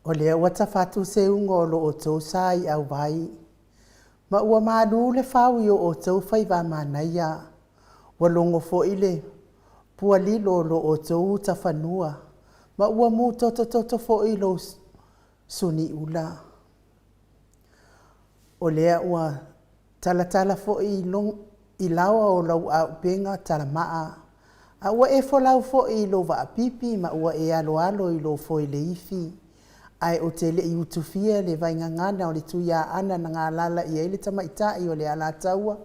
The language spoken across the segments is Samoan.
O lea ua tafatu seuga o lo outou sa i auvai, ma ua malu le fau i o outou faiva manaia. Ua logo foi le pualilo o lo outou utafanua, ma ua mutotototo foi lou suniula. O lea ua talatala foi i laoa o lau auupega talamaa, a ua e folau foi i lou vaapipi ma ua e aloalo i lou foeleifi. Ae ou te le i utufia le vaigagana o le Tuiaana na galala i ai le tamaitai o le Alataua,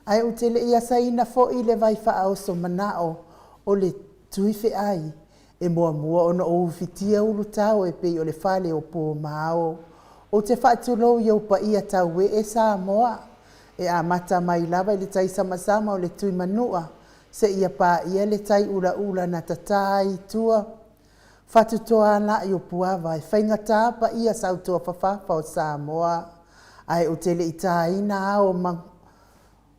ae ou te le i asaina foi le vai faaoso manao o le Tuifeai, e muamua ona ou ufitia ulutao e pei o le fale o po ma ao. Ou te faatulou i ou paia tauee Samoa, e amata mai lava i le taisamasama o le Tuimanua seia paia le tai ulaula na tata ai i tua Fatutoalai o Puava, e faigata paia sautuafafafa o Samoa. Ae ou te le i taina ao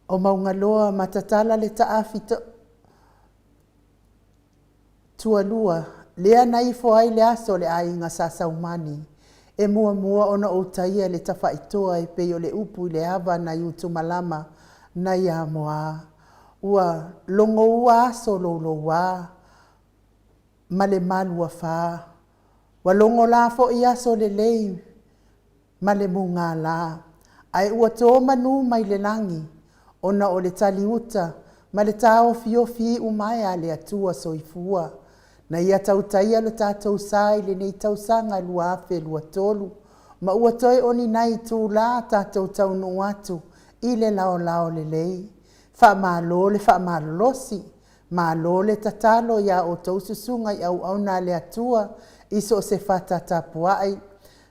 o Maugaloa ma tatala le taafi tualua lea na ifo ai le aso o le aiga Sa Saumani, e muamua ona ou taia le tafaitoa e pei o le upu i le ava nai Utumalama nai Amoa. Ua logoua aso louloua ma le maluafa, ua logo la foi aso lelei ma le mugala, ae ua to manu mai le lagi ona o le taliuta ma le taofiofi iumaea a le Atua Soifua, na ia tautaia lo tatou sa i lenei tausaga 2023, ma ua toe o ni nai itula tatou taunuu atu i le laolao lelei. Faamalo le faamalolosi, malo le tatalo i a outou susuga i auauna a le Atua i so o se fata tapuai.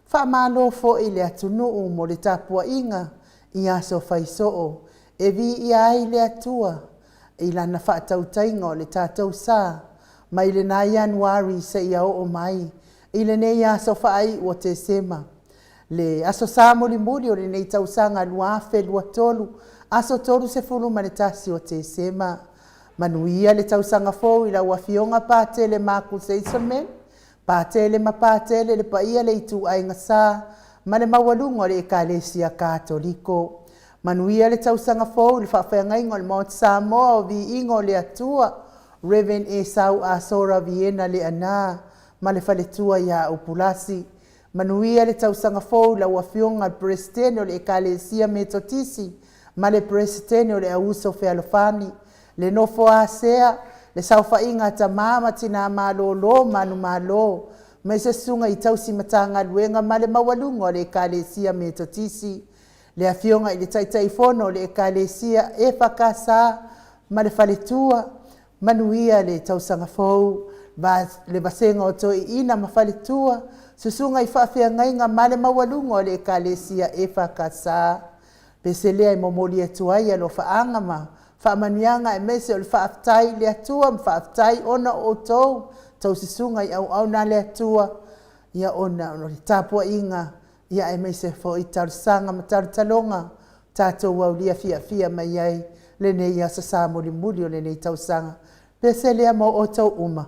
Faamalo foi i le atunuu mo le tapuaiga i aso faisoo e viia ai le Atua i lana faatautaiga o le tatou sa mai lena Ianuari seia oo mai i lenei aso faaiu o Tesema, le Aso Sa mulimuli o lenei tausaga 2023, aso 31 o Tesema. Manuia le tausaga fou i lau Afioga Patele Marko Season, Patele ma Patele, le paia le ituaiga Sa ma le maualuga o le Ekalesia Katoliko. Manuia le tausaga fou i le faafeagaiga o le Maota Samoa o Viiga o le Atua, Rev Esau Asora Viena Leaana ma le faletua ia Upulasi. Manuia le tausaga fou i lau Afioga i le Peresetene o le Ekalesia Metotisi ma le Peresetene o le Auuso Fealofani, le nofo a sea, le saofaiga a tama ma tina malolo manumalo, aemaise susuga i tausi Matagaluega ma le maualuga o le Ekalesia Metotisi, le Afioga i le Taitaifono o le Ekalesia EFKS ma le faletua. Manuia le tausaga fou. Le vasega o Toeaina ma faletua, susuga i faafeagaiga ma le maualuga o le Ekalesia EFKS. Pese lea e momoli atu ai alofaaga ma faamanuiaga aemaise o le faafetai i le Atua ma faafetai ona o outou taususuga i auauna a le Atua, ia ona o le tapuaiga, aemaise foi talosaga ma talotaloga tatou aulia fiafia mai ai lenei Aso Sa mulimuli o lenei tausaga. Pese lea mo outou uma.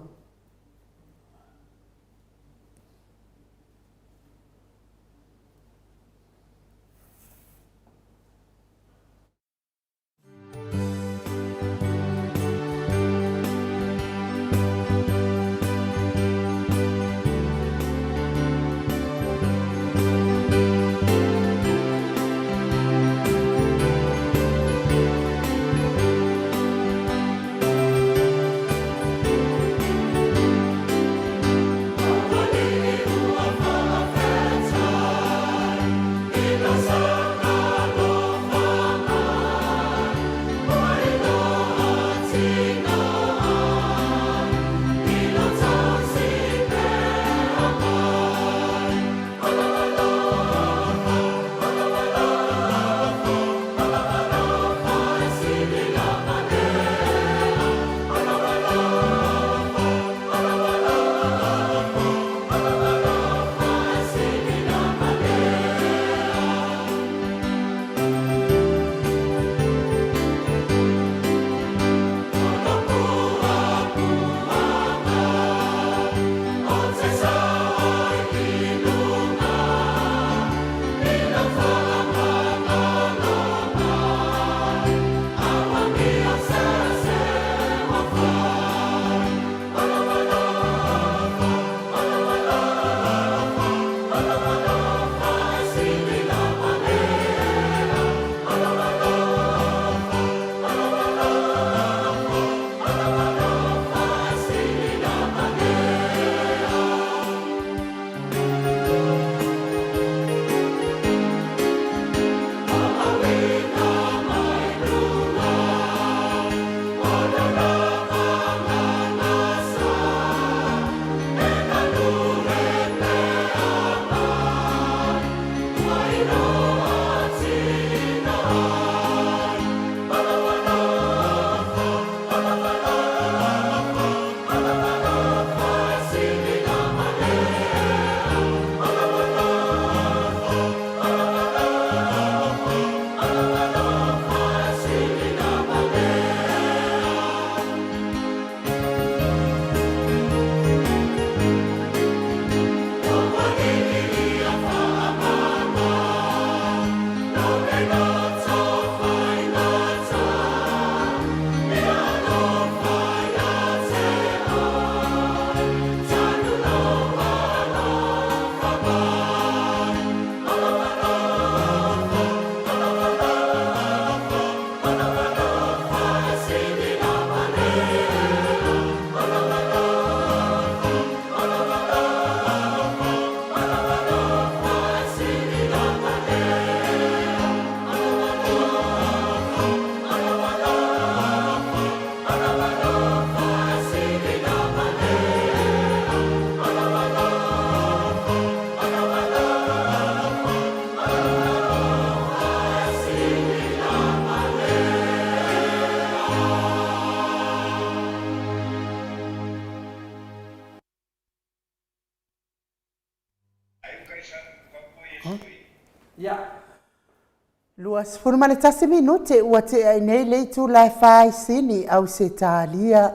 21 minute ua tea ai nei le itula e fa i Sini, Ausetalia,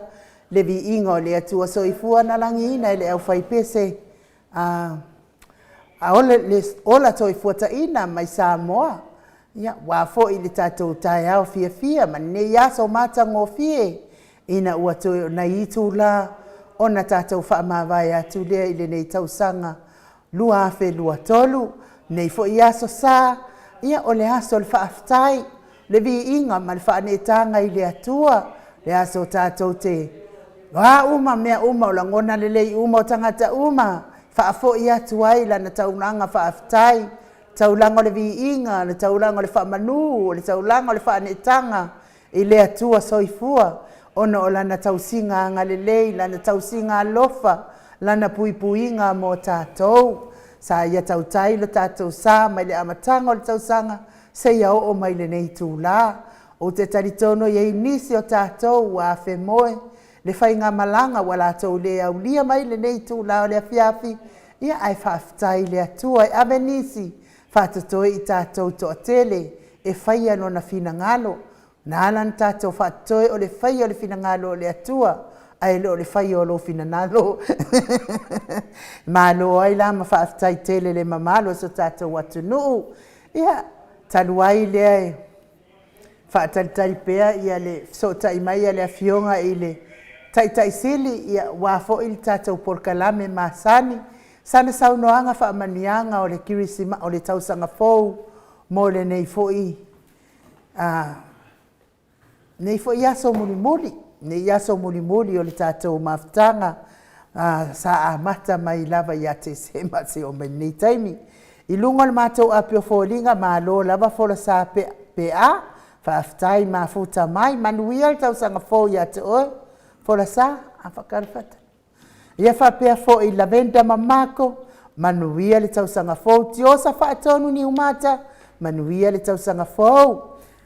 le viiga o le Atua Soifua na lagiina e le aufaipese a a ole le ola soifuataina mai Samoa. Ia, ua foi le tatou taeao fiafia ma lenei aso matagofie, ina ua toe o nai itula ona tatou faamavae atu lea i lenei tausaga 2023. Nei foi aso sa, ia o le aso o le faafetai, le viiga ma le faaneetaga i le Atua, le aso tatou te a uma mea uma o lagona lelei uma o tagata uma, faafoi atu ai lana taulaga faafetai, taulaga o le viiga, le taulaga o le faamanu, o le taulaga o le faaneetaga i le Atua Soifua, ona o lana tausiga agalelei, lana tausiga alofa, lana puipuiga mo tatou. Sa ia tautai lo tatou sa mai le amataga o le tausaga seia oo mai lenei itula. Ou te talitonu e i ai nisi o tatou ua afemoe le faigamalaga ua latou le aulia mai lenei itula o le afiafi, ia ae faafetai i le Atua e ave nisi faatotoe i tatou toatele e faia lona finagalo. Na ala ona tatou faatotoe o le faia o le finagalo o le Atua, ae le o le faia o lou finagalo. Malo ai la ma faafetai tele le mamalu o so tatou atunuu. Ia, talu ai lea e faatalitali pea ia le fesootai mai a le Afioga i le Taitai Sili, ia ua foi le tatou polokalame masani, sana saunoaga faamanuiaga o le Kirisima, o le tausaga fou mo lenei foi nei foi aso mulimuli, nei aso mulimuli o le tatou mafutaga sa amata mai lava ia Tesema seia oo mai lenei taimi. I luga o le matou api o foliga, malo lava folasa pe a, faafetai mafuta mai, manuia le tausaga fou ia te oe, folasa. Ia faapea foi Lavenda ma Mako, manuia le tausaga fou. Tiosa Faatonu Niumata, manuia le tausaga fou.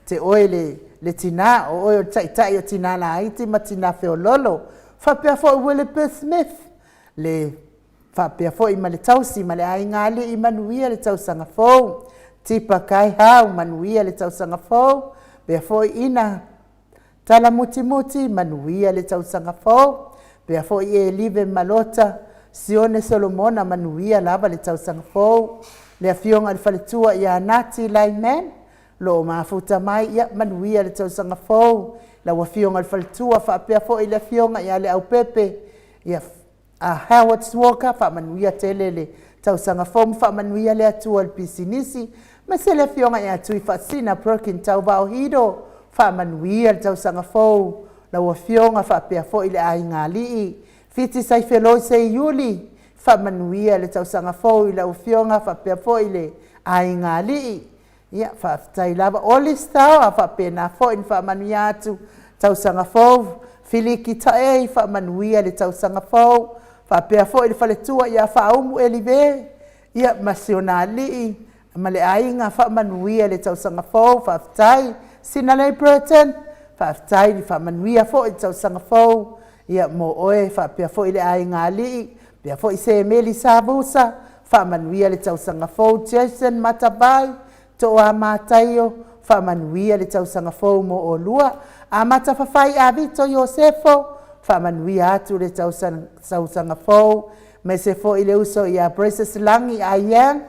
Te oe le tina, o oe o le taitai o tina laiti ma tina feololo. Faapea foi William Smith, le faapea foi ma le tausi ma le aiga alii, manuia le tausaga fou. Tipa Kaihau, manuia le tausaga fou. Pea foi ina Talamutimuti, manuia le tausaga fou. Pea foi Elive Malota, Sione Solomona, manuia lava le tausaga fou. Le afioga i le faletua ia Nati Laiman, lo o mafuta mai, ia manuia le tausaga fou. Lau afioga i le faletua faapea foi le afioga ia Leaupepe, ia a Howard Walker, faamanuia tele le tausaga fou ma faamanuia le Atua i le pisinisi. Ma se le afioga ia Tui Faasina Perkin Tauvao Hido, faamanuia le tausaga fou. Lau afioga faapea foi le aiga alii, Fiti Saifeloi Seiuli, faamanuia le tausaga fou i lau afioga faapea foi le aiga alii. Ia, faafetai lava. Oli Stawa, faapena foi na faamanuia atu tausaga fou. Filiki Taei, faamanuia le tausaga fou. Faapea foi le faletua ia Faaumu Elive, ia ma si ona alii ma le aiga, faamanuia le tausaga fou, faafetai. Sinalei Burton, faafetai le faamanuia foi le tausaga fou, ia mo oe faapea foi le aiga alii. Pea foi Semeli Savusa, faamanuia le tausaga fou. Jason Matavai, Toa Mataio, faamanuia le tausaga fou mo olua. Amata Fafai Avito Iosefo, faamanuia atu le tausaga fou. Ma se foi le uso ia Precious Lagi Aiang,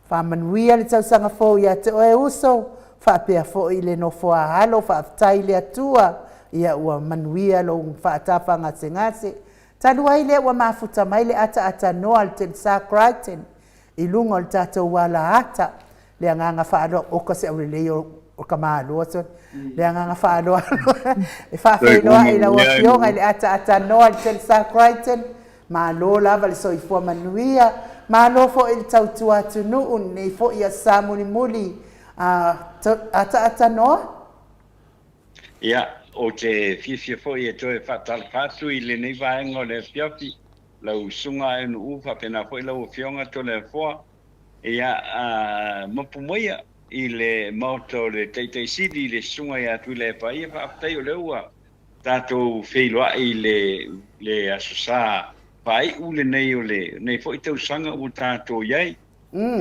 faamanuia le tausaga fou ia te oe uso, faapea foi le nofo a alo, faafetai le Atua, ia ua manuia lou faatafagasegase. Talu ai lea ua mafuta mai le ataatanoa a le Telesa Crichton i luga o le tatou alaata, le agaga faaaloalo, oka se aulelei o ka malo so, le agaga faaaloalo e faafeiloai i lau afioga i le ataatanoa a le Telesa Crichton, malo lava le soifua manuia, malo foi le tautua atunuu, lenei foi aso Sa mulimuli ataatanoa. Ia, ou te fiafia foi e toe faatalofa atu i lenei vaega o le afiafi, lau susuga Aenuuu faapena foi lau Afioga Toleafoa. Ia, mapu maia i le Maota o le Taitai Sili i le Susuga ia Tuilaepa. Ia, faafetai o lea ua tatou feiloai i le Aso Sa faaiu lenei o lenei foi tausaga ua tatou i ai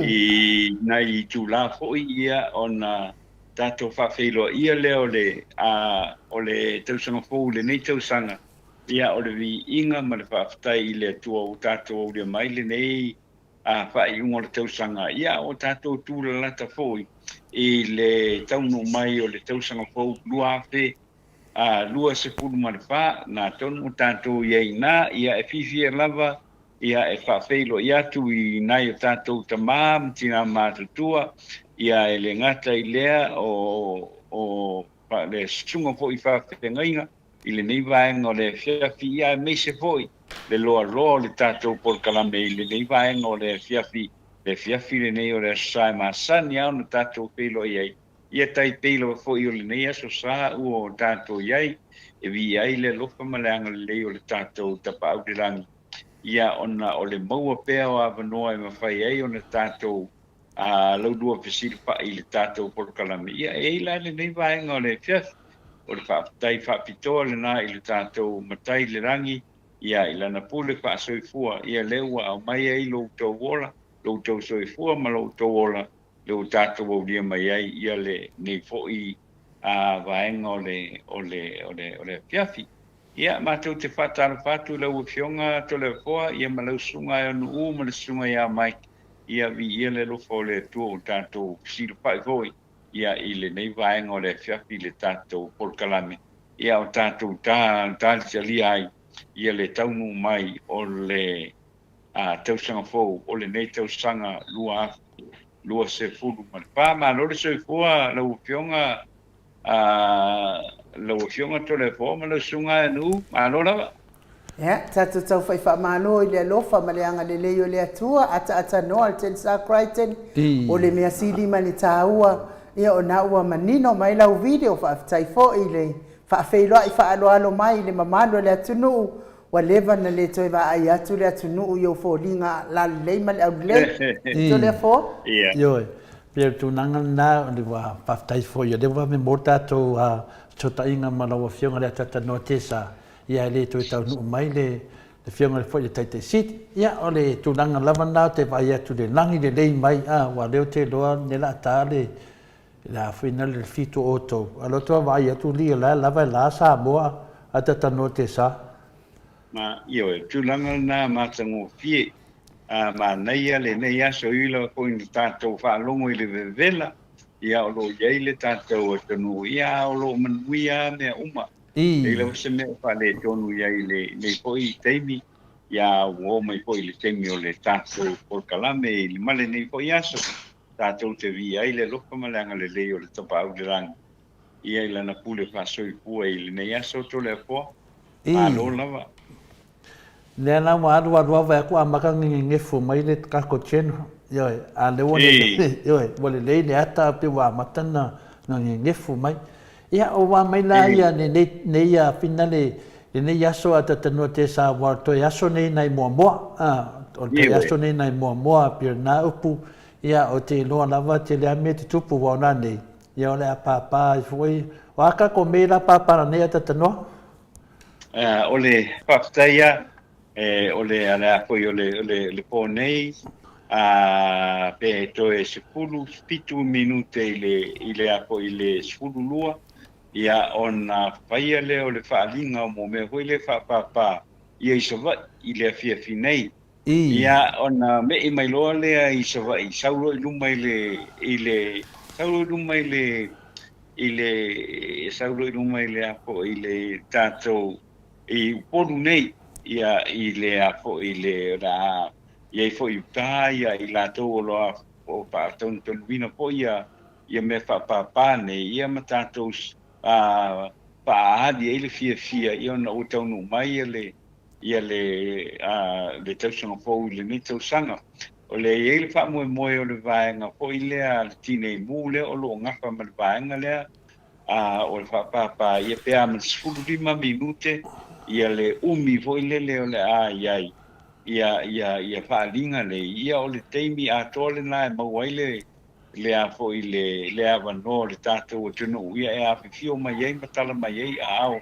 i nai itula foi ia ona tatou faafeiloaia lea o le o le tausaga fou i lenei tausaga, ia o le viiga ma le faafetai i le Atua ua tatou aulia mai lenei faaiuga o le tausaga, ia ua tatou tulalata foi i le taunuu mai o le tausaga fou 2024, na atonu ua tatou i ai i ina, ia e fiafia lava ia e faafeiloai atu i nai o tatou tamā ma tinā matutua, ia e le gata i lea o le susuga foi i faafeagaiga i lenei vaega o le afiafi, ia aemaise foi le loaloa o le tatou polokalame i lenei vaega o le afiafi, le afiafi lenei o le Aso Sa e masani lava ona tatou feiloai ai, ia tai pei lava foi o lenei Aso Sa ua o tatou i ai, e viia ai le alofa ma le agalelei o le tatou Tapaau i le Lagi, ia ona o le maua pea o avanoa e mafai ai ona tatou laulua fesilafai i le tatou polokalame. Ia, e i ai la lenei vaega o le afiafi, o le faafetai faapitoa lena i le tatou Matai i le Lagi, ia, i Lana pule faasoifua, ia lea ua aumai ai lo outou ola, lo outou soifua ma lo outou ola, lea ua tatou aulia mai ai ia lenei foi vaega o le, o le, o le, o le afiafi. Ia, matou te faatalofa atu i lau Afioga Toleafoa, ia ma lau susuga e Onuu ma le susuga ia Mike, Ia viia le alofa o le Atua ua tatou fesilafai foi ia i lenei vaega o le afiafi i le tatou polokalame, ia o tatou talitalia ai ia le taunuu mai o le tausaga fou o lenei tausaga 2024. Malo le soifua lau Afioga lau Afioga Toleafoa ma lau Susuga Aeanuu, malo lava. Ia, tatou taufai faamalo i le alofa ma le agalelei o le Atua, ataatanoa le Tensa Crichton, o le mea sili ma le taua, ia o na ua manino mai lau video, faafetai foi i le faafeiloai faaaloalo mai i le mamalu o le atunuu, ua leva na le toe vaai atu le atunuu i ou foliga lalelei ma le aulelei. Toleafoa? Ioe, pei o le tulaga lena, o le ua faafetai foi o lea ua mo le tatou fesootaiga ma lau Afioga i le Ataatanoa Tesa, ia e le toe taunuu mai le Afioga foi i le Taitai Sili. Ia, o le tulaga lava lena ou te vaai atu i le lagi lelei mai, a, aua o lea ou te iloa o lea o le a ta le le a foi na le 7 o outou, a o lea ou te vaavaai atu li o la e lava e la Samoa a Tatanoa Tesa. Ma, ioe, o tulaga lena matagofie, a manaia lenei aso e ui lava foi ina tatou faalogo i le vevela, ia o lo o i ai le tatou atunuu, ia a o lo o manuia lava mea uma. Leai lava se mea o faaletonu i ai i lenei foi taimi, ia ua oo mai foi i le taimi o le tatou polokalame i le ma lenei foi aso, tatou te viia ai le alofa ma le agalelei o le Tapaau i le Lagi, ia i Lana pule faasoifua i lenei aso Toleafoa. Malo lava. Lea la ua alu alu lava vaai atu amata ona nenefu mai le tatou channel, ioe, a lea ua lelei, ioe, ua lelei le ata pei ua amata ona nenefu mai. Ia, ua mai la ia lenei, nei a finale, lenei aso a Tatanua Tesa, aua o le toe aso nei nai Moamoa, a, o le toe aso nei nai Moamoa, pei o lena upu, ia, ou te iloa lava tele lava mea e tutupu, aua o nanei, ia o le a pāpā ai foi, o a tatou mea la pāpā nanei a Tatanua? O le faafetai lava, o le a le a foi o le, o le, le pō nei, a, pe toe 17 minute i le, i le a foi i le 12, ia ona faia lea o le faaaliga o mea foi lea faapāpā ia i Savaii i le afiafi nei. Ia ona me'i mai loa lea i Savaii, sau loa i luma i le, i le, sau loa i luma i le, i le, sau loa i luma i le a foi i le tatou i Upolu nei, ia i le a foi i le, o le a i ai foi i uta ia i latou o lo o faatonutonuina foi ia, ia mea faapāpā nei, ia ma tatou faaali ai le fiafia ia ona ua taunuu mai ia le, ia le, le tausaga fou i lenei tausaga. O le i ai le faamoemoe o le vaega foi lea a le Tinei Mu lea o lo o gafa ma le vaega lea, a o le faapāpā ia pe a ma le 15 minute ia le umi foi lele o le a i ai ia, ia, ia faaaliga nei, ia o le taimi atoa lena e maua ai le, le a foi le, le avanoa o le tatou atunuu ia e afifio mai ai ma tala mai ai aao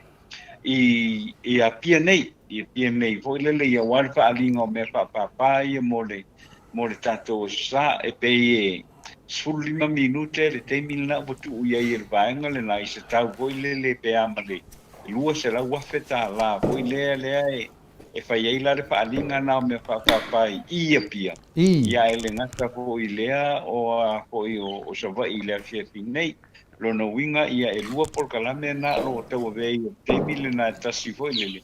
i, i Apia nei, i Apia nei foi lele ia aua le faaaliga o mea faapāpā ia mo le, mo le tatou Aso Sa e pei e, 15 minute le taimi lena ua tuu i ai e le vaega lena i se tau foi lele pe a ma le $200,000 foi lea lea e e fai ai la le faaaliga na o mea faapapa i Apia, ia ae le gata foi i lea o a foi o Savaii i le afiafi nei. Lona uiga ia e lua polokalame na o lo o tauavea i le taimi lena e tasi foi lele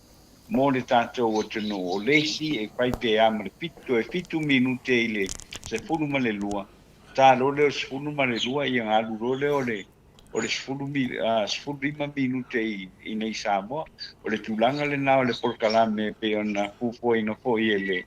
mo le tatou atunuu. O le isi e fai pe a ma le toe fitu minute i le 12, ta loa lea o le 12 ia ona alu loa lea o le o le 15 minute i inei i Samoa. O le tulaga lena o le polokalame e pei ona fuafuaina foi e le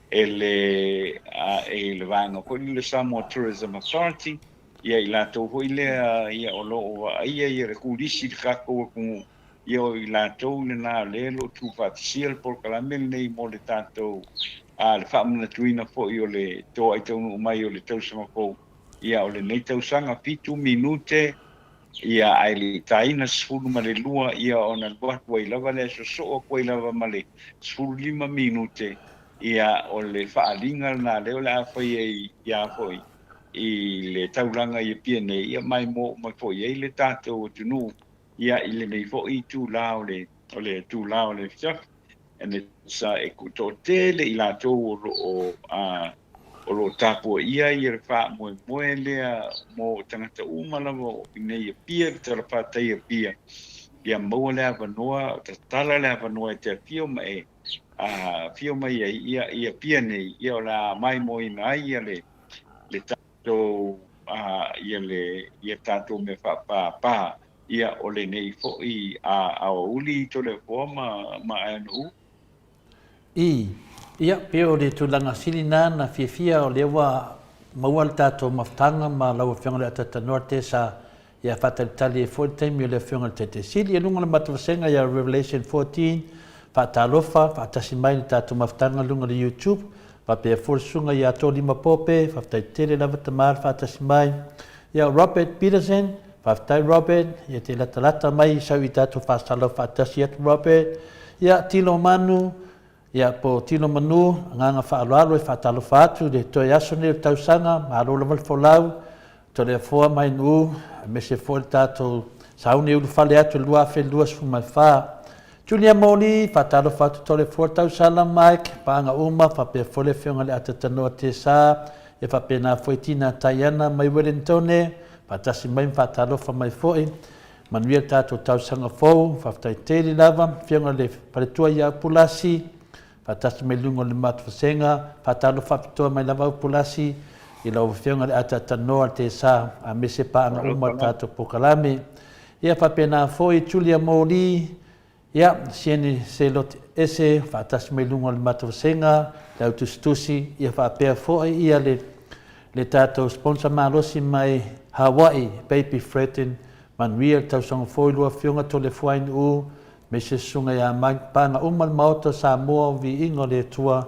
e le e le vaega foi lea o le Samoa Tourism Authority, ia i latou foi lea ia o lo o vaaia ia le turisi i le tatou atunuu, ia o i latou lena o lea o lo o tuufaatasia le polokalame lenei mo le tatou le faamanatuina foi o le toai taunuu mai o le tausaga fou. Ia, o lenei tausaga, fitu minute, ia, ae le i taina 12, ia, ona alu atu ai lava lea, sosoo atu ai lava ma le 15 minute, ia, o le faaaliga lena lea o le a fai ai ia foi i le taulaga i Apia nei, ia, maimoa uma foi ai le tatou atunuu, ia, i lenei foi itula o le, o le itula o le afiafi. And it's, e toatele i latou o lo o, o lo o tapuaia ia le faamoemoe lea mo tagata uma lava o i nei Apia, le talafatai Apia, ia maua le avanoa, tatala le avanoa e te afio ma e afio mai ai ia i Apia nei, ia o le a maimoaina ai ia le le tatou ia le ia tatou mea faapapa ia o lenei foi aoauli Toleafoa ma ma Aeanuu. I. Ia, pei o le tulaga sili na na fiafia o lea ua maua le tatou mafutaga ma lau Afioga i le Atatanoa Tesa ia faatalitali ai foi le taimi o le Afioga i le Taitai Sili. I luga o le matavasega ia Revelation 14, faatalofa, faatasi mai le tatou mafutaga i luga o le YouTube, faapea foi le Susuga ia Tolima Pope, faafetai tele lava tama le faatasi mai. Ia Robert Peterson, Faafetai Robert, ia te latalata mai i sau i tatou faasalau faatasi atu Robert. Ia Tilo Manu, ia po o Tilo Manu, agaga faaaloalo e faatalofa atu i le toe aso nei o le tausaga, malo lava le folau, Toleafoa mai Nu'u, aemaise foi le tatou sauni e ulufale atu i le 2024. Julia Moli, faatalofa atu Toleafoa Tausala Mike, paaga uma, faapea foi le Afioga i le Atatanoa Tesa, ia faapena foi Tina Taiana mai Wellingtone, Faatasi mai ma faatalofa mai foi. Manuia le tatou tausaga fou. Faafetai tele lava. Afioga i le Faletua ia Upulasi, faatasi mai luga o le matou vasega. Faatalofa faapitoa mai lava Upulasi i lau Afioga i le Ataatanoa Tesa aemaise paaga uma o le tatou polokalame. Ia faapena foi Julia Moli, Ia, sieni se lot ese faatasi mai luga o le matou vasega, le au tusitusi, ia faapea foi ia le le tatou sponsor malosi mai Hawaii, Baby Fredden, manuia le tausaga fou i lua afioga Toleafoainuu, me se susuga ia Mike Paga uma le Maota o Samoa o Viiga o le Atua,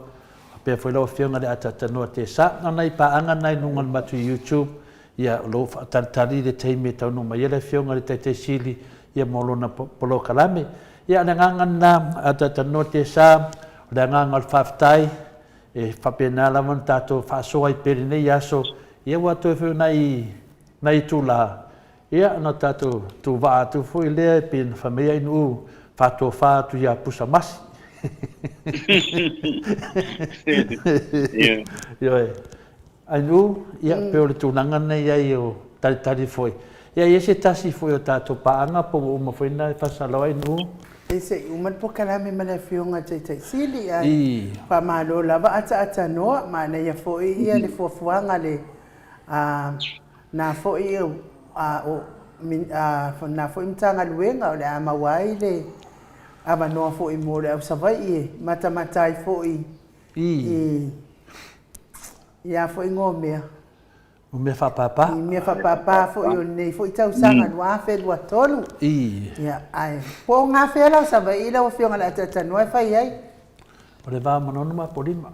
faapea foi lau afioga le Ataatanoa Tesa. O nai paaga na i luga o le matou YouTube, Ia, o lo o faatalitali le taimi e taunuu mai ai le Afioga i le Taitai Sili ia mo lona polokalame. Ia, o le agaga lena, a talatalanoa Tesa, o le agaga o le faafetai, e faapena lava ona tatou faasoa ai pea i lenei aso, ia ua toe foi o nai, nai itula, ia ona tatou tuuvaa atu foi lea e pei ona fai mai Ainuu, faatofa atu ia Pusamasi. Ioe. Ainuu, ia, pei o le tulaga lena e i ai o talitali foi. Ia, e i ai se tasi foi o tatou paaga po ua uma foi ona e faasalau Ainuu? E se i uma le polokalame ma le Afioga i le Taitai Sili, ae faamalo lava ataatanoa, manaia foi ia le fuafuaga a le na foi o na foi Matagaluega o le a maua ai le avanoa foi mo le au Savaii e matamata ai foi i Ia foi igoa o mea. O mea faapapa. I mea faapapa foi o lenei foi tausaga 2023. Ia, ae po o gafea la o Savaii lau Afioga i le Ataatanoa e fai ai? O le va o Manono ma Apolima.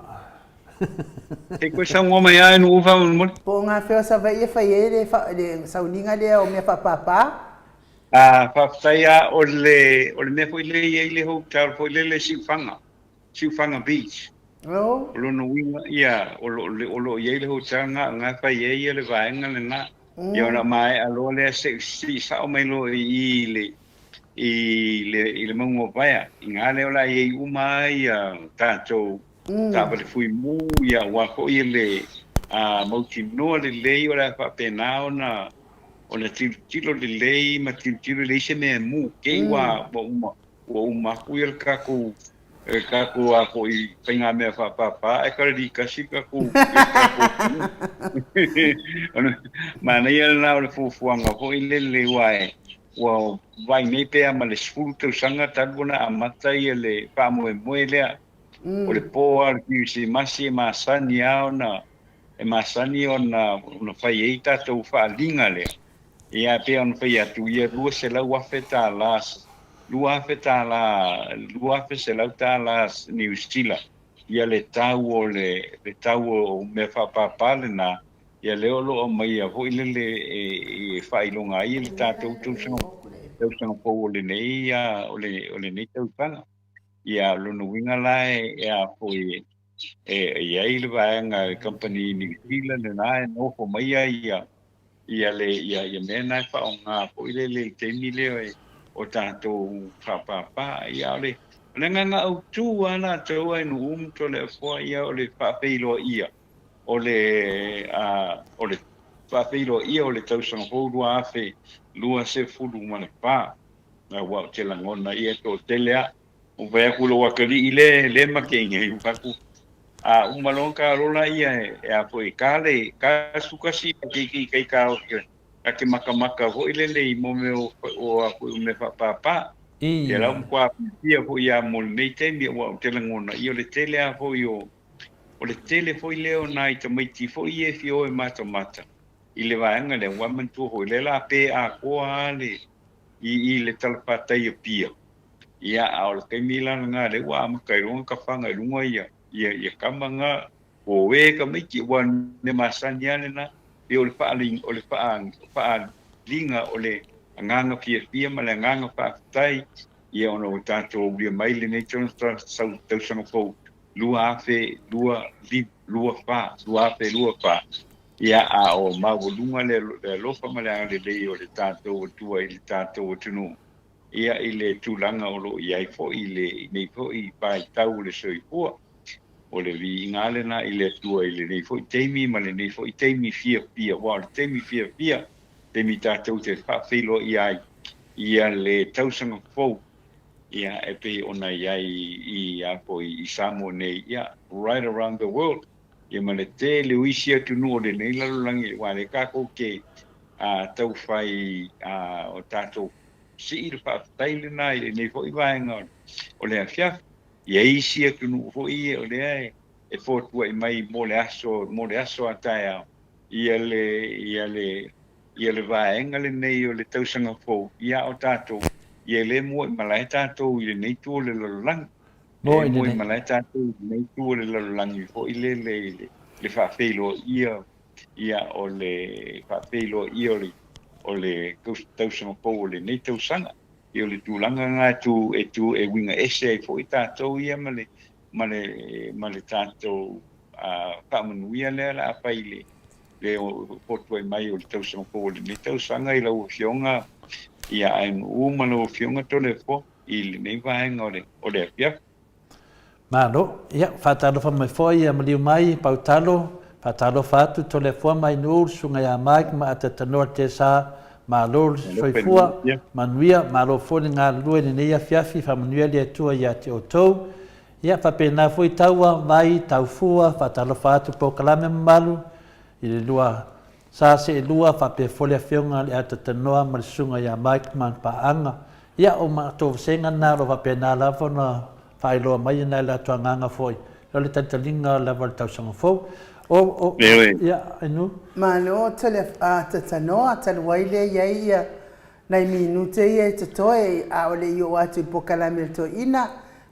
Sei koe saunoa mai lava e nuu faamolemole. Po o gafea o Savaii e fai ai le, le sauniga lea o mea faapapa? Ah, faafetai lava, o le, o le mea foi lea e i ai le hotel foi lele i Siufaga, Siufaga Beach. O lona uiga, ia, o lo, o lo o i ai le hotel lena o lena e fai ai le vaega lena. Ia ona maea loa lea se i sii sao mai loa i i i le, i le, i le mauga o Vaea. I ina lea o le a i ai uma lava ia tatou taavale fuimu, ia aua foi le mautinoa lelei o le a faapena ona, ona tilotilo lelei ma tilotilo e leai se mea e mu, te i ua, ua uma, ua uma atu ia le tatou le tatou a foi faigamea faapapa ae kalalikasi le tatou le tatou atunuu. Manaia lena o le fuafuaga foi lele aua e ua vaai nei pe a ma le 10 tausaga talu ona amata ia le faamoemoe lea. O le po lava o le Kerisimasi e masani lava ona e masani ona ona fai ai tatou faaaliga lea. Ia, e pei ona fai atu, ia $200,000, $2,000, $2,100 Niu Sila, ia le tau o le, le tau o mea faapapa lena, ia lea o lo o aumaia foi lele e, e faailoga ai le tatou tausaga, tausaga fou o lenei, o le, o lenei tausaga. Ia, o lona uiga la e, e a foi, e, e i ai le vaega e kamupani Niu Sila lena e nofo mai ai ia, ia le ia ia mea na e faaaoga foi lele i le taimi lea e o tatou faapapa. Ia o le o le agaga autu lava latou a Nuu ma Toleafoa ia o le faafeiloaia o le a o le faafeiloaia o le tausaga fou 2024. Aua ou te lagona ia e toatele lava. Ua fai atu lou atalii le le makeiga i atu a uma loa ona talola ia e a foi ka le ka 11 keiki kai ka o ka te makamaka foi lele i mo mea o o a foi o mea faapapa. Ia la ua matua fiafia foi ia mo lenei taimi aua ou te lagona ia o le tele lava foi o o le tele foi lea o nai tamaiti foi ia e fia o e matamata i le vaega lea aua manatua foi lea la pe atoa lava le i i le talafatai Apia. Ia, a o le taimi la lena lea ua amata ai loa ona tafaga i luga ia, ia, ia tama na, ua uē tamaiti, aua o le mea masani lava lena, pei o le faali, o le faa, faaaliga o le agaga fiafia ma le agaga faafetai, ia ona ua tatou aulia mai lenei tausaga fou 2024, 2024, ia, a o maualuga le, le alofa ma le agalelei o le tatou Atua i le tatou atunuu. Ia, i le tulaga o lo o i ai foi i lenei foi vaitau o le soifua, o le viiga lava lena i le Atua i lenei foi taimi ma lenei foi taimi fiafia, aua o le taimi fiafia, taimi tatou te faafeiloai ai ia le tausaga fou, ia, e pei ona i ai i a foi i Samoa nei, ia, right around the world, ia ma le tele o isi atunuu o lenei lalolagi, aua o lea tatou te taufai o tatou sii le faafetai lena i lenei foi vaega o le afiafi. I ai isi atunuu foi ia o lea e fotuai mai mo le aso, mo le aso a taeao, ia le, ia le, ia le vaega lenei o le tausaga fou, ia o tatou, ia le muaimalae tatou i lenei itu o le lalolagi. E muaimalae tatou i lenei itu o le lalolagi foi lele i le faafeiloaia Ia, o le faafeiloaia o le, o le tausaga fou o lenei tausaga. Ia, o le tulaga lena e tu, e tu, e uiga ese ai foi tatou ia ma le, ma le, ma le tatou faamanuia lea o le a fai i le, le fotuai mai o le tausaga fou o lenei tausaga i lau Afioga ia Ainuu ma lau Afioga Toleafoa i lenei vaega o le, o le afiafi. Malo. Ia, faatalofa mai foi ia maliu mai Pautalo, faatalofa atu Toleafoa mai Nuu, le Susuga ia Mike ma Atatanoa Tesa, malo le soifua, manuia, malo foi le galulue i lenei afiafi, faamanuia le Atua ia te outou. Ia, faapena foi Taua, Vai, Taufua, faatalofa atu polokalame mamalu i le lua Sa seelua faapea foi le Afioga i le Atatanoa ma le Susuga ia Mike Manpaaga. Ia, o matou vasega na o lo o faapena lava ona faailoa mai e nai latou agaga foi o le talitaliga lava o le tausaga fou. O, o, ia, Ainu. Malo tale Atatanoa, talu ai lea i ai ia nai minute ia e totoe a o le i oo atu i le polokalame a le toeaina,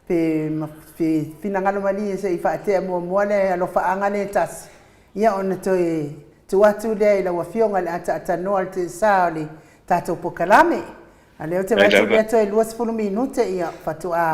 pe, pe finagalo malie se i faatea muamua le alofaaga lea e tasi, Ia ona toe tuu atu lea i lau Afioga i le ataatanoa le tesa o le tatou polokalame. A lea ou te vaai atu lea toe 20 minute ia faatoa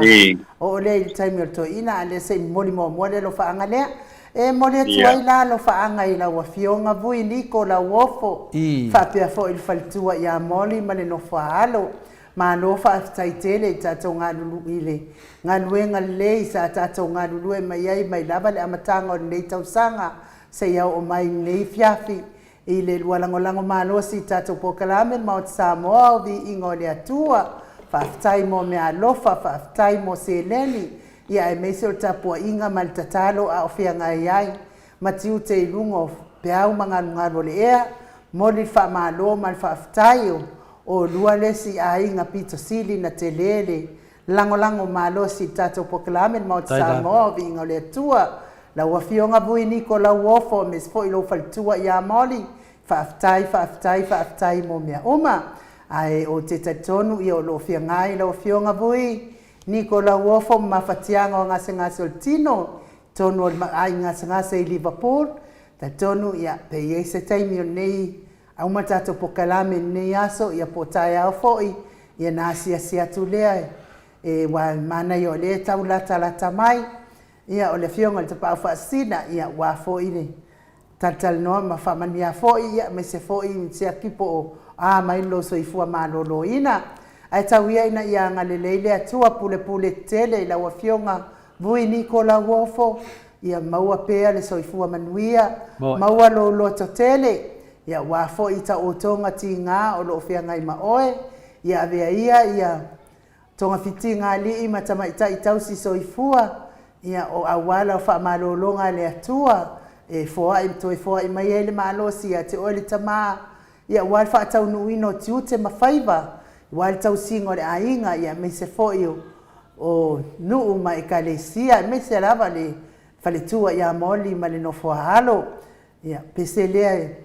oo lea i le taimi o le toeaina, a lea se i momoli muamua le alofaaga lea. E momoli atu ai la alofaaga i lau Afioga Vui Niko Lauofo, faapea foi le faletua ia Molly ma le nofo a alo. Malo faafetai tele i tatou galulu i le galuega lelei sa tatou galulue mai ai mai lava le amataga o lenei tausaga seia oo mai i lenei afiafi i le lua lagolago malosi i tatou polokalame le Maota Samoa o Viiga o le Atua. Faafetai mo meaalofa, faafetai mo seleni, ia aemaise o le tapuaiga ma le tatalo a o feagai ai ma tiute i luga o peau ma galugalu o le ea. Momoli le faamalo ma le faafetai o oulua le isi aiga pito sili na tele le lagolago malosi i le tatou polokalame le Maota Samoa o Viiga o le Atua. Lau Afioga Vui Niko Lauofo aemaise foi lou faletua ia Molly, faafetai, faafetai, faafetai mo mea uma. Ae ou te talitonu ia o lo o feagai lau Afioga Vui Niko Lauofo ma mafatiaga o gasegase o le tino i totonu o le aiga gasegase i Liverpool. Talitonu ia pe i ai se taimi o lenei auma tatou polokalame i lenei aso ia po o taeao foi ia na asiasi atu lea e aua e manaia o lea e tau latalata mai ia o le Afioga i le Tapaau Faasisina ia aua foi le talatalanoa ma faamanuia foi ia aemaise foi siaki po o a mai lo soifua maloloina. Ae tau ia ina ia agalelei le Atua pulepule tetele i lau Afioga Vui Niko Lauofo, ia maua pea le soifua manuia, maua lou loto tele, ia aua foi taotoga tiga o lo o feagai ma oe, ia avea ia ia togafitiga alii ma tamaitai tausi soifua, ia o auala o faamalologa a le Atua e foai toe foai mai ai le malosi ia te oe le Tama, ia aua le faataunuuina o tiute ma faiva, aua le tausiga o le aiga, ia aemaise foi o o nuu ma ekalesia, aemaise lava le faletua ia Molly ma le nofo a alo. Ia, pese lea e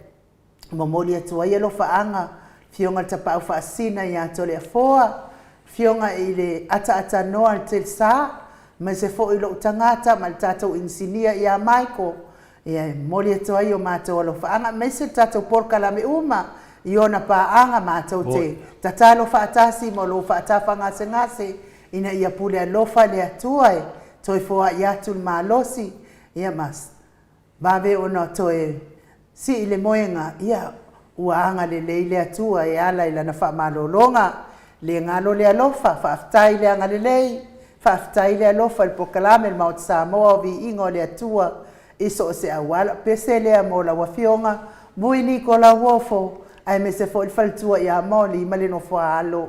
momoli atu ai alofaaga, Afioga i le Tapaau Faasisina ia Toleafoa, Afioga i le Ataatānoa le Telesā, aemaise foi lou tagata ma le tatou inisinia ia Michael, ia e momoli atu ai o matou alofaaga, aemaise le tatou polokalame uma i ona paaga matou te tatalo faatasi ma lou faatafagasegase ina ia pule alofa le Atua e toe foai atu le malosi, ia ma vave ona toe sii le moega, ia, ua agalelei le Atua e ala i Lana faamalologa. Le galo le alofa, faafetai le agalelei, faafetai le alofa i le polokalame le Maota Samoa o Viiga o le Atua i so o se auala. Pese lea mo lau Afioga, Vui Niko Lauofo, aemaise foi le faletua ia Molly ma le nofoaalo.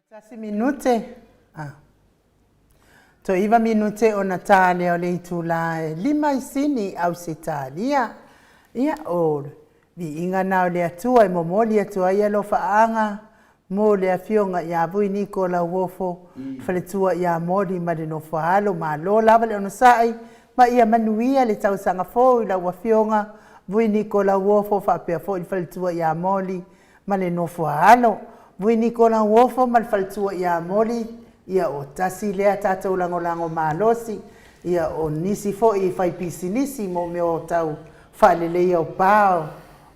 Tasi minute, a. Toaiva minute ona ta lea o le itulā e lima i Sini, Ausetalia. Ia, o le viiga na o le Atua e momoli atu ai alofaaga mo le Afioga ia Vui Niko Lauofo, faletua ia Moli ma le Nofoaalo. Malo lava le onosai ma ia manuia le tausaga fou i lau Afioga Vui Niko Lauofo faapea foi le faletua ia Moli ma le nofo a alo. Vui Niko Lauofo ma le faletua ia Moli, ia o tasi lea tatou lagolago malosi, ia o nisi foi fai pisinisi mo mea o tau faaleleia o pa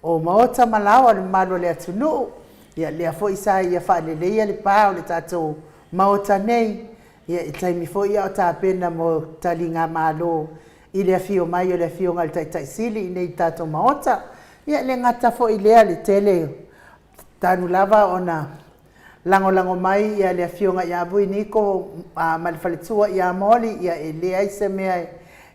o maota ma laoa o le mamalu o le atunuu. Ia lea foi sa ia faaleleia le pa o le tatou maota nei, ia i taimi foi a o tapena mo taligamalo i le afio mai o le Afioga i le Taitai Sili i nei i le tatou Maota. Ia e le gata foi i lea le tele talu lava ona lagolago mai ia le Afioga ia Vui Niko ma le faletua ia Moli, ia e leai se mea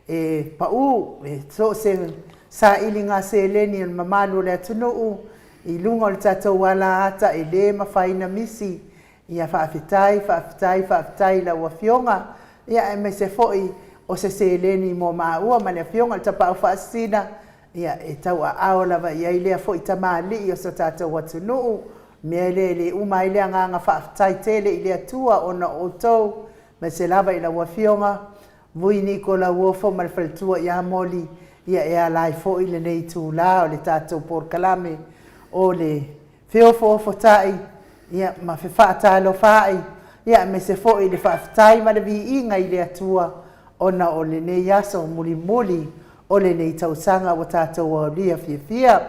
e pau, e so o se sailiga seleni a le mamalu o le atunuu i luga o le tatou alaata e le mafai ona misi. Ia faafetai, faafetai, faafetai i lau Afioga, ia aemaise foi o se seleni mo maua ma le Afioga i le Tapaau Faasisina, ia e tauaao lava i ai lea foi tamalii o so tatou atunuu. Mea lea e le uma ai le agaga faafetai tele i le Atua ona o outou, aemaise lava i lau Afioga Vui Niko Lauofo ma le faletua ia Moli, ia e ala ai foi lenei itula o le tatou polokalame o le feofoofota'i, ia, ma fefaatalofa'i, ia, aemaise foi le faafetai ma le viiga i le Atua ona o lenei aso mulimuli o lenei tausaga ua tatou aulia fiafia.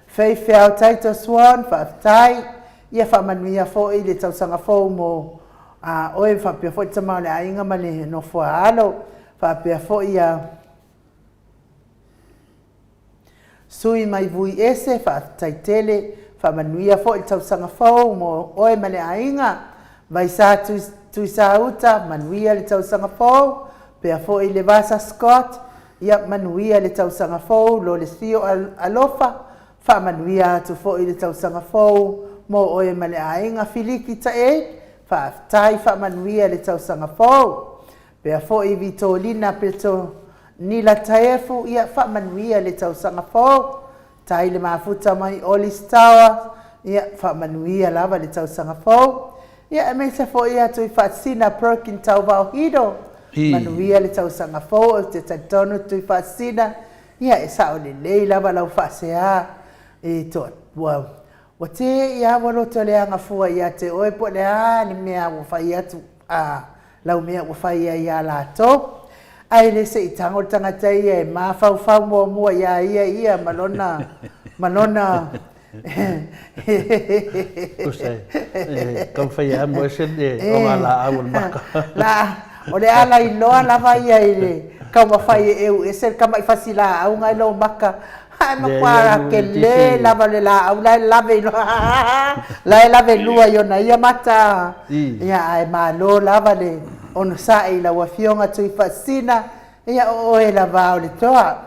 Faith Feau Titus Swan, faafetai. Ia faamanuia foi le tausaga fou mo a oe faapea foi le tama o le aiga ma le nofoa alo, faapea foi ia Sui mai Vui Ese, faafetai tele, faamanuia foi le tausaga fou mo oe ma le aiga. Vaisa Tuisauta, manuia le tausaga fou, pea foi Levasa Scott, ia manuia le tausaga fou, Lolesio Alofa, faamanuia atu foi le tausaga fou mo oe ma le aiga. Filiki Taei, faafetai, faamanuia le tausaga fou. Pea foi Vitolina Peto Nila Taefu, ia faamanuia le tausaga fou. Tai le mafuta mai Olis Tower, ia faamanuia lava le tausaga fou. Ia aemaise foi ia Tuifaasisina Perkin Tauvao Hido, manuia le tausaga fou. Ou te talitonu Tuifaasisina, ia e sao lelei lava lau faasea e toa, ua ua te i a ua loto leaga fua ia te oe po o le a le mea ua fai atu a lau mea ua fai ai ia latou. Ae le se i tago le tagata ia e mafaufau muamua ia ia ia ma lona ma lona Tusa e taumafai e amo ese le ogalaau o le maka. La, o le ala iloa lava ia i le taumafai e eu ese le tama'i fasilaau na i lou maka. Ae matua tele lava le laau la e lave i la e lave lua i ona ia mata. Ia ae malo lava le onosai i lau Afioga Tuifaasisina, ia o oe lava o le toa.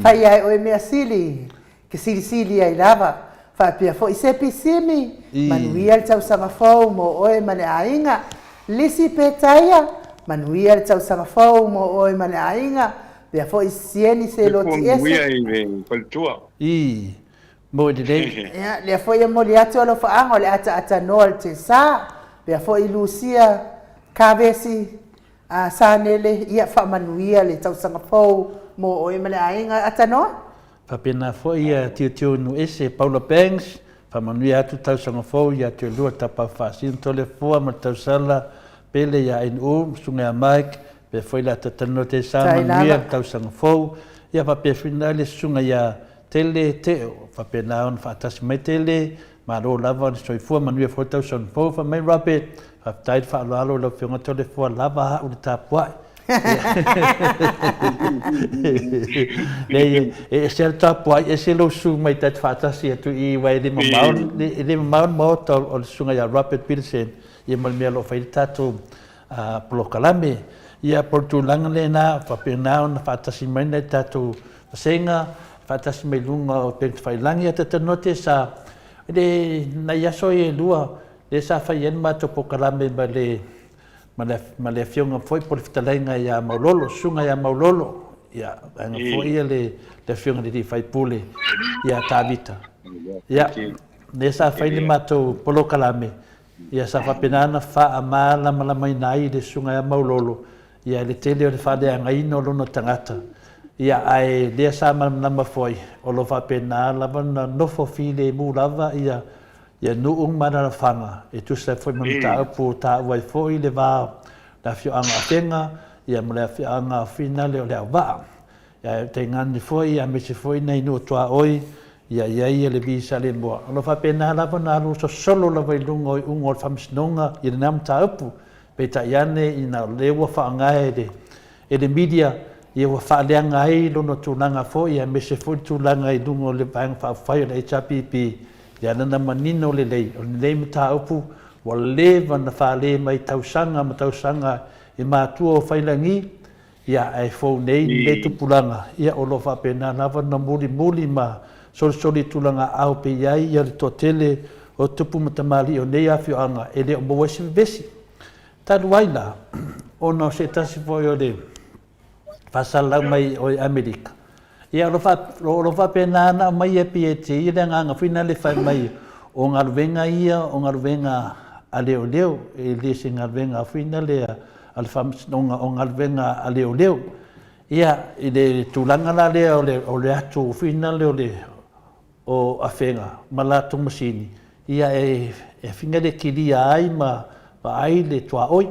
Fai a e oe mea sili, ke silisili ai lava. Faapea foi Sepi Simi, manuia le tausaga fou mo oe ma le aiga. Lisi Petaia, manuia le tausaga fou mo oe ma le aiga. Pea foi Sieni Seloti Ese. Manuia i le faletua. Ii, Mo lelei. Ia, lea foi e momoli atu alofaaga o le ataatanoa o le Tesa. Pea foi Lucia Kavesi a Sanele, ia faamanuia le tausaga fou mo oe ma le aiga. Atanoa. Faapena foi ia Tiotio Nuese Paula Banks, faamanuia atu tausaga fou ia te oulua Tapaau Faasino Toleafoa ma le Tausala Pele ia NU ma Susuga ia Mike, faapea foi le Atatanoa Tesa manuia le tausaga fou, ia faapea foi le Susuga ia Tele Teo, faapena ona faatasi mai Tele, malo lava le soifua, manuia foi le tausaga fou. Fai mai Robert, faafetai le faaaloalo i lau Afioga Toleafoa, lava au le tapuai. Leai, e ese lava le tapuai, ese lou susu mai ta te faatasi atu i i, aua e le mamao, e le mamao le maota o le Susuga ia Robert Peterson, ia ma le mea o lo o fai ai le tatou polokalame. Ia, po o le tulaga lena, faapena ona faatasi mai nai tatou vasega, faatasi mai luga o upega tafailagi. Ia, ta talanoa te sa, le, nai aso ia e lua, Lea sa fai ai le matou polokalame ma le ma le ma le afioga foi po o le fetalaiga ia Maulolo, susuga ia Maulolo, ia vaega foi ia le le afioga i le alii faipule ia Tavita. Ia, lea sa fai le matou polokalame, ia sa faapena ona faamalamalamaina ai le susuga ia Maulolo ia le tele o le faaleagaina o lona tagata. Ia ae lea sa malamalama foi o lo o faapena lava ona nofo filemu lava ia ia nuu ma alaalafaga e tusa ai foi ma mataupu ua taua ai foi le va o le afioaga o Afega ia ma le afioaga o Finale o Leauvaa. Ia ae tainane foi aemaise foi nai nuu tuaoi ia i ai le Vi Saleimoa. O lo o faapena lava ona alu sosolo lava i luga o iuga o le Faamasinoga i lena mataupu. Peitai ane ina o lea ua faaaoga e le e le media ia ua faaleaga ai lona tulaga foi aemaise foi le tulaga i luga o le Vaega Faaupufai o le HRPP ia lana manino lelei o lenei mataupu ua leva ona fale mai tausaga ma tausaga i matua o Failagi ia ae fou nei lenei tupulaga ia o lo o faapena lava ona mulimuli ma solisoli i tulaga aao pei i ai ia le toatele o tupu ma tamalii o nei afioaga e le o maua ai se vevesi. Talu ai la, ona o se tasi foi o le faasalalau mai o Amerika, ia o lo faapena ona aumai e pei e te ia le agaga foi lea fai mai o galuega ia o galuega a leoleo, e le se galuega foi lea a le faamasinoga, o galuega a leoleo. Ia, i le tulaga la lea o le atu foi lea o le o Afega ma latou masini, ia e afiga le kilia ai ma vaai le tuaoi.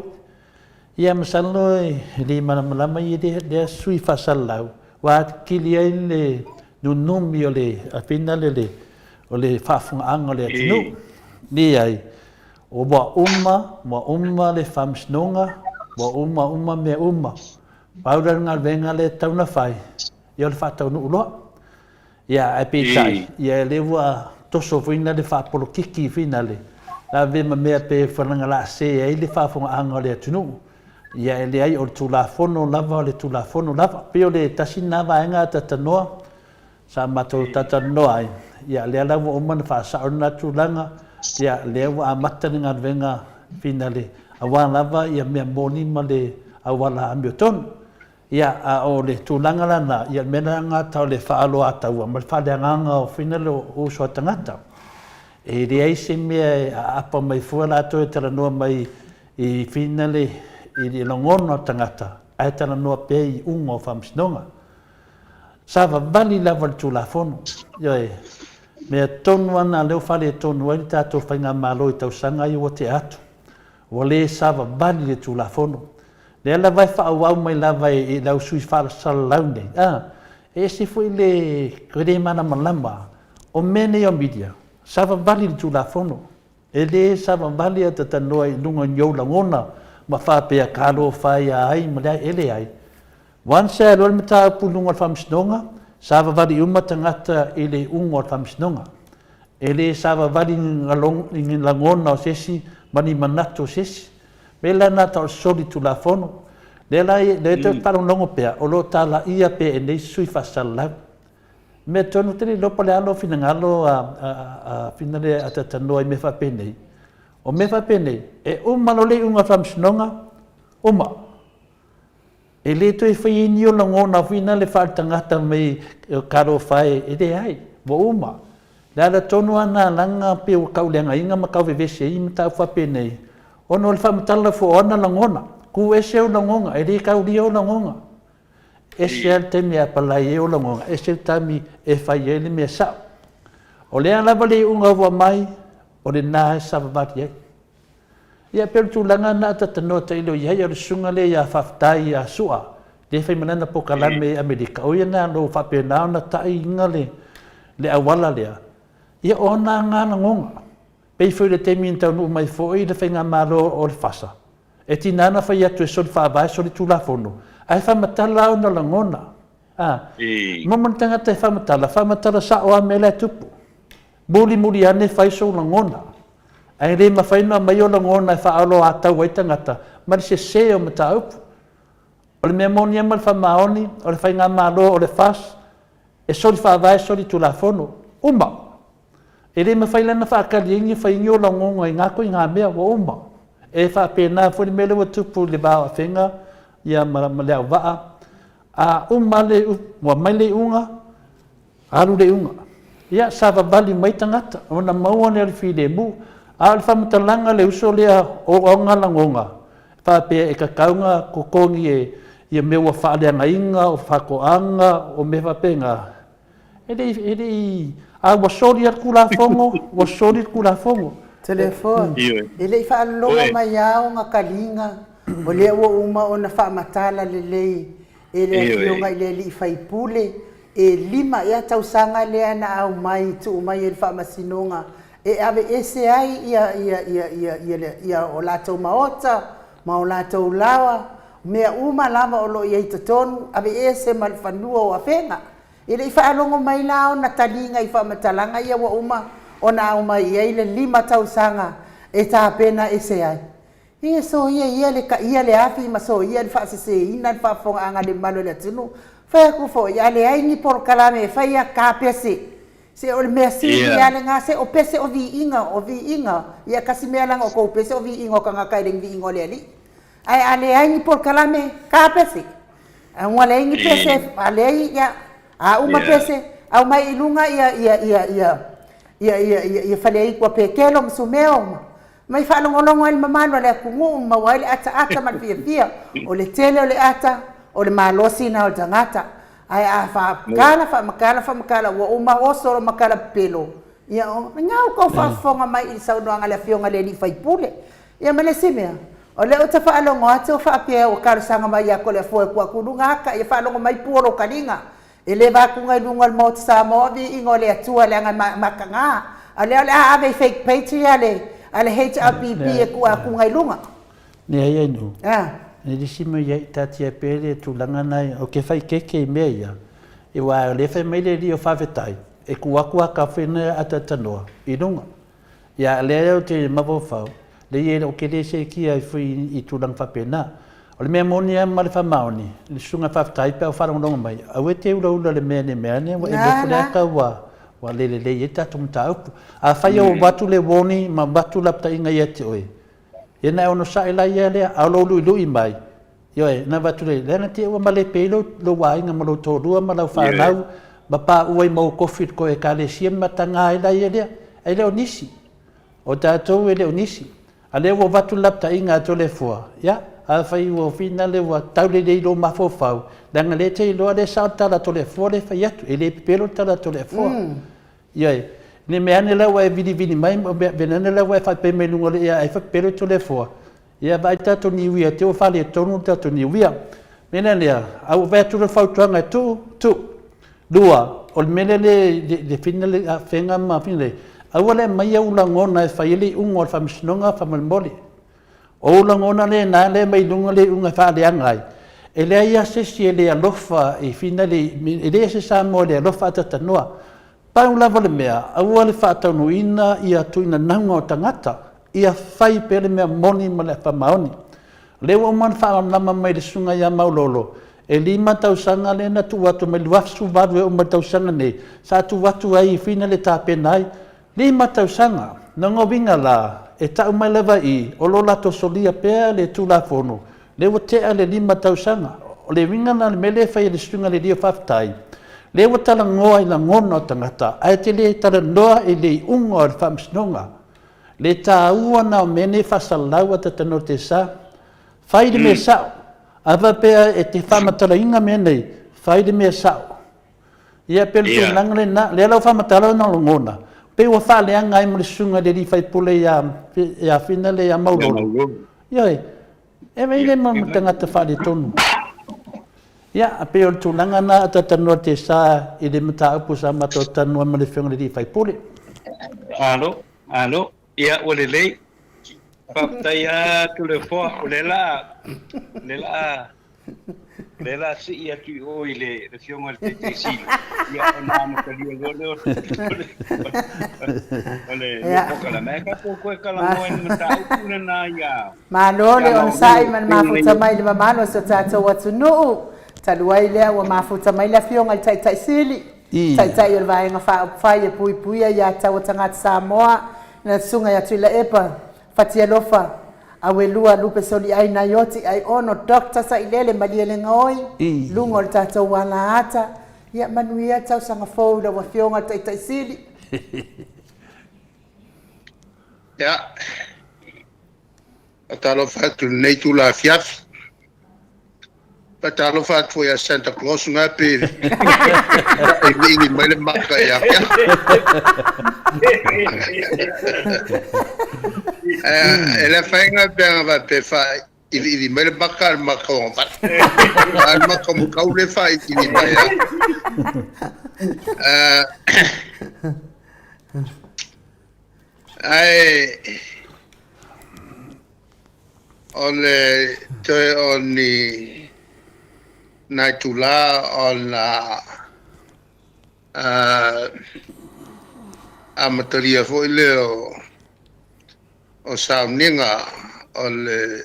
Ia masalo e le malamalama ia lea sui faasalalau, ua kili ai le nunumi o le afina le o le faafofogaaga o le atunuu. Leai, ua uma, ua uma le faamasinoga, ua uma uma mea uma. Pau la le galuega lea e tatau ona fai, ia o le faataunuu loa. Ia, ae peitai, ia lea ua toso foi na le faapolokiki foi na le ave ma mea pe falagalaase ai le faafofogaaga o le atunuu. Ia e leai, o le Tulafono lava o le Tulafono lava. E pei o le tasi lena vaega talatalanoa sa matou talatalanoa ai, ia lea la ua uma ona faasao lena tulaga, ia lea ua amata le galuega finale aua lava ia mea moni ma le auala amiotonu. Ia, a o le tulaga la lena, ia o le mea lena tau le faaaloataua ma le faaleagaga o fina o uso a tagata. E leai se mea e aapa mai fua latou e talanoa mai i fina le i le lagona o le tagata, ae talanoa pea i iuga o faamasinoga. Sa vavali lava le Tulafono. Ioe. Mea tonu lava lena lea ua faaletonu ai le tatou faigamalo i tausaga ia ua tea atu. Ua le savavali le Tulafono. Lea lava e faaauau mai lava e lau sui faasalalau nei, a, e ese foi le le malamalama o mea nei o media, savavali le Tulafono. E le savavali a ta talanoa i luga o ni ou lagona ma faapea talofa e ia ai ma leai, e leai. Once e alu ai le mataupu i luga o le Faamasinoga, savavali uma tagata i le iuga o le Faamasinoga. E le savavali i ni lagona o se isi ma ni manatu o se isi. O le mea la lena tau o le soli Tulafono. Lea la lea e faalogologo pea, o lo o talaia pea e nei sui faasalalau. O le mea tonu ou te le iloa po o le a lou finagalo a finagalo a talatalanoa i mea faapenei. O mea faapenei, e uma loa le iuga o le Faamasinoga, uma. E le toe faia ai ni ou lagona foi na le faaletagata mai talofa e, e leai, ua uma. Le ala tonu lava na alaga pei ua tauleagaina ma tauvevesi ai mataupu faapenei, ona o le faamatala fua o ana lagona. Tu ese ou lagona, e le taulia ou lagona. Ese lava le taimi e apalai ai ou lagona, ese le taimi e fai ai le mea sao. O lea lava le iuga ua aumai, o lena e savavali ai. Ia pei o le tulaga lena a ta tanoa tailo i ai, o le susuga lea ia Faafetai ia Sua, lea e fai ma lana polokalame i Amerika, o ia lena o lo o faapena ona taina le, le auala lea, ia o ona lava lagona. Pei foi o le taimi na taunuu mai foi le faigamalo o le FASA, e tiga ona fai atu e soli faavae, soli tulafono, ae faamatala ona lagona. A, momo le tagata e faamatala, faamatala sao lava mea la e tupu. Mulimuli ane fai sou lagona. Ae le mafai ona aumai o lagona e faaoloatau ai tagata ma le sese o mataupu. O le mea moni lava ma le faamaoni, o le faigamalo o le FAST, e soli faavae, soli tulafono. Uma. E le mafai la ona faatali ai ni fai ni o lagoga i na ituaiga mea ua uma. E faapena foi le mea lea ua tupu i le va o Afega ia ma ma le auvaa, a uma le ua aumai le iuga, alu le iuga. Ia savavali mai tagata ona maua lea o le filemu. A o le faamatalaga a le uso lea o ona lagoga, faapea e tatau ona totogi e ia mea ua faaleagaina, o faatoaga, o mea faapena, E le i, e le i, a ua soli lava le Tulafono, ua soli le Tulafono. Toleafoa, Ioe. e le i faalologo Oi. mai lava ona taliga, o lea ua uma ona faamatala lelei e le Ioe. Afioga i le alii faipule, e lima ea tausaga lea na aumai tuu mai e le Faamasinoga e aveese ai ia, ia, ia, ia, ia, ia, ia o latou maota ma o latou laoa, mea uma lava o lo o i ai i totonu, aveese ma le fanua o Afega. E le i faalogo mai la ona taliga i faamatalaga ia ua uma ona aumai i ai le lima tausaga e tapena ese ai. Ia soia ia le taia le afi ma soia le faaseseina le faafofogaaga a le mamalu o le atunuu. Fai atu foi, a leai ni polokalame e faia, ta pese. Se o le mea sili Ia. lava lena, se o pese o viiga, o viiga. Ia kasi mea leaga o tou pese o viiga o tagata e le ni viiga o le Alii. Ae a leai ni polokalame, ta pese. A ua leai ni pese, a leai, ia, a uma pese, aumai i luga ia, ia, ia, ia, ia, ia, ia, ia Faleaitu a Petelo ma Sumeo ma, mai faalogologo ai le mamalu a le atunuu ma maua ai le ataata ma le fiafia. O le tele o le ata, o le malosi lena o le tagata. Ae a faamatala, faamatala, faamatala, ua uma oso lo matala pepelo, ia, o, na outou faafofoga mai i le saunoaga a le Afioga i le alii faipule. Ia ma le isi mea, o lea ou te faalogo atu o faapea ua talosaga mai ia Toleafoa e tuu atu i luga ata, ia faalogo mai pua o lou taliga. E le avatuga i luga o le Maota Samoa viiga o le Atua leaga e mataga. A o lea o le a ave i fake page ia a le HRPP e tuu atuga i luga. Leai ai nuu. E le isi mea iai taatia pea le tulaga na ou te fai keke i mea ia, aua o lea e fai mai le alii o Faafetai e tuu atu ata foi na ataatanoa i luga. Ia, lea ou te mafaufau, leai ou te le seetia ai foi i tulaga faapena. O le mea moni lava ma le faamaoni, le susuga faafetai pe a ua faalogologo mai, aua e te ulaula i le mea ne mea ane ua e nofo lea ata ua ua le lelei ai le tatou mataupu. Afai ua avatu le warning ma avatu lapataiga ia te oe, ia ona e onosai laia lea, a o lou luilui mai, Ioe, na avatu le, leaga te i ua malepe ai lou, lou aiga ma lou toalua ma lau fanau, ma paua ai ma ou kofi i le tou ekalesia ma mataga ai la ia lea. E le o nisi. O tatou e le o nisi. A lea ua avatu le lapataiga a Toleafoa, ia, afai ua finale ua tau lelei i lou mafaufau, leaga lea e te iloa lea e sao le tala a Toleafoa lea e fai atu, e le pepelo le tala a Toleafoa. Ioe, ne mea ane la ua e vilivili mai, mea ane la ua e faapea mai i luga o le ea ai faapepelo Toleafoa, Ia vaai le tatou niuia te ua faaletonu le tatou niuia. Mea la lea, a ua vaai atu loa le fautuaga e tuu, tuu. Lua, o le mea lea le, le, le fina le afega ma fina le, aua le aumaia ou lagona e fai ai le iuga o le faamasinoga faamolemole. O ou lagona lena lea e aumai i luga le iuga e faaleaga ai. E leai lava se isi e le alofa i fina le, e leai se Samoa e le alofa ataatanoa. Pau lava le mea, aua le faataunuuina ia tuinanauga o tagata, ia fai pea le mea moni ma le faamaoni. O lea ua uma ona faamalamalama mai e le Susuga ia Maulolo, e lima tausaga lea na tuu atu mai le 2018 e oo mai le tausaga nei, sa tuu atu ai i fina le tapena ai. Lima tausaga! Lona uiga la, e tau mai lava i i, o lo o latou solia pea le Tulafono, lea ua tea le lima tausaga. O le uiga lena o le mea lea e fai e le Susuga i le Alii o Faafetai, lea ua talanoa i lagona o tagata, ae te le talanoa i le iuga o le Faamasinoga. Le taua na o mea nei faasalalau a tatanoa te sa. Fai le mea sao. A faapea e te faamatalaina mea nei, fai le mea sao. Ia pei o le tulaga lena, lea la ua faamatala ona lagona, pei ua faaleaga ai ma le susuga i le alii faipule ia, ia Fina le ia Maulolo. Ioe, e vaai le ma tagata faaletonu. Ia, pei o le tulaga lena a talanoa te sa i le mataupu sa matou talanoa ma le afioga i le alii faipule. Malo, malo. Ia, ua lelei. Faafetai lava Toleafoa, o lea la, o lea la O lea la sii atu i o i le afioga i le Taitai Sili, ia ona amatalia loa lea o le polokalame. Ae tatou toe talanoa i le mataupu lena ia Malo le onosai ma le mafuta mai i le mamalu o si o tatou atunuu. Talu ai lea ua mafuta mai le Afioga i le Taitai Sili. Taitai o le Vaega Faaupufai e Puipuia Ia Taua Tagata Samoa, le Susuga ia Tuilaepa Fatialofa Auelua Lupe Soliai Naioti Aiono Doctor Sailele Malielegaoi, luga o le tatou alaata. Ia manuia le tausaga fou i lau Afioga i le Taitai Sili. Ia, faatalofa atu i lenei itula afiafi. Faatalofa atu foi ia Santa Claus na pe iliili mai le maka ia te au. E le afaina pe ana faapea faailiili mai le maka a le maka o vale. A le maka o Makau lea e faailiili mai ai. Ae o le toe o ni nai itula ona amatalia foi lea o sauniga o le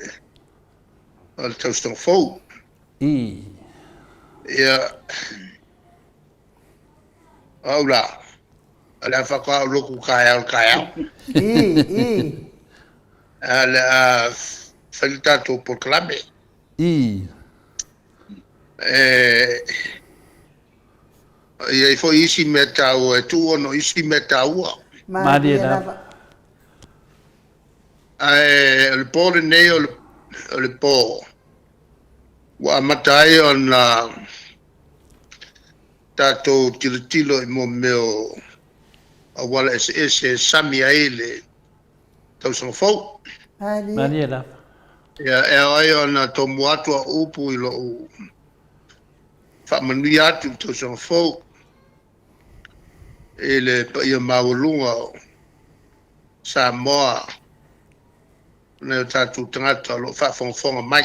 tausaga fou. Ia, o au la, o le a faatoa ou lotu taeao i le taeao. A le a fai le tatou polokalame. E i ai foi isi mea taua e tuu ona o isi mea taua. Malie lava. Ae o le po lenei o le po ua amata ai ona tatou tilotilo i mo mea o auala eseese e sami ai le tausaga fou. Malie lava. Ia, e ao ai ona tomua atu au upu i lou faamanuia atu i le tausaga fou i le paia maualuga o Samoa, nai o tatou tagata o lo o faafogafoga mai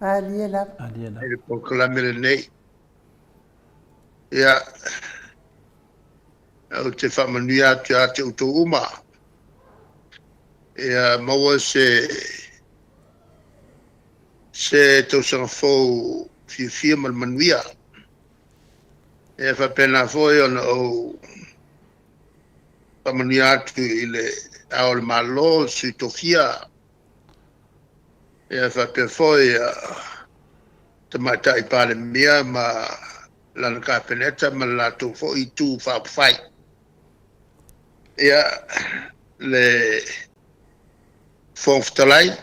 Malie lava. i le polokalame lenei. Ia, ou te faamanuia atu ia te outou uma, ia maua se se tausaga fou fiafia ma le manuia. Ia faapena foi ona ou faamanuia atu i le Ao o le Malo, le Sui Tofia, ia faapea foi ia Tamaitai Palemia ma lana Kapeneta ma le latou foi itu faaupufai. Ia, le Fofoga Fetalai,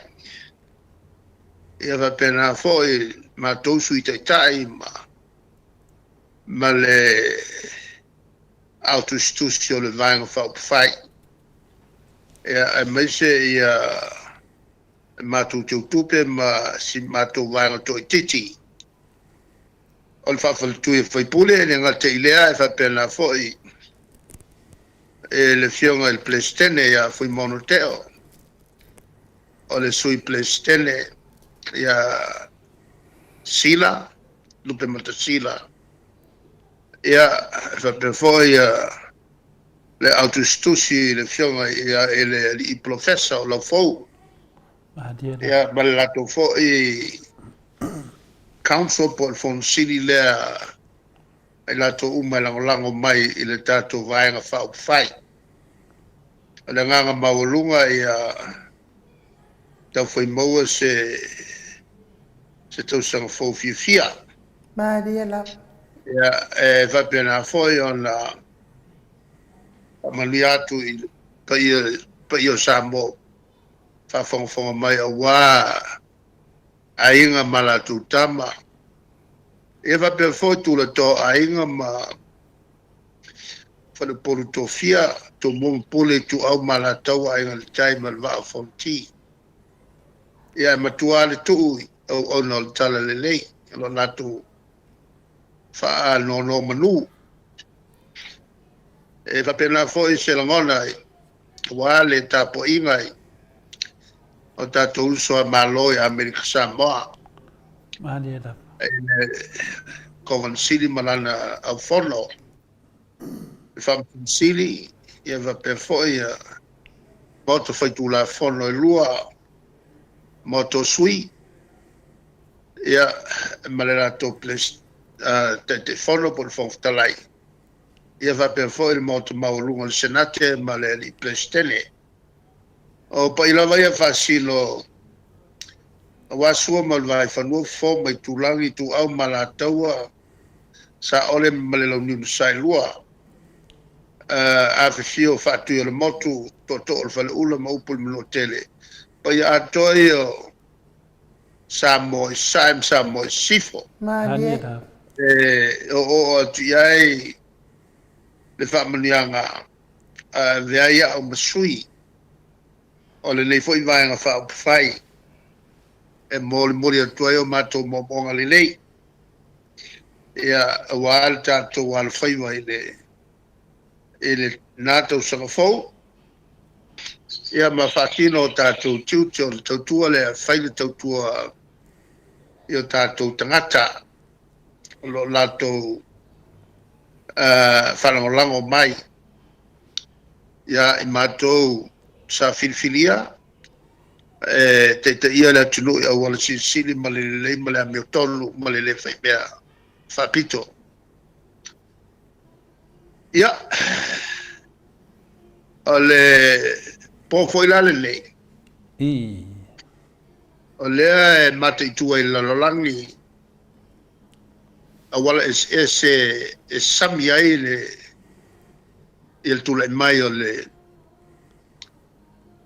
ia faapena foi matou Sui Taitai ma, ma le Ao Tusitusi o le Vaega Faaupufai, ia, aemaise ia matou teutupe ma si matou vaega toaitiiti o le faafaletui a faipule, e le gata i lea, e faapena foi e le Afioga i le Peresetene ia Fuimaono Teo, o le Sui Peresetene ia Sila, Lupemata Sila, ia, e faapea foi ia le Ao Tusitusi i le Afioga i le Alii Polofesa o Laufou, ia, ma le latou foi Council po o le Fono Sili lea a i latou uma e lagolago mai i le tatou Vaega Faaupufai. O le agaga maualuga ia taufai maua se se tausaga fou fiafia. Malie lava. Ia, e faapena foi ona faamanuia atu i le paia, paia o Samoa faafogafoga mai aua aiga ma latou tama. Ia faapea foi tulatoa o aiga ma faleupolu tofia, Tumua ma Pule, Ituau ma Alataua, Aiga i le Tai ma le Vaa o Fonoti. Ia e matua lava le tuu i auauna o le Talalelei o lo o latou faanonomanu. E faapena foi se lagona aua le tapuaiga i o tatou uso a Malo i Amerika Samoa. Malie lava. I le Kovana Sili ma lana aufono, le Faamasino Sili, ia faapea foi ia Maota Faitulafono e lua, Maota o Sui, ia ma le latou Taitaifono po o le Fofoga Fetalai. Ia faapea foi le Maota Maualuga o le Senate ma le Alii Peresetene. O paia lava ia faasino aua Sua ma le Vaifanua, Fofo ma Itulagi, Ituau ma Alataua, Saole ma le Launiu na Saelua, afifio Faatui o le Motu, Tootoo o le Faleula ma upu i le Manuatele. Paia atoa ia o Samoa i Sasae ma Samoa i Sisifo. Malie. E oooo atu i ai le faamanuiaga a avea ai au ma sui o lenei foi Vaega Faaupufai e molimoli atu ai o matou moomooga lelei, ia, aua le tatou alofaiva i le i lena tausaga fou, ia ma faatino o tatou tiute o le tautua lea, fai le tautua i o tatou tagata o lo o latou faalagolago mai ia i matou sa filifilia e taitaia le atunuu i auala silisili ma le lelei ma le amiotonu ma le le faimea faapito. Ia, o le po foi la lenei, o lea e mataitu ai i le lalolagi auala eseese e sami ai le ia le tulai mai o le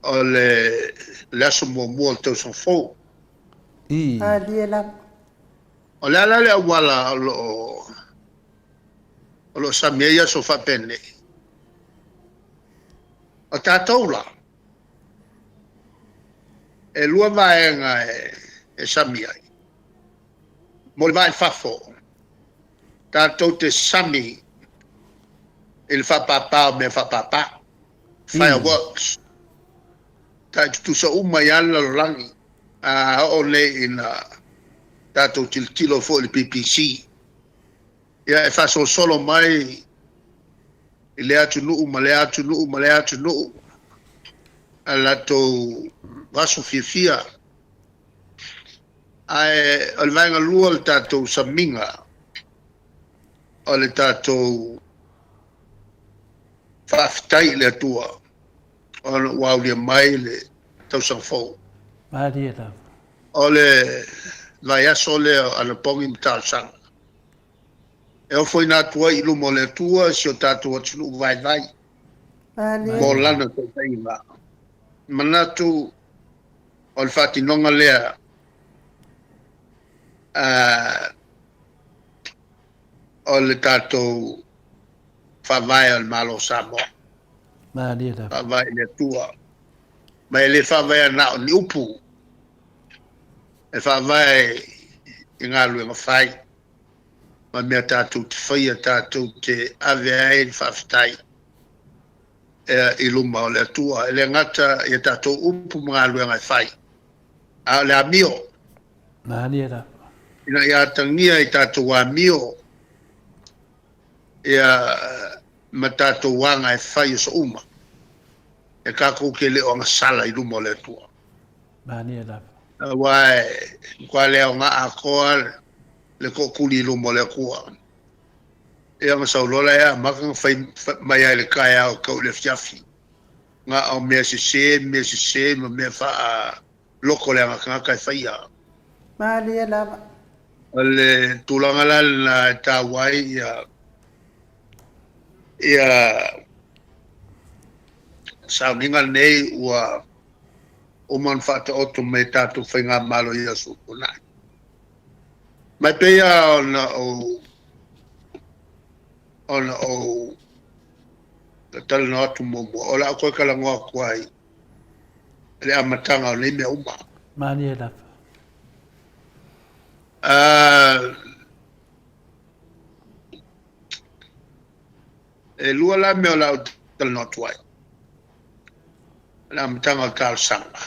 o le le aso muamua o le tausaga fou. Alie lava. O le a la le auala o lo o o lo o sami ai aso faapenei? O tatou la, e lua vaega e sami ai. Mo le va i fafo, tatou te sami i le faapāpā o mea faapāpā, fireworks. Tai tutusa uma ai lava le lalolagi, a oo nei ina tatou tilotilo foi i le BBC. Ia, e faasolosolo mai i lea atunuu ma lea atunuu ma lea atunuu a latou aso fiafia. Ae o le vaega lua o le tatou samiga, o le tatou faafetai i le Atua ona ua aulia mai le tausaga fou. Malie lava. O le vaiaso lea o Anapogi ma Talosaga, e ofoina atu ai i luma o le Atua si o tatou atunuu vaivai mo lana taitaiga. Manatu o le faatinoga lea o le tatou Faavae o le Malo o Samoa. Faavae i le Atua. Ma e le faavaea na o ni upu, e faavae i galuega fai ma mea tatou te faia, tatou te ave ai le faafetai i luma o le Atua. E le gata i a tatou upu ma galuega e fai, a o le amio. Ina ia atagia i tatou amio ia ma tatou aga e fai aso uma, e tatou te le o agasala i luma o le Atua. Malie lava. Aua e matua le aoga atoa le tootuli i luma o le Atua. Ia ona sau loa lea amata ona fai mai ai le taeao tau i le afiafi. Na o mea sese, mea sese ma mea faa-loko le aga tagata e faia. Malie lava. O le tulaga la lena e taua ai ia ia sauniga lenei ua uma ona faataoto mai e tatou faigamalo i aso ua tuanai. Ma e pei lava ona ou ona ou talanoa atu muamua, o le a ou toe talanoa atu ai i le amataga o nei mea uma. Malie lava. E lua la mea o le a ou talanoa atu ai. O le amataga o le talosaga.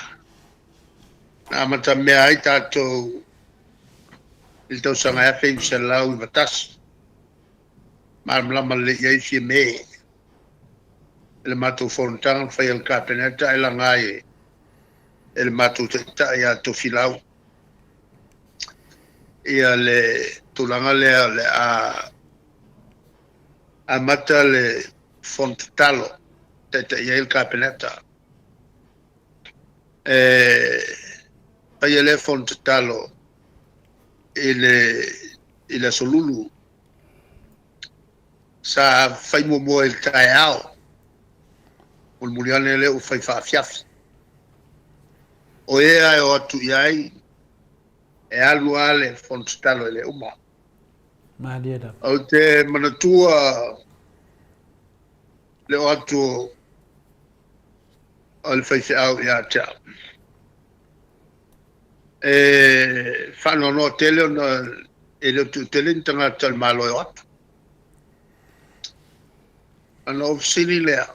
Na amatamea ai tatou i le tausaga 1991. Malamalama lelei i ai Fiame i le matou fonotaga na faia e le Kapeneta e laga ai e le matou taitai ia Tofilau ia le tulaga lea o le a Amata le Fono Tatalo, taitai ai le Kapeneta. E faia lea Fono Tatalo i le, i le Aso Lulu. Sa fai muamua i le taeao, mulimuli ane lea ua fai faafiafi. O e lava e o atu i ai, e alu lava le Fono Tatalo e le uma. Malie lava. Ou te manatua le o atu o le faifeau ia te au. E faanoanoa tele ona e le o tuutele ni tagata o le Malo e o atu. Ona ou fesili lea,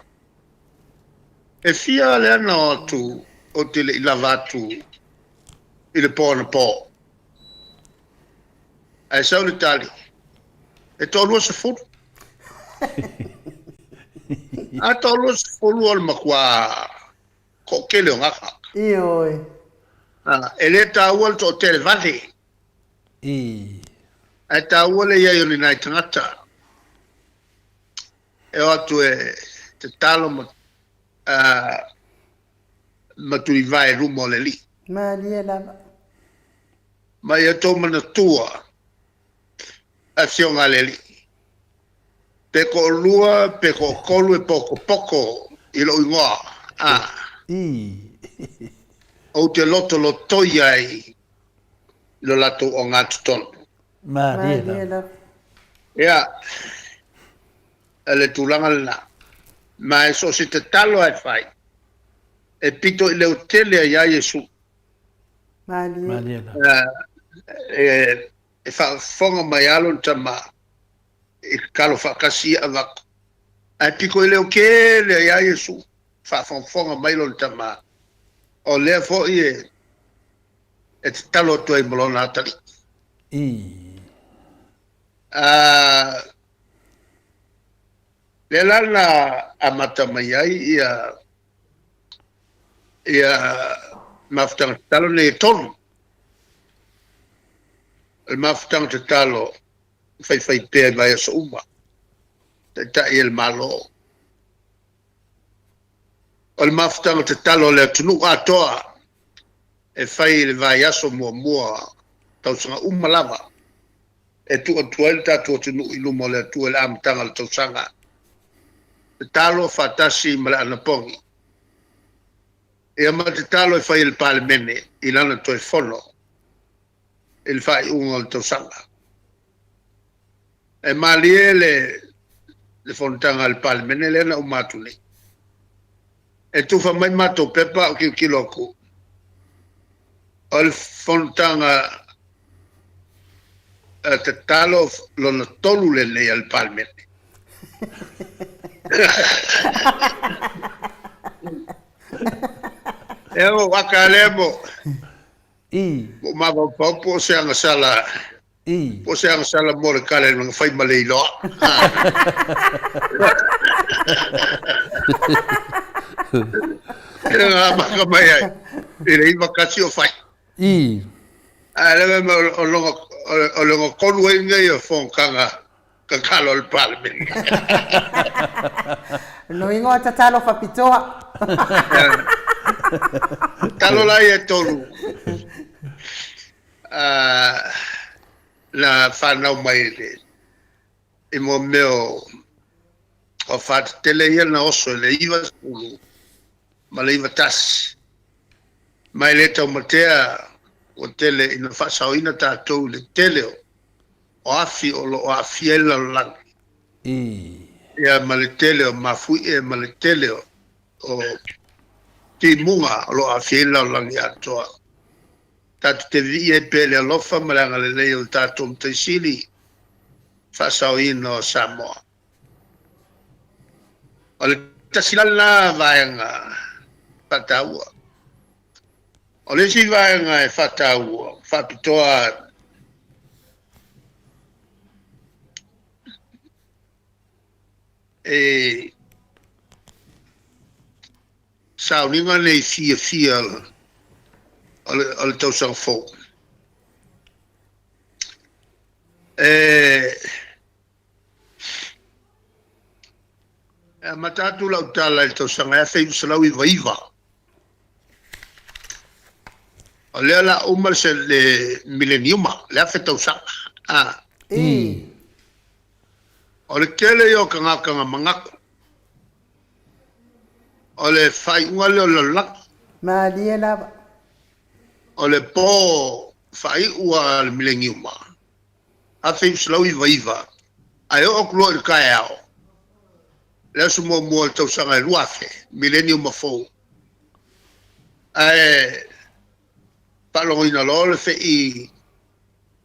e fia lea na o atu ou te le i lava atu i le po anapo? Ae sau le tali, e toa-20. A toa-20 o le matua toatele o gafa. Ioe. E le taua le toatele vale. Ae taua le i ai o ni nai tagata e o atu e tatalo ma, ma tulivae i luma o le Alii. Malie lava. Ma ia outou manatua, Afioga a le Alii, pe toalua pe toatolu e pokopoko i lou igoa, a ou te lotolotoi ai i lo latou ogatotonu. Malie lava. Ia, o le tulaga lena. Ma e so o se tatalo lava e fai, e pito i leotele ai ia Iesu. Malie. E faafofoga mai lava lona tama i tatalo faatasi ia avatu. Ae pito i leo tele ai lava Iesu, faafogafoga mai lona tama, o lea foi e tatalo atu ai ma lona atalii. Lea la na amata mai ai ia ia mafutaga tatalo nei e tolu. O le mafutaga tatalo faifai pea i vaiaso uma, taitai e le Malo. O le mafutaga tatalo a le atunuu atoa e fai i le vaiaso muamua tausaga uma lava e tuu atu ai le tatou atunuu i luma o le Atua i le amataga o le tausaga. Tatalo faatasi ma le anapogi. Ia ma tatalo e fai e le Palemene i lana toe fono i le faaiuga o le tausaga. E malie le le fonotaga a le Palemene lea na uma atu nei. E tufa mai matou pepa a o tilotilo atu, o le fonotaga tatalo lona tolu lenei a le Palemene. Ea ua aka lea mo mo mafaufau po o se agasala po o se agasala mo le kale na fai ma le iloa. E na amata mai ai i le 91 o fai. Ae le mea o lona o lona tolu ai nei o fonotaga tatalo a le Palemene. No ingoa tatalo fapitoa. Tatalo la ia e tolu na fanau mai i mo mea o faatetele ia na oso i le 90 ma le 91. Ma e le taumatea ua tele ina faasaoina tatou i le tele o afi o lo o aafia ai le lalolagi. Ia ma le tele o mafuie ma le tele o timuga o lo o aafia ai le lalolagi atoa. Tatou te viia ai pea i le alofa ma le agalelei o le tatou Matai Sili faasaoina o Samoa. O le tasi la lena vaega faataua. O le isi vaega e faataua, faapitoa e sauniga nei fiafia o le tausaga fou. E E amata atu lau tala i le tausaga e 1999. O lea o le a uma le mileniuma, le 1000 tausaga. A. I. O le tele ia o tagata na manatu, o le faaiuga lea o le lalolagi. Malie lava. O le po faaiu a le mileniuma, 1999, ae oo atu loa i le taeao, le aso muamua o le tausaga e 2000, mileniuma fou, ae faalogoina loa le feʻi,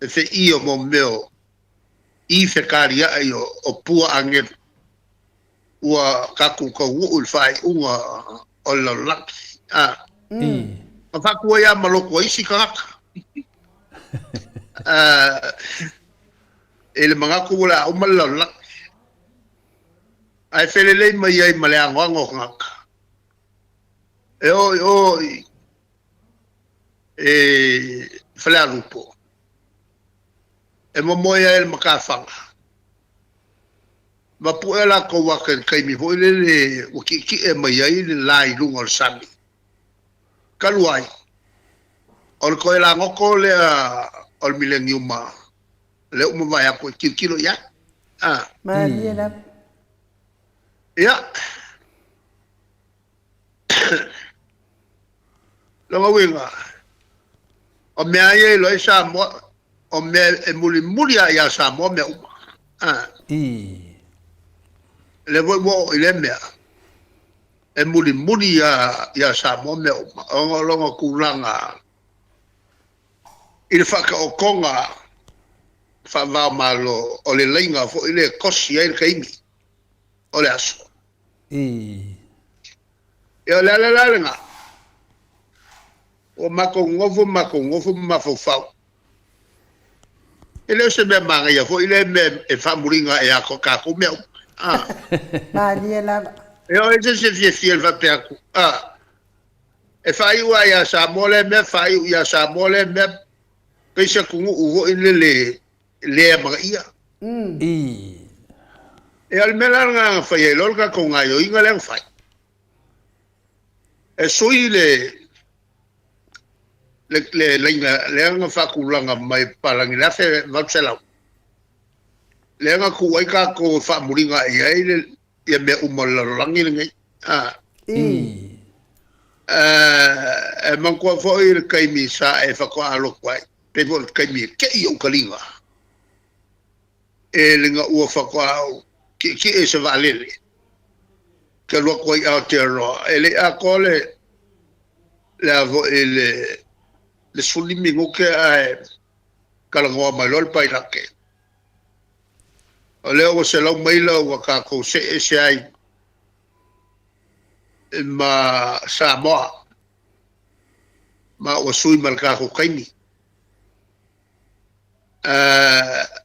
le feʻi o mo mea o i fekaliaʻi o pua agelu, ua tatou taunuu i le faaiuga o le lalolagi. A. Na faatu ai lava ma loto a isi tagata. I le manatu o le a uma le lalolagi. Ae felelei mai ai ma le anoano o tagata. E oo i o i Falealupo, e momoe ai le matafaga. Ma pue latou ata i le taimi foi lele ua tietie mai ai le la i luga o le sami. Talu ai, o le toe lagoto lea o le mileniuma lea ua mavae atu e tilotilo i ai. A. Malie lava. Ia. Lona uiga, o mea ia e iloa ai Samoa, o mea e mulimuli lava ia Samoa mea uma. A. I. Lea foi ua oo i lea mea, e mulimuli lava ia Samoa mea uma, ona o lona tulaga i le faataotoga faava-o-Malo, o le laina foi lea e kosi ai le taimi o le aso. I. Ia, o le ala la lena, ua matou nofo, matou nofo ma mafaufau. E le o se mea manaia foi lea mea e faamuliga ae ia tatou mea uma. Ah. Malie lava. E o e se se fiafia le faapea atu. Ah. E faaiu lava ia Samoa lea mea, faaiu ia Samoa lea mea, pei se atunuu foi lele le amanaia. I. Ia, o le mea la lena na fai ai loa le tatou gaoioiga lea na fai. E sui le le le laina lea na faatulaga mai e papalagi i le 1800, lea na tuu ai tatou e faamuliga i ai le ia mea uma o le lalolagi lenei. A. I. E manatua foi le taimi sa e faatoa lotu ai, pei foi o le taimi e tei ou taliga e le na ua faatoa ou tietie i se vaalele ke alu atu ai i Aotearoa. E le i atoa le le a foi le le 15 minute ae talanoa mai loa le pailate. O lea ua 100 maila ua tatou see ese ai ma Samoa ma ua sui ma le tatou taimi.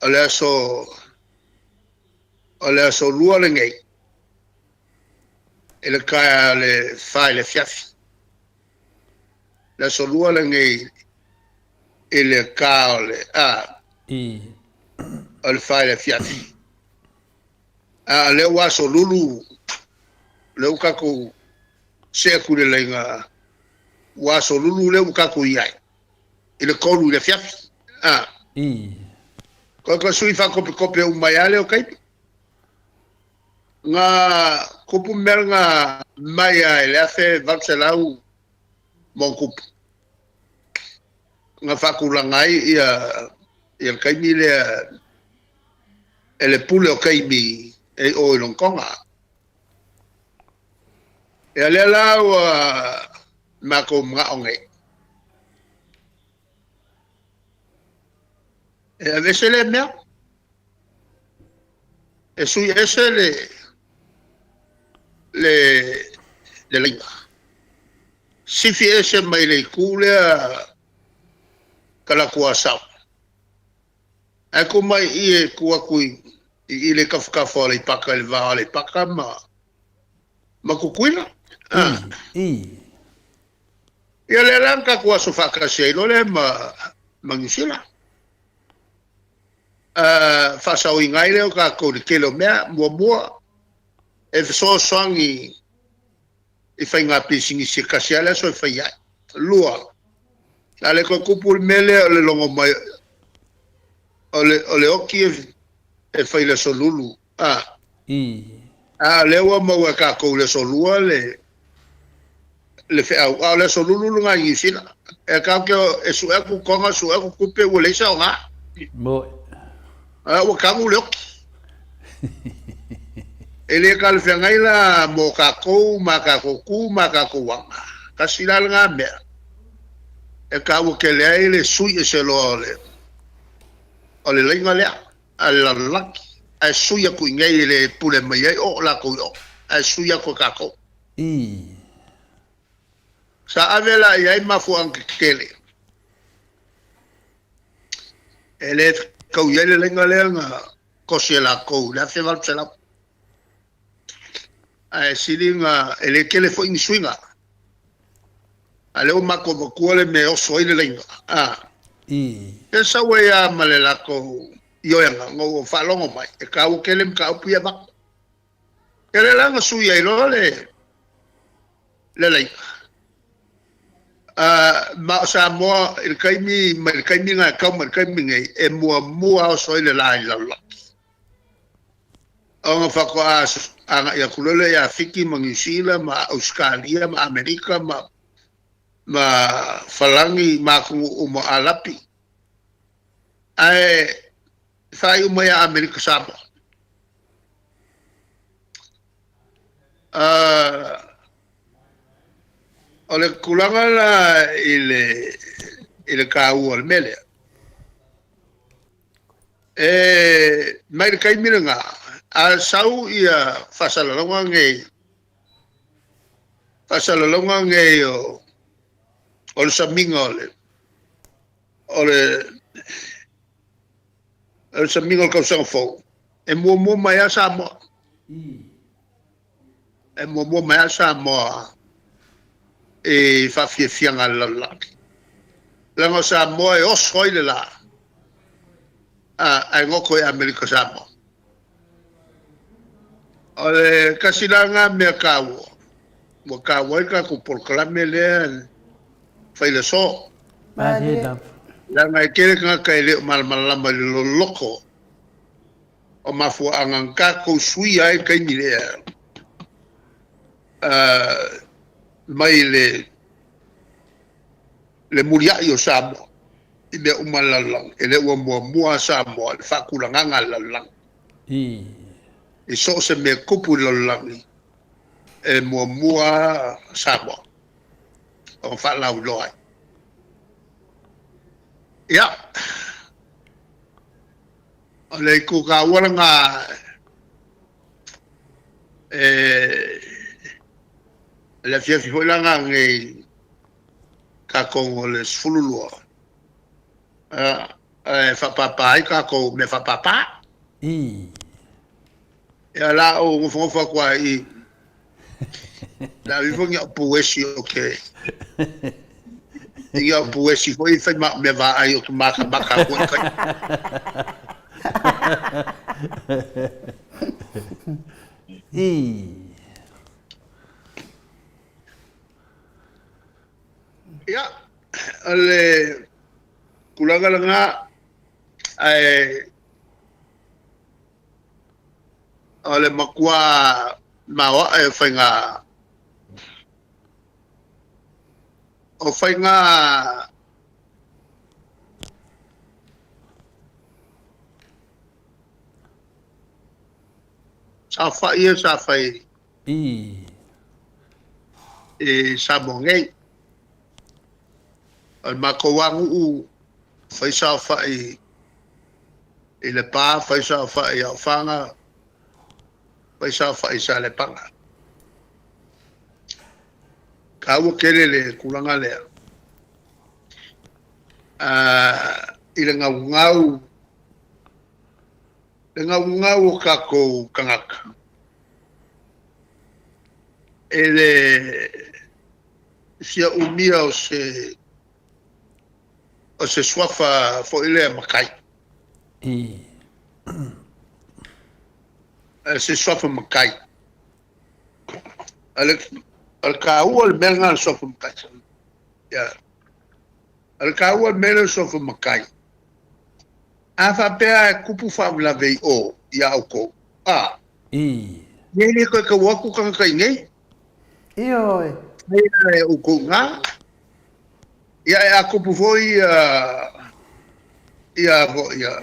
O le aso o le aso lua lenei i le taeao le fa i le afiafi. Le aso lua lenei i le ta o le a I. o le fa i le afiafi. A o lea ua aso lulu, lea ua tatou see atu i le laina, ua aso lulu lea ua tatou i ai i le 3 i le afiafi. A. I. Koe ka sui whakopekope o mai ale o taimi. Nga kupu mea nga mai a i le 1800 mo kupu. Nga whakulanga ai ia, ia le taimi lea e le pule o taimi e o i Longonga. Ia lea la ua makou manao nei. E aveese lea mea. E sui ese le le le laina. Sifi ese mai le itu lea Kalakuasau. Ae ku mai i e ku aku i i le tafatafa o Aleipata i le va o Aleipata ma ma Kukuila. Ah. I. Ia lea la na tatou aso faatasi ai loa lea ma ma Niu Sila. Faasaoina ai lea o tatou i le tele o mea. Muamua, E fesoasoani i faiga pisinisi e kasi lava le aso e fai ai. Lua, a le toe tupu le mea lea o le logo mai o le, o le oki e, e fai i le aso lulu, a. A o lea ua maua e tatou i le aso lua le, le feau, a o le aso lulu lena i Niu Sila. E tatou te e sue atu toga, sue atu tupe, ua leai se aoga. Moi. A ua tanu le oki. E le talafeagai la mo tatou ma tatou tu ma tatou aga. Tasi la lena mea e taua tele ai le sui ese loa o le o le laina lea a le lalolagi ae sui atu i inei e le pule mai ai o latou i o ae sui atu e tatou. Ii. Sa ave la i ai mafuaaga tetele e le fetaui ai le laina lea na kosi e latou i le 1800. Ae sili na e le tele foi ni suiga. A lea ua matou avatua le mea e oso ai le laina. A. Ii. E sau ai lava ma le latou ioega na ua faalogo mai e taua tele mataupu ia avatu. Ia lea la na sui ai loa le le laina. Ma o Samoa i le taimi mai le taimi na e tau mai le taimi nei e muamua oso ai le la i le lalolagi. Ona faatoa agai atu loa lea ia Fiti ma Niu Sila ma Ausetalia ma Amerika ma ma Falani ma atunuu uma o Alapi. Ae faaiu mai ia Amerika Samoa. O le tulaga la i le i le taua o le mea lea, e mai le taimi lena, a sau ia faasalalauga nei, faasalalauga nei o o le samiga o le o le o le samiga o le tausaga fou, e muamua mai lava Samoa. E muamua mai lava Samoa i faafiafiaga a le lalolagi. Leaga o Samoa e oso ai le la, ae goto i Amerika Samoa. O le tasi la lena mea taua, ua taua ai le tatou polokalame lea e fai i le aso. Malie lava. Leaga e tele tagata e le o malamalama i le loloto o mafuaaga na tatou suia ai le taimi lea mai le le muliai o Samoa i mea uma a le lalolagi. E le ua muamua Samoa i le faatulagaga a le lalolagi. I so o se mea tupu i le lalolagi, e muamua Samoa ona faalauiloa ai. Ia, o le itu taua lena e le afiafi foi la nei tatou o le 12 e faapapa ai tatou mea faapapa. Ii. Ia la ou nofonofo atu lava i i, le a ifo ni au puesi o ke, ni au puesi foi e fai ma au mea vaai o ke makamaka aku ai kai. Ii. Ia, o le tulaga lena, ae O le matua maoae o faiga o faiga saofai ia sa fai i i Samoa nei. O le matou aganuu fai saofai i Lepa, fai saofai i Aofaga, fai saofai i Salepaga. Taua tele le tulaga lea i le gaugau, le gaugau o tatou tagata i le fia umia o se o se suafa foi lea matai. I. Se suafa matai. O le, o le taua o le mea lena o le suafa matai. Ia. O le taua o le mea lea o le suafa matai, a faapea e tupu faalavelave i o ia outou, a, Ii. Ia e le toe tau atu tagata i inei. Ioe. Fai a e outou i ina. Ia e a tupu foi ia ia foi ia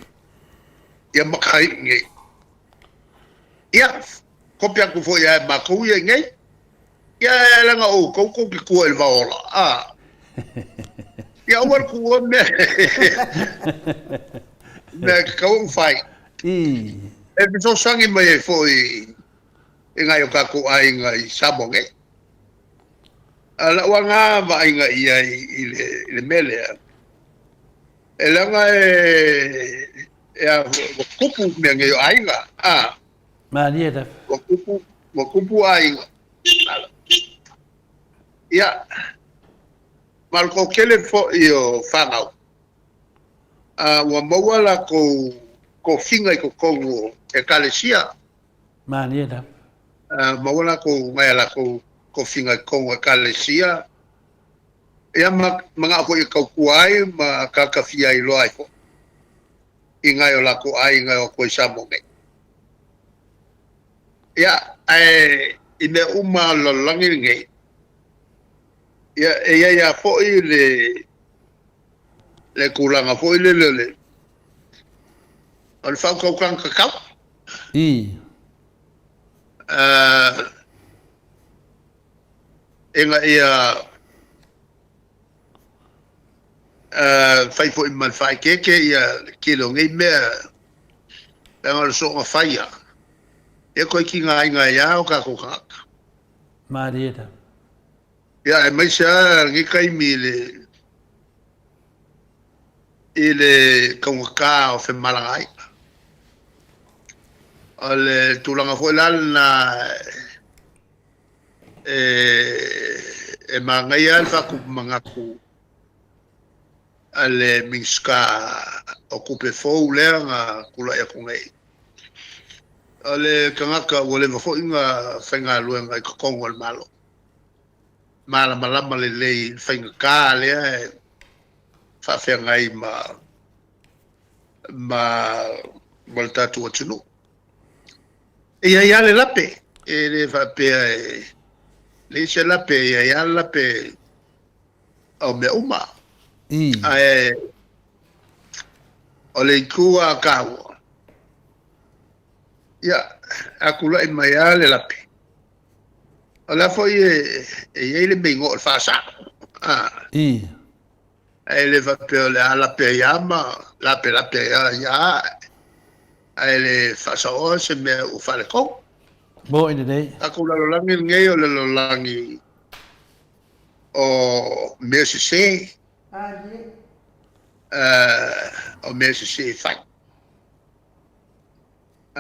ia makahiki nei. Ia, kope atu foi lava e matou ia i inei. Ia e leaga o outou tou te tua i le vaola, a. Ia aua le tuua mea mea e tatau ona fai. Ii. E fesoasoani mai ai foi i nai o tatou aiga i Samoa nei. A o lau lava na vaaiga i ai i le, i le mea lea, e leaga e, e a foi, ua tupu mea nei o aiga, a. Malie lava. Ua tupu, ua tupu aiga. Ia, ma le toatele foi o fanau, a ua maua latou tofiga i totonu o Ekalesia. Malie lava. A maua latou, nai a latou tofiga i totonu o Ekalesia, ia ma manao foi e tautua ai ma tagata fia iloa ai foi i nai o latou aiga e o atu ai i Samoa nei. Ia, ae i mea uma o le lalolagi lenei, ia, e i ai lava foi le, le tulaga foi lele o le, o le faautautaga tatau. Ii. Uh, ina ia uh, fai foi ma le faaeteete ia le tele o nei mea, leaga o le soona faia, ia toe tigaina ai lava o tatou tagata. Malie lava. Ia, aemaise lava lenei taimi i le, i le taugata o femalagaaiga. O le tulaga foi la lena e, e manaia lava le faatupu manatu a le Minisita o Tupe fou lea na tulai atu nei. O le tagata ua leva foi na faigaluega i totonu o le Malo. Malamalama lelei i le faigata lea e faafeagai ma ma ma le tatou atunuu. E i ai lava le lape, e le faapea e leai se lape, e i ai lava le lape o mea uma. Ae o le itu a taua, ia, a tulai mai lava le lape, O le a foi e i ai le meigo o le faasao. Ii. Ae le faapea o le a lape ai lava ma lapelape ai lava, ae le faasaoa se mea ua faaletonu. Moni lelei. Tatou lalolagi lenei o le lalolagi o mea sese. O mea sese e fai. O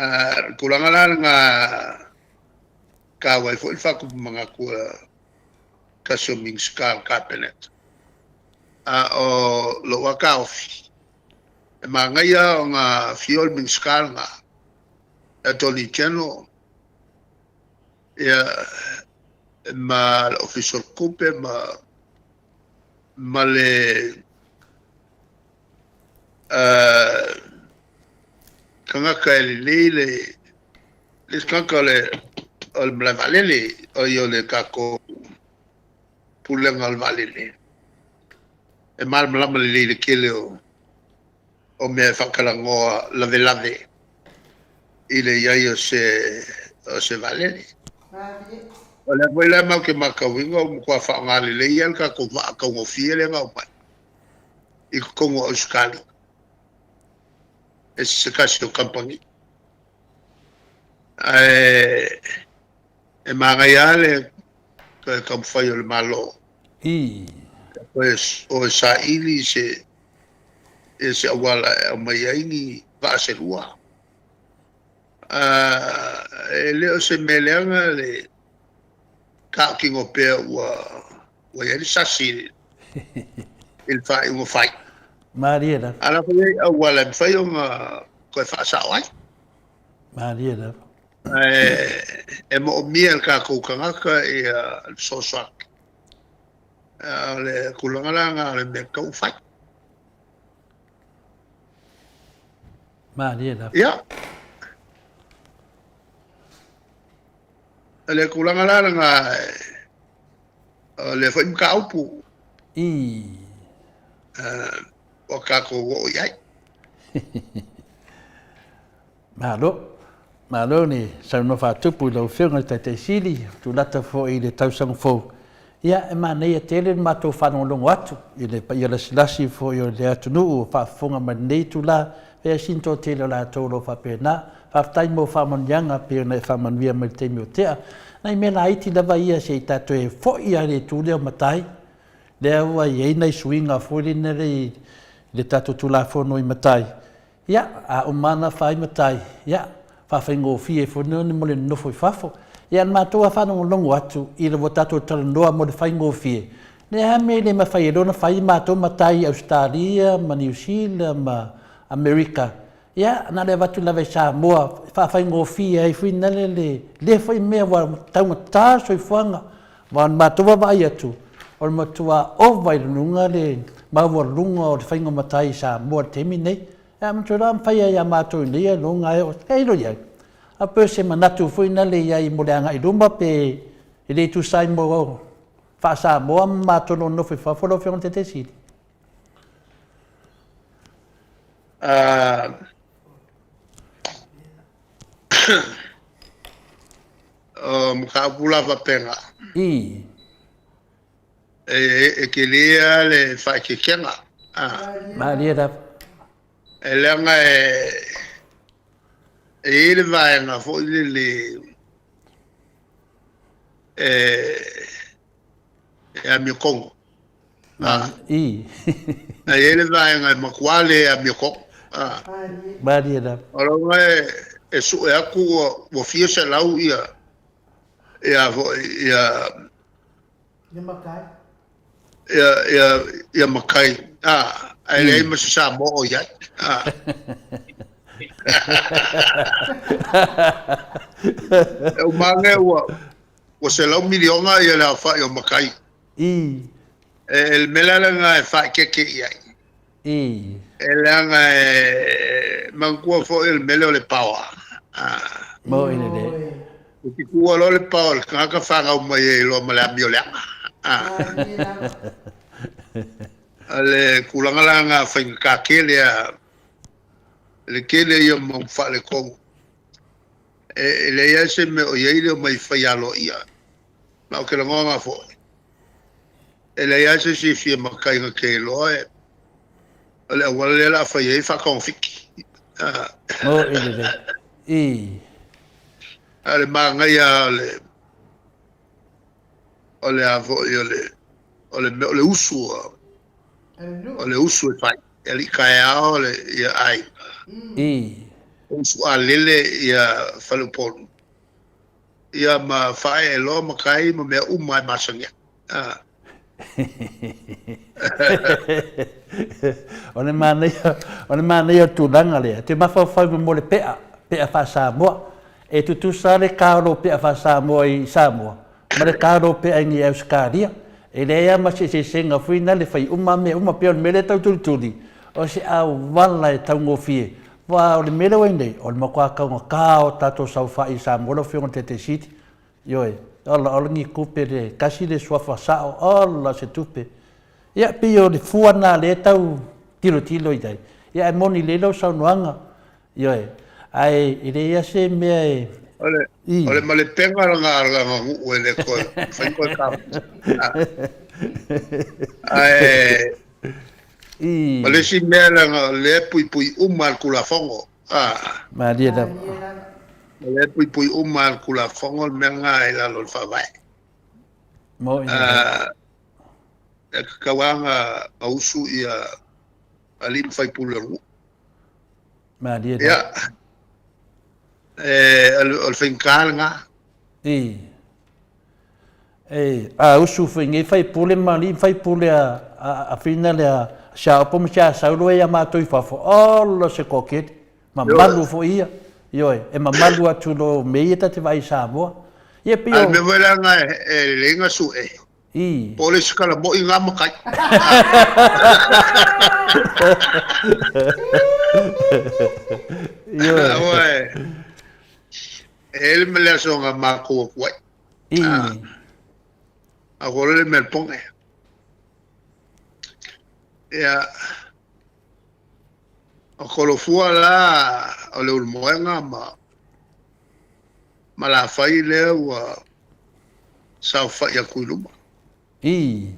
le tulaga la lena taua ai foi le faatupu manatu a tasi o Minisita o le Kapeneta. A o lou lava taofi, e manaia ona afio le Minisita lena, le Attorney General, ia, ma le Ofisa o le Tupe ma, ma le tagata e lelei le le isi tagata o le o le malae vaalele, o ia o le tatou pulega o le vaalele, e malamalama lelei i le tele o o mea e faatalanoa lavelave i le i ai o se o se vaalele. O lea foi la matou te matauina ua matua faaaoga lelei lava le tatou vaa taugofie lea na aumai i totonu o Ausetalia e se tasi o kamupani. Ae e manaia lava le toe taumafai o le Malo e o e saili se se auala e aumai ai ni vaa se lua. E le o se mea leaga le tautino pea ua ua i ai le sasi i le faaiuga fai. Malie lava. A o la foi e i ai auala e mafai ona toe faasao ai. Malie lava. Ae e moomia e le tatou tagata ia le fesoasoani. A o le tulaga la lena o le mea e tatau ona fai. Malie lava. Ia. O le tulaga la lena o lea foi mataupu. I. Ua tatou oo i ai. Malo. Malo le saunoa faatupu i lau Afioga i le Taitai Sili, tulata foi i le tausaga fou. Ia, e manaia tele le matou faalogologo atu i le paia lasilasi foi o le atunuu o faafofoga mai i lenei itula, pea sina toatele o latou o lo o faapena. Faafetai mo faamanuiaga pei ona e faamanuia mai i le taimi ua tea. Nai mea laiti lava ia se i ta toe foi lava i le itu lea o matai, lea ua i ai nai suiga foi lele i le tatou Tulafono i matai, Ia, a uma lava ona fai matai, ia, faafaigofie foi mo le nonofo i fafo. Ia, o le matou lava faalogologo atu ina ua tatou talanoa mo le faigofie, le a mea e le mafai ai loa ona fai matou matai i Ausetalia ma Niu Sila ma Amerika, ia, na o le avatu lava i Samoa e faafaigofie ai foi lea lea foi mea ua taugata le soifuaga. Aua o le matou vaavaai atu, o le matua ova i luga le maualuga o le faiga matai i Samoa i le taimi lenei. Ae matua iloa a mafai lava ia matou i inei ailoga e oo, tailo i ai. A pe o se manatu foi lea i ai mo le agai i luma pe e le tusa ai mo faa-Samoa ma matou o lo o nonofo i fafo lau Afioga i le Taitai Sili? O mataupu la faapena. I. E tele lava le faaeteetega. Malie lava. E leaga e i ai le vaega foi lele e amiotonu. I. E i ai le vaega e matua le amiotonu. Malie lava. O lona e sue atu ua fia selau ia ia foi ia Ia matai. Ia ia ia matai. Ae leai ma se Samoa o i ai. E uma ane ua ua $100 miliona ia le aofai o matai. I. E le mea la lena e faaeteete i ai. I. E leaga e manatua foi o le mea lea o le paoa. Moi lelei. E te tuua loa le paoa i le tagata fanau mai ai loa ma le amio leaga. O le tulaga la lena faigata tele lava, le tele ia o mau faaletonu. E leai lava se mea o i ai le omai fai aloaia. Ma ou te lagona foi, e leai lava se isi e fia matai na te iloa e, o le auala lea o le a fai ai faatogafiti. Moi lelei. I. A o le manaia o le o le a foi o le o le mea o le usu o le usu e fai e alii taeao le ia aiga. I. Usu alele ia faleupolu. Ia ma faaee loa matai ma mea uma e masani ai. O le manaia, o le manaia o le tulaga lea, e te mafaufau i mo le pe'a, pe'a faa-Samoa. E tutusa le ka o lou pe'a faa-Samoa i Samoa ma le ka o lou pe'a i Ausetalia. E leai lava ma se eseesega foi na le fai uma lava mea uma. Pei o le mea lea e tau tulituli, o se auala e taugofie. Aua o le mea lea ua i ai nei, o le matua taugata o tatou saofai i Samoa lau Afioga i le Taitai Sili. Ioe, ola, ola ni tupe le tasi le suafa sao, ola se tupe. Ia, pei o le fua lena lea e tau tilotilo i ai. Ia, ae moni lelei lau saunoaga, ioe, ae e leai lava se mea e... O le, o le malepega lena a lana nuu e le toe mafai toe taofia. Ae, o le isi mea leaga o lea e puipui uma e le Tulafono. Malie lava. O lea e puipui uma e le Tulafono le mea lena i lalo o le Faavae. Moni. E tatau lava ona usu ia alii ma faipule o le nuu. Malie lava. Ia, o le faigata lena. I. E, a usu foi nei faipule ma alii ma faipule a, a, a whina le a Siaopo ma Siasaulo e ia matou i fafo, ola se toatele, mamalu foi ia. Ioe, e mamalu atu loa o mea ia ta te vaai i Samoa. Ia pei A o. le mea foi leaga e lelei na sue. I. Po o le isi kala moi nga makai. Ioe. Aua e, e ele ma le aso nga makou aku ai. I. A ko le mea ponge. Ia, o Kolofua la o le Ulumoega ma Malafai lea ua saofai aku i luma. I.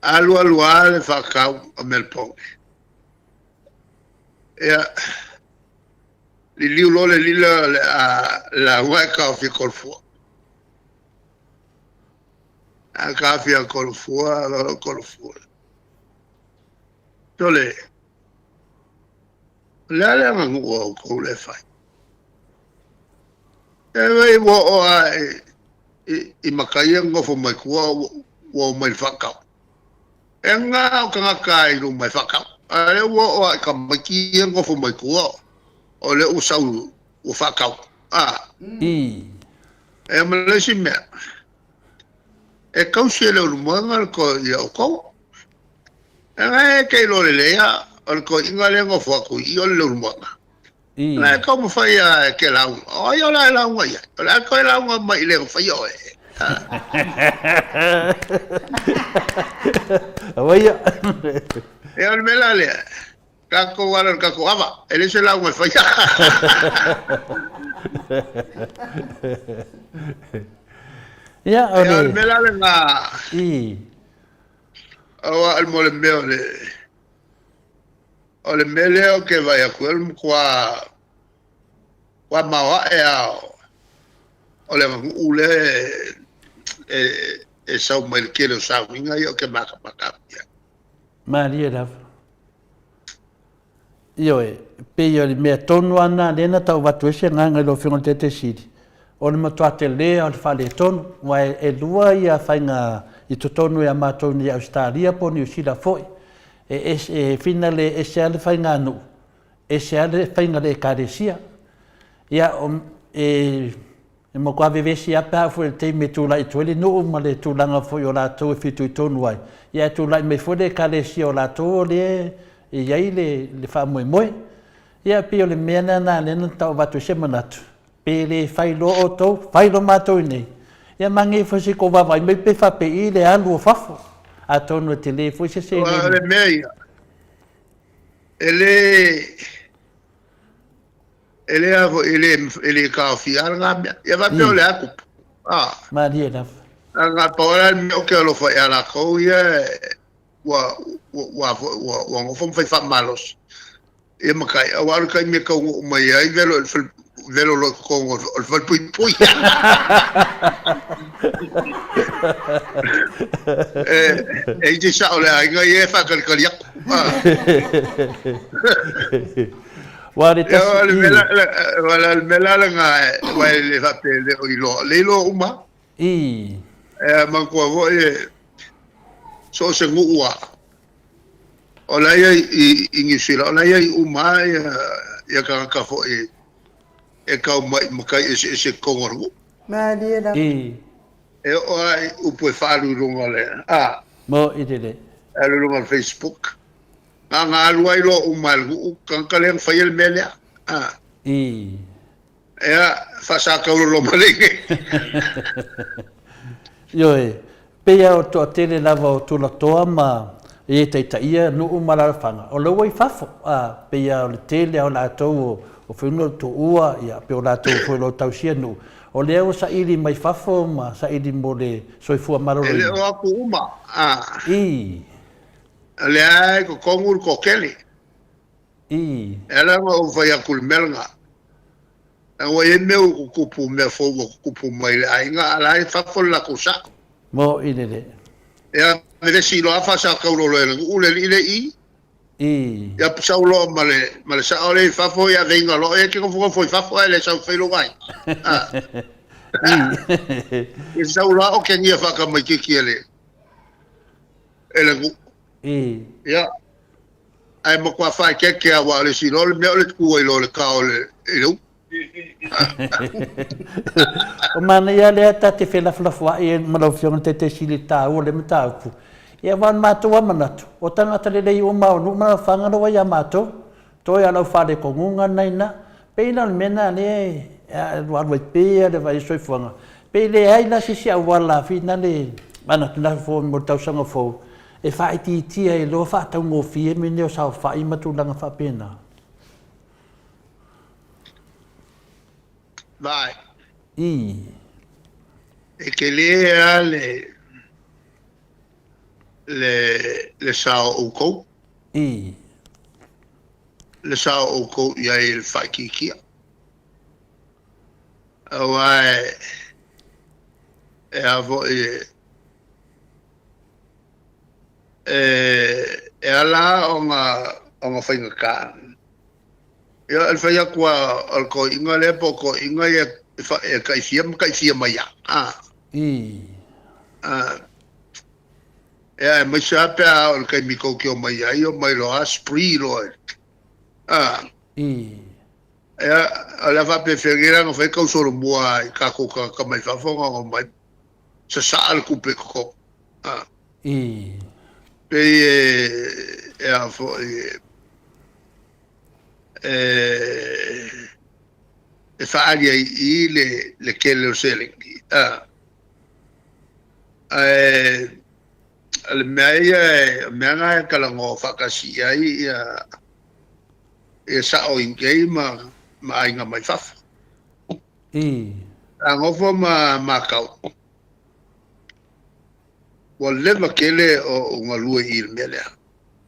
Alualu lava le faakau a Melbourne. Ia, liliu loa le lila o le a lauga e taofi e Kolofua. A taofi a Kolofua, loa Kolofua. Sole, o le a le aganuu a outou lea e fai? E wei ua oo lava i makai ia nofo mai tua ua omai i le faatau. E na o tagata i luma e faatau. A o lea ua oo lava i tamaiti ia nofo mai tua o lea ua sau ua faatau. A. I. E ma le isi mea, e tausi e le ulumoega le toa ia outou. E na e te iloa lelei lava o le toeaina lea e nofo atu i i o le ulumoega. I. Na e taumafai lava e te lauga. O ai o le a e lauga i ai? O le a toe lauga mai i le faia oe. Auaia. Ia o le mea la lea, tatou ala i le tatou ava, e leai se lauga e faia. Ia, o Ia o le... le mea la lena, I. aua o le mo le mea o le O le mea lea ou te vaai atu ai, o le matua maoae lava o le aganuu lea e sau mai le tele o sauniga ia ou te matamata atu i ai. Malie lava. Ioe, e pei o le mea tonu lava lena lea na tau avatu ai se agaga i lau Afioga i le Taitaisili, o le matua tele lava o le faaletonu, aua e lua ia faiga i totonu ia matou nei i Ausetalia po o Niu Sila foi, E ese, e fina le ese lava le faiganuu, ese lava le faiga le Ekalesia. Ia, o, e, e matua vevesi lava pe a oo foi i le taimi e tulai atu ai le nuu ma le tulaga foi o latou e fitoitonu ai, ia ae tulai mai foi le Ekalesia o latou o lea e i ai le, le faamoemoe. Ia, e pei o le mea lena lea na tau avatu ai se manatu, Pe le fai loa outou, fai loa matou i inei. Ia manaia foi se i tou vaavaai mai pe faapei le alu o fafo. Atonu e tele foi se Aua o seleni. le mea ia, e le, e le a foi, e le, e le taofia lava lena mea. Ia faapea o le a tupu. A, Malie lava. leaga pau lava le mea ou te alofa ia latou ia, ua, ua, ua, ua, ua nofo ma fai faamalosi. Ia makai, aua o le taimi e taunuu mai ai velo i le fale, velo loa i totonu o le falepuipui. E, e iti sao le aiga ia e faatalitali atu. Ua le Ia, tasi o le i. mea la, o le mea la lena, aua e le faapea e le o iloa, le iloa uma. I. E manatua foi e so o se nuu lava. O la e i ai i Niu Sila, o la e i ai uma lava ia tagata foi e tau mai i matai eseese i totonu o le nuu. Malie lava. I. E oo lava i upu e faaalu i luga o le, a. Mo i lele. E alu i luga o le Facebook. Na ona alu ai loa uma e le nuu, tagata lea na faia le mea lea, a. I. Ea, faasataulolo ma le ine. Ioe, pei lava o le toatele lava o tulatoa ma e taitaia nuu ma alaalafaga, o la ua i fafo, a, pei lava o le tele lava o latou o, o Fuinuo o Tuua, ia, pei o latou foi o lo o tausia nuu, o lea ua saili mai fafo ma saili mo le soifua E le maloloina. o atu uma, a. I. O lea e totonu le toatele. I. E ala ona ou fai atu i le mea lena, leaga ua i ai mea ua tutupu, mea fou ua tutupu mai i le aiga, a o la e i fafo le latou sao. Mo i lele. Ia, vevesi loa faasataulolo e le nuu le alii le i. I. Ia sau loa ma le, ma le sao lea i fafo, ia veiga loa, e te nofonofo i fafo ae le sau e fai lou aiga. A. I. Ia sau loa okegia faatamaitiiti e le, e le nuu. I. Ia. Ae matua faaeteete aua o le isi loa le mea o le tu ai loa o le kao i le upu. O manaia lea ta te felafolafoai ai ma lau Afioga i le Taitaisili i le taua o lea mataupu. Ia aua o le matou lava manatu, o tagata lelei uma o nuu ma alaalafaga la ua ia matou, toe lava o le au faaletonuga lena e i ina. Pei la o le mea lena lea e alualu ai pea le vaai o le soifuaga, pe leai la se isi auala finale manatunatu foi mo le tausaga fou e faaitiitia ai loa faataugofie mea nei o saofai ma tulaga faapena. Vaai. Ii. E tele lava le, le, le sao o outou. Ii. Le sao o outou i ai i le faaitiitia. Aua e, e a foi e, e, e ala ona, ona faigata. Ia, o le fai atu a o le toeaina lea po o toeaina ia e taifia ma taifia mai lava. A. Ii. A. Ia, aemaise lava pe a oo i le taimi tou te omai ai, omai loa lava spree loa. A. Ii. Ia, o le a faapefea nei la ona fai tau solomua i tatou tagata mai fafo na ona omai sasaa le tupe i totonu. A. Ii. Pei e, e a foi e, e faaali ai i i le, le tele o seleni. A. Ae o le mea ia, o mea na e talanoa faatasi i ai ia, ia sao i nei ma, ma aiga mai fafo. Ii. A nofo ma matau, ua leva tele o ou galue i i le mea lea.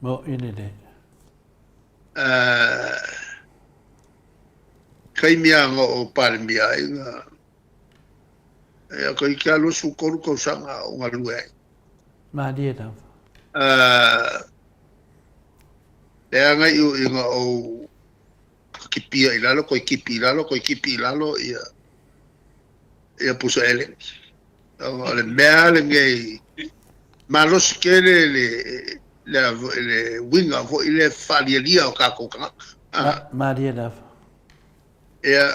Moʻi lelei. Taimi lava na ou Palemia ai, na, ia, toeitiiti lava 23 tausaga o galue ai. Malie lava. Leaga iu ina ou kipia i lalo, toe kipi i lalo, toe kipi i lalo ia, ia pusa eleni. Ona o le mea lenei, malosi tele le, le, le uiga foi lea faalialia o tatou tagata. Ah. Malie lava. Ia,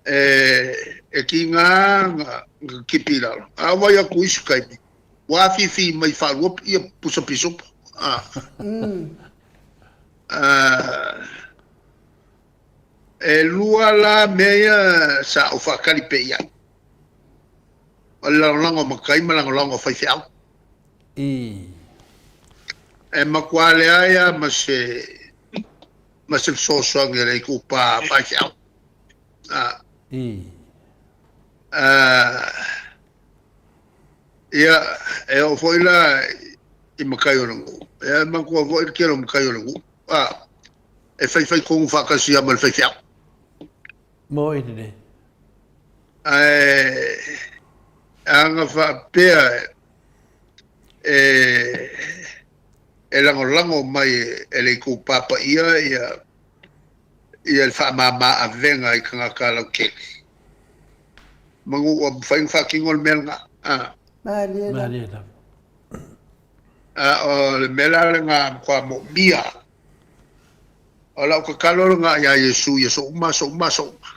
e, e tiga na, na kipi i lalo. A vai atu isi taimi, ua afifi mai faalua ia pusa pisupo. Ah. Ah, E lua la mea ia sa ou faatali pea i ai, o le lagolago a matai ma lagolago a faifeau. Ii. E matua leai lava ma se ma se fesoasoani a le itupa faifeau. A. Ii. A, ia, e oo foi la i matai o le nuu. Ia, e manatua foi le tele o matai o le nuu. A. E faifai tonu faatasi lava ma le faifeau. Moe lelei. Ae ana faapea e, e lagolago mai e le itupa paia ia, ia le faamama avega i tagata lautele. Manu ua mafai ona faatino le mea lena. A. Malie lava. A o le mea la lena matua moomia. O lau tatalo lena iā Iesu i aso uma, aso uma, aso uma.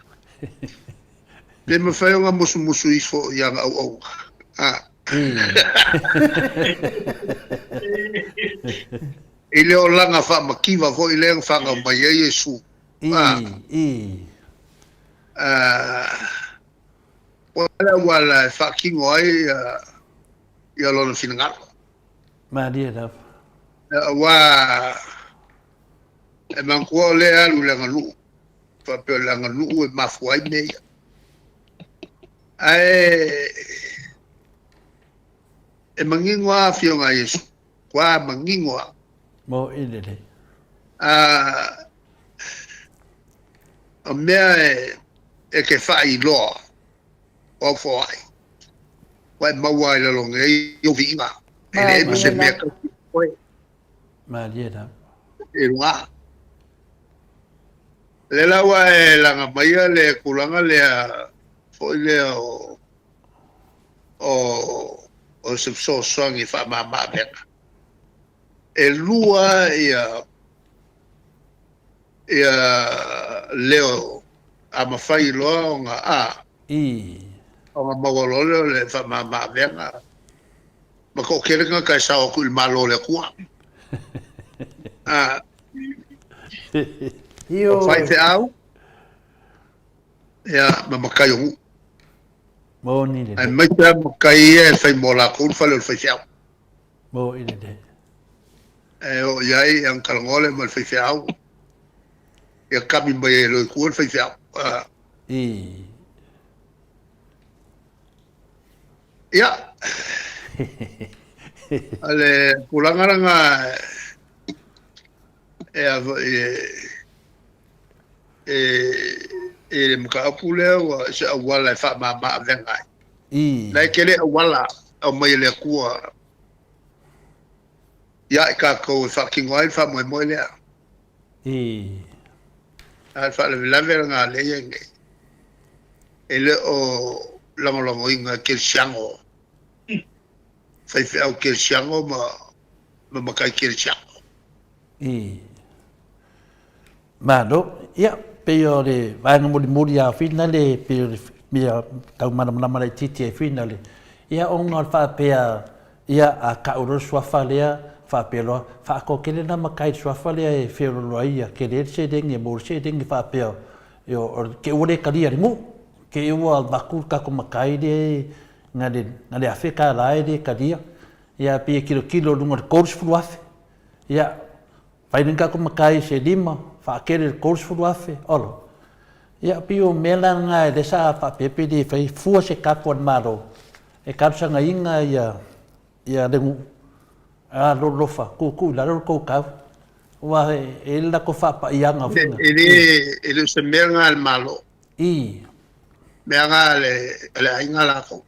Pe mafai ona musumusu ifo i ana auauna. A. I le olaga faamativa foi lea na fanau mai ai Iesu. A. A, o le auala e faatino ai ia lona finagalo. Malie lava. Aua e manatua o lea e alu i le aganuu, faapea o le aganuu e mafua ai mea ia. Ae e manino lava Afioga a Iesu, ua manino lava. Moʻi lelei. A, o mea e, e te faailoa o au foai, ua e maua ai lalo nei ou viiga. E leai ma se mea tau oe. Malie lava. E luga. Lea la ua e laga maia le tulaga lea foi lea o o o se fesoasoani e faamama avega. E lua ia ia leo a mafai loa ona a I. Ona maua loa lea o le faamama-avega ma toatele tagata e sao atu i le Malo o le Atua. A, o faifeau, ia, ma matai o nuu. Moni lelei. Aemaise lava matai ia e fai mo latou le fale o le faifeau. Moni lelei. E oo i ai, ia ona talanoa lea ma le faifeau, ia kami mai ai loa i tua le faifeau. A. I. Ia, o le tulaga lena e a foi e e i le mataupu lea ua se auala e faamama avega ai. I. La e tele auala aumai e le Atua ia i tatou e faatino ai le faamoemoe lea. I. A o le faalavelave lena lea e i ai nei, e le o lagolagoina e kerisiano, faifeau kerisiano ma, ma matai kerisiano. I. Malo. Ia, pei o le vaega mulimuli lava finale, pei o le mea tau malamalama laitiiti ai finale, ia ona o le faapea, ia a tau loa le suafa lea, faapea loa, faatoatele na matai i le suafa lea e feoloolo ai ia, tele le seleni e maua le seleni faapea, o te i ua le talia e le nuu, te i ua avatu le tatou matai lea na le $1,000 e le talia, ia pei e tilotilo i luga o le $30,000. Ia, Fai nei tatou matai se lima, faatele i le 30,000, ola. Ia, pei o mea la na lea sa faapea pe le fai fua se tapu a le Malo e talosagaina ia, ia le nuu, a lolofa, tuutuu i lalo le tou tau, aua e i ai le latou faapaiaga foi lea. E le, e le o se mea lena a le Malo. I. Mea lena a le, a le aiga latou.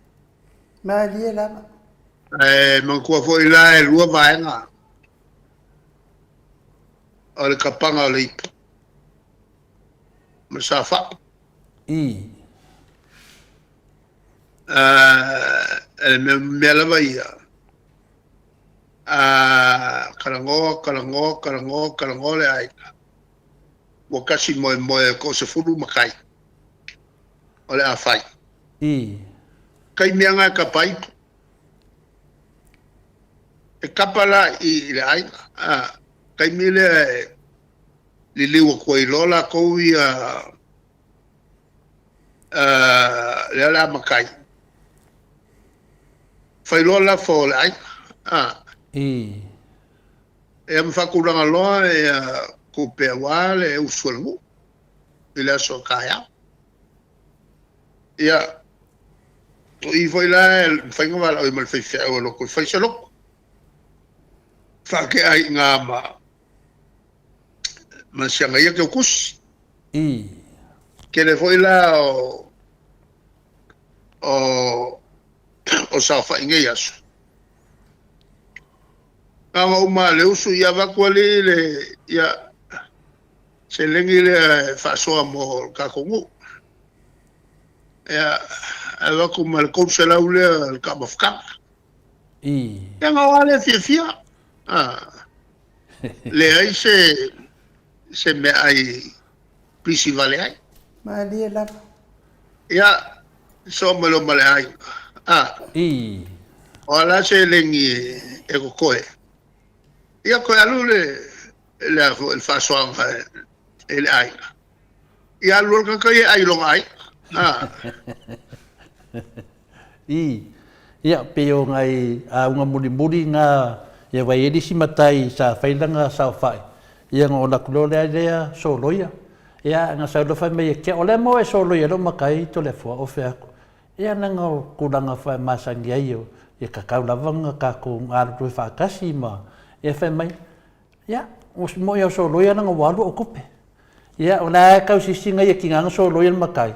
Malie lava. Ae manatua foi la e lua vaega. O le kapaga o le ipu ma le saofai. I. A le mea, mea lava ia, a talanoa, talanoa, talanoa, talanoa le aiga, ua tasi moemoe e toasefulu matai o le a fai. I. Taimi lava na e kapa ipu. E kapa la i le aiga, a, taimi lea e liliu atu ai loa latou ia, a, lea o le a matai, fai loa lafo o le aiga, a. I. Ia ma faatulaga loa ia tupe aua le usu a le nuu i le aso taeao. Ia, o i foi la e mafai ona valaauina ma le faifeau e loto e fai se loto. Faatea ai i ina ma, ma siaga ia teutusi. I. Tele foi la o, o, o saofai i nei aso. Na ona uma lava le usu, ia avatu alii le, ia, seleni lea e faasoa mo le tatou nuu. Ia, ae avatu ma le 300 lea le taumafataga. I. Ia na o lava lea fiafia. Ah. Leai se, se meaai pisi vale ai. Malie lava. Ia, soo mai loa ma le aiga. Ah. I. O a la seleni e, e kokoe. Ia koe alu le, le a foi le faasoaga e le aiga. Ia alu loa le tagata ia e ai i lona aiga. A. I, ia, pei o nai auga mulimuli na, ia wai e le isi matai sa fai lana saofai, ia na ola atu loa lea lea soloia. Ia, na sau loa fai mai e kia, o lea mo e soloia lou matai Toleafoa, ofe aku. Ia leaga o tulaga foi e masani ai, ia tatau lava ona tatou galulue faatasi ma, ia fai mai, Ia, ua moi au soloia leaga ua alu ou tupe. Ia, o la e tausisi nai e tiga na soloia le matai,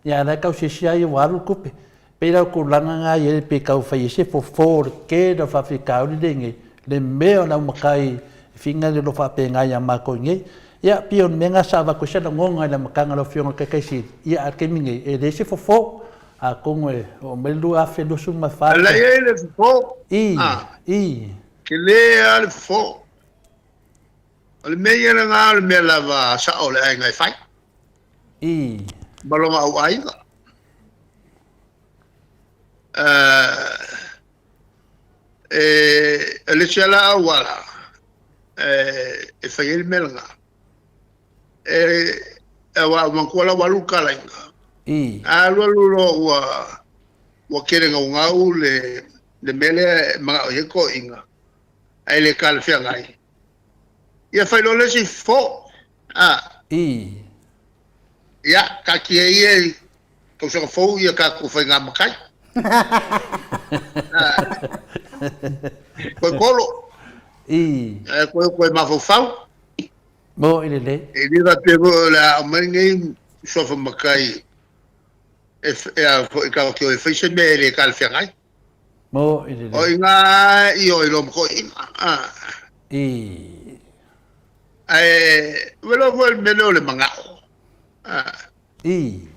ia a la e tausisi lava ia ua alu le tupe. Pei la o tulaga na ia pei tau fai ai se fofo o le tele o faafitauli lea i inei, le mea o le au matai e finga le lo faapena ia matou i inei. Ia, pei o le mea na sa avatu ai se lagona i le amataga o lau Afioga i le Taitai Sili, ia a o le taimi nei, e leai se fofo. Atonu e oo mai le 2024. A la e i ai le fofo. I, i. Tele lava le fofo. O le mea ia lena o le mea lava sa'o o le aiga e fai. I. Ma lona au aiga. E, e le isi lava la auala e fai ai le mea lena. E, aua ua manatua la ua alu le talaiga. I. A alu alu loa ua, ua tele naunau le, le mea lea e manao i ai toeaiina, ae le talafeagai. Ia fai loa le isi fofo. A. I. Ia, taatia ia i tausaga fou ia tatou faiga matai. Koe kolo. I. Koe koe mafaufau. Mo i lelei. E le faapea foi o le a aumai lenei suafa matai e, e a foi tatou te o e fai se mea e le talafeagai. Mo i lelei. O i ngā i o i lo matoaiga. A. I. Ae, welo foi le mea lea o le manao. A. I.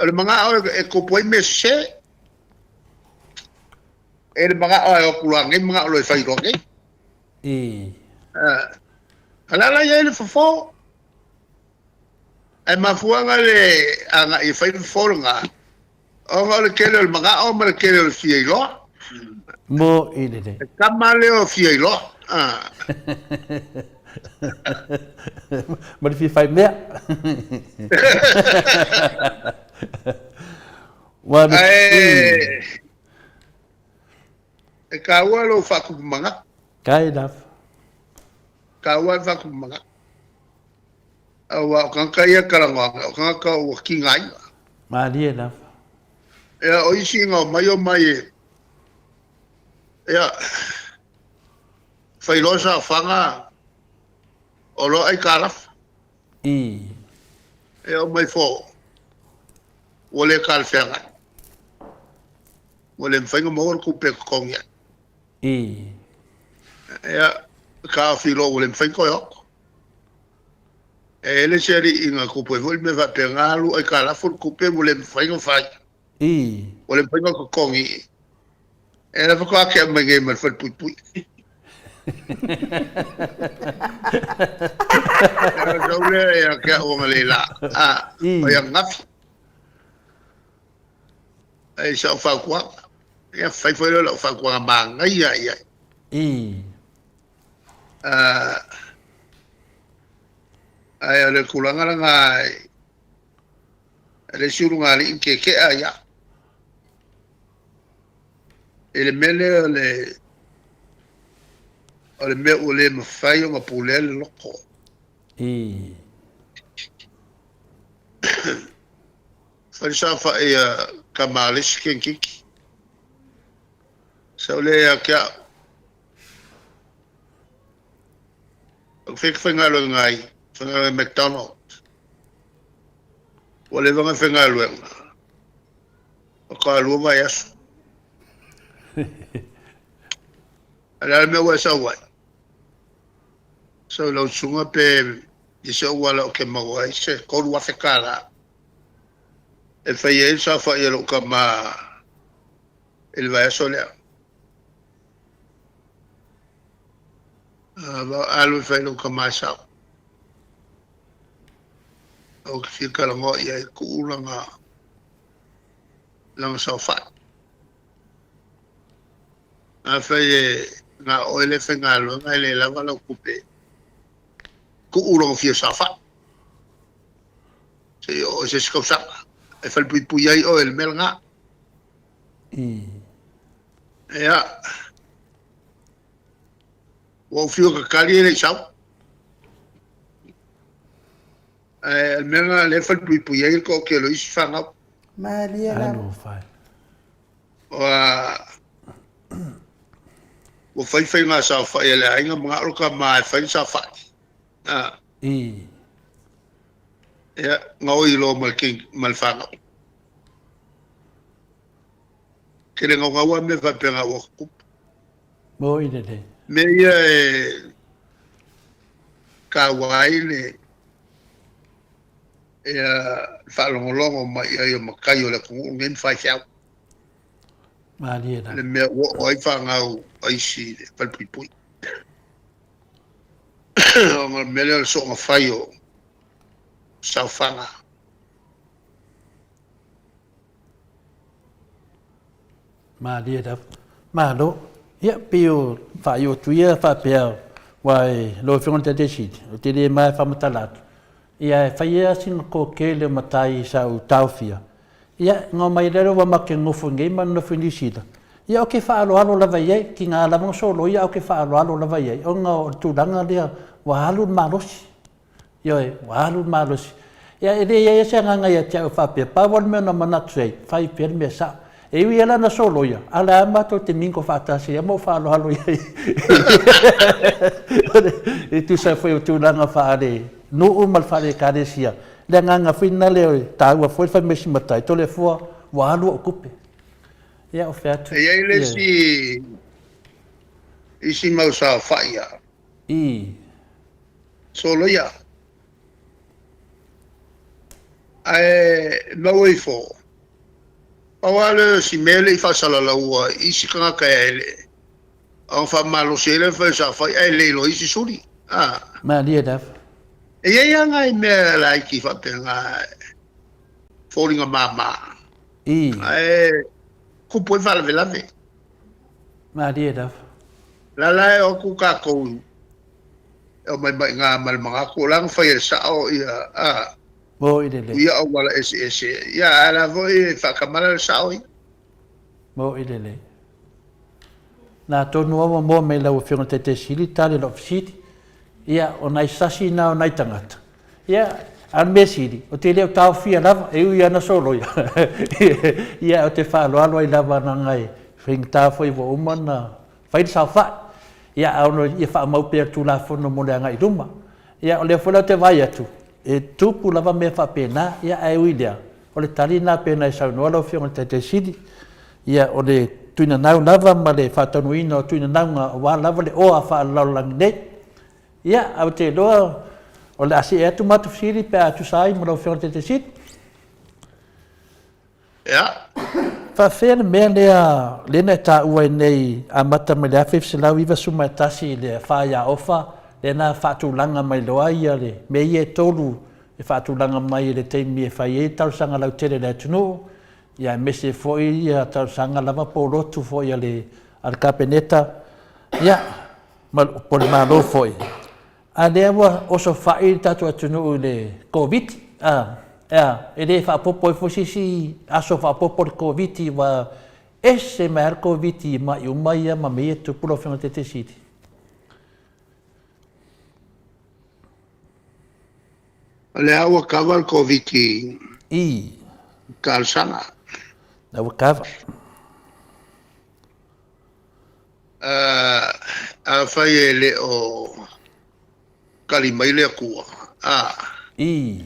O le manao e tupu ai mea sese. E le manao e o atu loa nei, manao loa e fai loa nei. I. A. A le ala i ai le fofo. Ae mafuaaga le agai e fai le fofo lena, ona o le tele o le manao ma le tele o le fia iloa. Mo i lelei. Le tama lea o fia iloa. Ah. Ma le fia fai mea. Ua le... Ae, e taua lou faatupu manatu. Kai lava. Taua le faatupu manatu. Aua o tagata ia e talanoa, o tagata ua tigaina. Malie lava. Ia, o isi na omai omai e, ia, fai loa saofaga, o loa aitalafu. I. Ia, omai fo, ua le talafeagai. Ua le mafai ona maua le tupe e totogi ai. I. Ia, taofi loa ua le mafai ona toe oko. E le se alii na tupu ai foi le mea faapena, alu aitalafu le tupe ua le mafai ona fai. I. Ua le mafai ona totogi. E la faatoa tea mai nei ma le falepuipui. Ona sau lea ia te au analeila, a, I. o ia ananafi. Ai sau fautuaga. Ia fai foi lea o lau fautuaga manaia i ai. I. Ae o le tulaga lena e le isi ulugalii na tietea ia. I le mea lea o le o le mea ua le mafai ona pulea le loto. I. Fai le saofai a tama a le isi kenekiki. Sau lea ia te au. Ou te faigaluega ai, faigaluega i McDonald's. Ua leva ona faigaluega, faatoa 2 vaiaso. A o le a le mea ua e sau ai? Sau i lau susuga pe i se auala ou te maua ai se $3,000 e fai ai le saofai a lou tama i le vaiaso lea. Alu e fai lou tama e sao. Ou te fia talanoa i ai, tuu lana, lana saofai. Afai e na o oe le faigaluega e le lava lau tupe, tuu lona fia saofai. Se i oo i se isi tausaga e falepuipui ai oe i le mea lena. Ia, ua ou fiu e tatali e le i sau. Ae o le mea lena lea e falepuipui ai le toatele o isi fanau. Malie lava. Alofa e. Ua, ua fai faiga saofai a le aiga, manao le tama e fai le saofai. A. I. Ia, gaoi loa ma le king, ma le fanau. Tele naunau lava mea faapena ua tutupu. Moi lelei. Mea ia e taua ai le ia faalogologo mai i ai o matai o le atunuu lenei ma faifeau. Malie lava. Le mea ua oo ai fanau a isi i le falepuipui. Ona o le mea lea o le soona fai o saofaga. Malie lava. Malo. Ia, pei o faaiu atu ia faapea, aua e lau Afioga i le Taitai Sili, ou te le ma e faamatala atu, ia e fai lava sina toatele o matai i sa ou taofia, ia, ona omai lea ua matou nofo i inei ma nonofo i Niu Sila, ia ou te faaaloalo lava i ai, tiga lava ona soloia ae ou te faaaloalo lava i ai, ona o le tulaga lea ua alu le malosi. Ioe, ua alu le malosi. Ia, e le i ai lava se agaga ia te au e faapea, pau lava le mea na manatu ai, fai pea le mea sao. E ui lava la ina soloia, a o lea lava matou te mingle faatasi ai ma ou faaaloalo i ai e tusa foi o tulaga faale-nuu ma le faale-Ekalesia. Le agaga foi lena lea e taua foi le fai mai o si matai, Toleafoa, ua alu ou tupe. Ia, ou fai atu, E i ai le ioe. isi, isi mau saofai a. I. Soloia. Ae maua ifo, pau lava lea o si mea le i faasalalaua i isi tagata e le ona faamalosi ai le fai o saofai ae le iloa isi suli. A. Malie lava. E i ai lava nai mea laiti faapena e foliga mama. I. Ae kupu ai faalavelave. Malie lava. La la e o atu tatou e omai mai iga ma le manatu o la na fai e le sao ia a Mo i lelei. ia auala eseese ia ae la foi e faatamala le sao ia. Mo i lelei. Na atonu lava ua moa mai lau Afioga i le Taitai Sili tali o lau fesili. Ia, o nai sasi na o nai tagata. Ia, a o le mea sili, ou te le o taofia lava, e ui lava ina soloia, ia, ou te faaaloalo ai lava leaga e faigata foi ua uma ona fai le saofai, ia, a ono ia faamau pea le Tulafono mo le agai i luma. Ia, o lea foi la ou te vaai atu, e tupu lava mea faapena, ia, ae ui i lea, o le tali lena pei ona e saunoa lau Afioga i le Taitai Sili, ia, o le tuinanau lava ma le faataunuuina o tuinanauga aua lava le oa faalelalolagi nei. Ia, ae ou te iloa o le a see atu matou fesili pe a tusa ai ma lau Afioga i le Taitai Sili. Ia. Faafefea le mea lea lea na e taua ai nei amata mai le 1991 i le afa ia Ofa, lea na faatulaga mai loa ia le mea ia e tolu e faatulaga mai i le taimi e fai ai talosaga lautele a le atunuu, ia aemaise foi ia talosaga lava po o lotu foi a le a le Kapeneta, ia ma po o le Malo foi. A lea ua osofai le tatou atunuu i le Koviti, a, e a, e le faaopoopo ai foi se isi aso faaopoopo o le Koviti ua ese mai lava le Koviti i mai uma ia ma mea ia e tutupu lau Afioga i le Taitai Sili. O lea ua kava le Koviti i talosaga. La ua kava. Afai e le o kali mai le Atua, a. I.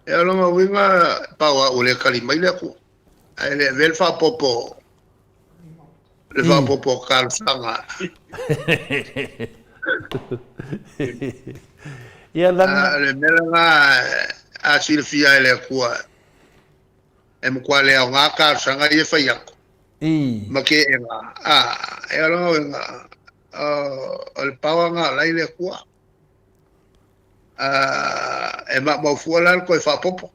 E o lona uiga, pau a ua le kali mai le Atua, ae le avea le faaopoopo, le faaopoopo o talosaga. Ia lana. O le mea lena a silafia e le Atua, e matua le aoga talosaga ia e fai atu. I. Ma ke ega, a, e ala uiga, o le paoaga o la i le Atua. A, e maumau fua la le toe faaopoopo.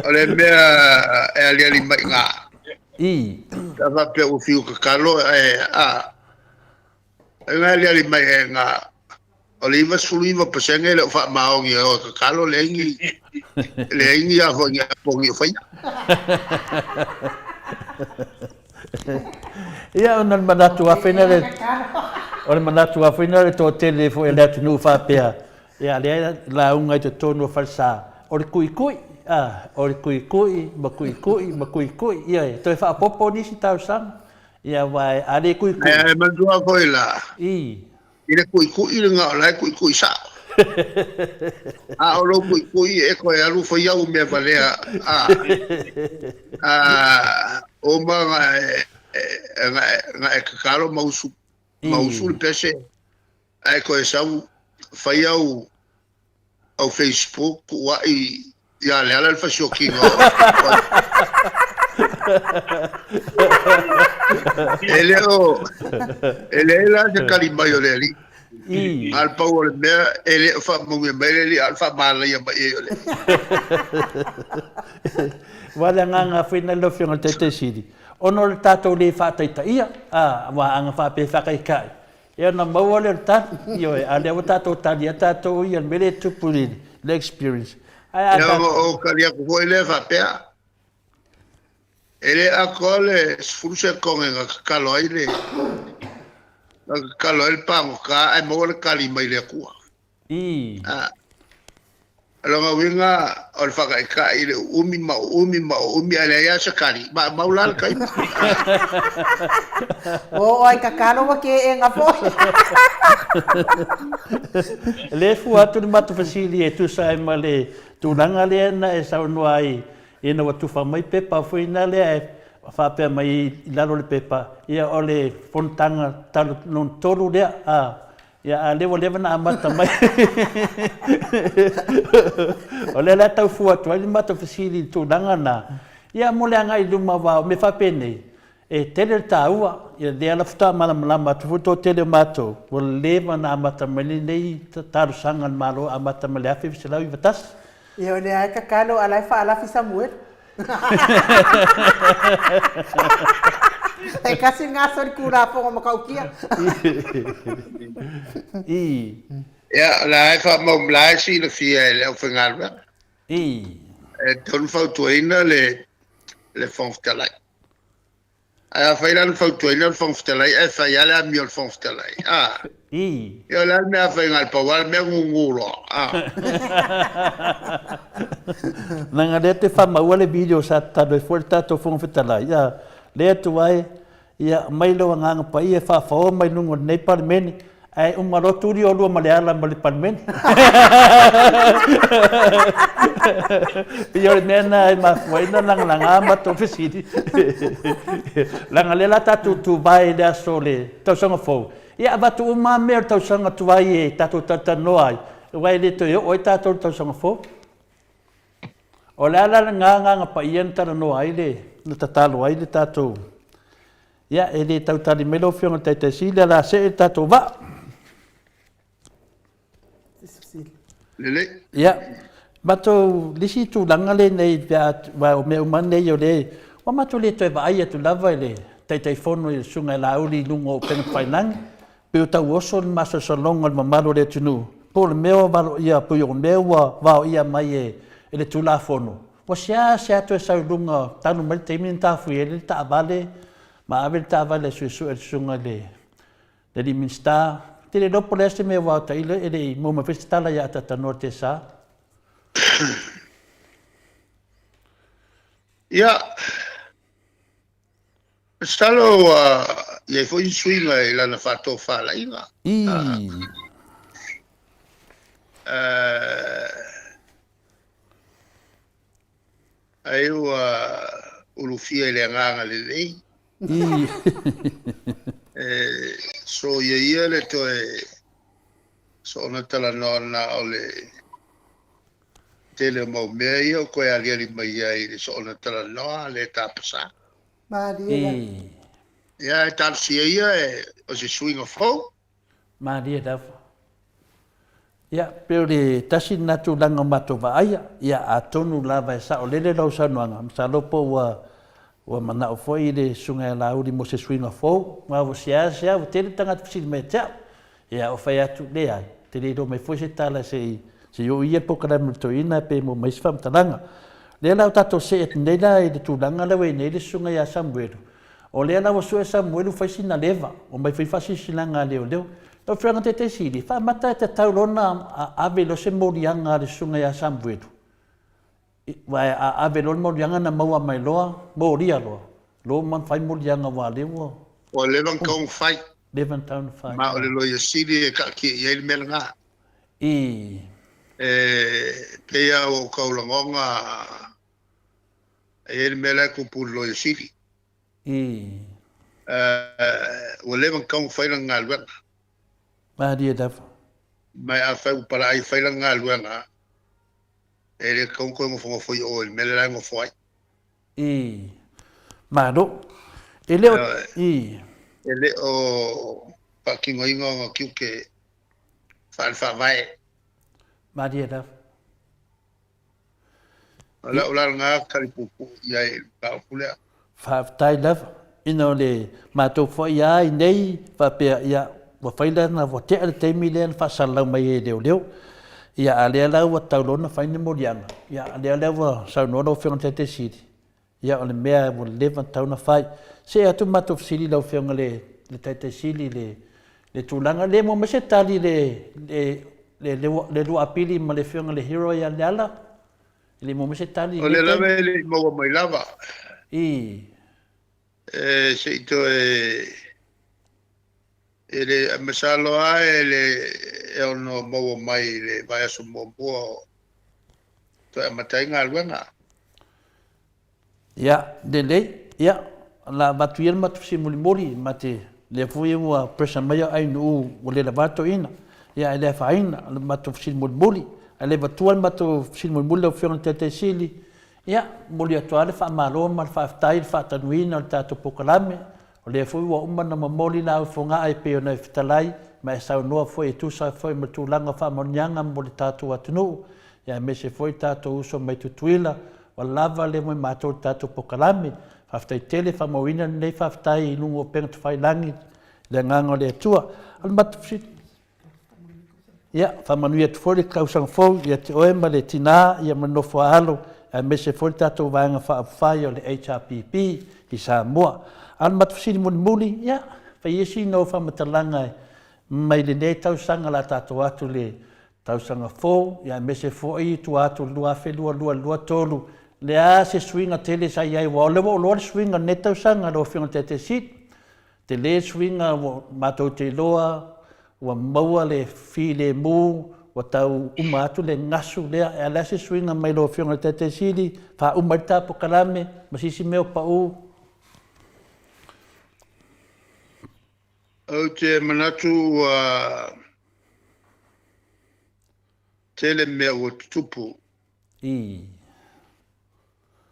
O le mea e aliali mai iga. I. Pe a faapea ua fiu tatalo, e, a, e aliali mai e iga, O le 99% e le o faamaoni e o e tatalo, leai ni, leai ni a foi ni apogi o faia. Ia, ona o le manatu lava foi lea, o le manatu lava foi lea o le toatele foi o le atunuu faapea, ia lea e lauga i totonu o falesa, o le kuikui, a, o le kuikui ma kuikui ma kuikui, ia e toe faaopoopo nisi talosaga, ia aua a le kuikui. Ae manatua foi la, I. I le kuʻikuʻi lena o la e kuʻikuʻi saʻo. A o lou kuʻikuʻi e toe alu fai au mea valea a a uma na e na e na e tatalo ma usu ma usu le pese ae toe sau fai au au Facebook kuuaʻi ia Leala le fasiotino. E le o, e leai la se tali mai o le Alii. A o le pau o le mea, e le o faamauia mai le Alii, a o le faamalaia mai ai o le Alii. Aua le agaga foi lena lau Afioga i le Taitai Sili, ona o le tatou le faataitaia, a, aua a na faapea e faataitai, ia ona maua lea o le tali, ioe, a o lea ua tatou talia tatou ia le mea lea e tupu i le experience. Ae a tatou. Ia, o tali atu foi lea faapea, e le atoa le 10 sekone na tatalo ai le, na tatalo ai le pagota ae maua le tali mai le Atua. Ii. A, o lona uiga o le faataitai i le uumi ma uumi ma uumi ae leai lava se tali, maumau la le taimi. Ua oo ai tatalo ua keega foi. Le fua atu le matou fesili e tusa ai ma le tulaga lea na e saunoa ai ina ua tufa mai pepa foi na lea e faapea mai i lalo o le pepa, ia o le fonotaga talu lona tolu lea, a, Ia, a lea ua leva ona amata mai. O lea la e tau fua atu ai le matou fesili i le tulaga lena. Ia, mo le agai i luma aua o mea faapenei, e tele le taua, ia lea la faatoa malamalama atu foi le toatele o matou, ua leva ona amata mai lenei talosaga a le Malo amata mai le 1991. Ia, o lea e tatalo a o la e faalafi Samuelu. E kasi lena solitulafono matautia. I. Ia, o la e faamau, o la e silafia e le aufaigaluega. I. E tatau ona fautuaina le, le Fofoga Fetalai. Ae afai la na fautuaina le Fofoga Fetalai ae fai lava le amio a le Fofoga Fetalai, a. I. Ia o le a le mea a fai na o le pau lava le mea gugu loa, a. Leaga lea te faamaua le video sa tatalo ai foi le tatou Fofoga Fetalai, a. Le Atua e, ia aumai lou Agaga Paia e faafaoa mai luga o lenei Palemene, Ae uma loa tuli oulua ma Leala ma le Palemene. Pei o le mea lena e mafua ai ona lagalaga matou fesili. Leaga lea la tatou tuvae i le aso o le tausaga fou, ia avatu uma lava mea o le tausaga tuai e tatou talatalanoa ai, aua e le toe oo ai tatou i le tausaga fou. O le a la lena agaga paia na talanoa ai le, na tatalo ai le tatou Ia, e le tau tali mai lau Afioga i le Taitai Sili, o le a see le tatou vaa. Lelei. Ia, matou, le isi tulaga lenei pe a, aua o mea uma nei o lea, ua matou le toe vaai atu lava i le Taitaifono i le Susuga ia Laauli i luga o upega tafailagi, pei o tau oso le masalosaloga o le mamalu o le atunuu, po o le mea ua valoia, pei o le mea ua vaoia mai e le Tulafono, Ua seasea toe sau i luga talu mai le taimi na taofia ai le taavale ma ave le taavale e suesue e le susuga i le alii Minisita. Ou te le iloa po o le a se mea ua aotailo e le i maua mai foi se tala ia Atatanoa Tesa. Ia, masalo ua i ai foi ni suiga i lana faatofalaiga. I. Ai ua ulufia i le agaga lelei. E soia ia le toe soona talanoa na o le tele o mau mea ia o toe aliali mai ai i le soona talanoa le tapasā. Malie lava. Ia, e talosia ia e, o se suiga fou. Malie lava. Ia, pei o le tasi lena tulaga o matou vaaia, ia atonu lava e saolele lau saunoaga, masalo po ua ua manao foi le Susuga ia Laauli mo se suiga fou, aua ua seasea, ua tele tagata fesili mai ia te au. Ia, ou fai atu, leai, ou te le iloa mai foi se tala se i se i oo ia le polokalame o le toeaina pe maua mai se faamatalaga. O lea la ua tatou see atu nei la i le tulaga lea ua i ai nei le Susuga ia Samuelu, O lea la ua sue Samuelu fai sina leva, omai fai faasilasilaga a leoleo. Lau Afioga Taitaisili, faamata e tatau loa ona ave loa se moliaga a le susuga ia Samuelu, aua a ave loa le moliaga na maua mai loa, molia loa, loa uma ona fai moliaga aua o lea ua... Ua leva ona tatau ona fai. Leva ona tatau ona fai. Ma o le Loia Sili e taatia i ai le mea lena. I. E pei lava ua ou tau lagona e i ai le mea la e tupu i le Loia Sili. Ua leva ona tatau ona fai lana galuega. Malie lava. Ma afai ua palaai e fai lana galuega, e le tatau ona toe nofonofo i o i le mea lea la e nofo ai. I. Malo. E le o, i. E le o faatinoina ona tiute faale-faavae. Malie lava. O lau la lena tali puupuu i ai i le mataupu lea. Faafetai lava. Ina o le matou foi a i nei faapea ia ua fai lana ua tea le taimi lea na faasalalau mai ai e leoleo. Ia a lea la ua tatau loa ona fai ni moliaga, ia a lea la ua saunoa lau Afioga i le Taitai Sili, ia o le mea ua leva ona tatau ona fai. See atu matou fesili i lau Afioga i le Taitai Sili i le tulaga lea, maua mai se tali i le le lua apili ma le Afioga i le Hero ia Leala? E le i maua mai se tali i O lea lea lava taimi? e le i maua mai lava. I. E se i toe e le masalo lava e le e ono maua mai i le vaiaso muamua o toe amata ai galuega. Ia, lelei. Ia, o le a avatu ia le matou fesili mulimuli, ma te, lea foi ua pressure mai au ainuu ua le lava le toeaina. Ia, ae le afaina, o le matou fesili mulimuli. Ae le avatua le matou fesili mulimuli lau Afioga i le Taitai Sili, ia, momoli atu lava le faamalo ma le faafetai i le faatanuina o le tatou polokalame. O lea foi ua uma ona momoli laau i Fogaa e pei ona e fetalai ma e saunoa foi e tusa foi ma le tulaga o faamanuiaga mo le tatou atunuu, ia aemaise foi tatou uso mai Tutuila, ua lava lea mo i matou i le tatou polokalame. Faafetai tele, faamauina lenei faafetai i luga o upega tafailagi i le Agaga o le Atua. O le matou fesili. Ia, faamanuia atu foi le tausaga fou ia te oe ma le tina ia ma le nofo a alo, aemaise foi le tatou Vaega Faaupufai o le HRPP i Samoa. A o le matou fesili mulimuli, ia, fai ia sina ou faamatalaga mai lenei tausaga la tatou atu i le tausaga fou, ia aemaise foi i tua atu i le 2022 23, le a se suiga tele sa i ai, aua o lea ua ou iloa le suiga o lenei tausaga lau Afioga i le Taitai Sili, Tele suiga ua matou te iloa ua maua le filemu, ua tau uma atu le gasu lea. E a le a se suiga mai lau Afioga i le Taitai Sili, faauma ai le ta polokalame ma se isi mea o pau? Ou te manatu ua tele mea ua tutupu. I.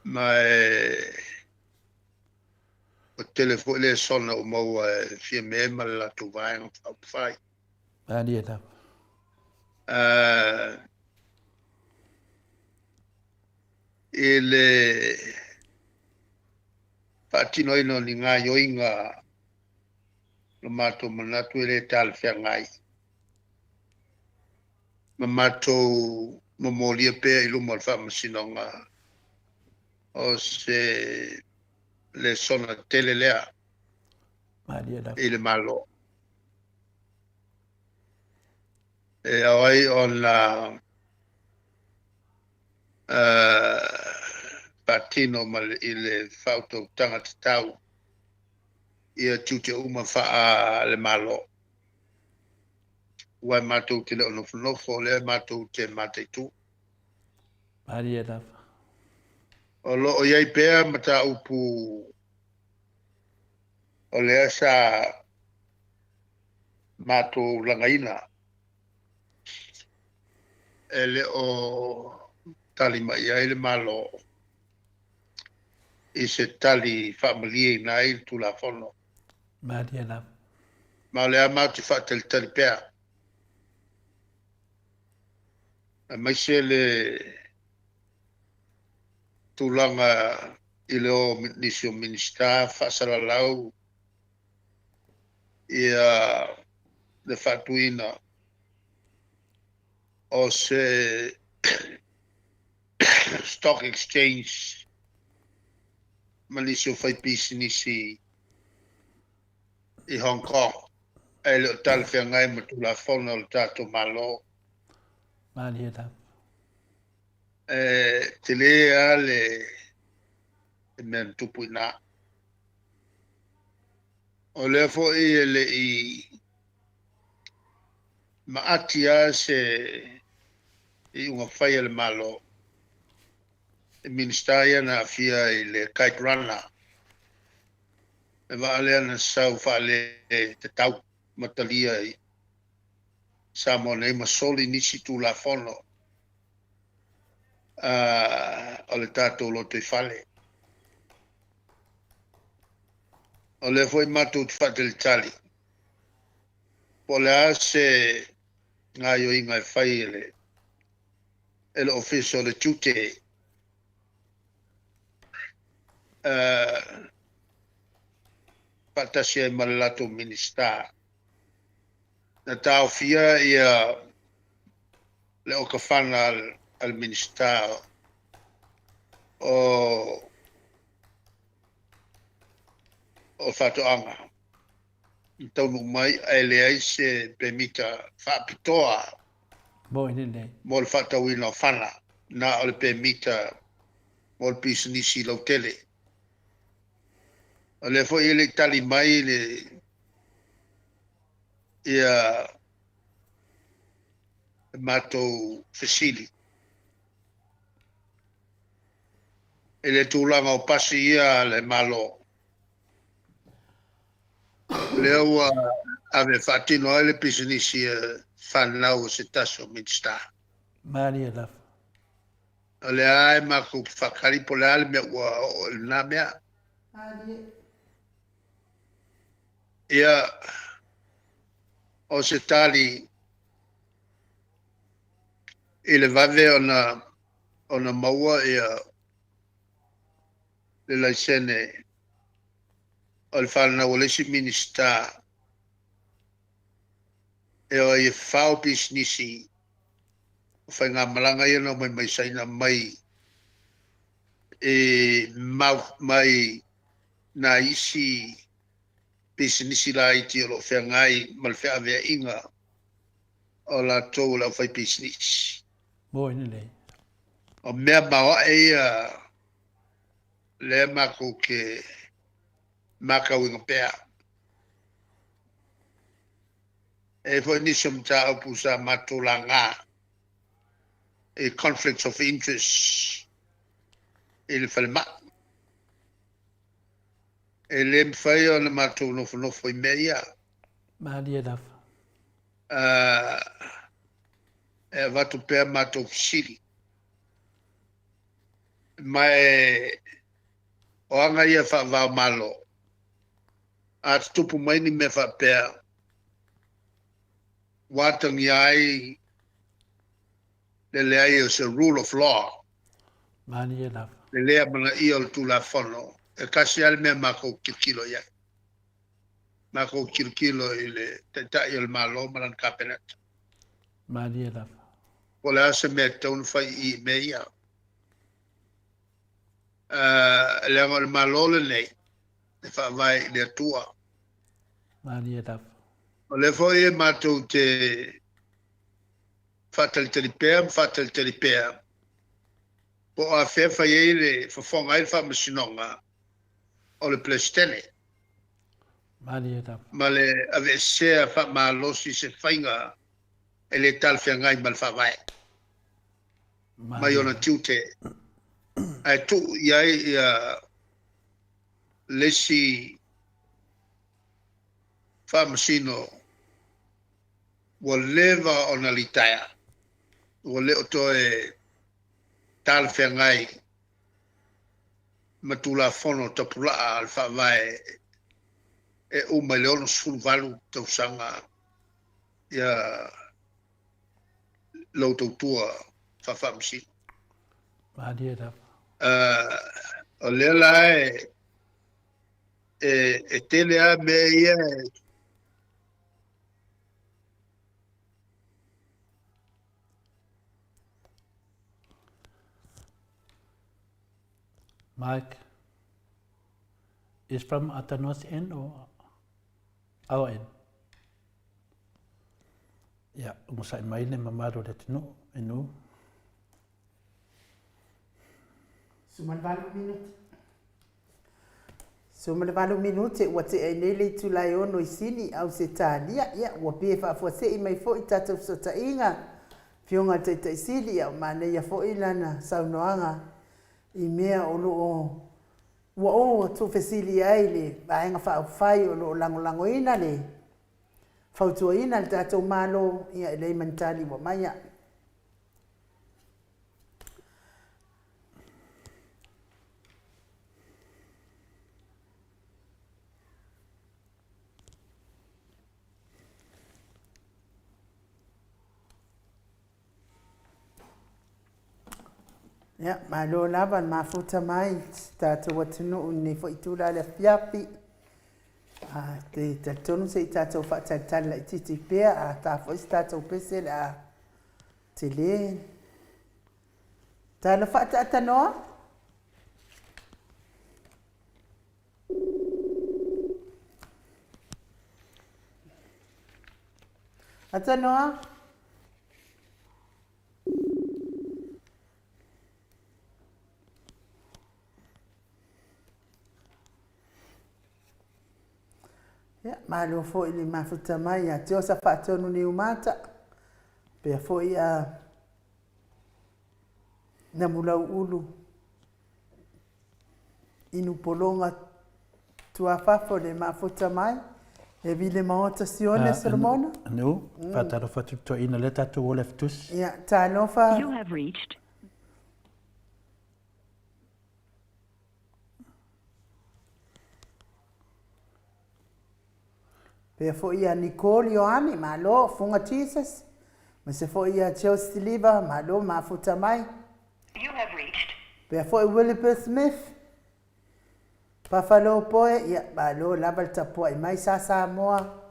Ma e Ua tele foi lesona ua maua e Fiame ma le latou Vaega Faaupufai. Malie lava. I le faatinoina o ni gaoioiga lo matou manatu e le talafeagai ma matou momolia pea i luma o le Faamasinoga o se lesona tele lea i le Malo. E ao ai ona faatino ma le, i le faautautaga tatau ia tiute uma faa le Malo. Aua matou te le o nofonofo, o lea matou te mataitu. Malie lava. O lo o i ai pea mataupu o lea sa matou lagaina e le o tali mai i ai le Malo i se tali faamalieina ai le Tulafono. Malie lava. Ma o lea matou te faatalitali pea, aemaise le tulaga i le o nisi o Minisita faasalalau ia le faatuina o se stock exchange ma nisi o faipisinisi i Hong Kong ae le o talafeagai ma Tulafono a le tatou Malo. Malie lava. E tele lava le mea na tupu i ina. O lea foi e le i maati lava se iuga fai a le Malo i Minisita ia na aafia i le Kite Runner, le vaa lea na sau faaletatau ma talia i Samoa nei ma soli nisi Tulafono o le tatou lotoifale. O lea foi matou te faatalitali po o le a se gaoioiga e fai e le e le Ofisa o le Tiute faatasi ai ma le latou Minisita. Na taofia ia le okafana a le Minisita o o Faatoaga i taunuu mai ae leai se pemita faapitoa mo le faatauina o fana, na o le pemita mo le pisinisi lautele. O lea foi e le i tali mai le ia matou fesili i le tulaga o pasi ia a le Malo, lea ua ave e faatino ai le pisinisi e fanau a se tasi o Minisita. Malie lava. O lea lava e matou te faatali po o le a le mea ua oo i lena mea. Malie. Ia, o se tali i le vave ona ona maua ia le laisene o le fanau a le isi Minisita e o ai e fao pisinisi o faigamalaga ia na omai mai Saina mai e mau mai nai isi pisinisi laiti o lo o feagai ma le feaveaiga o latou o le aufaipisinisi. Moi lelei. O mea maoae ia lea matou te matauina pea. E i ai foi nisi o mataupu sa matou laga i conflicts of interest i le falemai. E le mafai ona matou nofonofo i mea ia. Malie lava. E avatu pea matou fesili. Ma e o aga ia faava-o-Malo, a tutupu mai ni mea faapea, ua atagia ai le leai o se rule of law. Malie lava. Le le amanaia o le Tulafono. E tasi lava le mea matou tilotilo i ai. Matou tilotilo i le Taitai o le Malo ma lana Kapeneta. Malie lava. Po o le a se mea e tatau ona fai i i mea ia. Leaga o le Malo lenei e faavae i le Atua. Malie lava. O lea foi e matou te faatalitali pea ma faatalitali pea po o afea fai ai le fofoga ai le Faamasinoga o le Peresetene. Malie lava. Ma le aveesea faamalosi se faiga e le talafeagai ma le Faavae mai ona tiute, ae tuu i ai ia le isi faamasino ua leva ona litaea, ua le o toe talafeagai ma Tulafono tapulaa a le Faavae e uma i le 68 tausaga ia lou tautua faafaamasino. Malie lava. O lea la e, e, e tele lava mea ia e Mike is from Atanua's end or our end? Ia, onosai mai le mamalu o le atunuu e nu. 18 minute. 18 minute ua tea ai nei le itula e ono i Sini, Ausetalia. Ia, ua pei e faafuasei mai foi tatou fesootaiga, Afioga i le Taitai Sili, ia, manaia foi lana saunoaga i mea o lo o ua ou tuufesili ai le Vaega Faaupufai o lo o lagolagoina le fautuaina le tatou Malo, ia, e leai ma ni tali ua aumai. Ia. Ia, malo lava le mafuta mai i si tatou atunuu i lenei foi itula i le afiafi. A, te talitonu se i tatou faatalitali laitiiti pea, a ta foi se tatou pese o le a tele. Talofa ataatanoa. Atanoa. Ia, malo foi le mafuta mai ia Tiosa Faatonu Niumata, pea foi a Namulauulu Inu pologa tuafafo le mafuta mai, e vile maota Sione Solomona. Nu, faatalofa atu i le toeaina lea tatou o le afitusi. Ia, talofa. You have reached. Pea foi ia Nicole Ioane, malo, Funga Jesus. Aemaise foi ia Chelsea Siliva, malo, mafuta mai. You have reached. Pea foi Williper Smith, Buffalo Boy, ia, malo lava le tapuai mai sa Samoa,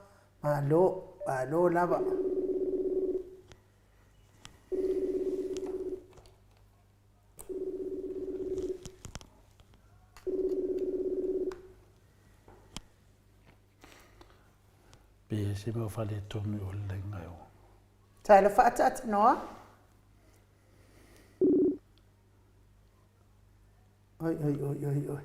malo, malo lava. Pe se mea o faaletonu i o le laina e o. Talofa ataatanoa. Oi, oi, oi, oi, oi.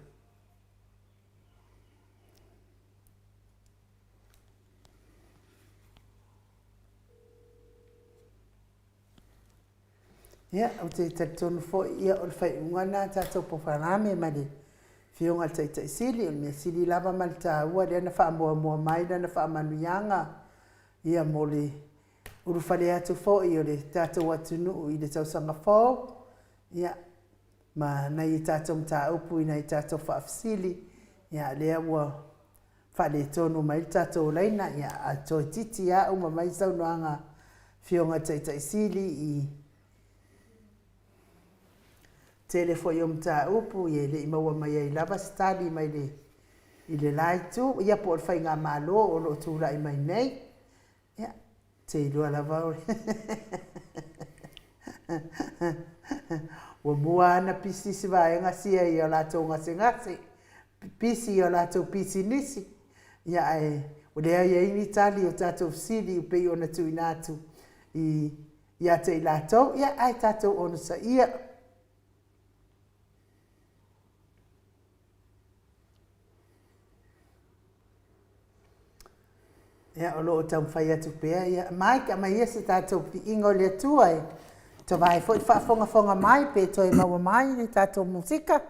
Ia, ou te talitonu foi, ia, o le faaiuga lena a tatou polokalame ma le Afioga i le Taitai Sili, o le mea sili lava ma le taua lea na faamuamua mai lana faamanuiaga, ia, mo le ulufale atu foi o le tatou atunuu i le tausaga fou, ia, ma nai a tatou mataupu i nai a tatou faafesili, ia, lea ua faaletonu mai le tatou laina, ia, a toeitiiti lava uma mai saunoaga a Afioga i Taitai Sili i tele foi o mataupu, ia, e le i maua mai ai lava se tali mai le i le la itu, ia, po o le faigamalo o lo o tulai mai nei. Ia, te iloa lava o ua mua lava ona pisi isi vaega sia i o latou gasegase, pisi i o latou pisinisi, ia ae ua leai ai ni tali o tatou fesili e pei ona tuuina atu i ia te i latou, ia ae tatou onosaia. Ia, o lo o taumafai atu pea, ia, Mike, aumai ia se tatou piiga o le Atua e tova ai foi le faafogafoga mai pe toe maua mai le tatou musika.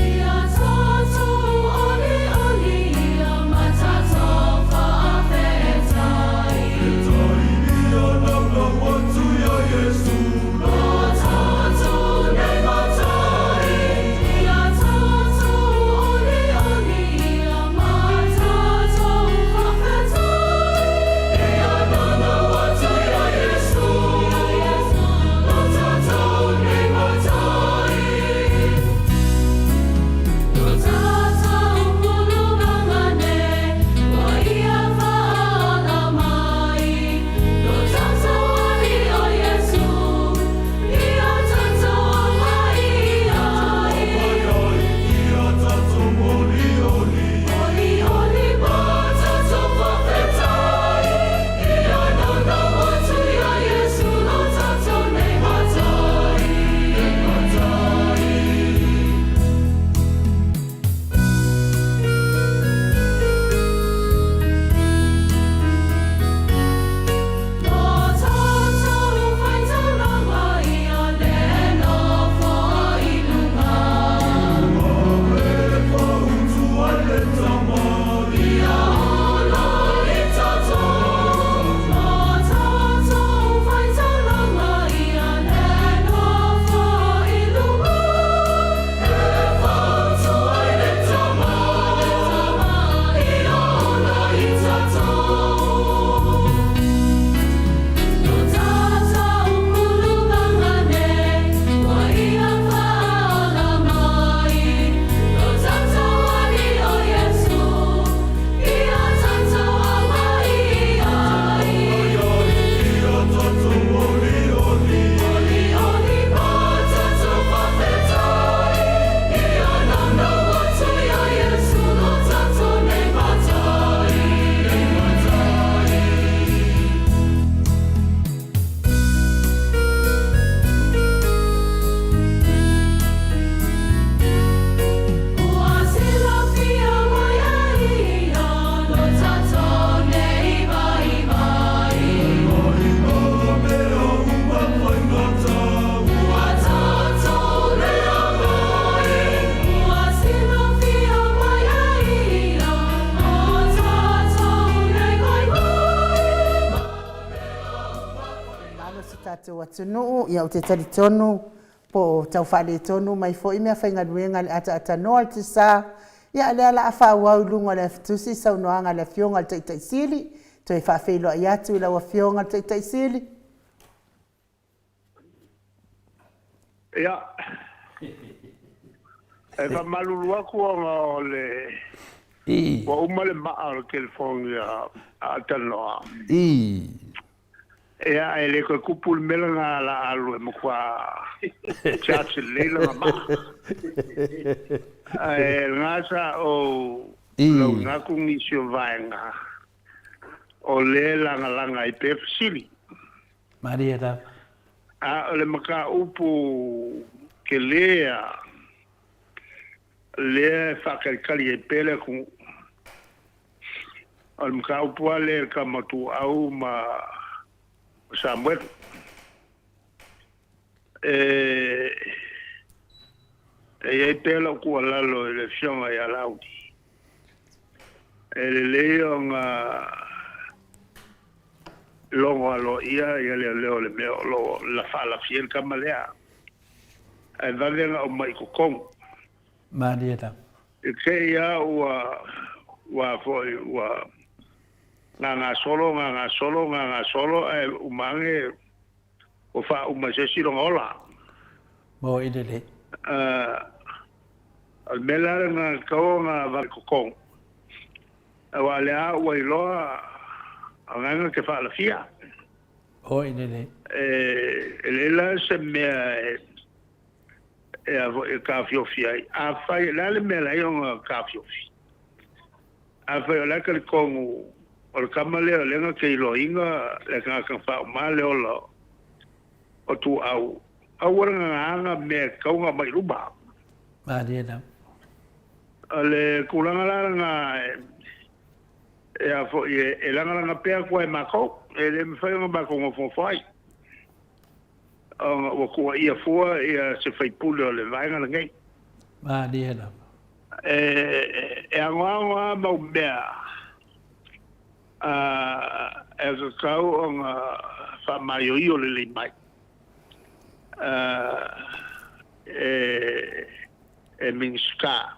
Ia tatou aliali ia tatou atunuu, ia ou te talitonu po o tau faaletonu mai foi meafaigaluega i le ataatanoa o le tiasa, ia a o lea o le a faaauau i luga o le afitusi saunoaga a le Afioga i le Taitai Sili. Toe faafeiloai atu i lau Afioga i le Taitai Sili. Ia, e faamalulu atu ona o le ua uma le maa o le telefoni a talanoa. Ia, e le toe tupu le mea lena la alu e matua charge lelei lana maa. Ae lena sa ou lauina atu nisi o vaega o lea e lagalaga ai pea fesili. Malie lava. A o le mataupu tele a lea e faatalitali ai pea le atunuu, o le mataupu lava lea i le tama Tuuau ma Samuelu. E i ai pea lau tuualalo i le Afioga ia Laauli, e lelei ona logo aloaia ia leoleo i le mea o lo o faalafi ai le tama lea, ae vave ona aumai i totonu. Malie lava. I te i lava ua, ua foi, ua gagasolo, gagasolo, gagasolo, ae uma ane ua faauma e se isi lona ola. Moi lelei. O le mea la lena e tatau ona vave i totonu, aua o lea ua iloa agaga te faalafia. Moi lelei. E leai la se mea e a foi e taofiofi ai. Afai, o le a le mea e ala ai ona taofiofi? Afai o la e talitonu o le tama lea o lea na te iloaina le tagata na faauma le ola o Tuuau, aua le gagaaga mea e tatau ona aumai i luma. Malie lava. O le tulaga la lena e a foi e lagalaga pea atu ai e matou, e le mafai ona matou nofonofo ai, ona ua tuuaia fua ia se faipule o le vaega lenei. Malie lava. E agoago lava mau mea e tatau ona faamaioio lelei mai e Minisita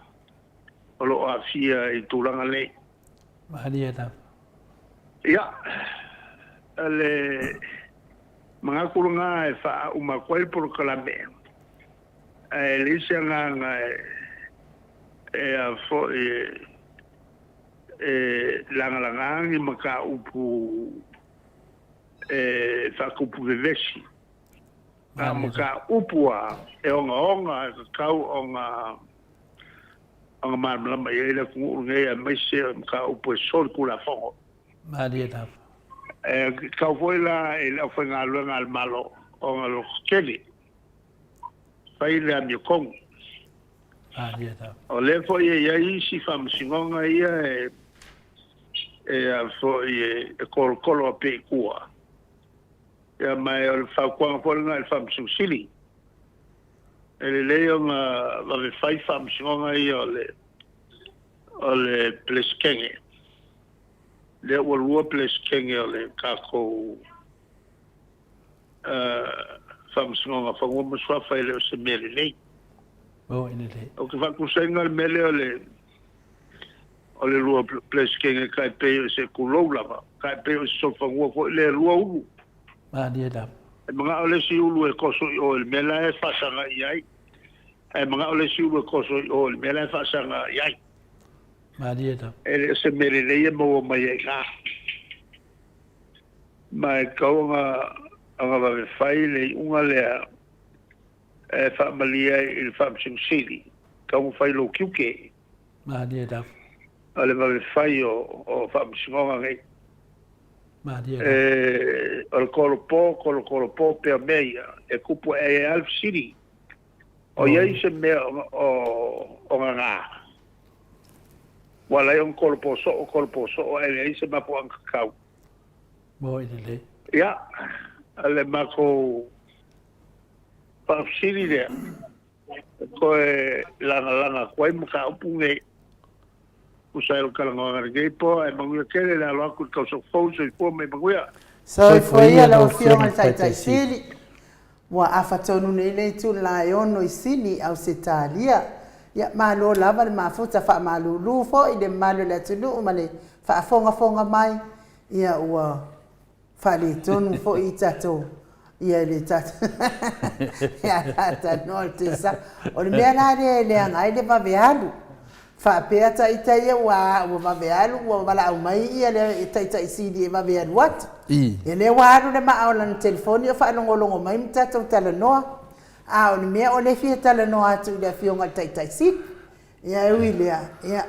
o lo o aafia i tulaga nei. Malie lava. Ia, le manatu lena e faauma atu ai le polokalame. Ae leai se agaga e a foi e lagalaga ni mataupu e faatupu vevesi. A o mataupu a e ogaoga e tatau ona malamalama i ai le atunuu lenei aemaise o mataupu e solitulafono. Malie lava. E tatau foi la i le aufaigaluega a le Malo ona lototele fai le amiotonu. O lea foi e i ai isi faamasinoga ia e a foi e kolokolo a pea i tua. Ia ma o le fautuaga foi lena i le Faamasino Sili. E lelei ona vave fai faamasinoga ia o le Peresetene. Lea ua lua Peresetene o le tatou Faamasinoga Fanua ma Suafa e le o se mea lelei. Oh, e lelei. Ou te faatusaina le mea lea o le o le lua Peresetene tai pei o se tulou lava, tai pei o se solofanua foi lea e lua ulu. Malie lava. E manao le isi ulu e toso i o i le mea la e faasaga i ai, ae manao le isi ulu e toso i o i le mea la e faasaga i ai. Malie lava. E le o se mea lelei e maua mai ai i ina. Ma e tatau ona vave fai le iuga lea e faamalie ai i le Faamasino Sili, tatau ona fai lou tiute. Malie lava. O le vave fai o faamasinoga nei. Malie lava. O le kolopo, kolokolopo pea mea ia, e kupu ae ai lava le fesili. O i ai se mea o gagā? Ua ala ai ona kolopo soo, kolopo soo ae leai se mafuaaga tatau. Moi lelei. Ia, le matou faafesili lea, e toe lagalaga atu ai mataupu nei. Tusa ai o le talanoaga i lenei po, ae manuia tele le alo atu i le tausaga fou, soifua ma ia manuia. Soifua ia lau Afioga i le Taitai Sili. Ua afa tonu nei le itula e ono i Sini, Ausetalia. Ia, malo lava le mafuta, faamalulu foi i le mamalu o le atunuu ma le faafogafoga mai. Ia, ua faaletonu foi tatou ia le tatou ia talanoa le Tuisaga. O le mea la lea e leaga ai le vave alu. Faapea ita ia ua ua vave alu ua valaau mai ia le Taitai Sili e vave alu atu. Ia lea ua alu le maa o lana telefoni o faalogologo mai ma tatou talanoa. A o le mea o lea e fia talanoa atu i le Afioga i le Taitai Sili. Ia e ui i lea, ia.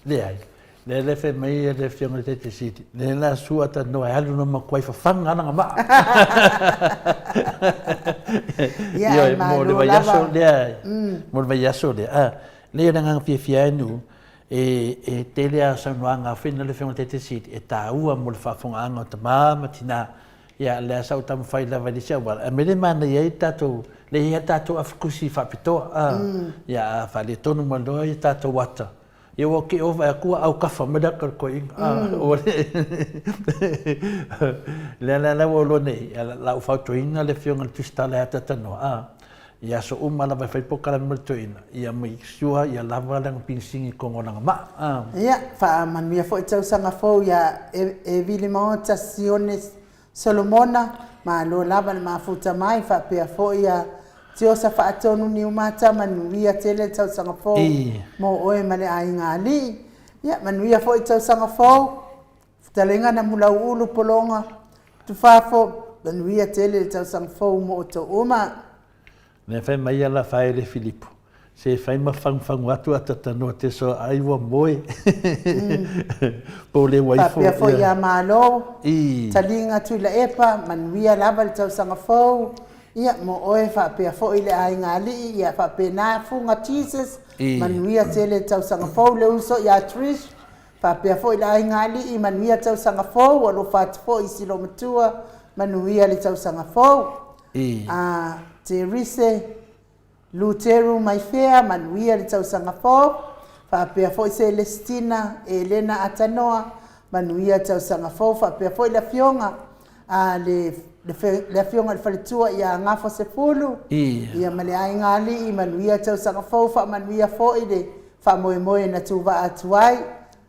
Leai. Lea la e fai mai le Afioga i le Taitai Sili, lea la sua talanoa e alu na makuai fafaga lava lana maa. Ia, ae Ioe, mo le malo vaiaso lava. lea, mo le vaiaso lea. A, lea o le agaga fiafia e Nu'u, e, e tele lava saunoaga a fai na le Afioga i le Taitai Sili, e taua mo le faafofogaaga o tama ma tina. Ia, lea sa ou taumafai lava i le isi auala, a mea lea e manaia ai le tatou, lea e i ai lava tatou afutusi faapitoa, a, ia, a faaletonu mai loa ia tatou ata, ia ua te ova e atu ua aukafa mai le ata o le toeaina, a, ua le, lea la la ua ou iloa nei, la ua fautuaina le Afioga i le Tusitala e atatanoa, a, i aso uma lava e fai polokalame ma le toeaina, ia make sure ia lava lana pigisigi i totonu o lana maa, a. Ia, faamanuia foi tausaga fou ia Evilimota Sione Solomona, malo lava le mafuta mai, faapea foi ia Tiosa Faatonu Niumata, manuia tele le tausaga fou mo oe ma le aiga alii. Ia, manuia foi tausaga fou, Fetalaiga Namulauulu Pologa Tufafo, manuia tele le tausaga fou mo outou uma. Mea fai mai ia Lafaele Filipo, se fai ma fagufagu atu ata tanoa te soa ai ua moe. Po le ua ifo. Faapea foi ia Malo, Taliga Tuilaepa, manuia lava le tausaga fou, ia mo oe faapea foi le aiga alii, ia faapena Fuga Jesus, manuia tele le tausaga fou, le uso ia Trish, Faapea foi le aiga alii, manuia tausaga fou, alofa atu foi i si loomatua, manuia le tausaga fou. A Terise Luteru Maifea, manuia le tausaga fou. Faapea foi Selesitina Elena Atanoa, manuia le tausaga fou. Faapea foi le afioga a le le afioga i le faletua ia Gafa Sefulu, ia ma le aiga alii, manuia le tausaga fou, faamanuia foi le faamoemoe na tuvaa atu ai.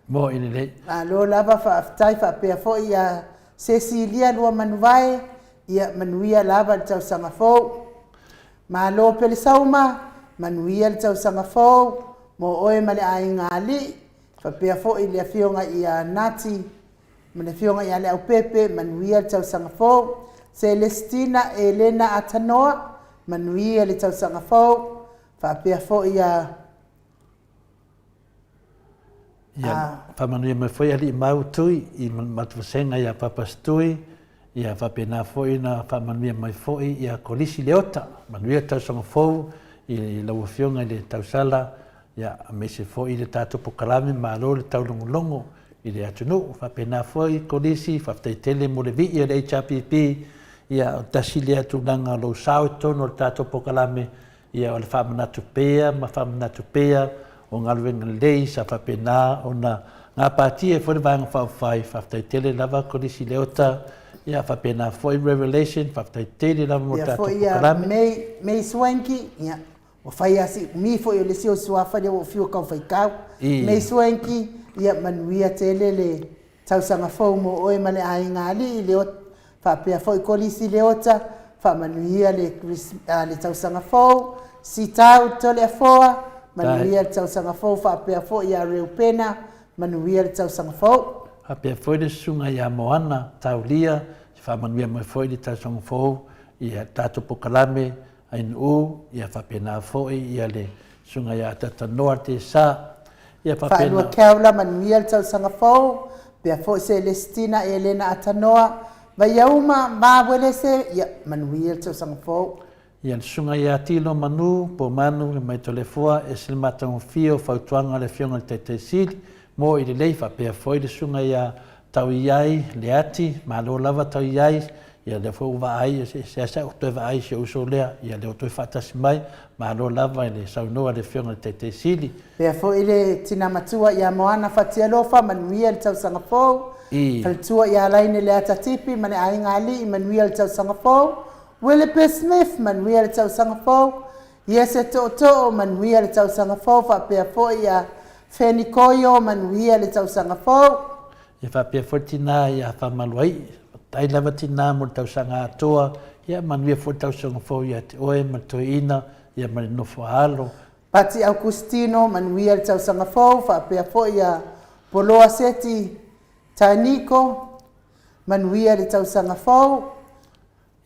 Moi lelei. Malo lava faafetai faapea foi ia Sesilia Luamanuvae, ia manuia lava le tausaga fou. Malo Pelesauma, manuia le tausaga fou mo oe ma le aiga alii, faapea foi le afioga ia Nati ma le afioga ia Leaupepe, manuia le tausaga fou. Selesitina Elena Atanoa, manuia le tausaga fou. Faapea foi ia Ia, faamanuia mai foi Alii Mau Tui i matou vasega ia Papas Tui, ia faapena foi ona faamanuia mai foi ia Kolisi Leota. Manuia le tausaga fou i lau Afioga i le Tausala, ia aemaise foi le tatou polokalame Malo le Taulogologo i le atunuu. Faapena foi Kolisi, faafetai tele mo le vii o le HRPP, ia o tasi lea tulaga o lou sao i totonu o le tatou polokalame, Ia, o le faamanatu pea ma faamanatu pea o galuega lelei sa faapena ona gapatia ai foi le Vaega Faaupufai. Faafetai tele lava Kolisi Leota, ia faapena foi Revelation, faafetai tele lava mo le Ia tatou foi ia polokalame. May, May Swanky, ia, ua fai lava si umi foi o le isi ou suafa lea ua ou fiu e tau faitau. May Swanky, ia manuia tele le Tausaga fou mo oe ma le aiga alii Leota, faapea foi Kolisi Leota, faamanuia le le tausaga fou, Sitau Toleafoa, manuia le tausaga fou faapea foi ia Reupena, manuia le tausaga fou. Faapea foi le susuga ia Moana Taulia, faamanuia mai foi le tausaga fou i tatou polokalame Ainuu, ia faapena foi ia le Susuga ia Atatanoa Tesa, ia faapena. Faalua Keaula, manuia le tausaga fou, pea foi Selesitina Elena Atanoa, Vaiauma, Ma Uelese, ia manuia le tausaga fou. Ia le Susuga ia Tilo Manu, po Manu, le mai Toleafoa, ese le matagofie o fautuaga a le Afioga i le Taitai Sili, mo i lelei, faapea foi le Susuga ia Tauiai, Leati, malo lava Tauiai, ia lea foi ua vaai, e seasea ou toe vaai i si ou uso lea, ia lea ua toe faatasi mai, malo lava i le saunoa a le Afioga i le Taitai Sili. Pea foi le tina matua ia Moana Fatialofa, manuia le tausaga fou. Faletua ia Laine Leata Tipi ma le Aiga Alii, manuia le tausaga fou. Willipe Smith, manuia le tausaga fou. Iese Tootoo, manuia le tausaga fou faapea foi ia Feni Koio, manuia le tausaga fou. Ia faapea foi tina ia Faamaluai'i, faafetai lava tina mo le tausaga atoa, ia manuia foi le tausaga fou ia te oe ma le toeaina, ia ma le nofo a alo. Pati Aukustino, manuia le tausaga fou faapea foi ia Poloa Seti Tainiko, manuia le tausaga fou.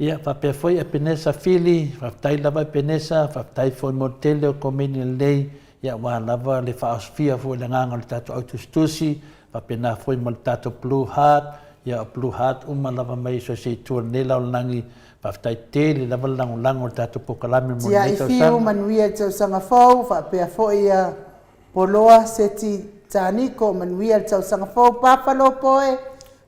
Ia, faapea foi Epenesa Fili, faafetai lava Epenesa, faafetai foi mo le tele o komeni lelei, ia aua lava le faaosofia foi i le agaga o le tatou au tusitusi, faapena foi ma le tatou Blue Heart, ia o Blue Heart uma lava mai so o se itu o lenei lalolagi, faafetai tele lava le lagolago i le tatou polokalame mo lenei Tiai Fiu, tausaga. manuia le tausaga fou, faapea foi ia Poloa Seti Taniko, manuia le tausaga fou, Papa Lopoe,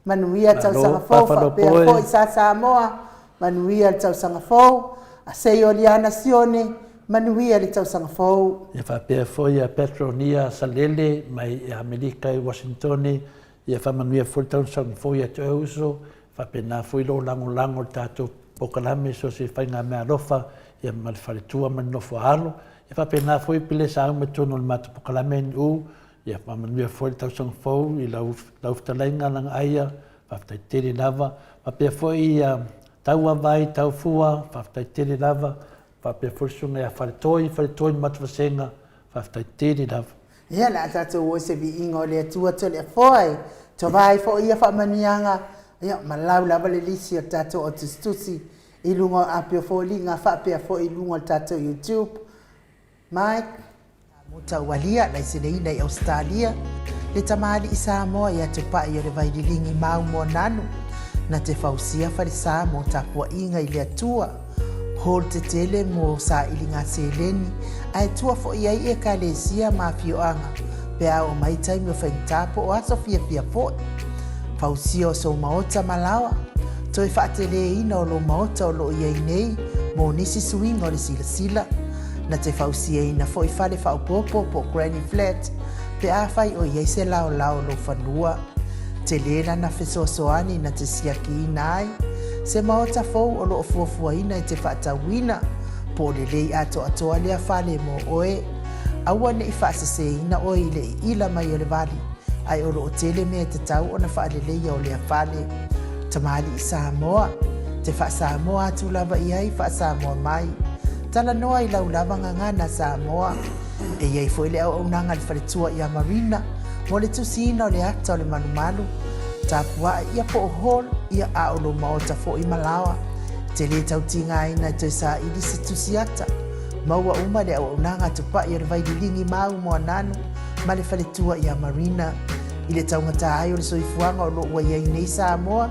Manuia tausaga fou faapea foi Sa Samoa, manuia le tausaga fou, Aseioliana Sione, manuia le tausaga fou. Ia faapea foi ia Petronia Salele mai Amerika i Uasinitone, ia faamanuia foi le tausaga fou ia te oe uso, faapena foi lou lagolago i le tatou polokalame so o se faigameaalofa ia ma le faletua ma le nofo a alo. Ia faapena foi Pelesauma i totonu o le matou polokalame NU, Ia faamanuia foi le tausaga fou i lau, lau fetalaiga Lagaaia, faafetai tele lava. Faapea foi ia Tauavai, Taufua, faafetai tele lava. Faapea foi le susuga ia Faletoi, Faletoi ma Matavasega, faafetai tele lava. Ia, o le a tatou o i se viiga o le Atua Toleafoa e tova ai foi ia faamanuiaga, ia, ma lau lava le lisi o le tatou autusitusi i luga o api o foliga faapea foi i luga o le tatou YouTube. Mike. Mo Taualia, laiseneina i Ausetalia, le tamalii Samoa ia Tupai o le Vaililigi Mau Moananu, na te fausia falesa mo tapuaiga i le Atua, hall tetele mo sailiga seleni, ae tua foi ai Ekalesia ma afioaga pe a oo mai taimi o faigata po o aso fiafia foi. Fausia o sou maota ma laoa, toe faateleina o lou maota o lo o i ai nei mo nisi suiga o le silasila. Na te fausiaina foi fale faaopoopo po o granny flat pe afai o i ai se laolao o lou fanua. Tele lana fesoasoani na te siakiina ai se maota fou o lo o fuafuaina e te faatauina, po o lelei atoatoa lea fale mo oe. Aua ne i faaseseina oe i le iila mai o le vali, ae o lo o tele mea e tatau ona faaleleia o lea fale. Tamalii Samoa, te faa-Samoa atu lava i ai faa-Samoa mai. Talanoa i lau lava gagana Samoa. E i ai foi le auaunaga a le faletua ia Marina mo le tusiina o le ata o le malumalu, tapuae ia po o hall ia a o lou maota foi ma laoa. E te le tau tigaina e toe saili se tusi ata. Maua uma le auaunaga a Tupai o le Vaililigi Mau Moananu ma le faletua ia Marina. I le taugata ai o le soifuaga o lo o ua i ai nei Samoa,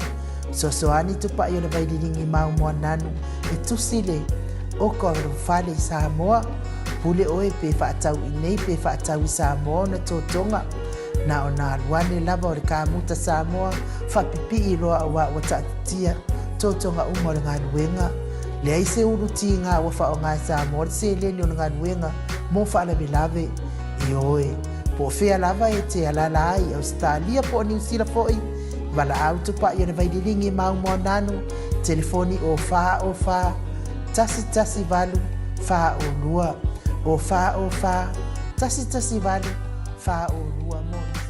fesoasoani Tupai o le Vaililigi Mau Moananu e tusi le oka o lou fale i Samoa. Pule oe pe faatau i nei pe faatau i Samoa ona totoga. Na ona alu ane lava o le kamuta Samoa faapipii loa aua ua taatitia totoga uma o le galuega. Leai se ulu tiga ua faaaoga e Samoa le seleni o le galuega mo faalavelave. Ioe, po o fea lava e te alaala ai i Ausetalia po o Niu Sila foi, valaau tupai o le Vaililigi Mau Moananu, telefoni o 4 o 4 1 1 8 4 o 2, o 4 o 4 1 1 8 4 o 2 mo nisi.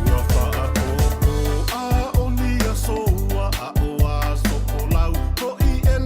Ua faaʻōʻō a o ni aso ua aʻo aso folau hoʻi e.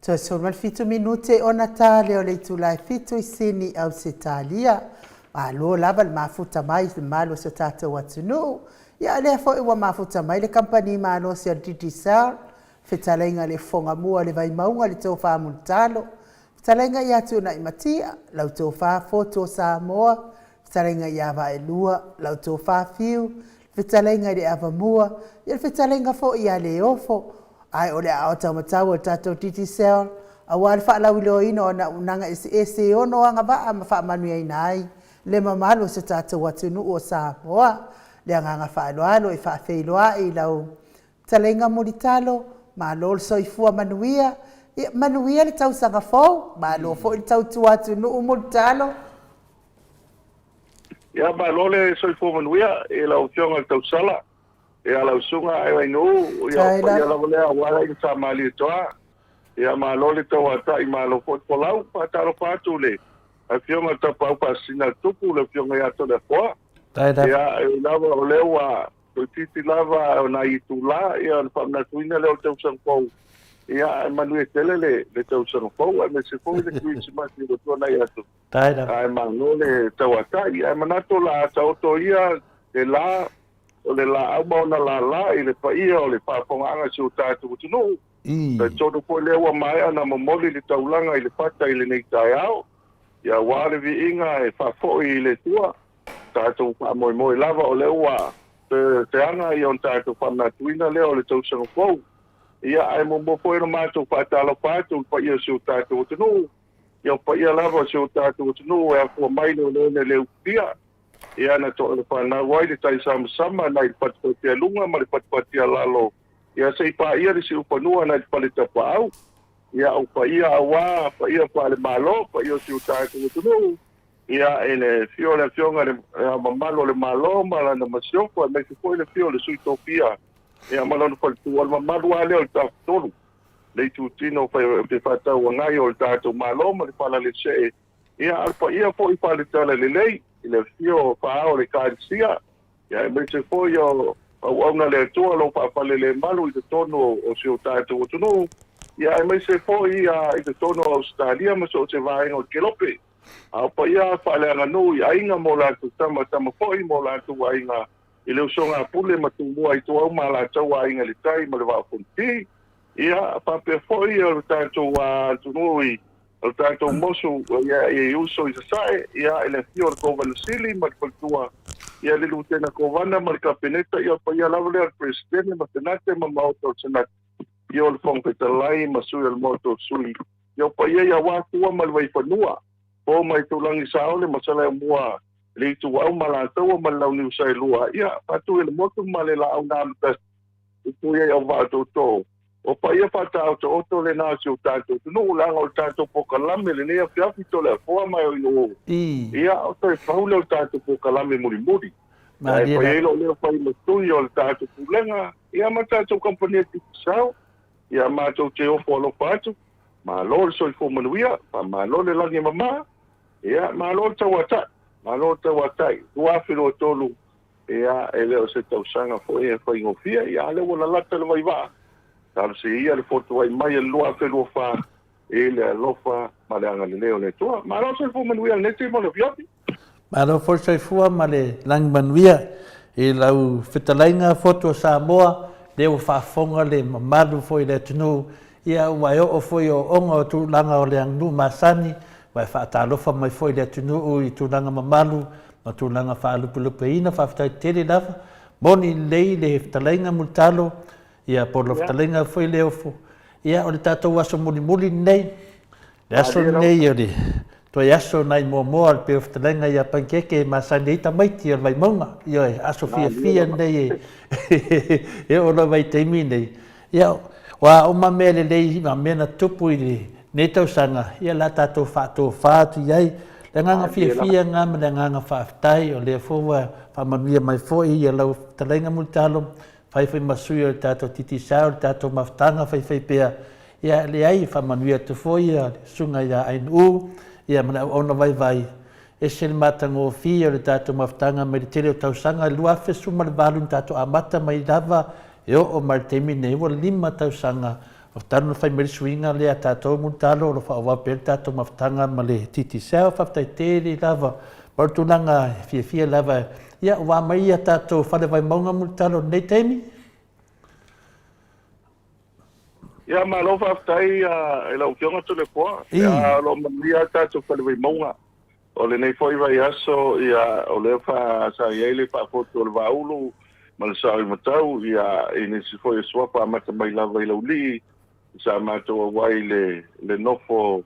Toe 17 minute ona ta lea o le itula e 7 i Sini, Ausetalia. Malo lava le mafuta mai i le mamalu o si o tatou atunuu. Ia, lea foi ua mafuta mai le kamupani malosi a le Digicel, fetalaiga i le Fofoga Mua o le Vaimauga, le Tofa Mulitalo, fetalaiga ia Tuanaimatia, lau Tofa Fotu o Samoa, fetalaiga ia Vaelua, lau Tofa Fiu, fetalaiga i le Avamua, ia le fetalaiga foi ia Leofo. Ae o le aao taumatau o le tatou Digicel aua le faalauiloaina o ana auaunaga eseese e ono agavaa ma faamanuiaina ai le mamalu o si o tatou atunuu o Samoa. Le agaga faaaloalo e faafeiloai i lau fetalaiga Mulitalo, malo le soifua manuia, ia manuia le tausaga fou, malo foi le tautua atunuu Mulitalo. Ia, malo le soifua manuia i lau Afioga i le Tausala, ia lau Susuga Aivainuu, ia o paia lava lea aua le Aiga Sa Malietoa. Ia malo le tauatai, malo foi le folau. Faatalofa atu i le Afioga i le Tapaau Faasisina a le Tupu, le Afioga ia Toleafoa. Ia, e ui lava o lea ua toeitiiti lava o nai itula, ia ona faamanatuina lea o le tausaga fou. Ia, ae manuia tele le tausaga fou, aemaise foi le Kerisimasi ua tuanai atu. Ae malo le tauatai. Ae manatu o le a taoto ia le la o le laau ma ona lala i le paia o le faafofogaaga a si o tatou atunuu. Talitonu foi lea ua maea ona momoli le taulaga i le fata i lenei taeao, ia aua le viiga e faafoi i le Atua. Tatou faamoemoe lava o lea ua feaga ia ona tatou faamanatuina lea o le tausaga fou. Ia ae muamua foi ona matou faatalofa atu i le paia o si o tatou atunuu, ia o paia lava o si o tatou atunuu e afua mai le oleole le upufia, ia na toa le fanau ai le tai samasama nai le fatufatialuga ma le fatufatialalo, ia se i paia le siufanua nai le fale tapaau. Ia o paia aua paia faale-Malo, paia o si o tatou atunuu, ia i le afio o le Afioga i le Ao Mamalu o le Malo ma lana Masiofo, aemaise foi le afio o le Sui Tofia, ia ma lona faletua, o le mamalu lava lea o le Tafatolu, le itutino fefaatauagai o le tatou Malo ma le falalesee, ia a o le paia foi faale-Talalelei i le afifio o Faa-ao o le Ekalesia, ia aemaise foi o auauna a le Atua o lo o faafalelemalu i totonu o si o tatou atunuu, ia aemaise foi i totonu o Ausetalia ma so o se vaega o le Kelope. A o paia faaleaganuu i aiga ma o latou tama, tama foi ma o latou aiga i le usoga a Pule ma Tumua Ituau ma Alataua Aiga i le Tai ma le Vaa o Fonoti. Ia, faapea foi o le tatou atunuu i o le tatou mosu ia, i uso i Sasae, ia, i le afio o le Kovana Sili ma le Faletua, ia, le Lutena Kovana ma le Kapeneta, ia, o le paia lava lea o le Peresetene ma Senate ma Maota o le Senate, ia, o le Fofoga Fetalai ma Sui o le Maota o Sui, ia, o paia ia aua Tua ma le Vaifanua, Fofo ma Itulagi Saole ma Saleaaumua, le Ituau ma Alataua ma le Launiu Saelua, ia, Faatui o le Motu ma le Laau na Amatasi, Upu ia i auvaa tootoo, o paia faataotooto lena o si o tatou atunuu, leaga o le tatou polokalame lenei afiafi Toleafoa ma e o ia, o toe pau lea o le tatou polokalame mulimuli. Ae fai ai lou leo fai ma sui o le tatou Pulega, ia ma le tatou kamupani a Digicel, ia matou te ofo alofa atu, malo le soifua manuia, faamalo le lagi e mama, ia malo le tauatai, malo le tauatai, 2023 Ia, e le o se tausaga foi e faigofie, ia a lea ua lalata le vaivaa, talosia ia le fotuai mai e le 2024 i le alofa ma le agalelei o le Atua. Malo le soifua manuia i lenei taimi o le afiafi. Malo foi le soifua ma le lagi manuia i lau fetalaiga Fotu o Samoa, lea ua faafofoga le mamalu foi i le atunuu, ia ua e oo foi i ooooga o tulaga o le aganuu masani, ua e faatalofa mai foi i le atunuu i tulaga mamalu ma tulaga faalupelupeina, faafetai tele lava. Moni lelei le fetalaiga Mulitalo, ia po o lau fetalaiga foi Leofo. Ia o le tatou aso mulimuli lenei, le aso lenei o le toe aso nai muamua o le pei o fetalaiga ia Panikeke e masani ai tamaiti o le Vaimauga. Ioe, aso fiafia lenei e oo lava i taimi nei. Ia, o a uma mea lelei ma mea na tupu i lenei tausaga, ia o le a tatou faatofa atu i ai. Le agaga fiafia lena ma le agaga faafetai, o lea foi ua faamanuia mai foi ia lau fetalaiga Mulitalo, fai foi ma sui o le tatou Digicel, le tatou mafutaga faifaipea. Ia, leai, faamanuia atu foi ia le Susuga ia Ainuu, ia ma le auauna vaivai, Ese le matagofie o le tatou mafutaga mai le tele o tausaga, e 2018 na tatou amata mai lava e oo mai le taimi lenei, ua 5 tausaga o talu ona fai mai le suiga lea a tatou Mulitalo o lo o faaauau pea le tatou mafutaga ma le Digicel. Faafetai tele lava ma o le tulaga e fiafia lava ia ua aumai ia tatou fale Vaimauga Mulitalo i lenei taimi. Ia malo faafetai i lau Afioga Toleafoa. Ia o lo o manuia lava tatou fale Vaimauga. O lenei foi vaiaso, ia, o lea fa, sa i ai le faafotu o le Vaaulu ma le Saoimatau, ia, i nisi foi o suafa amata mai lava i Laulii, sa matou auai i le, le nofo,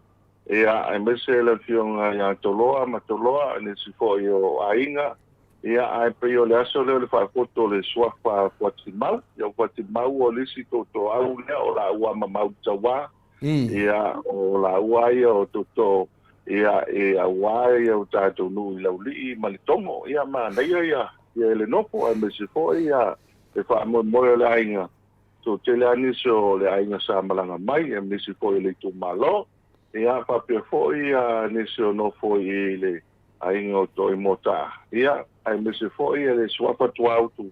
ia, aemaise le afioga ia Toloa ma Toloa, nisi foi o aiga, ia, ae pei o le aso lea o le faafotu o le suafa Fuatimau. Ia, o Fuatimau o le isi tootooau lea o laua ma Mauletaua, Ia, o laua ia o tootoo, ia, e aua ia o tatou nuu i Laulii ma Letogo, ia, manaia ia, ia le nofo, aemaise foi ia le faamoemoe o le aiga, toatele lava nisi o le aiga sa malaga mai, aemaise foi o le itumalo, ia, faapea foi ia nisi o nofo i le aiga o Toimotaa, ia, aemaise foi le suafa Tuautu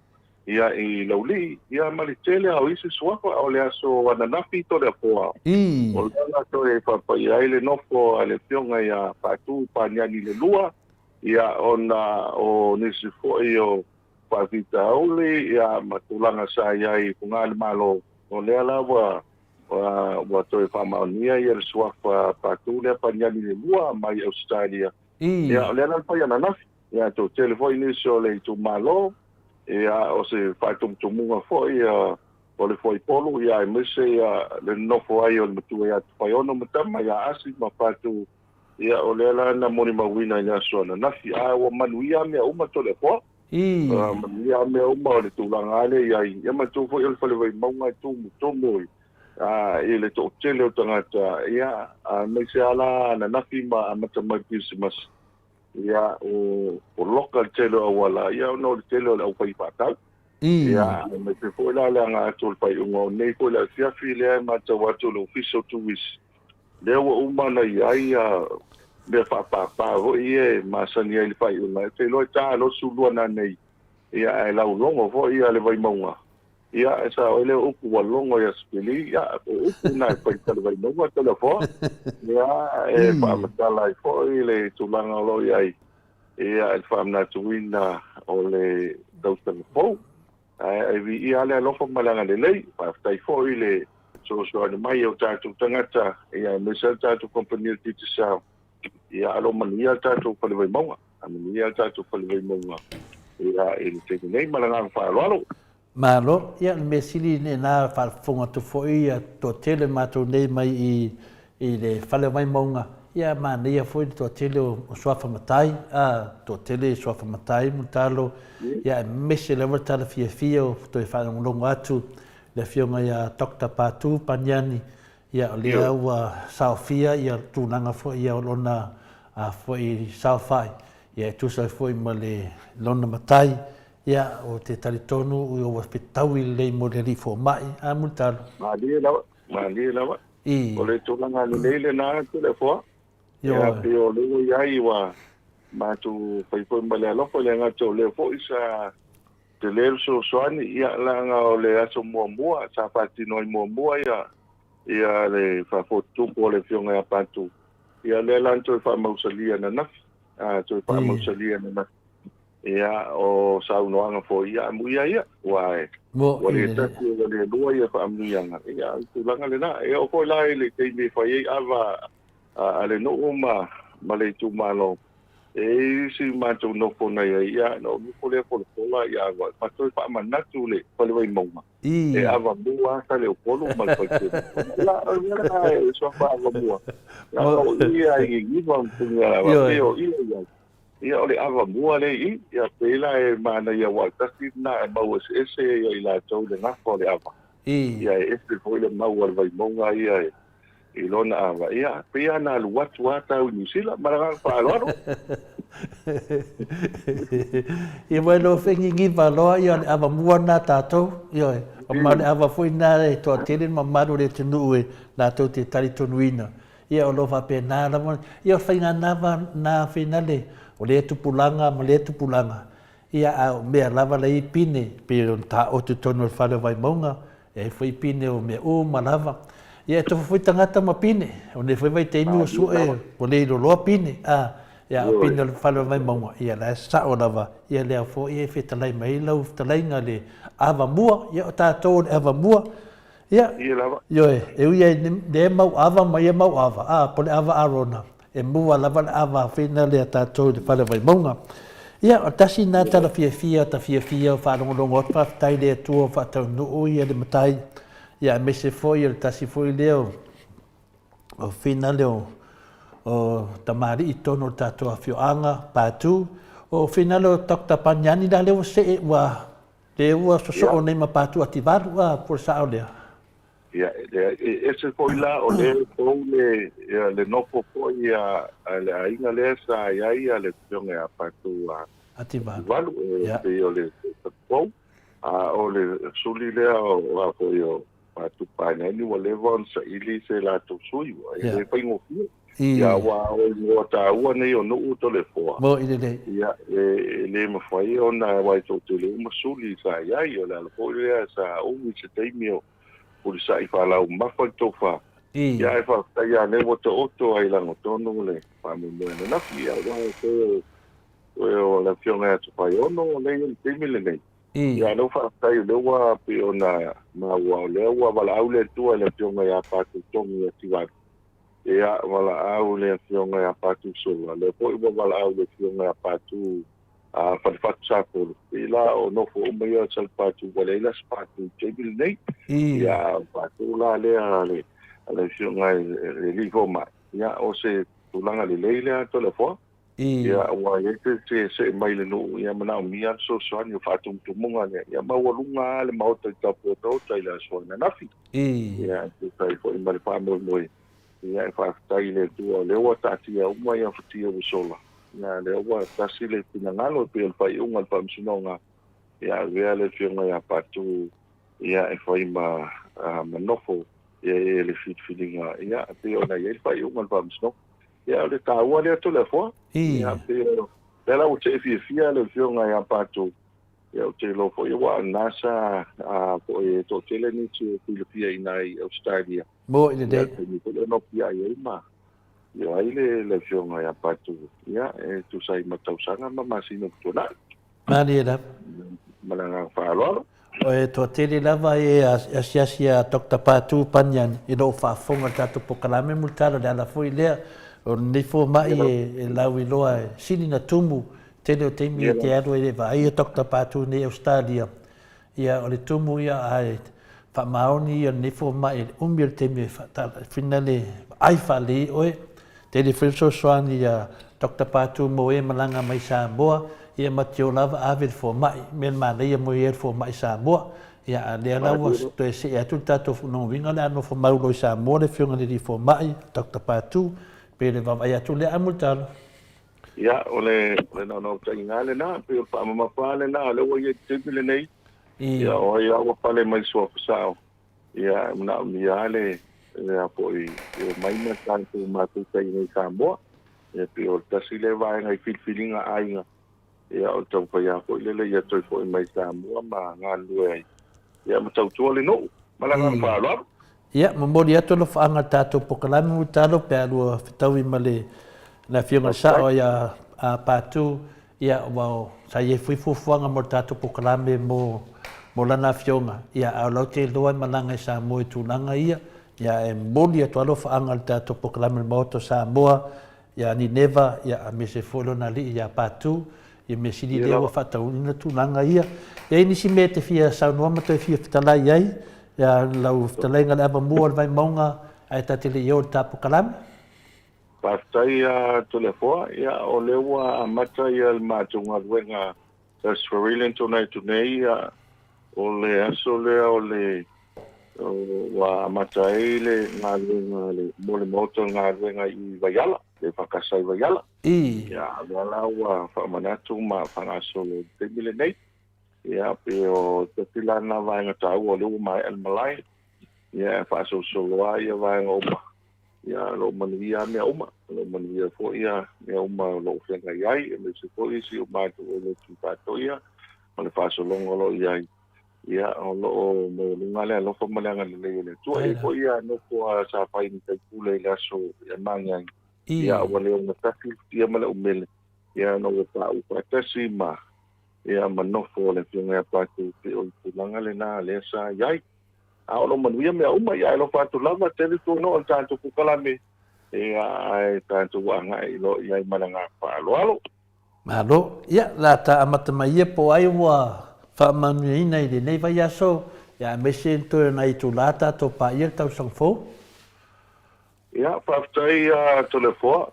Ia, i Laulii, ia ma le tele lava o isi suafa, o le aso ananafi Toleafoa, o lea na toe faapaia ai le nofo a le Afioga ia Faatu Paniani Lelua, ia, ona o nisi foi o faafitauli, ia, ma tulaga sa i ai i Fogalemalo, o lea la ua, ua toe faamaonia ia le suafa Faatu lea Paniani Lelua mai Ausetalia, ia, o lea la na fai ananafi. Ia, toatele foi nisi o le itumalo, ia, o se faatumutumuga foi o le fuaipolu, ia, aemaise ia, le nonofo ai o le matua ia Tufaiono ma tama ia Asi ma Patu, ia, o lea la na molimauina i le aso ananafi. Ae ua manuia mea uma Toleafoa. Ua manuia mea uma o le tulaga lava lea i ai. Ia manatua foi o le fale Vaimauga e tumutumu i le toatele o tagata, ia, aemaise lava la ananafi ma amata mai le Kerisimasi. Ia, o poloka le tele o auala, ia ona o le tele o le aufaifaatau. Ia, aemaise foi la le aga atu o le faaiuga o nei foi le afiafi lea e matau atu le Ofisa o Turisi, lea ua uma ona i ai mea faapapa foi ia e masani ai le faaiuga. Ou te iloa e ta loa le 12 nanei, ia ae laulogo foi le Vaimauga. Ia, e sao ai lea o upu ua logo ia Sipili, ia, o upu na e fai i fale Vaimauga Toleafoa. Ia, e faamatala ai foi le tulaga o lo o i ai, ia, i le faamanatuina o le tausaga fou. Ae, e viia lava le alofa ma le agalelei. Faafetai foi i le fesoasoani mai o tatou tagata, ia, aemaise lava le tatou kamupani o le Digicel, Ia, a lo manuia le tatou Fale Vaimauga. A manuia le tatou Fale Vaimauga ia, i le taimi nei ma le agaga faaaloalo. Malo, ia o le mea sili lena faafofoga atu foi ia toatele matou nei mai i i le Fale Vaimauga, ia manaia foi le toatele o suafa matai, a, toatele suafa matai Mulitalo, ia aemaise lava le tala fiafia o toe faalogologo atu le afioga ia Doctor Patu Paniani, Ia, o lea ua saofia ia tulaga foi ia o lona foi saofai, ia e tusa ai foi ma le lona matai, ia ou te talitonu ua fetaui lelei mo le alii fomai, a Mulitalo? Malie lava, malie lava. I. O le tulaga lelei lena Toleafoa. Ia, pei o lea ua i ai ua matou fai foi ma le alofa i le gata o lea foi sa tele le fesoasoani, ia, leaga o le aso muamua sa faatino ai muamua ia ia le faafotutupu a le Afioga ia Patu, ia lea la na toe faamausalia ananafi, a toe faamausalia ananafi. Ia, o saunoaga foi, ia, amuia ia, aua e, ua le tasi ua le lua ia faamanuiaga, ia, o le tulaga lena. E oo foi la i le taimi e fai ai ava a le nuu ma ma le itumalo, E i ai isi matou nofo na i ai, ia, ona ou nofo lea folafola, ia, ma toe faamanatu le Fale Vaimauga, e avamua lava Faleupolu ma le Faletele. Ia, o le mea lena e suafa avamua. Ia, o i a i Giniva ma Punialava, pei o i e i ai. Ia, o le avamua lea i i, ia, pei la e manaia aua o le tasi lena e mau eseese ia i latou i le gafa o le ava. Ia, e ese foi le mau a le Vaimauga ia e i lona ava, ia, pei lava na alu atu lava tau i Niu Sila. Ma le agaga faaaloalo. Ia ua iloa foi giniva loa ia o le ava mua lena a tatou, ioe, ma o le ava foi lena e toatele le mamalu o le atunuu e latou te talitonuina. Ia o lo o faapena lava, ia o le faiga lava lena finale o lea tupulaga ma lea tupulaga, ia a o mea lava la e i ai pine, pei ona taoto i totonu o le fale o Vaimauga, E ai foi pine o mea uma lava. Ia e tofu foi tagata ma pine. O nei foi vaitaimi ua sue ua le iloloa pine. A, ia o pine o le fale o Vaimauga, ia la e sao lava. Ia lea foi e fetalai mai ai lau fetalaiga le ava mua. Ia o tatou o le ava mua. Ia, ioe, e ui ai lea mau ava ma ia mau ava, a, po o le ava Arona, E mua lava le ava whina lea tatou i le fale Vaimauga. Ia, o tasi na tala fiafia, ta fiafia o faalogologo atu, faafetai i le Atua ua faataunuu ia le matai, ia aemaise foi o le tasi foi lea o, o whina lea o, o tamalii i totonu o le tatou afioaga, Patu. O whina lea o Doctor Paniani la lea ua see, ua, lea ua sosoo nei ma Patu Ativalu, a, po o le sao lea? Ia, e ese foi la o lea e fou le, ia, le nofo foi a, a le aiga lea sa i ai le afioga ia Patu a Ativalu, e pei o le fou, a o le suli lea o a foi o Patu Paenani ua leva ona saili se latou sui, ua e le faigofie. Ia, aua o igoa taua nei o nuu Toleafoa. Mo i lelei. Ia, e le mafai ona, aua e toatele uma suli sa i ai, o le ala foi lea sa umi se taimi o Fulisa'i faalaumafa le tofa. Ia, ae faafetai lava lea ua taoto ai i lagotonu le faamoemoe ananafi. Ia, aua e toe o le Afioga ia Tofaeono lea e i ai i le taimi lenei. Ia, lea ua faafetai o lea ua pei ona maua o lea ua valaau le Atua i le Afioga ia Patu Togi Ativalu. Ia, valaau le Afioga ia Patu Sola, lea foi ua valaau le Afioga ia Patu a Falefatu Sapolo. Pei la o nofo uma ia o Salepatu, ua leai la se patu i le taimi lenei. Ia, o patu la lea a le, a le Afioga i le Alii Fomai. Ia, o se tulaga lelei lea Toleafoa. Ia, ua i ai se se see mai le nuu, ia manaomia le fesoasoani o faatumutumuga lea. Ia maualuga lava le maota i Tapuotaota i le aso ananafi. Ia, e tusa ai foi ma le faamoemoe. Ia, e faafetai i le Atua o lea ua taatia uma ia fatia ua sola. Ia, lea ua tasi le finagalo e pei o le faaiuga a le Faamasinoga, ia avea le Afioga ia Patu ia e fai ma ma nofo ia i le filifiliga, ia, e pei ona i ai le faaiuga a le Faamasinoga. Ia, o le taua lea Toleafoa. Ia, pei o lea la ua tee fiafia le Afioga ia Patu. Ia, ou te iloa foi aua o lena sa foi e toatele nisi o filifia i ina i Ausetalia. Mo i lelei. Ia, taimi foi lea na opiai ai ma afio ai le le afioga ia Patu, ia, e tusa ai ma tausaga ma masina ua tuanai. Malie lava. Ma le agaga faaaloalo. E toatele lava e asiasi ia Doctor Patu Paniani i lou faafofoga i le tatou polokalame mulitalo o le ala foi lea o lenei fomai e lauiloa e sili na tumu tele o taimi e te alu ai e vaai ia Doctor Patu nei i Ausetalia. Ia, o le tumu ia ae faamaoni ia lenei fomai i le umi o le taimi e faatala le vaai faalelei oe. Tele foi le fesoasoani ia Doctor Patu mo e malaga mai Samoa, ia ma te ola lava ave le fomai, mea le manaia mo ia le fomai Samoa. Ia a lea la ua toe see atu le tatou lona uiga o le a nofo mau loa i Samoa le afioga i le alii fomai, Doctor Patu, pe le vaavaai atu lea Amultalo. Ia, o le naunautaiga lava lena, pei o le faamamafa lava lena, o lea ua i ai i le taimi lenei. Ia, o ai lava ua pale mai i suafa sao, ia, e manaomia lava le, le a foi, e omai ma tatou mafuta i inei i Samoa. Ia, pei o le tasi lea vaega i filifiliga a aiga, ia, o le taumafai lava foi lele ia toe foi mai i Samoa ma galulue ai, ia, ma tautua le nuu. Ma le agaga faaaloalo. Ia, momoli atu alofaaga i le tatou polokalame Mulitalo pe a lua fetaui ma le le Afioga i le Sao ia Patu, ia aua sa i ai foi fuafuaga mo le tatou polokalame mo mo lana afioga, ia a o lau te iloa e malaga i Samoa i tulaga ia, ia e momoli atu alofaaga i le tatou polokalame i le Maota o Samoa, ia Nineva, ia aemaise foi lona alii ia Patu, ia mea sili lea ua faataunuuina tulaga ia. E i ai nisi mea e te fia saunoa ma toe fia fetalai ai, ia lau fetalaiga le Avamua o le Vaimauga ae ta te le i oo i le ta polokalame? Faafetai a Toleafoa, ia o lea ua amata ia le matou galuega Sarsaparilla tona atu nei, ia o le aso lea o le ua amata ai le galuega le mo le Maota o le galuega i Vaiala, le EFKS i Vaiala. Ia o lea la ua faamanatu ma faagasolo i le taimi lenei. Ia pei o tasi la lena vaega taua o lea ua maea le malae, ia e faasolosolo lava ia vaega uma. Ia, o lo o manuia lava mea uma, o lo o manuia foi mea uma o lo o feagai ai, aemaise foi si o matou lotu faatoia ma le faasologa o lo o i ai. Ia, o lo o maualuga le alofa ma le agalelei o le Atua. E i ai foi ia nofo a sa fai ma faipule i le aso i Magiagi, ia, ua le ogatasi le futia ma le umele, ia, ona ua pauu faatasi ma, ia, ma nofo le Afioga ia Patu, pei o le tulaga lena lea sa i ai. A o lo o manuia mea uma, ia e alofa atu lava, tele tuanoa o le tatou polokalame, ia ae tatou agai loa i ai ma le agaga faaaloalo. Malo. Ia, la ta amata mai ia po o ai ua faamanuiaina i lenei vaiaso, ia aemaise le toe o nai itula tatou paia le tausaga fou. Ia, faafetai ia Toleafoa.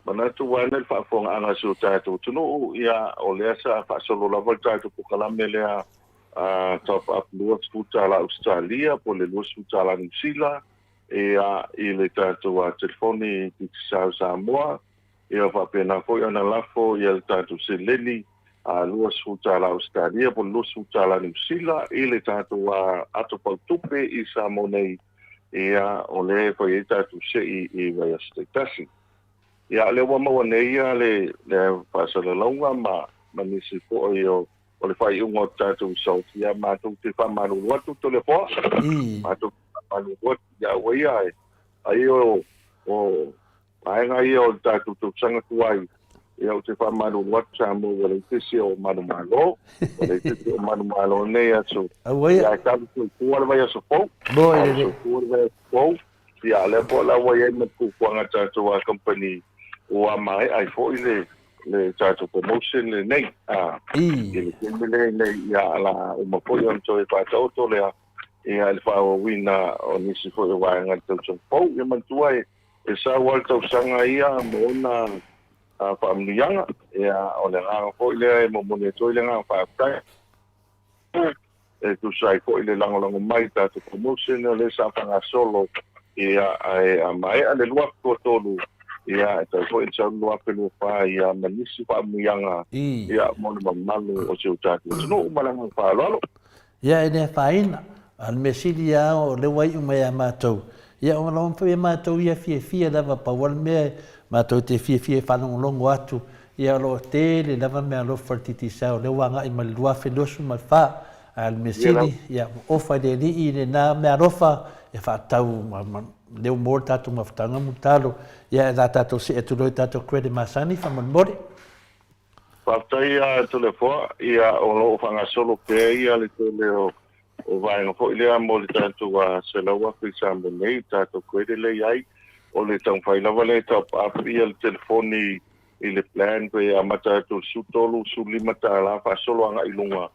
Manatu ua ane le faafofogaaga a si o tatou atunuu, ia, o lea sa faasolo lava le tatou polokalame lea a top up $20 Ausetalia po o le $20 Niu Sila, ia, i le tatou telefoni Digicel Samoa, ia faapena foi ona lafo ia le tatou seleni a $20 Ausetalia po o le $20 Niu Sila i le tatou ato fautupe i Samoa nei. Ia, o lea e fai ai tatou sei i vaiaso taitasi. Ia, o lea ua maua nei ia le, le faasalalauga ma, ma nisi foi o, o le faaiuga o tatou result. Ia, matou te faamalulu atu Toleafoa. Matou te faamalulu atu ia ua ia e, ai o, o, Vaega ia o le tatou tausaga tuai, ia ou te faamalulu atu Samoa ua leai se isi o manumalo, ua leai se isi o manumalo i lenei aso. Aua ia. Ia ae talu soifua le vaiaso fou. Moe lelei. Talu soifua le vaiaso fou. Ia a lea foi la ua i ai ma le fuafuaga a tatou a kamupani ua maea ai foi le le tatou promotion lenei. A, I. I le taimi lenei, ia o le a uma foi ona toe faataoto lea ia i le faaauauina o nisi foi o vaega i le tausaga fou. Ia manatua e E sau lava le tausaga ia ma ona faamanuiaga, ia, o le agaga foi lea e momoli atu ai le agaga faafetai e tusa ai foi le lagolago mai i tatou promotion o lea sa faagasolo, ia, ae a maea le 2023, ia, e tatau foi ona sau le 2024, ia, ma nisi faamanuiaga, ia, mo le mamalu o si o tatou atunuu. Ma le agaga faaaloalo. Ia e le afaina, a o le mea sili lava o lea ua iu mai ia matou, ia ua lava foi e matou ia fiafia lava, pau lava le mea matou te fiafia e faalogologo atu Ia, o lo o tele lava meaalofa a le Digicel, o lea ua agai mai le 2024, ae o le mea sili, ia, ua ofa i le Alii lena meaalofa e faatatau ma lea ua maua le tatou mafutaga Mulitalo. Ia, o le a tatou see atu loa i tatou credit masani faamolemole. Faafetai ia Toleafoa, ia o lo o faagasolo pea ia le tele o o vaega foi lea mo le tatou $100,000 i Samoa nei, le tatou credit lea i ai, o le taumafai lava lea e top up ia le telefoni i le plan pe amata atu i le $13, $15 faasolo agai i luga,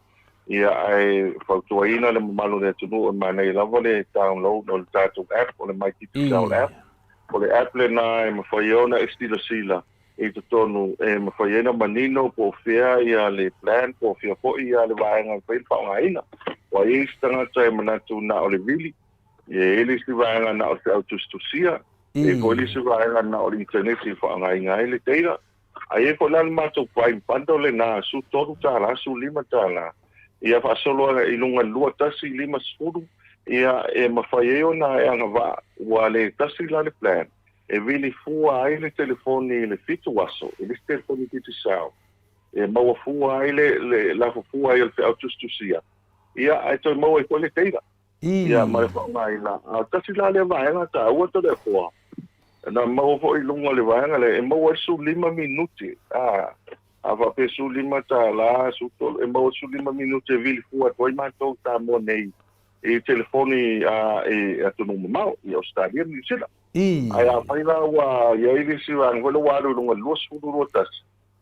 ia ae fautuaina le mamalu o le atunuu e manaia lava le download o le tatou app, o le My Digicel app. O le app lena e mafai ai ona e silasila i totonu e mafai ai ona manino po o fea ia le plan po o fea foi ia le vaega e mafai ona faaaogaina. Ua i ai isi tagata e manatu na o le vili, e i ai le isi vaega na o le feau tusitusia, e i ai foi le isi vaega na o le internet e faaaogaina ai le data. Ae i ai foi la le matou prime bundle lena, $13, $15, ia faasolo i luga i le 21, 50, ia e mafai ai ona e agavaa, ua le tasi la le plan, E vili fua ai le telefoni i le fitu aso, i le isi telefoni Digicel, e maua fua ai le, le lafo fua ai o le feau tusitusia, ia, ae toe maua ai foi le data, ia, ma le faaaogaina. A o tasi la lea vaega taua Toleafoa, na maua foi i luga o le vaega lea, e maua ai le 15 minute, a, a faapea $15, 13, e maua le 15 minute e vili fua atu ai matou i Samoa nei i telefoni a, i atunuu mamao, i Ausetalia ma Niu Sila. Ae afai la ua i ai le isi vaega foi lea ua alu i luga i le 20, 21,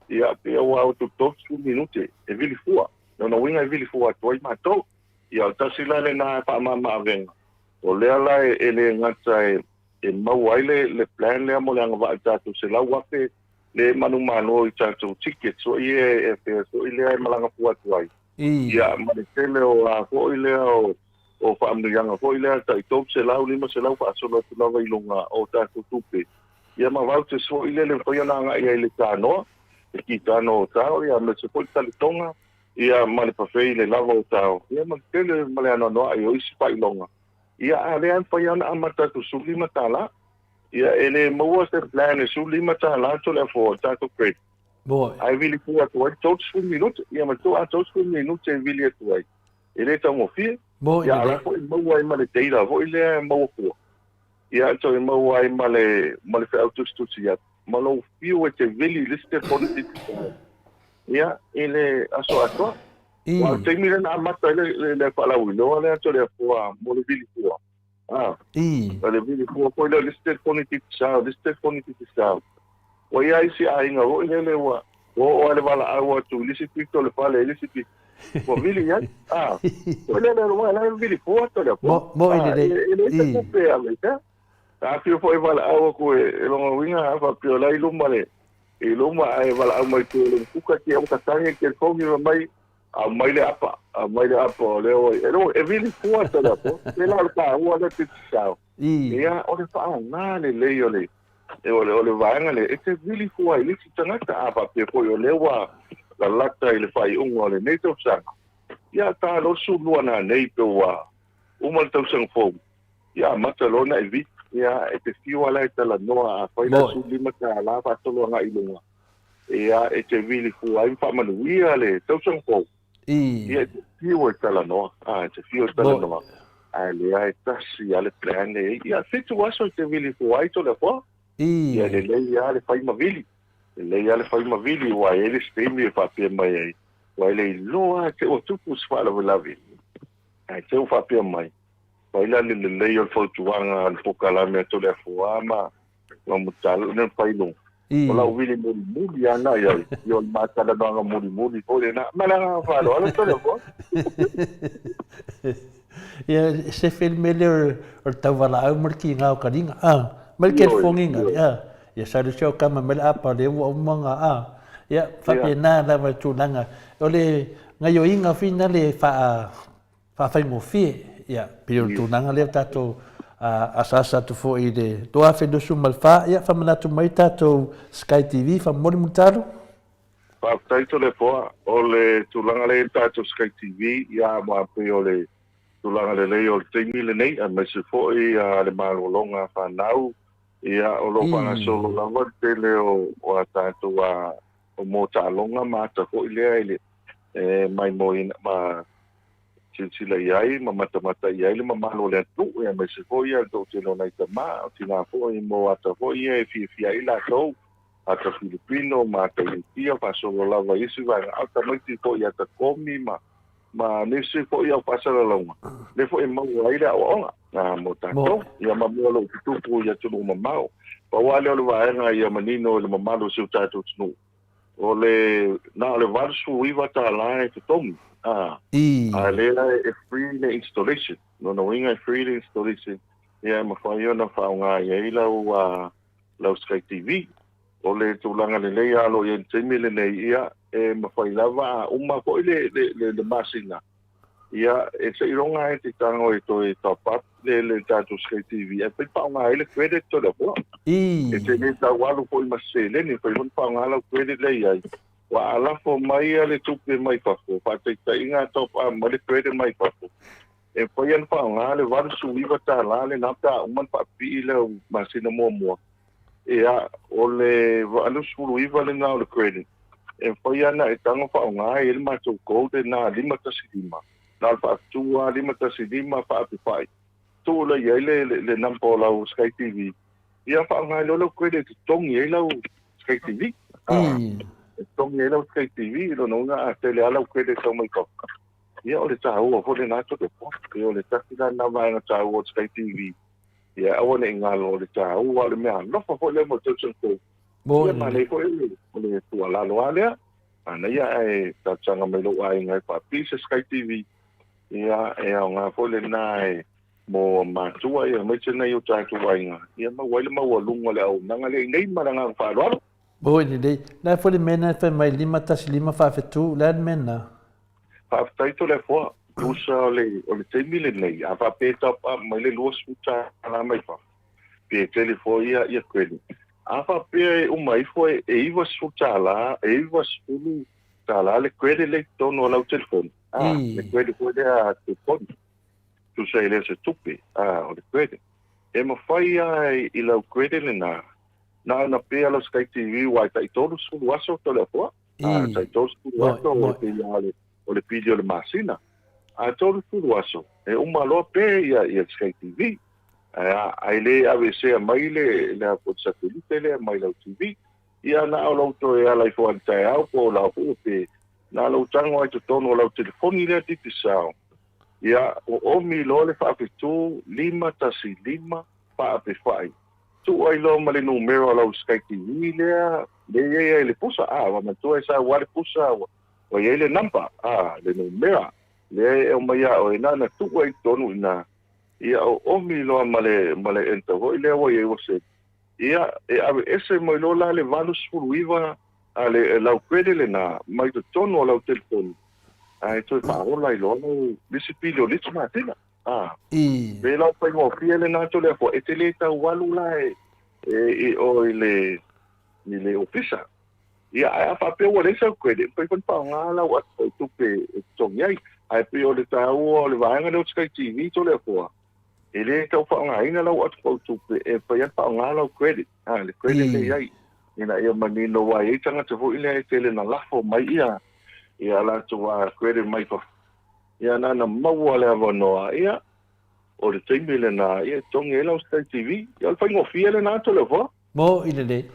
ia pei ua au atu i le 30 minute e vili fua. Lona uiga e vili fua atu ai matou. Ia o le tasi la lena faamama-avega, o lea la e le gata e maua ai le plan lea mo le agavaa i tatou 100,000 le manumalo i tatou tickets foi ia e fea foi lea e malaga fua atu ai. Ia, ma le tele o a foi lea o, o faamanuiaga foi lea tai 300, 500 faasolo atu lava i luga o tatou tupe. Ia ma vouchers foi lea le mafai ona agai ai i le tanoa, le kitano o tao, ia aemaise foi le talitoga, ia ma le buffet i le lava o tao, ia ma le tele ma le anoanoai o isi faailoga. Ia, a o lea e mafai lava ona amata atu $15. Ia, e le maua se plan e $15 Toleafoa, le tatou credit. Ae vili pū atu ai 30 minute, ia ma tou a 30 minute e vili atu ai, e le taugofie. Ia a o la foi e maua ai ma le data foi lea e maua fua. Ia e toe maua ai ma le ma le feau tusitusi atu, ma lou fiu e te vili i le isi telefoni digicel, ia, i le aso atoa. Aua o le taimi lea na amata ai le le faalauiloa lea Toleafoa mo le vili fua. Ah, o le vili fua foi lea o le isi telefoni Digicel, le isi telefoni Digicel. Ua i ai isi aiga foi lele ua ua oo lava le valaau atu i le isi pito o le fale i le isi pito, ua vili i ai. Ah, foi lele aua la e vili fua Toleafoa. Ah, e leai se tupe e ave i fea. A afio foi e valaau atu e lona uiga a faapea o la e i luma le i luma ae valaau mai tua i lona kuka te ua tatagi le telefoni fai mai Aumai le apa, aumai le apa o lea ua i. E vili fua Toleafoa. Pēlā o le taua lea pei sao. Ia, o le faaaoga lelei o le, o le, o le vaega lea, e te vili fua ai i le isi tagata. A faapea foi o lea ua lalata i le faaiuga o lenei tausaga, ia ta loa le 12 nanei pe ua uma le tausaga fou, ia amata loa ona e vili. Ia, e te fiu lava la e talanoa, afai la $15 faasolo agai i luga, Ia, e te vili fua ai ma faamanuia le tausaga fou. Ia, e te fiu e talanoa. Ah, e te fiu e talanoa. Ae lea e tasi lava le plan lea e i ai. Ia, fitu aso e te vili fua ai Toleafoa. Ia, lelei lava le fai ma vili. Lelei lava le fai ma vili, aua e i ai le isi taimi e faapea mai ai, ua e le iloa lava te ua tupu se faalavelave. Ae te ua faapea mai, fai la le lelei o le fautuaga a le polokalame a Toleafoa ma ma Mutala, le faailoga. O lau vili mulimuli lava na i ai, ia o le ma talanoaga mulimuli foi lena. Ma le agaga faaaloalo Toleafoa. Ia, se fe le mea lea o le tauvalaau ma le kiga o kaliga, a, ma le kelifogiga, a, ia sa le sio kama mai le apa lea ua uma ona, a, ia, faapena lava le tulaga. O le gaioiga foi lena e faa, faafaigofie, ia, pei o le tulaga lea tatou asaasa atu foi i le 2024, ia, faamanatu mai tatou Sky TV, faamolemole Mulitalo. Faafetai Toleafoa, o le tulaga lea i le tatou Sky TV, ia, ma pei o le tulaga lelei o le taimi lenei, aemaise foi le malologa a fanau, ia, o lo o faagasolo lava le tele o a tatou O mo taaloga ma ata foi lea i le e maimoaina ma silasila i ai ma matamata i ai le mamalu o le atunuu, aemaise foi le toatele o nai tama, o tina foi mo ata foi ia e fiafia ai latou, ata Filipino ma ata Initia faasolo lava i isi vaega, a o tamaiti foi ata Komi ma ma nisi foi au faasalalauga, lea foi e maua ai le aoaoga mo tatou, ia ma mea o lo o tutupu i atunuu mamao. Pau lava lea o le vaega ia manino i le mamalu o si o tatou atunuu, o le na o le $89 e totogi, a a lea e free le installation. Lona uiga e free le installation, ia e mafai ona faaaoga i ai lau lau Sky TV. O le tulaga lelei lava o lo o i ai i le taimi lenei, ia, e mafai lava a uma foi le, le, le, le masina, ia, e seiloga lava e te tago e toe top up le, le tatou Sky TV ae mafai ona faaaoga ai le credit o le afoa. E te le tau alu foi ma se seleni, e mafai foi ona faaaoga lau credit lea e i ai. Aua a lafo mai le tupe mai fafo, faataitaiga a top up mai le credit mai fafo, E mafai ona faaaoga le $89 lena pe a uma ona faapipii lau masina muamua. Ia, o le 89 lena o le credit, e mafai lava ona e tago faaaoga e i ai le matou code lena 515, na o le faafetu lava 515 faapefai, tuu loa i ai le, le number o lau Sky TV, ia faaaoga ai loa lau credit e totogi ai lau Sky TV. E totogi ai lau Sky TV, lona uiga a tele lava lau credit tau mai fafo, Ia, o le taua foi lena Tolepo. Ia, o le tasi la lena vaega taua o le Sky TV. Ia, aua ne i galo, o le taua, o le mea alofa foi lea mo le tausaga fou. Ia, manaia foi o le tuualalo lava lea. Manaia ae talosaga mai lou aiga e faapii se Sky TV. Ia, e aoga foi lena e mo matua, ia, aemaise nai o tatou aiga, ia maua ai le maualuga o le auaunaga lea i nei ma le agaga faaaloalo. Oi lelei. La e foi le mea na e fai mai 515 faafetu, o le a le mea lena? Faafetai Toleafoa, tusa o le o le taimi lenei, a faapea e top up mai le $20 mai fafo, pe tele foi ia ia credit. A faapea e uma ifo e $90, e $90 le credit lea i totonu o lau telefoni, a, le credit foi lea telefoni, tusa e le o se tupe, a, o le credit. E mafai lava i lau credit lena, na ona pea lau Sky TV aua e tai 30 aso Toleafoa. A tai 30 aso o te ia o le, o le pili o le masina. A 30 aso, e uma loa pe ia, ia Sky TV. A, ai le aveesea mai le, le a po satelite lea mai lau TV. Ia na o lou toe ala ifo ai i le taeao po o la foi pe na lou tago ai totonu o lau telefoni lea Digicel. Ia, o omi loa le faafetu 515 faapefai. Tuu ai loa ma le numera o lau Sky TV lea, lea i ai ai le pusa, a, ua manatua e sau lava le pusa, ua, ua i ai le number, a, le numera, lea e aumai ia oe, na ona tuu ai i totonu i ina, ia oomi loa ma le, ma le enter foi lea ua i ai ua save. Ia, e aveese mai loa la le 89 a le, lau credit lena mai totonu o lau telefoni, ae toe faaola ai loa lau lisi pili o le isi masina. A. I. Pei la o faigofie lena Toleafoa, e te le tau alu la e, e, i o i le, i le ofisa. Ia, ae a faapea ua leai sau credit, mafai foi ona faaaoga lau ata tupe e totogi ai. Ae pei o le taua o le vaega lea o Sky TV Toleafoa, e le tau faaaogaina lau ata tupe, e mafai lava ona faaaoga lau credit, a, le credit lea i ai, ina ia manino aua e i ai tagata foi lea e tele na lafo mai ia, ia latou credit mai fafo. Ia na ona maua le avanoa, ia, o le taimi lena, ia, e totogi ai lau Sky TV. Ia, o le faigofie lena Toleafoa. Mo i lelei.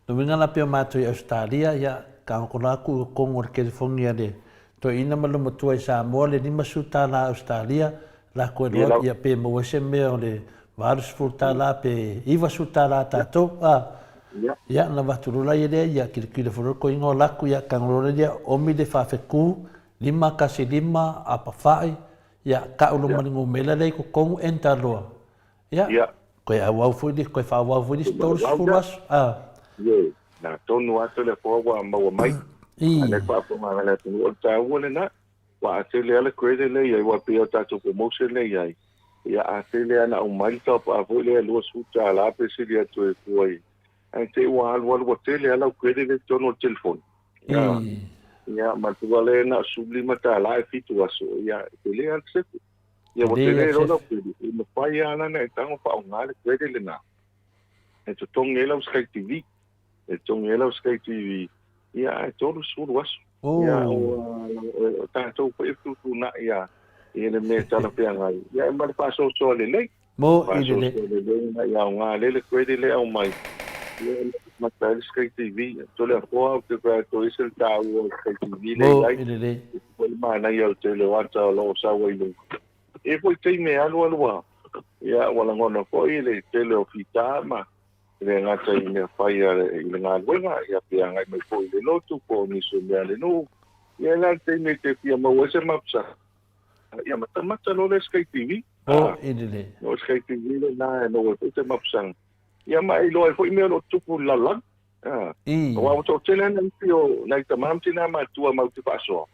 No uiga la pei o matou i Ausetalia, ia, ka okola aku i kokogu o le telefoni a le toeaina ma le matua i Samoa le 50 tala Ausetalia, lako e loa, ia, pe maua ai se mea o le 80 tala pe 90 tala a tatou, a. Ia, na avatu loa la ia lea, ia, kilokilo foi loa le koiga o lako, ia, tago loa lea, omi le faafeku, 515 Apafai, ia, ka'u loa ma le numera lea i totonu enter loa. Ia, koe auau foi le, koe faaauau foi le isi 30 aso. A. Ie, na tonu atu le afoa ua maua mai. A lea faafofoga le atunuu, o le taua lena. Aua a tele lava le credit lea i ai, aua pei o tatou promotion lea i ai, ia a tele lava ina aumai le top-up foi lea e $20 pe sili atu e fua i Ae te i ua alualu ua tele lava lau credit lea i totonu o le telefoni. Ia, ia manatua lea na o le $15 e 7 aso, ia e tele lava le sefe. Ia ua tele loa lau credit, e mafai lava la ona e tago faaaoga le credit lena e totogi ai lau Sky TV. E totogi ai lau Sky TV. Ia, ae 30 aso. Ia, o tatou foi e fetuutuunai lava i le mea e talafeagai. Ia, ma le faasoasoa lelei. Mo i lelei. Faasoasoa lelei ina ia aoga lea le credit lea e aumai, ia e mata ai le Sky TV. Toleafoa ou te fai atu e ese le taua o le Sky TV lea e i ai. Mo i lelei. E ese foi le manaia o le tele o ata o lo o sau ai i luga. E i ai foi taimi e alualu lava, ia ua lagona foi le tele o fita ma e le gata i mea fai i le galuega, ia pe agai mai foi i le lotu po o nisi o mea a le nuu. Ia e la le taimi e te fia maua ai se mapusaga, ia matamata loa lea Sky TV. O i lelei. O Sky TV lena e maua ai foi se mapusaga. Ia ma e iloa ai foi mea o lo o tutupu i le lalolagi. Aua ua toatele lava nai isi o nai tama ma tina matutua matou te faasoa,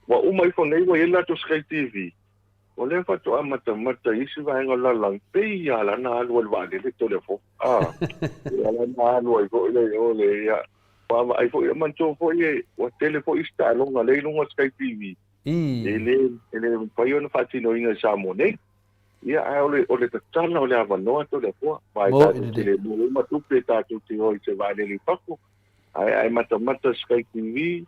ua uma ifo nei ua i ai le latou Sky TV, O lea faatoa matamata i isi vaega o le lalolagi, pei lava la na alu ai le vaalele Toleafoa. A, pei lava la na alu ai foi le, o le, ia, vaavaai foi, ia manatua foi e, ua tele foi isi taaloga lea i luga o Sky TV, e le, e le mafai ona faatinoina i Samoa nei. Ia, ae o le, o le tatala o le avanoa Toleafoa, aua e tatou te le maua uma tupe tatou te o i se vaalele i fafo, ae, ae matamata Sky TV,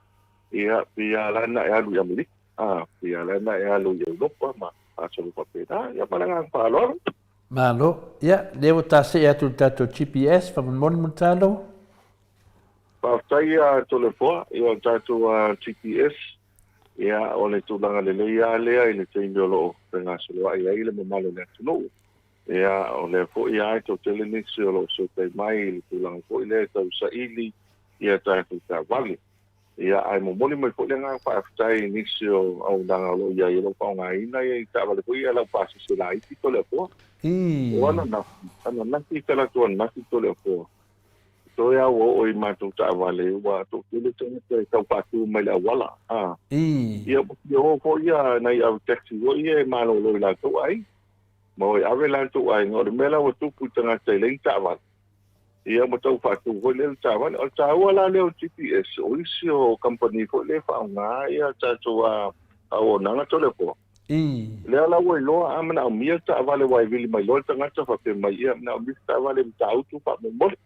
ia, pei lava la na e alu i Amerika. A, pei la na e alu i Europa ma faasolo faapena, ia ma le agaga faaaloalo. Malo. Ia, lea ua ta see atu i le tatou GPS, faamolemole Mulitalo. Faafetai ia Toleafoa, ia o le tatou GPS, ia o le tulaga lelei lava lea i le taimi o lo o fegasoloai ai le mamalu o le atunuu. Ia, o lea foi lava e toatele nisi o lo o fesootai mai i le tulaga foi lea e tau saili ia tatou taavale. Ia, ae momoli mai foi le agaga faafetai i nisi o auaunaga o lo o i ai o lo o faaaogaina i taavale foi ia laupasese laiti Toleafoa. O ananafi, ananafi i talaatu ananafi Toleafoa, toe lava ua oo i matou taavale ua toatele tagata e tau faatu mai le auala. A, ia ua fia o foi ia nai au taxi foi ia e malolo i latou aiga, ma o e ave latou aiga. O le mea la ua tupu i tagata e leai ni taavale, Ia ua tau faatu foi lea le taavale. O le taua la lea o GPS, o isi o kamupani foi lea e faaaoga ia tatou auaunaga Toleafoa. Lea la ua iloa a manaomia le taavale aua e vili mai loa le tagata faapea mai, ia manaomia se taavale i Matautu faamolemole.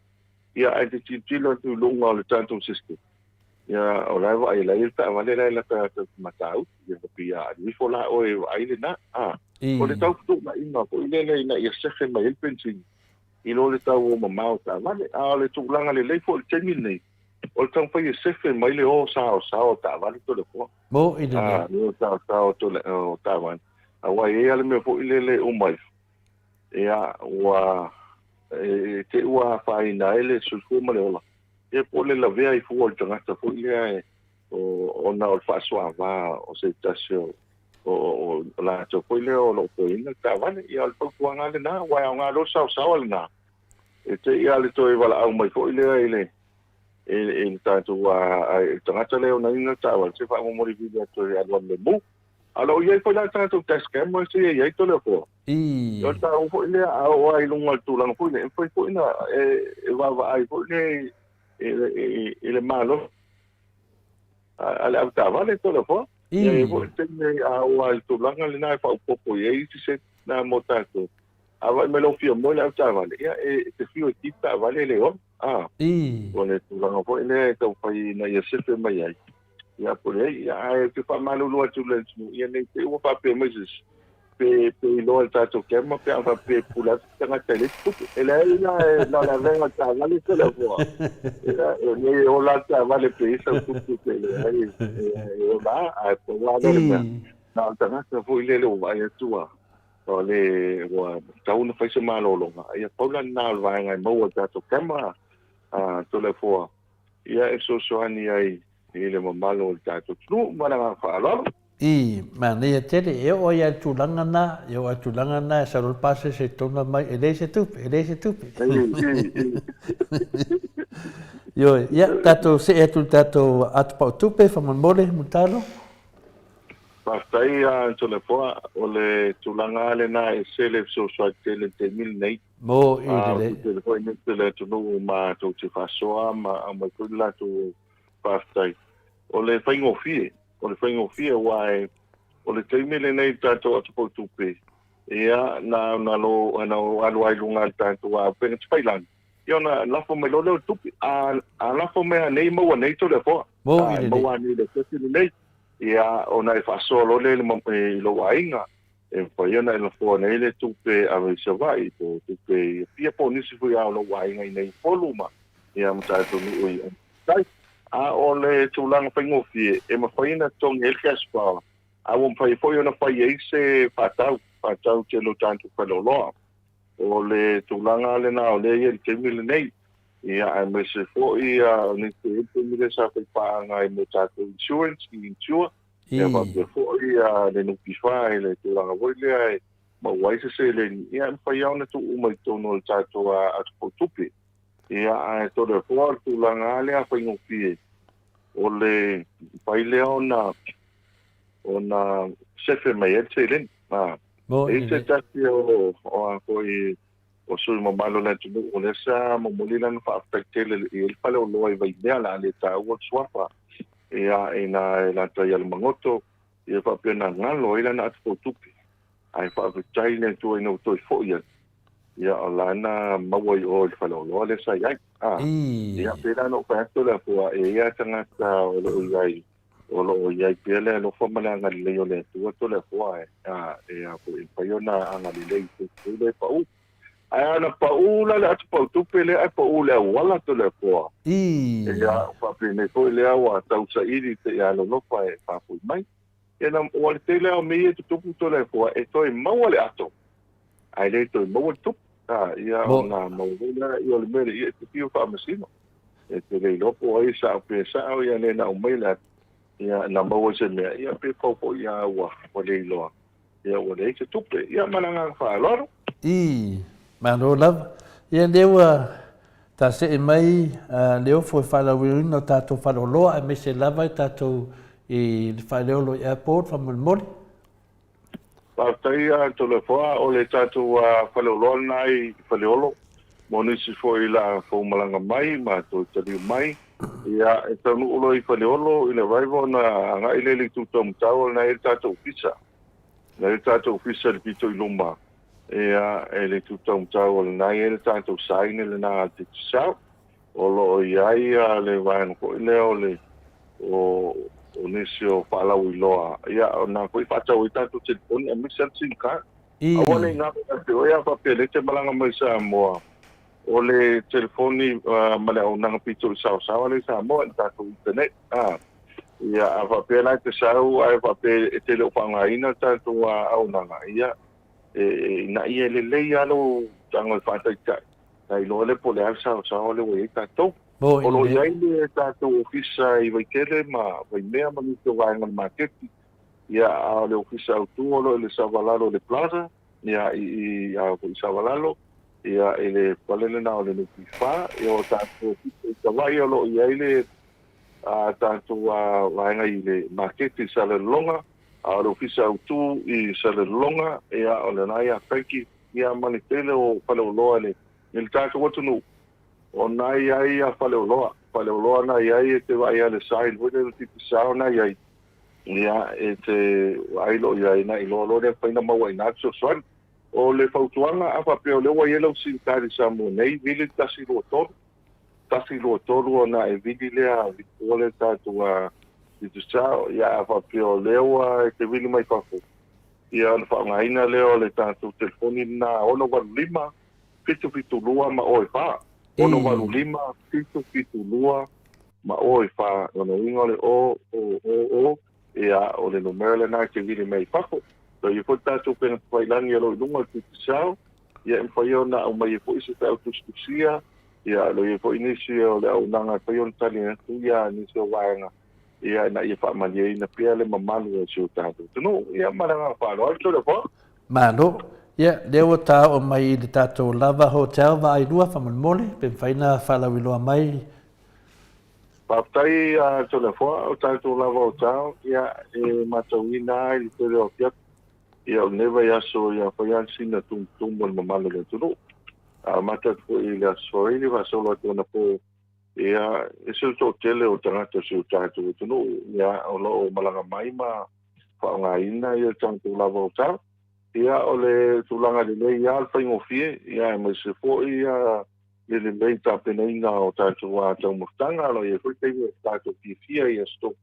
Ia ae te tilotilo atu i luga o le tatou system, ia o la e vaai la e i ai le taavale la e lata atu i Matautu. Ia faapea ia alu ifo la oe e vaai lena. O le tau fetuunaiga foi lele ina ia sefe mai ai le penisini i lo le tau o mamao o taavale. A o le tulaga lelei foi i le taimi lenei, o le taumafai e sefe mai le o saosao o taavale Toleafoa. Mo i lelei. A, le o saosao o taavale. Aua e i ai lava le mea foi lele e uma ifo, ia, ua, e te i ua afaina ai le soifua ma le ola, ia po o le lavea ai fua o le tagata foi lea e, ona o le faasoava o se tasi o o latou foi lea o lo o foeina le taavale. Ia, o le fautuaga lava lena, aua e aoga loa le saosaoa lena, e te i lava le toe valaau mai foi lea i le i le tatou i le tagata lea e onaina le taavale, se faamomoli vili atu e alualu lemu. A o lo o i ai foi la le tatou dash camera se i ai Toleafoa. O le taua foi lea, a oo lava i luga o le tulaga foi lea, e mafai foi ona e vaavaai foi lea i le malosi a le avetaavale Toleafoa. E i ai foi le taimi a oo lava i le tulaga lena e faaopoopo i ai isi seti na mo tatou. A vaai mai loa ua fia moe le avetaavale, ia e te fiu e ki le taavale e le ola. O le tulaga foi lea e taumafai ina ia sefe mai ai. Ia po o le ai, ia ae ou te faamalulu atu i le atunuu, ia ne i te i ua faapea mai se isi, pe pe iloa e le tatou camera pe a faapea e pule atu le tagata e leai se tupe. E leai la e na o le avega o le taavale Toleafoa. Ia e le ola le taavale pe i ai sau tupe pe leai, e ola lava, ae pau lava lea o le mea, na o le tagata foi lele ua vaai atu ua o le ua tatau ona fai se malologa, ia pau la lena o le vaega e maua i le tatou camera a Toleafoa. Ia e fesoasoani ai i le mamalu o le tatou atunuu. Ma le agaga faaaloalo. I manaia tele, e oo ai lava i le tulaga na, e oo lava i le tulaga na e sau loa le pasese i totonu mai, e leai se tupe, e leai se tupe. Ioe, ia, tatou see atu i le tatou atopau tupe, faamolemole, Mulitalo. Faafetai a Toleafoa, o le tulaga lava lena e ese le fesoasoani tele i le taimi lenei. Mo i lelei. A tele foi nisi o le atunuu matou te faasoa ma aumai foi le latou faafetai. O le faigofie, o le faigofie aua e, o le taimi lenei i le tatou ato fautupe, ia na ona lo, na alu ai i luga o le tatou upega tafailagi. Ia ona lafo mai loa lea o le tupe. A, a lafo mai anei maua nei Toleafoa. Mo A i e lelei. maua anei i le afiafi lenei. Ia ona e faasoa loa lea i le i lou aiga. E mafai ona e lafoa nei le tupe e ave i Savaii po o tupe i Apia po o nisi foi lava o lou aiga i inei i Upolu ma ia ma tatou nuu i Tai. A o le tulaga faigofie e mafai ona totogi ai le cash power, a ua mafai foi ona fai ai se faatau, faatau tele o tatou faleoloa. O le tulaga lena o lea e i ai i le taimi lenei. Ia, aemaise foi o nisi e i ai le taimi lea sa fai paaga ai mo tatou insurance, i insure, ia faapea foi le NPF i le tulaga foi lea e maua ai se seleni, ia e mafai lava ona tuu uma i totonu o le tatou atu tupe. Ia, ae Toleafoa o le tulaga lava lea faigofie, o le mafai lea ona ona sefe mai ai le seleni. Mo E i i se lelei. tasi o o a foi o sui mamalu o le atunuu o lea sa momoli lana faafetai tele i ai le faleoloa i Vaimea o le a le taua le suafa ia ina e lata i Alamagoto ia faapea na galo ai lana atu tupe ae faafetai i le Atua ina ua toe foi atu ia o lana maua i o i le faleoloa lea sa i ai. Ia pei la ona ou fai atu Toleafoa e i ai lava tagata o lo o i ai o lo o i ai pea le alofa ma le agalelei o le Atua Toleafoa e, a, e a foi e mafai ona agalelei i se foi lea e pau. Ae ana pau la le atu pautupe lea ae pau i le auala Toleafoa. Ia, faapenei foi lea ua tausaili te i alolofa e faafoi mai. Ia na, ua le tele lava o mea ia e tutupu Toleafoa e toe maua le ato, ae le toe maua le tupe. A, ia ona maua foi lea, ia o le mea lea, ia e te fiu e faamasino. E te le iloa po o ai e sao pe sao, ia le na aumai le ata, ia na maua i se mea, ia pe pau foi a ua le iloa, ia ua leai se tupe. Ia ma le agaga faaaloalo. Ii, Malo lava. Ia lea ua tasee mai le ofo e faalauiloina o tatou faleoloa aemaise lava i tatou i le Faleolo i Airport faamolemole. Faafetai a Toleafoa, o le tatou faleoloa lena i Faleolo mo nisi foi la fou malaga mai ma toe taliu mai. Ia, e taunuu loa i Faleolo i le arrival ona agai lea i le itu taumatau lena e i ai le tatou ofisa. Lena e i ai le tatou ofisa i le pito i luma, ia, i le itu taumatau lena e i ai le tatou sign lena a le Digicel. O lo o i ai le vaega foi lea o le o o nisi o faalauiloa, ia o na foi e faatau ai tatou telefoni aemaise lava le sim card. Aua ne i galo ia te oe a faapea o lea e te malaga mai Samoa, o le telefoni ma le auaunaga pito i saosaoa lea i Samoa i le tatou internet. Ia a faapea la e te sau ae faapea e te le o faaaogaina le tatou auaunaga, ia e ina ia lelei lava lou tago e faataitai, Na iloa lea po o le a le saosaoa lea ua i ai tatou. O lo o i ai le tatou ofisa i Vaitele ma Vaimea ma nisi o vaega o le maketi. Ia, a o le ofisa autu o lo o i le Savalalo i le Plaza, ia, i i a foi i Savalalo, ia, i le fale lena o le NPF. Ia, o tatou ofisa i Savaii o lo o i ai le a tatou vaega i le maketi i Salelologa, a o le ofisa autu i Salelologa, ia, o lena ia Frankie Ia ma le tele o faleoloa i le tatou atunuu, o na i ai a faleoloa, faleoloa na i ai e te vaai a le sign foi lea le Digicel na i ai, ia e te vaai loa i ai na iloa loa lea mafai ona maua i ina le fesoasoani. O le fautuaga a faapea o lea ua i ai lau sim card i Samoa nei, vili le 123, 123 ona e vili lea, vili lea tatou a Digicel, ia a faapea o lea ua e te vili mai fafo, Ia ona faaaogaina lea o le tatou telefoni lena 685 772 ma o e fa. 685 772 ma o e fa. Lona uiga o le o o o o, ia o le numera lena e te vili mai ai fafo. So e i ai foi le tatou upega tafailagi o lo o i luga o le Digicel, ia e mafai ona aumai ai foi se feau tusitusia, ia o lo o i ai foi nisi o le auaunaga e mafai ona tali atu ia nisi o vaega ia ina ia faamalieina pea le mamalu o si o tatou atunuu. Ia ma le agaga faaaloalo, Toleafoa. Malo. Ia, lea ua ta oo mai i le tatou Lava Hotel Vaailua faamolemole, pe mafai ona faalauiloa mai. Faafetai Toleafoa, o tatou Lava Hotel, ia e matauina lava i le tele o afiafi, ia o lenei vaiaso ia fai lava sina tumutumu o le mamalu o le atunuu. A amata atu foi i le Aso Faraile faasolo atu anapo Ia, e ese le toatele o tagata o si o tatou atunuu, ia, o lo o malaga mai ma faaaogaina ia tatou lava o tau. Ia, o le tulaga lelei lava le faigofie, ia, aemaise foi ia le lelei tapenaina o tatou taumafataga, o lo o i ai foi taimi e tatou fiafia i aso Tofi.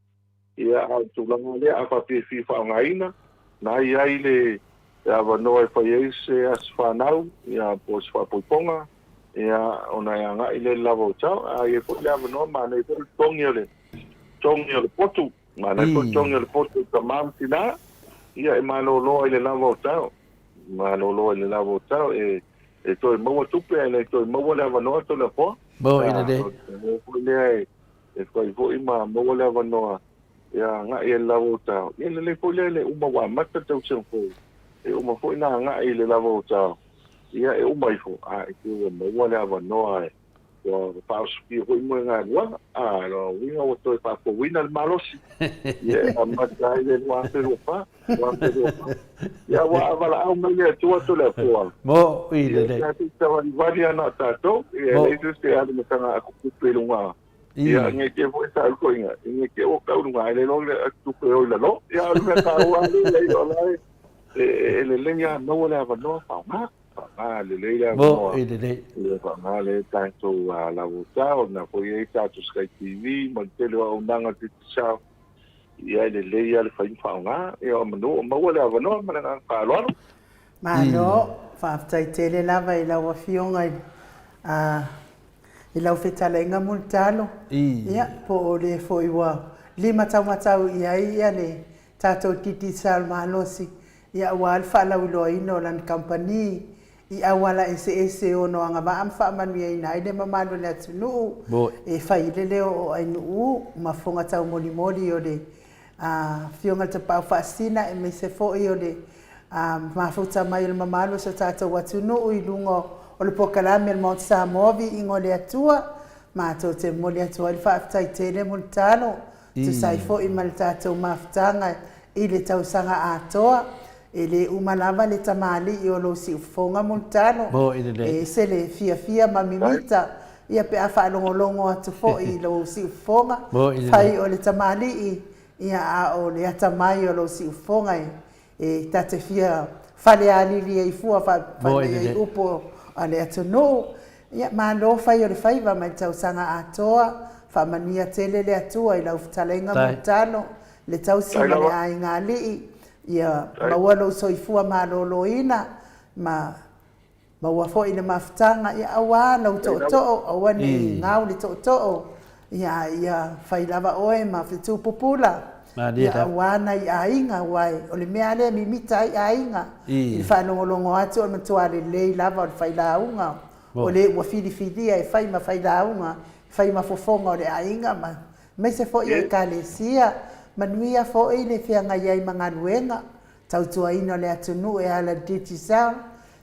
Ia, a o le tulaga lea, a faapea e fia faaaogaina, na i ai le avanoa e fai ai se aso fanau, ia, po o se faapoipoga, ia, ona e agai lea i le lava o tau. A i ai foi le avanoa, manaia foi le togi o le togi o le potu, manaia foi le togi o le potu o tama ma tina, ia, e malolo ai i le lava o tau, malolo ai i le lava o tau, e e toe maua tupe ae le toe maua le avanoa Toleafoa. Mo i le le. O le foi lea e e fai foi ma maua le avanoa e agai ai i le lava o taeao. Ia lelei foi lea le uma ua amata le tausaga fou, e uma foi ona agai i le lava o taeao, ia e uma ifo, a e te ua maua le avanoa e ua faaosofia foi moegaluaga. A, o lona uiga ua toe faafouina le malosi, ia e amata ai le 2024, 2024. Ia ua a valaau mai le Atua Toleafoa, Mo i ia lelei. tatou savalivali lava na o tatou, ia e leai se isi e alu ma sana atutupe i luga. Ia, nge te foi sa ko inga, nge te o kau lunga ele lo le tupe o ila lo. Ia o le ka ua le le o la e e le le ia maua le avanoa faaaoga. Faaaoga lelei le Mo avanoa. i lelei. Ia faaaoga le tatou lavotao na foi ai tatou Sky TV ma le tele o auaunaga a le Digicel. Ia e lelei lava le fai ma faaaoga. Ia o manu o maua le avanoa ma le agaga faaaloalo. Malo, faafetai tele lava i lau Afioga i i lau fetalaiga Mulitalo, ia, po o le foi ua limataumatau i ai ia le tatou Digicel malosi, ia aua le faalauiloaina o lana kamupani i auala eseese e ono agavaa ma faamanuiaina ai le mamalu o le atunuu e fai i le leo o Ainuu ma fofoga taumolimoli o le Afioga i le Tapaau Faasisina aemaise foi o le mafuta mai o le mamalu o si o tatou atunuu i luga o le polokalame a le Maota Samoa, Viiga o le Atua. Matou te momoli atu ai le faafetai tele mo le talo, tusa ai foi ma le tatou mafutaga i le tausaga atoa. E le uma lava le tamalii o lou siufofoga Mulitalo, e ese le fiafia ma mimita ia pe a faalogologo atu foi i lou siufofoga, fai o le tamalii ia a o le atamai o lou siufofoga e ta te fia falealili ai fua fai mai ai upu a le atunuu. Ia malo fai o le faiva mai le tausaga atoa, faamanuia tele le Atua i lau fetalaiga Mulitalo, le tausi ma le aiga alii, ia maua lou soifua maloloina ma maua foi le mafutaga, ia aua lou tootoo, aua ne i gau le tootoo, ia a ia fai lava oe ma fetu pupula, ia aua nai aiga, aua o le mea lava lea e mimita ai aiga, i le faalogologo atu o le matua lelei lava o le failauga, o le ua filifilia e fai ma failauga, e fai ma fofoga o le aiga ma aemaise foi o Ekalesia, manuia foi le feagai ai ma galuega, tautuaina o le atunuu e ala i le Digicel,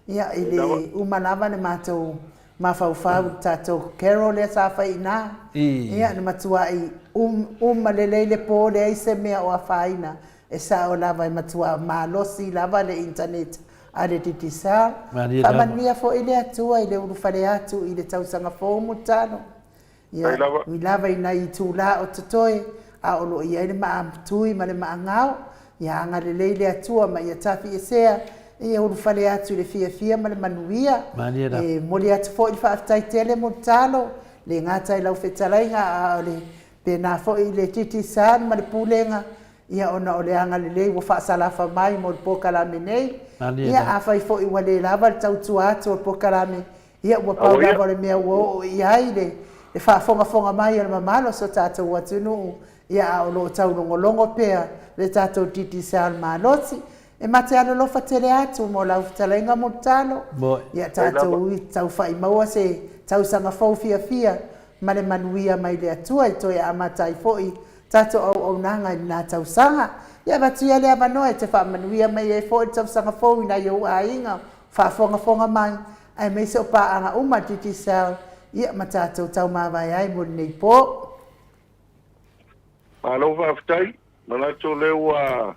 ia e le uma lava le matou mafaufau i le tatou carol lea sa fai i ina, ia na matuai uma lelei le po, leai se mea o afaina, e sao lava e matua malosi lava le internet a le Digicel. Faamanuia foi le Atua i le ulufale atu i le tausaga fou Mulitalo. Ia, ui lava i nai itula o totoe, a o lo o i ai le maa tui ma le maa gao, ia agalelei le Atua ma ia tafiesea, ia ulufale atu i le fiafia ma le manuia. E momoli atu foi le faafetai tele mo le talo, le gata i lau fetalaiga, a o le pena foi i le Digicel ma le Pulega, ia ona o le agalelei ua faasalafa mai mo le polokalame nei. Ia, afai foi ua le lava le tautua atu o le polokalame, Ia, ua pau lava o le mea ua oo i ai le faafogafoga mai a le mamalu o si o tatou atunuu, ia, a o lo o taulogologo pea le tatou Digicel malosi. E ma te alolofa tele atu mo lau fetalaiga Mulitalo, ia tatou taufa'i maua se tausaga fou fiafia ma le manuia mai le Atua e toe amata ai foi tatou auaunaga i lena tausaga. Ia avatu ia le avanoa e te faamanuia mai ai foi le tausaga fou i nai ou aiga o faafogafoga mai, aemaise o paaga uma a Digicel, ia ma tatou taumavae ai mo lenei po. Malo faafetai, manatu o lea ua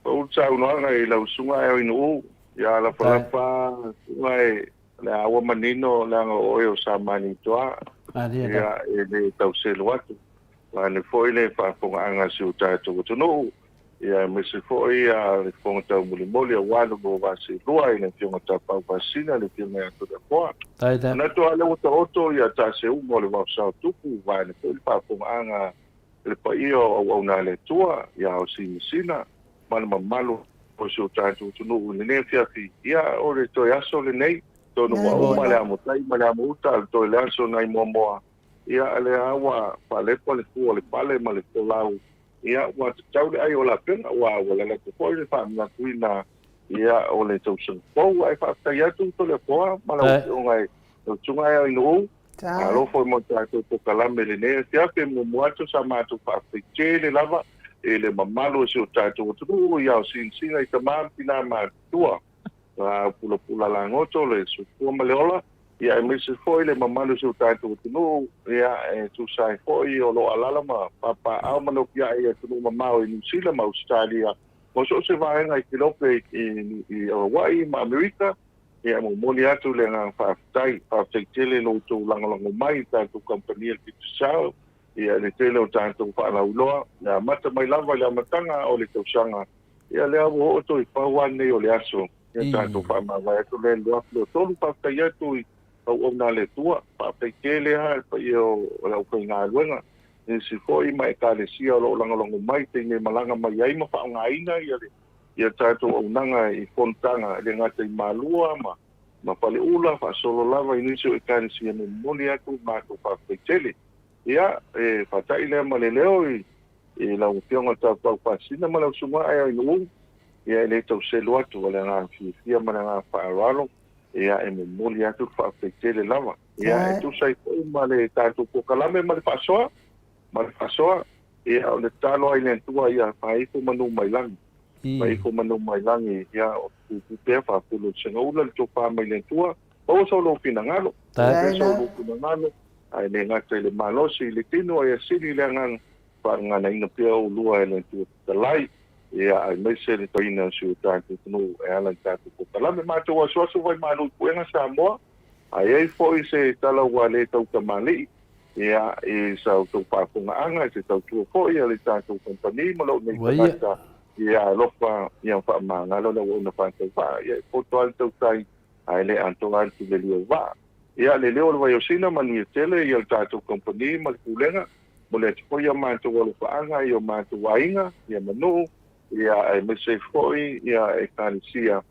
pau le saunoaga i lau susuga Eoinuu, ia lafalafa susuga e o le a ua manino leaga o oe o Samanitoa, ia e le tau selu atu, vaeane foi le faafofogaaga a si o tatou atunuu. Ia, aemaise foi le Fofoga Taumolimoli aua le lua vaa seelua i le Afioga Tapaau Faasisina, le Afioga ia Toleafoa. Manatu lava lea ua taoto tase uma o le vaosa o tupu, vaeane foi le faafofogaaga a le paia o auauna a le Atua, ia Aosi Masina ma le mamalu o si o tatou atunuu i lenei afiafi. Ia, o le toe aso lenei, atonu ua uma le amotai ma le amouta, a o le toe le aso nai Moamoa. Ia, lea ua faalepa le fua o le pale ma le folau. Ia, ua tatau le ai o lapega, ua lalata foi le faamanatuina ia o le tausaga fou. Ae faafetai atu Toleafoa ma lau Afioga i lau Susuga Ainuu. Malo foi mo tatou polokalame i lenei afiafi. E muamua atu sa matou faafetai tele lava i le mamalu o si o tatou atunuu i aosinasina i tama ma tina matutua, pulapula lagoto le soifua ma le ola, ia aemaise foi le mamalu o si o tatou atunuu ia e tusa ai foi o lo o alaala ma papaaao ma nofia'i i atunuu mamao i Niu Sila ma Ausetalia ma so o se vaega i Kelope i Hawaii ma Amerika. Ia, momoli atu le agaga faafetai, faafetai tele lo outou lagolago mai i tatou kamupani a le Digicel, ia le tele o tatou faalauiloa e amata mai lava i le amataga o le tausaga. Ia lea ua oo toe pau lava lenei o le aso, ia tatou faamavae atu lea i le 2023. Faafetai atu i auauna a le Atua, faafetai tele lava i le paia o le aufaigaluega, nisi foi ma ekalesia o lo o lagolago mai i taimi e malaga mai ai ma faaaogaina ia le ia tatou auaunaga i fonotaga, e le gata i Malua ma Faleula, faasolo lava i nisi o ekalesia, momoli atu le matou faafetai tele. Ia, e faata'i lea ma le leo i lau Afioga Taupau Faasisina ma lau Susuga Ainuu. Ia, e le tau selu atu, o le agaga fiafia ma le agaga faaaloalo, ia e momoli atu le faafetai tele lava. Ia, e tusa ai foi ma le tatou polokalame ma le faasoa, ma le faasoa, ia o le tatalo ai le Atua ia faaifo manu mai lagi. Faaifo manu mai lagi, ia o tupu pea faapulu o le segaula le tofa mai le Atua. Maua so lou finagalo, maua pea so lou finagalo, ae le gata i le malosi i le tino, ae sili le agaga faaganaina pea oulua e le Atua fetalai, ia aemaise le tauina o si o tatou atunuu e ala i tatou polokalame. Matou asuasu vaimalu i puega Samoa, a i ai foi se tala ua le tautamalii, ia, i sa outou faafofogaaga, i se tautua foi a le tatou kamupani ma lou nei tagata, ia alofa, ia faamagalo le auauna faatauvaa, ia e poto lava le tautai, ae le atoa lava le tulelia o vaa. Ia, le leo o le Vaiosina, manuia tele ia le tatou kamupani ma le Pulega, momoli atu foi ia matou alofaaga i o matou aiga, ia ma nuu, ia aemaise foi ia ekalesia,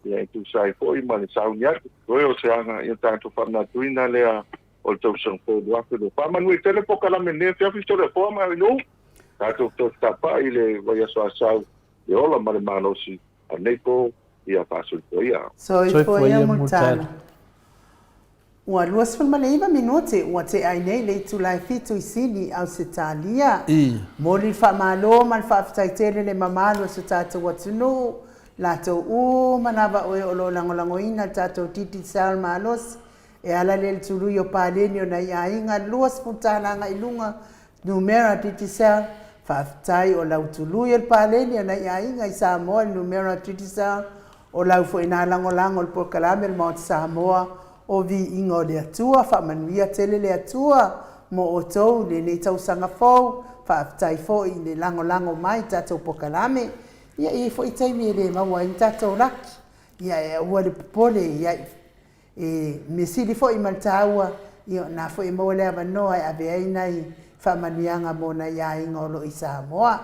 ia e tusa ai foi ma le sauni atu. Toe o se aga ia tatou faamanatuina lea o le tausaga fou 2024. Manuia tele polokalame i lenei afiafi, Toleafoa ma Ainuu, tatou toe fetapa'i i le vaiaso Asau, le ola ma le malosi a lenei po, ia faasoifua ia. Soifua ia Mulitalo. Ua 29 minute ua tea ai nei le itula e fitu i Sini, Ausetalia. Momoli le faamalo ma le faafetai tele le mamalu o so tatou atunuu, latou uma lava o e o lo o lagolagoina le tatou Digicel malosi e ala lea i le tului o paleni o nai aiga 20 tala agai i luga, numera Digicel. Faafetai o lau tului o le paleni o nai aiga i Samoa i le numera Digicel, o lau foi na lagolago i le polokalame o le Maota Samoa o Viiga o le Atua. Faamanuia tele le Atua mo outou i lenei tausaga fou. Faafetai foi i le lagolago mai i tatou polokalame. Ia, e i ai foi taimi e le maua ai ni tatou laki. Ia, e aua le popole i ai. E mea sili foi ma le taua, ia o na foi e maua le avanoa e ave ai nai faamanuiaga mo nai aiga o lo o i Samoa.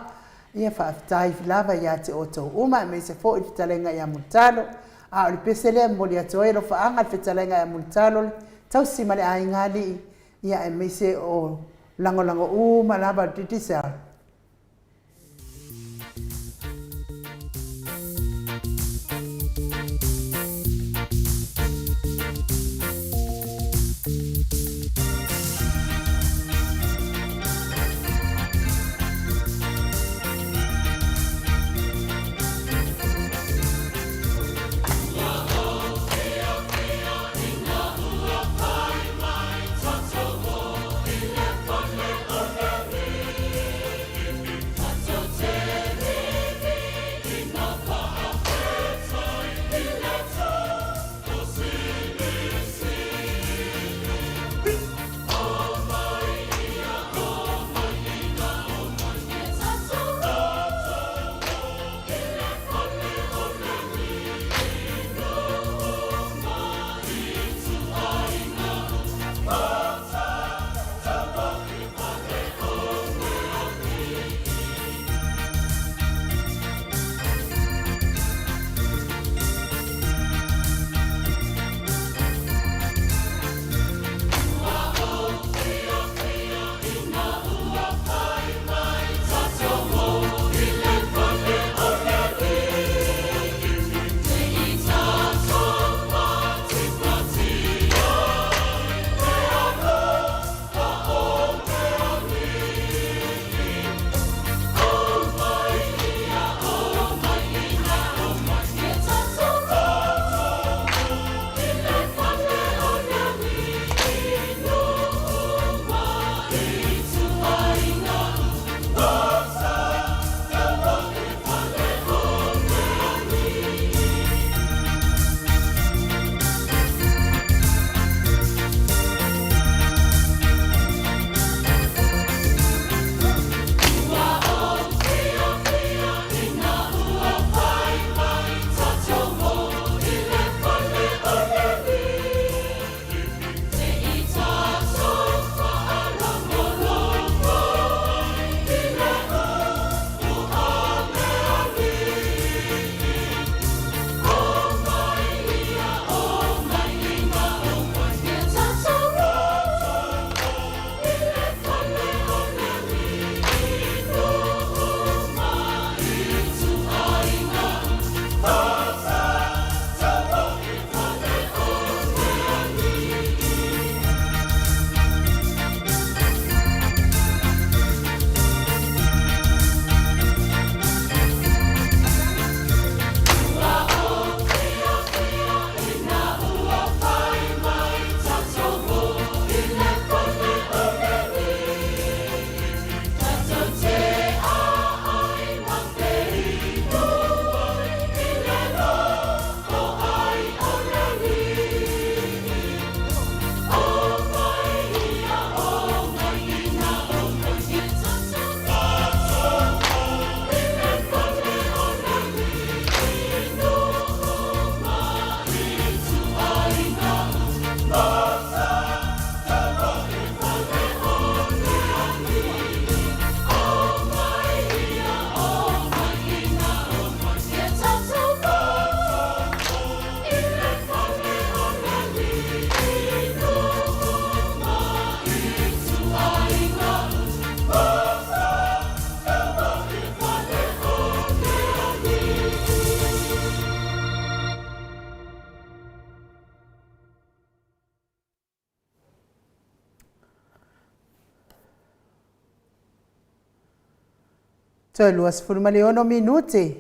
Ia faafetai lava ia te outou uma aemaise foi le fetalaiga ia Mulitalo. A o le pese lea e momoli atu ai alofaaga le fetalaiga ia Mulitalo le tausi ma le aiga alii, ia aemaise o lagolago uma lava o le Digicel. Toe 26 minute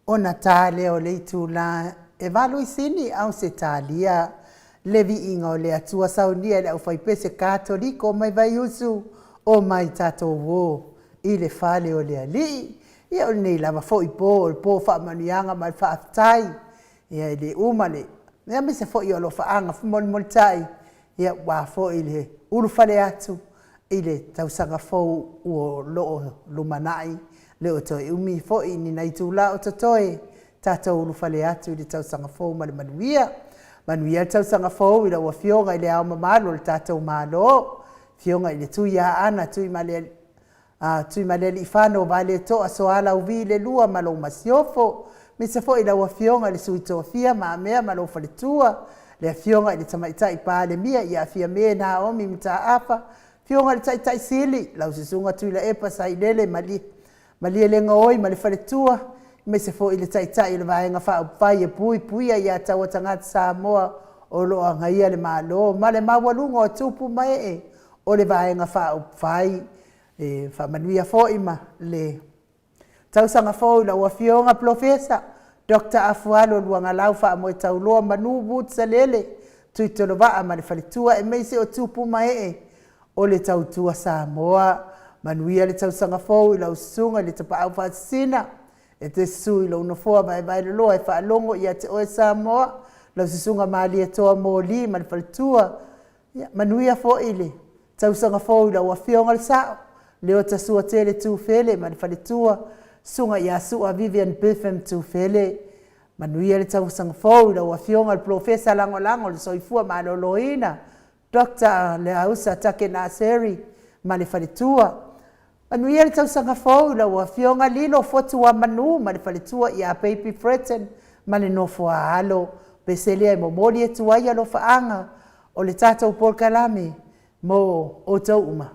ona ta lea o le itula e valu i Sini, Ausetalia, le viiga o le Atua saunia e le aufaipese Katoliko mai Vaiusu o mai tatou uō i le fale o le Alii. Ia o lenei lava foi po o le po faamanuiaga ma le faafetai, ia e le uma le aemaise foi o alofaaga molimolitai, ia aua foi le ulufale atu i le tausaga fou o lo o lumanai, le o toe umi foi ni nai itula o totoe, tatou ulufale atu i le tausaga fou ma le manuia. Manuia le tausaga fou i lau Afioga i le Ao Mamalu o le tatou Malo, Afioga i le Tuiaana Tuimalealiifano Vaaletoa Sualauvi le Lua ma lou Masiofo, aemaise foi lau Afioga i le Sui Tofia Mamea ma lou Faletua, le Afioga i le Tamaitai Palemia ia Fiame Naomi Mataafa, Afioga i le Taitai Sili, lau Susuga Tuilaepa Sailele Malielegaoi ma le Faletua, aemaise foi le Taitai o le Vaega Faaupufai e Puipuia Ia Taua Tagata Samoa o lo o agaia le Malo ma le maualuga o tupu ma ee o le Vaega Faaupufai. E faamanuia foi ma le tausaga fou i lau Afioga Polofesa Dr. Afualo Luagalau Faamoetauloa Manu Woods Salele Tuitolovaa ma le Faletua aemaise o tupu ma ee o le Tautua Samoa. Manuia le tausaga fou i lau susuga i le Tapaau Faasisina, e te susu i lou nofoa vaevaeloloa e faalogo ia te oe Samoa, lau susuga Malietoa Moli ma le Faletua. Ia, manuia foi le tausaga fou i lau Afioga le Sao, Leota Suatele Tufele ma le Faletua, Susuga ia Sua Vivian Biffin Tufele. Manuia le tausaga fou i lau Afioga le Polofesa Lagolago o le Soifua Maloloina, Doctor Leausa Takenaseri ma le Faletua. Manuia le tausaga fou i lau Afioga Lilo Fotuamanu ma le Faletua ia Baby Fretton ma le nofo a alo. Pese lea e momoli atu ai alofaaga o le tatou polokalame mo outou uma.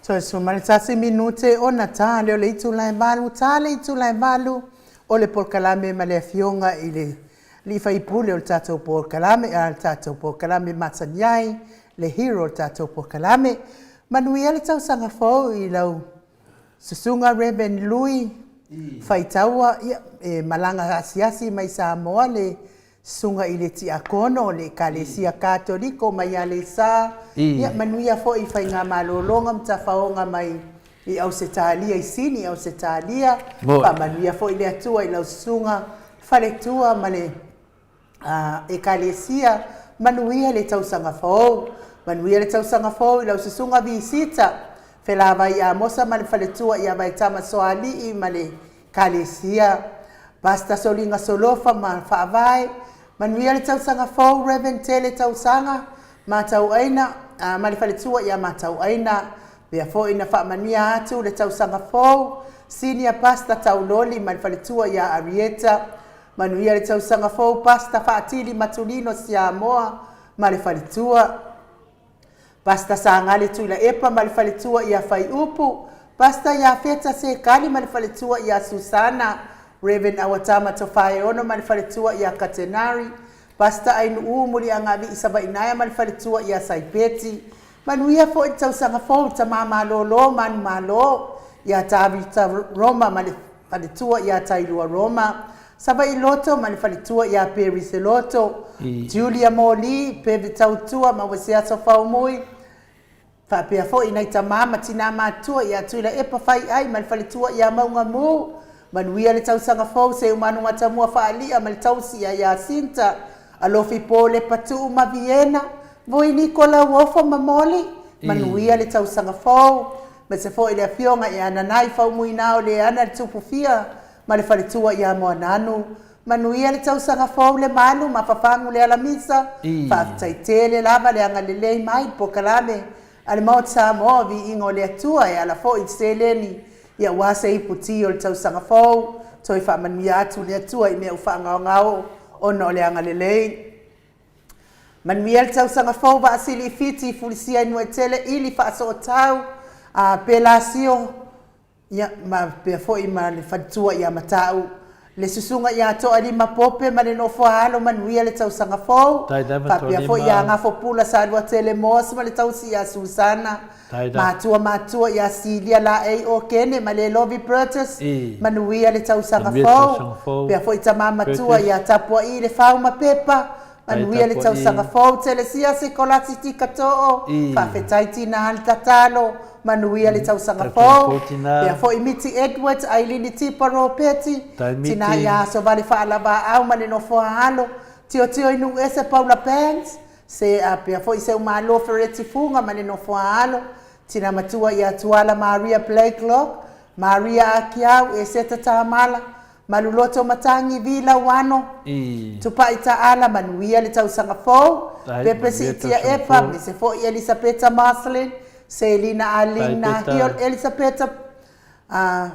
Toe 11 minute ona ta lea o le itula e 8, ta le itula e 8 o le polokalame ma le Afioga i le Alii Faipule o le tatou polokalame, a le tatou polokalame masani ai, le hero o le tatou polokalame. Manuia le tausaga fou i lau Susuga Rev. Lui Faitaua, ia, e malaga asiasi mai Samoa le Susuga i le Tiakono o le Ekalesia Katoliko mai Aleisa, ia manuia foi i faigamalologa ma tafaoga mai i Ausetalia i Sini, Ausetalia. Faamanuia foi le Atua i lau susuga faletua ma le Ekalesia. Manuia le tausaga fou. Manuia le tausaga fou i lau susuga Visita Felavai Amosa ma le faletua ia Vaetama Soalii ma le Ekalesia. Pastor Soliga Solofa ma Faavae, Manuia le tausaga fou Rev Tele Tausaga, Matauaina, ma le faletua ia Matauaina. Pea foi na faamanuia atu le tausaga fou Senior Pastor Tauloli ma le faletua ia Arieta. Manuia le tausaga fou Pastor Faatili Matulino Siamoa ma le faletua. Pastor Sagale Tuilaepa ma le faletua ia Faiupu, Pastor Iafeta Sekali ma le faletua ia Susana, Rev. Awatama Tofaeono ma le faletua ia Katenari, Pastor Ainuu Muliagavi'i Savainaea ma le faletua ia Saipeti. Manuia foi le tausaga fou Tama Malolo Manumalo ia Tavita Roma ma le faletua ia Tailua Roma, Savaii Loto ma le faletua ia Perry Seloto, Julia Moli, Peve Tautua ma Ueseaso Faumui, faapea foi nai tama ma tinā matutua ia Tuilaepa Faiai ma le faletua ia Maugamu. Manuia le tausaga fou Seumanu Matamua Faalia ma le tausi ia Jacinta, Alofi Po Lepatuu ma Viena, Voi Niko Lauofo ma Moli, manuia le tausaga fou. Aemaise foi le afioga ia Nanai Faumuina o Leana le Tupufia ma le faletua ia Moananu. Manuia le tausaga fou le malu ma fafagu le alamisa. Faafetai tele lava le agalelei mai i le polokalame a le Maota Samoa Viiga o le Atua e ala foi i le seleni ia aua se ipu ti o le tausaga fou. Toe faamanuia atu le Atua i mea ua faagaogao ona o le agalelei. Manuia le tausaga fou Vaasili i Fiti Fulisia i Nuaitele Ili Faasootau a Pelasio ia ma pea foi ma le faletua ia Matau le susuga ia Toalima Pope ma le nofoa alo manuia le tausaga fou faapea foi ia Gafopula Saluatele Moss ma le tausi ia Susana Matua matua ia Silia Laei Okene ma le Lovi Burgess manuia le tausaga fou pea foi tama matua ia Tapua'i Le Fau ma Pepa manuia le tausaga fou Telesia Sekolasi Tika Too faafetai tina le tatalo manuia le tausaga fou pea foi Miti Edwards Ailini Tipa Ropeti tina ia Asovale Faalavaau ma le nofoa alo Tiotio i Nuuese Paula Banks Se a pea foi seu malo Fereti Fuga ma le nofoa alo, tina matua ia Tuala Maria Blakelock, Maria Akiau, Eseta Tamala, Maluloto Matangi Vi Lauano, Tupai Taala, Manuia le tausaga fou, Pepe Siitia Epa, mese foi Elisapeta Marcelin, Selina Arlene Nahio, Elisapeta a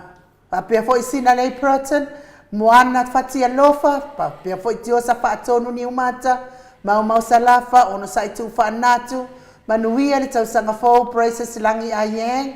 Faapea foi Sinalei Purton, Moana Fatialofa, faapea foi Tiosa Faatonu Niumata, Maumau Salafa, Onosai Tuufaanatu, Manuia le tausaga fou Praises Lagi Ayeng,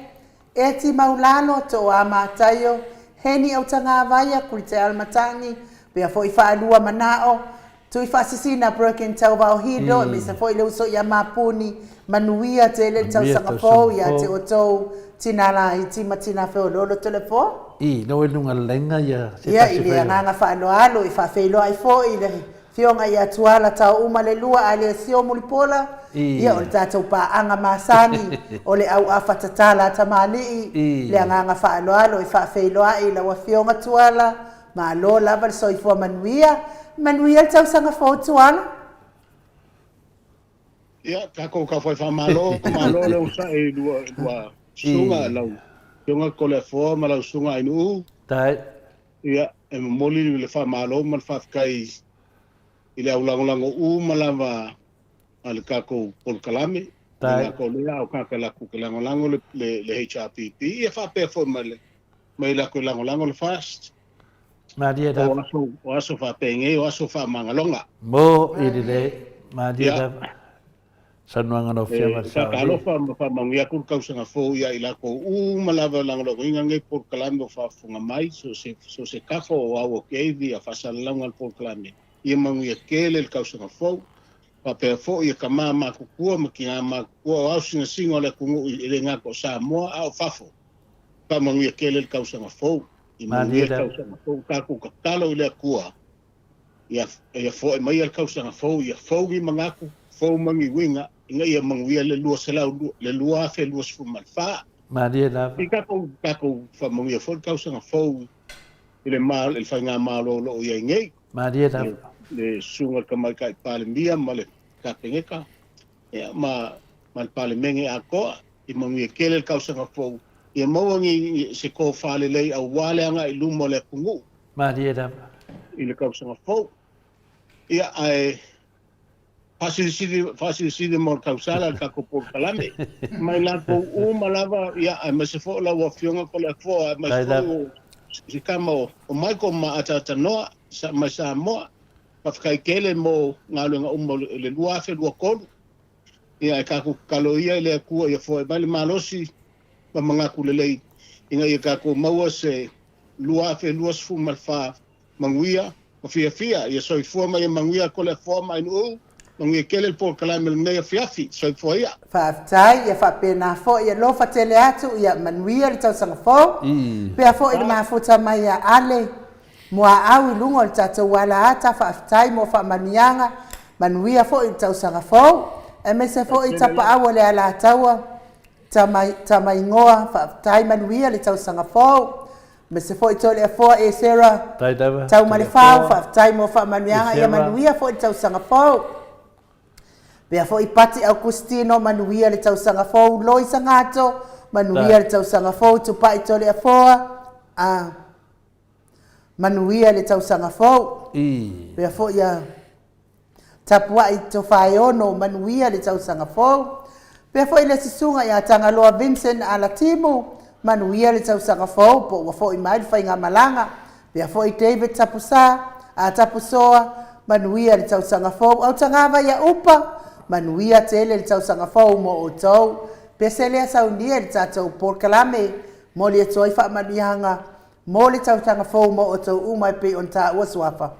Eti Maulalo, Tooa Mataio, Heni Autagavaia, Kuliteal Matangi, pea foi Faalua Manao, Tui Faasisina, Broken Tauvao Hido, aemaise foi le uso ia Mapuni, Manuia tele le tausaga fou ia te outou tina laiti ma tina feoloolo telefo. I, no i luga lenga ia se Ia, i le agaga faaaloalo e faafeiloai foi i le Afioga ia Tuala Taouma Lelua Alesio Mulipola, ia o le tatou paaga masani o le auafa tatala a tamalii, le agaga faaaloalo e faafeiloai i lau Afioga Tuala, Malo lava le soifua manuia. Manuia le tausaga fou Tuala. Ia, takou ka whai whamalo, malo le usa e lua, lua sunga lau sunga Toleafoa ma lau sunga Ainuu. Tai. Ia, e momoli le whamalo ma le whawhikai i le au lagolago uma lava a le tatou polokalame. Tai. Lako lea au kaka laku ke lagolago le, le, le HRPP. Ia whapea foi ma le mai laku e lagolago le FAST. Malie lava. O aso, o aso faapenei, o aso faamagaloga. Mo i lelei, malie Ia. lava. Saunoaga a lau Afioga i E le Sao Alii. faatalofa ma faamanuia atu le tausaga fou ia i latou uma lava e lagolagoina lenei polokalame o faafofoga mai, so o se, so o se tafa o au o Davey a faasalalauga le polokalame, ia manuia tele le tausaga fou. Faapea foi ia tama matutua ma tina matutua o ao sinasina o le atunuu e le gata o Samoa a o fafo. Faamanuia tele le tausaga fou. Ia Malie manuia le lava. tausaga fou. Tatou tatalo i le Atua ia, ia foe mai le tausaga fou, ia fou ni manatu, fou ma ni uiga, ina ia manuia le 200, le 2024. Malie lava. I tatou, tatou faamanuia foi le tausaga fou i le, ma, le faigamalo o lo o i ai nei. Malie Le, lava. le susuga i le Tamaitai Palemia ma le Kapeneta, ia, ma, ma le Palemene atoa, i manuia tele le tausaga fou, ia maua ni, se tofa lelei aua le agai i luma o le atunuu. Malie lava. I le tausaga fou. Ia, ae faasilisili, faasilisili mo le tausala le tatou polokalame. Mai latou uma lava, ia, aemaise foi o lau Afioga Toleafoa, aemaise Faafetai foi lava. o si tama o, o Michael ma Atatanoa sa, mai Samoa. Faafetai tele mo galuega uma o le 2023. Ia, e tatou tatalo ia i le Atua ia foai mai le malosi ma manatu lelei ina ia tatou maua se 2024 manuia ma fiafia. Ia soifua ma ia manuia Toleafoa ma Ainuu. Manuia tele le polokalame o lenei afiafi. Soifua ia. Faafetai, ia faapena foi, alofa tele atu, ia manuia le tausaga fou, pea foi le mafuta mai ia Ale Muaau i luga o le tatou ala ata, faafetai mo faamanuiaga, manuia foi le tausaga fou, aemaise foi tapaau o le Alataua, Tama, Tamaingoa, faafetai manuia le tausaga fou, aemaise foi Toleafoa Esera, Faafetai lava Taumalefau, Toleafoa faafetai mo faamanuiaga, ia Esera. manuia foi le tausaga fou. Pea foi Pati Augustino, manuia le tausaga fou, Loisa Gato, manuia le tausaga fou, Tupai Toleafoa, a manuia le tausaga fou. Pea foi a Tapuai Tofaeono, manuia le tausaga fou. Pea foi le susuga ia Tagaloa Vincent Alatimu, manuia le tausaga fou, po ua foi mai le faigamalaga. Pea foi David Tapusa, a Tapusoa, manuia le tausaga fou. Autagava ia Upa, manuia tele le tausaga fou mo outou. Pese lea saunia i le tatou polokalame, momoli atu ai faamanuiaga mo le tausaga fou mo outou uma e pei ona taua suafa.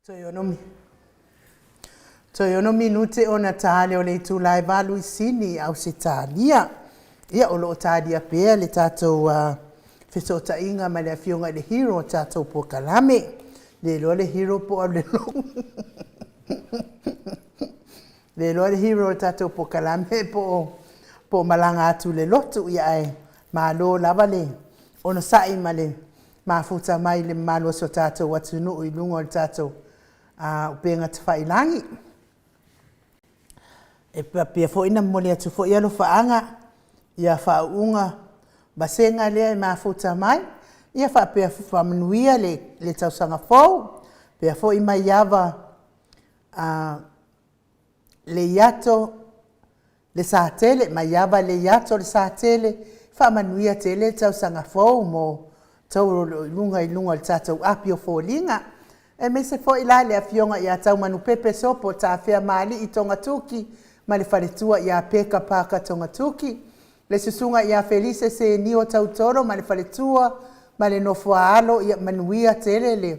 Toe ono minute ona ta lea o le itula e 8 i Sini, Ausetalia. Ia, o lo o talia pea le tatou fesootaiga ma le afioga i le hero o tatou polokalame. Le iloa le hero po o alu le lotu. Le iloa le hero o le tatou polokalame po o po o malaga atu i le lotu. Ia ae malo lava le onosai ma le mafuta mai i le mamalu o si o tatou atunuu i luga o le tatou upega tafailagi. E faapea foi ona momoli atu foi alofaaga ia faauuga vasega lea e mafuta mai, ia faapea faamanuia le tausaga fou, faapea foi Maiava Leiato Lesatele, Maiava Leiato Lesatele, faamanuia tele le tausaga fou mo outou o lo o i luga i luga o le tatou api o foliga. Aemaise foi la le afioga ia Taumanupepe Sopo Tafea Maalii Togatuki ma le faletua ia Peka Parker Togatuki, le susuga ia Felise Senio Tautolo ma le faletua ma le nofoaalo, ia manuia tele le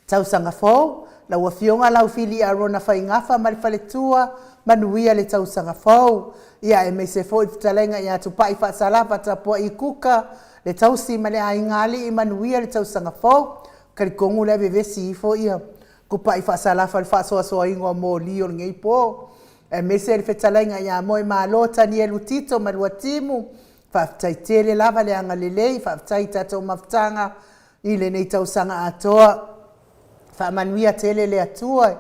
Tausaga fou, lau Afioga Laufili Arona Faigafa ma le faletua, manuia le tausaga fou. Ia aemaise foi le fetalaiga ia Tupai Faasalafa Tapuai Kuka, le tausi ma le aiga alii, manuia le tausaga fou. Talitonu la e vevesi ifo ia Tupai Faasalafa i le faasoasoaina o moli o lenei po. Aemaise le fetalaiga ia Moemalo Tanielu Tito ma Luatimu, faafetai tele lava le agalelei, faafetai i tatou mafutaga I lenei tausaga atoa, faamanuia tele le Atua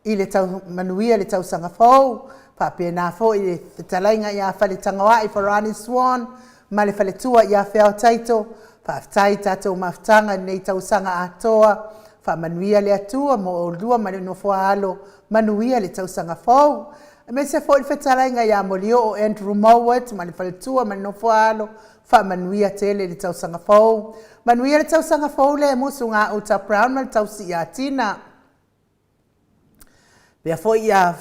i le tau manuia le tausaga fou, faapena foi le fetalaiga ia Faletagaoai Farani Swan ma le faletua ia Feao Taito, faafetai i tatou mafutaga i lenei tausaga atoa, faamanuia le Atua mo oulua ma le nofoaalo, manuia le tausaga fou. Aemaise foi le fetalaiga ia Molioo Andrew Mowat ma le faletua ma le nofoaalo, Faamanuia tele le tausaga fou. Manuia le tausaga fou le musu nga uta Brown ma le tausi ia Tina. Pea foi ia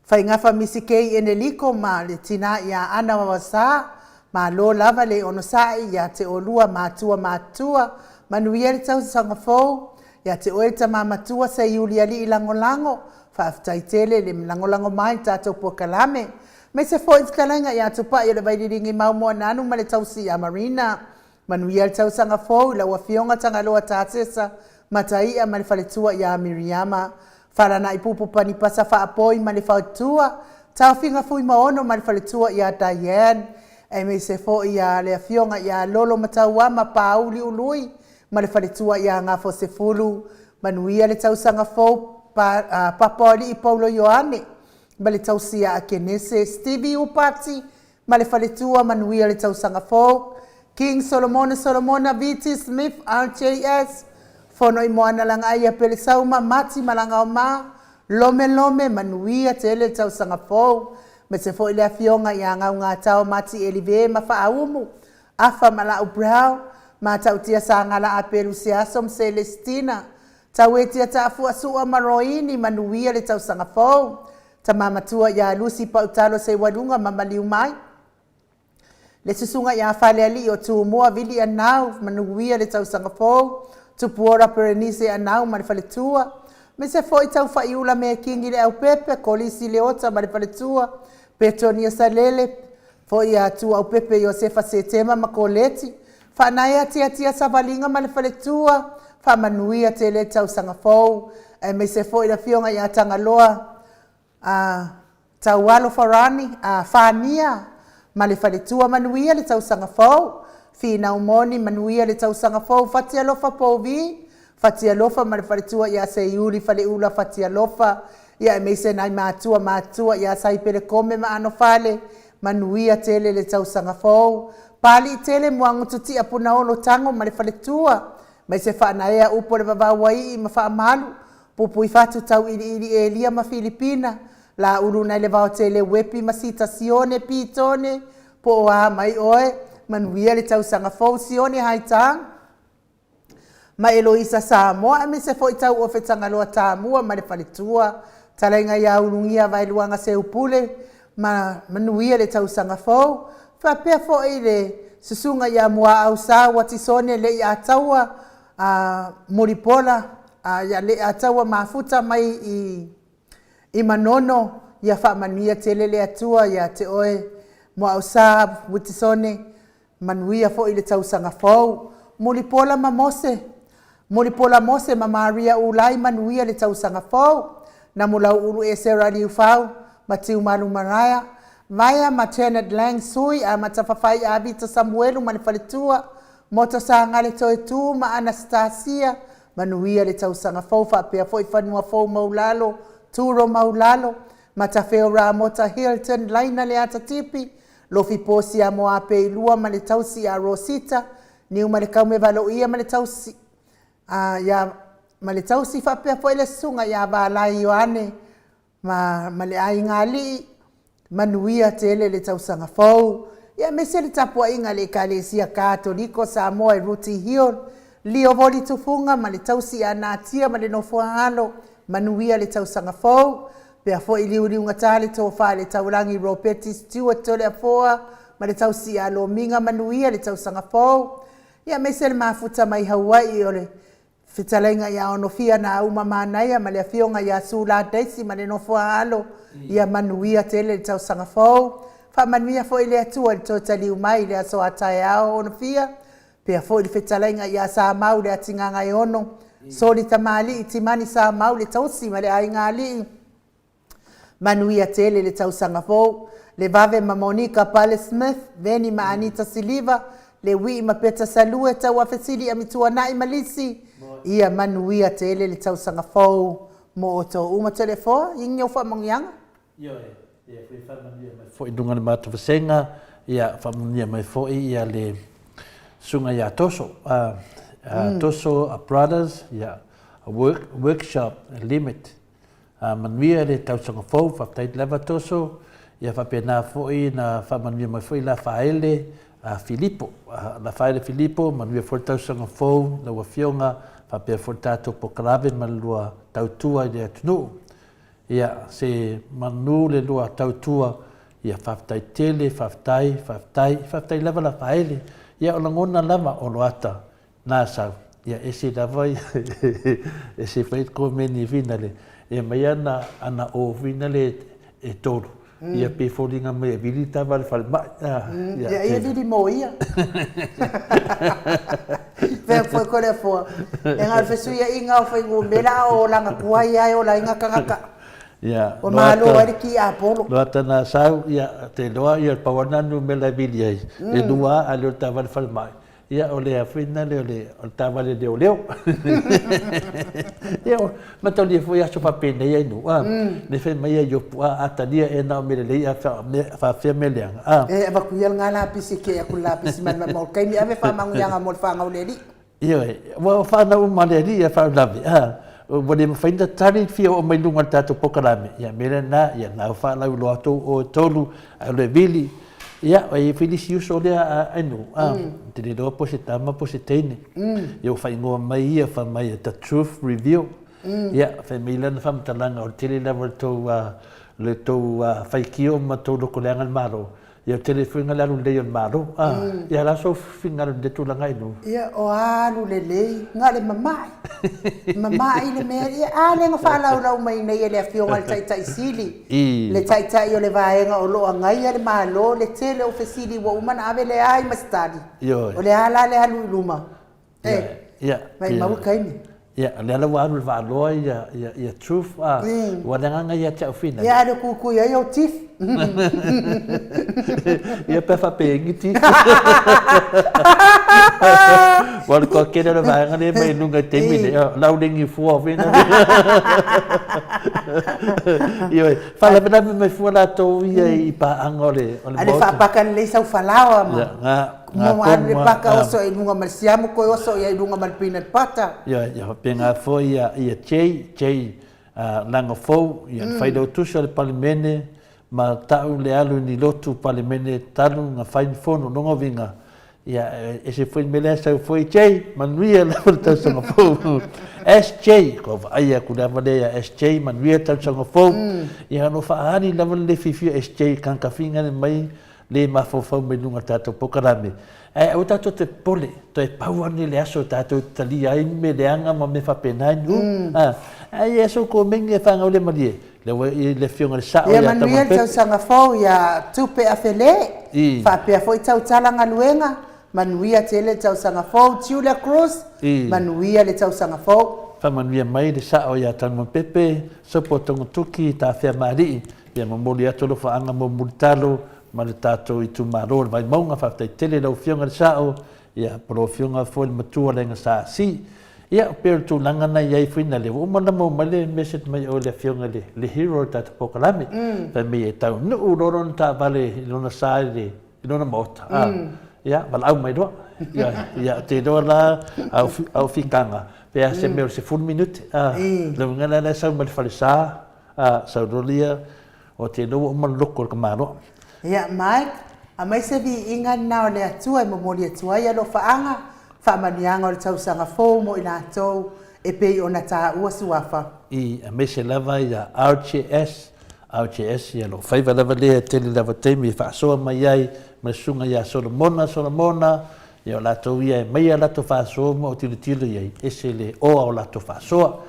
Faigafa Misi Kei Eneliko ma le tina ia Ana Wawasa. Malo lava le onosai ia te olua matua matua. Manuia le tausaga fou. Ia te oe le tama matua Seiuli Alii Lagolago. Faafetai tele le lagolago mai i le tatou polokalame. Aemaise foi fetalaiga ia Tupai o le Vaililigi Mau Moananu ma le tausi ia Marina. Manuia le tausaga fou i lau Afioga Tagaloa Tasesa Mataia ma le faletua ia Miriama. Falanai Pupu Panipasa Faapoi ma le faletua, Taofiga Fuimaono ma le faletua ia Diane. Aemaise foi ia le Afioga ia Lolo Matauama Pauli Ului ma le faletua ia Gafosefulu. Manuia le tausaga fou Papaoalii Paulo Ioane. ma le tausia a Kenese, Stevie Upati ma le faletua, manuia le tausaga fou, King Solomona Solomona VT Smith RJS, Fono i Moana Lagaaia Pelesauma Mati Malagaoma, Lome Lome, manuia tele le tausaga fou, aemaise foi le afioga ia Gaugatao Mati Elive ma Faaumu, Afa Malau Brown, Matautia Sagala Apelu Seaso ma Celestina, Tauetia Taafua Sua ma Roini, manuia le tausaga fou. Tama matua ia Lucy Pautalo Seiwaluga ma maliu mai. Le susuga ia Falealii o Tumua Vili Anau, manuia le tausaga fou. Tupuora Perenise Anau ma le faletua. Aemaise foi Taufaiula Mekingi Leaupepe, Kolisi Leota ma le faletua. Petonia Salele, Foi ia Tuaupepe Iosefa Setema ma Koleti, Faanaea Tiatia Savaliga ma le faletua, Faamanuia tele tausaga fou, aemaise foi le afioga ia Tagaloa a Taualo Farani a Fania ma le faletua, manuia le tausaga fou. Finau Moni, manuia le tausaga fou. Fatialofa Povi, Fatialofa ma le faletua ia Seiuli Faleula Fatialofa, ia aemaise nai matua matua ia Saipelekome ma Anofale, manuia tele le tausaga fou. Palii tele Muagututia Punaolo Tago ma le faletua, aemaise Faanaea Upu o le Vavauaii ma Faamalu, Pupuifatu Tauiliili Elia ma Filipina, Laulu nai le Vaotele Uepi ma Sita Sione Pitone, po o a mai oe, manuia le tausaga fou Sione Haitang. ma Eloisa Samoa aemaise foi Tauofe Tagaloa Tamua ma le faletua, Talaiga ia Ulugia Vaeluaga Seupule ma manuia le tausaga fou, faapea foi le susuga ia Muaau Sa Watisone Leiataua a Mulipola. a ia Leataua Mafuta mai i i Manono, ia faamanuia tele le Atua ia te oe Muausā Witisone, Manuia foi le tausaga fou. Mulipola ma Mose Mulipola Mose ma Maria Ulai Manuia le tausaga fou. Namulauulu Esera Liufau ma Tiumalu Maraea Vaea ma Janet Lang Sui Amata Fafai Avita Samuelu ma le faletua Moto Sagale Toetu ma Anastasia Manuia le tausaga fou faapea foi Fanua Fou Maulalo Turo Maulalo Matafeo Ramota Hilton Laina Leata Tipi Lofi Posi a Moapeilua ma le tausi ia Rosita, Niu ma le Kaume Valoia ma le tausi a ia ma le tausi faapea foi le susuga ia Valai Ioane ma ma le aiga alii, manuia tele le tausaga fou. Ia aemaise le tapuaiga a le Ekalesia Katoliko Samoa i Ruti Hill, Lio Voli Tufuga ma le tausi ia Natia ma le nofoa alo, manuia le tausaga fou. Pea foi liuliugata le tofa i le taulagi Ropeti Stewart Toleafoa ma le tausi ia Lomiga Manuia le tausaga fou. Ia aemaise le mafuta mai Hauaii o le Fetalaiga ia Onofia Nauma Manaia ma le Afioga ia Sula Daisy ma le nofo a alo, ia manuia tele le tausaga fou. Faamanuia foi le Atua i le toe taliu mai i le aso a taeao Onofia. Pea foi le fetalaiga ia Samau le Atigagaeono, Soli Tamalii Timani Samau le tausi ma le aiga alii, Manuia tele le tausaga fou, Le Vave ma Monica Pale Smith, Veni ma Anita Siliva, Le Wii ma Peta Salue, Tauafesili Amituanai ma Lisi, ia manuia tele le tausaga fou mo outou uma. Toleafoa, i ni ou faamanuiaga? Ioe, ia foi faamanuia mai foi i luga o le matou vasega, ia faamanuia mai foi ia le susuga ia Toso, a Toso a Brothers, ia a work, workshop limit. A manuia le tausaga fou, faafetai lava Toso, ia faapena foi na faamanuia mai foi Lafaele a Filipo. Lafaele Filipo, manuia foi le tausaga fou lau afioga, faapea foi le tatou polokalame ma le lua tautua i le atunuu. Ia, se manu le lua tautua, ia faafetai tele, faafetai, faafetai, faafetai lava Lafaele. Ia o lagona lava o Loata na sau, ia ese lava ia, ese foi le komeni fina le, e aumai ana, ana o fina le e tolu, ia pe foliga mai e vili tava le falemai. Ia, ia vili mo ia. Fea foi ko le foa. E ngā fesuiaiga o fuainumera a o olaga tuai lava e ola ai ngā tagata. Ia, Ua malo ai le ki apolo. Noa tana sau, ia, te iloa, ia, pau lava lena numera e vili ai, e lua a le o le taavale falemai. Ia, o le a foi lena o le taavale leoleo. Ia, mataulia foi aso faapenei ai nuu, a, le fai mai ai Iopu, a, a talia ea na o mea lelei ae faafefea mea leaga, a. E avatu ia lena lapisi ke aku le lapisi mai le mamao o le taimi ave faamanuiaga mo le fanau le alii. Ioe, ua o fanau uma a le alii a faalavelave, a, ua le mafai ona tali le fia oo mai luga o le tatou polokalame, ia mea lena, ia na ua faalauiloa atu oe tolu, ae o le vili, ia, e i ai foi le isi uso lea a Ainuu, a, ou te le iloa po o se tama po o se teine, ia ua faaigoa mai ia fai mai The Truth Revealed, ia, fai mai lana faamatalaga o le tele lava o le tou, le tou faitio ma tou lotoleaga i le Malo, Ia tele foi le alu lelei o le Malo. A, ia la sou finagalo i lenei tulaga i nuu. Ia, o a alu lelei, na o le mama'i. Mama'i le mea, ia a lea na faalaulau mai nei e le Afioga i le Taitai Sili, le Taitai o le Vaega o lo o agaia le Malo, le tele o fesili ua uma ona ave, leai ma se tali. Ioe. O le a la le alu i luma? E, Ia, maimau le taimi. Ia, o lea la ua alu i le vaaloa ia, ia, ia truth, a, ua le agaga ia te au finali. Ia, a le tuitui ai au tiff. Ia, pe faapei tiff. Ua le toatele o le vaega lea mai luga i taimi nei, o lau le gifua fina. Ioe, faalavelave mai fua latou ia i paaga o le, o le A le faapaka lelei sau falaoa ma. Ia, ga, Mo alu le paka oso i luga ma le siamu koe oso ia i luga ma le peanut butter. Ia, ia faapena foi ia, ia Jay, Jay uh, Langofou, ia mm. failautusi o le Palemene, ma ta'u le alu ni lotu Palemene talu na fai ni fono longa uiga, ia ese foi le mea lea sau foi Jay, manuia lava le tausaga fou. SJ, kua vaai atu le ava lea ia SJ, manuia le tausaga fou. Mm. Ia o lo o faaali lava le le fiafia SJ i kanakafiga mai. le mafaufau mai luga o le tatou polokalame, ae aua tatou te popole, toe pau ane le aso tatou te talia ai mea leaga ma mea faapena i nuu. A, ae i ai sou komeni e faagaulemalie, lea ua i le Afioga i le Sao Ia ia manuia le Taumapepe. tausaga fou ia Tupe Afele, faapea foi Tautala Galuega, manuia tele le tausaga fou Julia Cruz, manuia le tausaga fou. Faamanuia mai le Sao ia Tanumapepe, Sopo Togatoki, Tafea Maalii, ia momoli atu alofaaga mo Mulitalo ma le tatou itumalo o le Vaimauga. Faafetai tele i lau Afioga i le Sao, ia po o lau Afioga foi i le Matua o le Aiga Sa Asi. Ia, pei o le tulaga na i ai foi na lea ua uma ona maua mai le message mai o le Afioga i le hero o le tatou polokalame, fai mai e taunuu loa lona taavale i lona sa i le i lona maota, a, ia, valaau mai loa. Ia, ia, ou te iloa la, au, au fikaga, pe a se mea o le 10 minute, a, le uiga la e sau mai le falesa, a, sau loa lea, ou te iloa ua uma le loko o le tamaloa. Ia, Mike, aumai se viiga lena o le Atua e momoli atu ai alofaaga, faamanuiaga o le tausaga fou mo i latou e pei ona taua suafa. I, aemaise lava ia RJS, RJS ia lou faiva lava lea e tele lava taimi e faasoa mai ai ma le susuga ia Solomona, Solomona, ia o latou ia e aumai a latou faasoa ma ou tilotilo i ai, ese le oa o latou faasoa.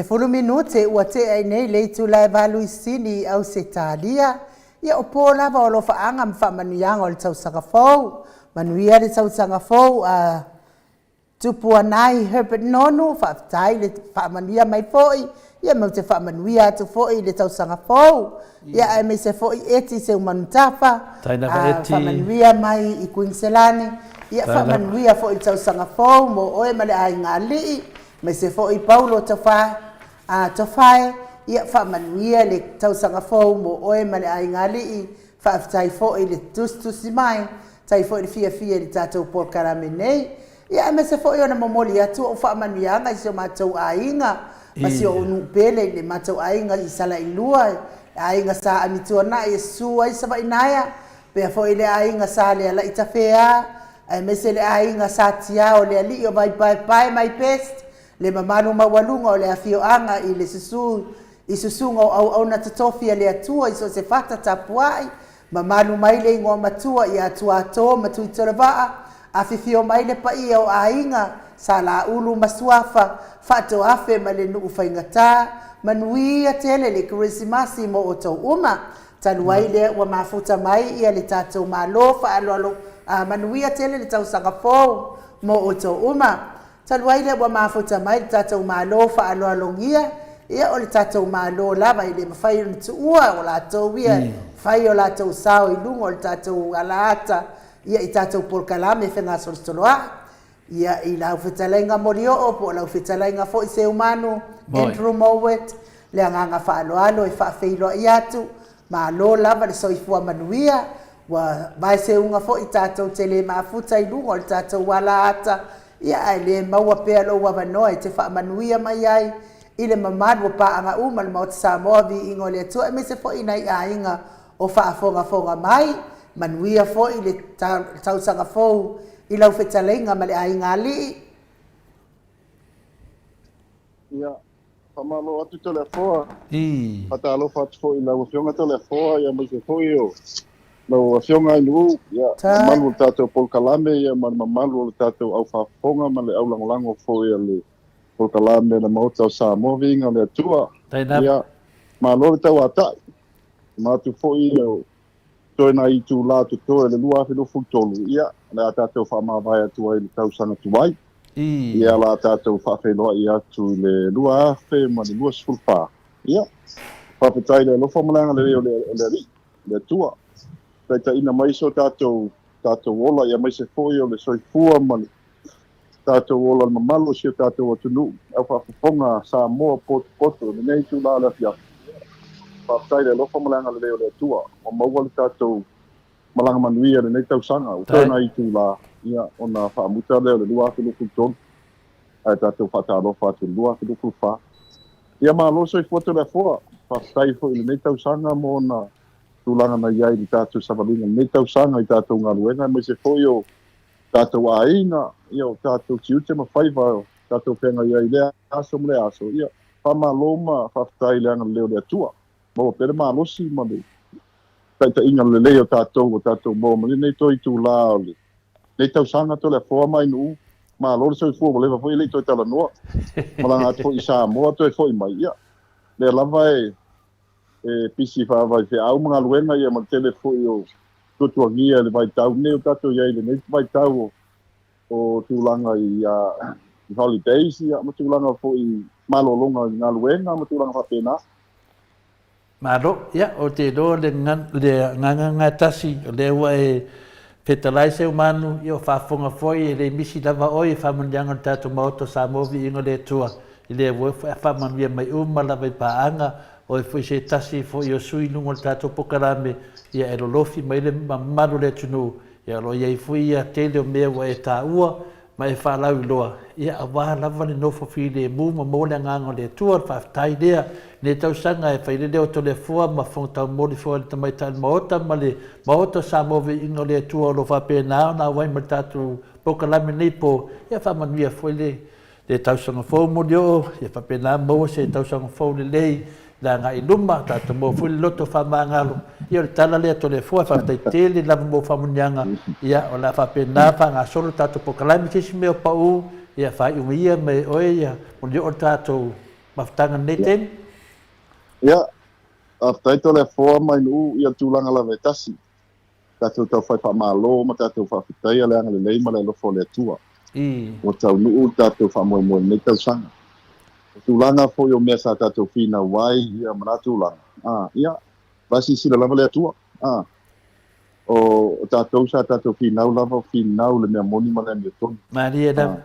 10 minute ua tea i nei le itula e valu i Sini i Ausetalia. Ia o po lava o alofaaga ma faamanuiaga o le tausaga fou. Manuia le tausaga fou a Tupuanai Herbert Nonu, faafetai le faamanuia mai foi, ia ma ou te faamanuia atu foi i le tausaga fou, ia aemaise foi Eti Seumanutafa, Faafetai lava Eti. faamanuia mai i Kuiniselani, ia Faafetai lava. faamanuia foi i le tausaga fou mo oe ma le aiga alii, aemaise foi Paulo Tofa, a Tofae, ia faamanuia le tausaga fou mo oe ma le aiga alii, Faafetai foi i le tusitusi mai, faafetai foi le fiafia i le tatou polokalame nei. Ia aemaise foi ona momoli atu ou faamanuiaga i si o matou aiga ma si ou nuu pele i le matou aiga i Salailua, le aiga Sa Amituanai e susu ai Savainaea, faapea foi le aiga Sa Lealai Tafea, aemaise le aiga Sa Tiao le alii o Vaipaepae my best, le mamalu maualuga o le afioaga i le susu I susuga o auauna totofi a le Atua i so o se fata tapuai, mamalu mai le igoa matua ia Tuato ma Tuitolovaa, afifio mai le paia o aiga, Sa Laulu ma Suafa, Faatoafe ma le nuu faigata, manuia tele le Kerisimasi mo outou uma. Talu ai lea ua mafuta mai ia le tatou Malo faaaloalo a manuia tele le tausaga fou mo outou uma. Talu ai lea ua mafuta mai le tatou Malo faaaloalogia, ia o le tatou Malo lava e le mafai ona tuua, o latou ia e fai o latou sao i luga o le tatou alaata ia i tatou polokalame fegasolosoloai. Ia i lau fetalaiga Molioo po o lau fetalaiga foi Seumanu Andrew Mowat, le agaga faaaloalo e faafeiloai atu, Malo lava le soifua manuia, ua vaeseuga foi tatou te le mafuta i luga o le tatou alaata, ia ae le maua pea lou avanoa e te faamanuia mai ai i le mamalu o paaga uma o le Maota Samoa, Viiga o le Atua aemaise foi nai aiga o faafogafoga mai. Manuia foi le tausaga fou i lau fetalaiga ma le aiga alii. Ia, Faamalo atu Toleafoa. Ii. Faatalofa atu foi i lau Afioga Toleafoa, ia aemaise foi o lau Afioga Ainuu, ia, mamalu o le tatou polokalame, ia ma le mamalu o le tatou au faafofoga ma le au lagolago foi a le polokalame a le Maota o Samoa, Viiga o le Atua. Ia, malo le tauatai. Manatu foi o toe nai itula totoe o le 2023, ia, o le a tatou faamavae atu ai i le tausaga tuai. Ia, o le a tatou faafeiloai atu i le 2024. Ia, faafetai i le alofa ma le agalelei o le Alii, le Atua, taitaiina mai so tatou tatou ola, ia aemaise foi o le soifua ma le tatou ola le mamalu o si o tatou atunuu, au faafofoga Samoa potopoto i lenei itula o le afiafi. Faafetai i le alofa ma le agalelei o le Atua ua maua le tatou malaga manuia i lenei tausaga. Ua toe nai itula ia ona faamuta lea o le 2023 ae tatou faatalofa atu i le 2024. Ia malo soifua Toleafoa. Faafetai foi i lenei tausaga mo ona tulaga na i ai i le tatou savaliga i lenei tausaga i tatou galuega aemaise foi o tatou aiga, ia o tatou tiute ma faiva o tatou feagai ai i lea aso ma lea aso, ia faamalo ma faafetai i le agalelei o le Atua. Maua pea le malosi ma le taitaiga lelei o tatou ua tatou maua mai lenei toe itula o lenei tausaga Toleafoa ma Ainuu. Malo le soifua ua leva foi e le i toe talanoa. Malaga atu foi i Samoa toe foi mai, ia lea lava e e pisi faavaifeau ma galuega ia ma le tele foi o tuatuagia i le vaitau lenei o tatou i ai i lenei vaitau o, o tulaga i, i holidays ia, ma tulaga foi i malologa i galuega ma tulaga faapena. Malo, ia, ou te iloa le, le agaga lena e tasi, o lea ua e fetalai Seumanu, ia o faafofoga foi, e le misi lava oe i faamanuiaga o le tatou Maota o Samoa, viiga o le Atua. I lea ua faamanuia mai uma lava i paaga, oe foi se tasi foi o sui i luga o le tatou polokalame, ia e lolofi mai le mamalu o le atunuu, ia o lo o i ai foi ia tele o mea ua e taua ma e faalauiloa, ia aua lava le nofo filemu ma maua le agaga o le Atua, le faafetai lea. I lenei tausaga e fai le leo o Toleafoa ma Fofoga Taumoli foi a le Tamaitai o le Maota ma le Maota o Samoa Viiga o le Atua o lo o faapena ona auai mai le tatou polokalame nei po, ia faamanuia foi le Le tausaga fou Molioo, ia faapena maua se tausaga fou lelei i le agai i luma, tatou maua foi le loto faamagalo. Ia o le tala lea Toleafoa, faafetai tele lava mo faamanuiaga, ia o le a faapena faagasolo le tatou polokalame. Se isi mea o pau, ia faaiu ia mai e oe ia Molioo le tatou. mafutaga i lenei taimi. Ia, faafetai Toleafoa ma Ainuu ia tulaga lava e tasi. Tatou taufai faamalo ma tatou faafetaia le agalelei ma le alofa o le Atua. Ua taunuu le tatou faamoemoe i lenei tausaga. O tulaga foi o mea sa tatou finau ai ia ma na tulaga, a, ia, la e silasila lava le Atua. A, o, o tatou sa tatou finau lava, o finau le mea moni ma le amiotonu. Malie lava. A,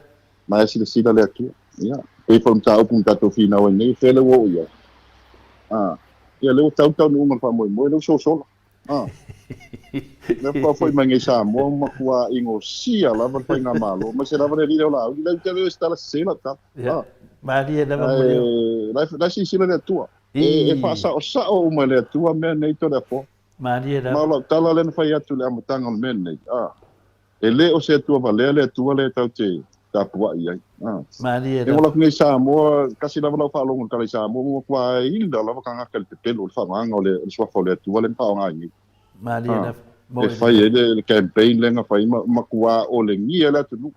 ma e silasila le Atua. Ia, pei foi o le mataupu na tatou finau ai nei, o fea lea ua oo i ai? A, ia, lea ua tau le taunuuga o le faamoemoe, lea ua sosola. A. Lea faatoa foi mai nei Samoa ua matua ingosia lava le faigamalo, aemaise lava le alii lea o Laauli, lea ou te le o se tala sese lau tala. A. Malie lava Molioo. Ae la e silasila le Atua. E faasaosao uma e le Atua mea nei Toleafoa. Malie lava. Ma o lau tala lea na fai atu i le amataga o le mea lenei, a. E le o se Atua valea le Atua lea tatou te tapuai i ai. Malie lava. E ola atu nei i Samoa, tasi lava lau faalogo i le tala i Samoa, ua matua ila lava tagata i le pepelo, i le faaaogaina o le suafa o le Atua lea na faaaoga ai nei. Malie lava. E fai ai le campaign lea na fai, ma matua olegia le atunuu.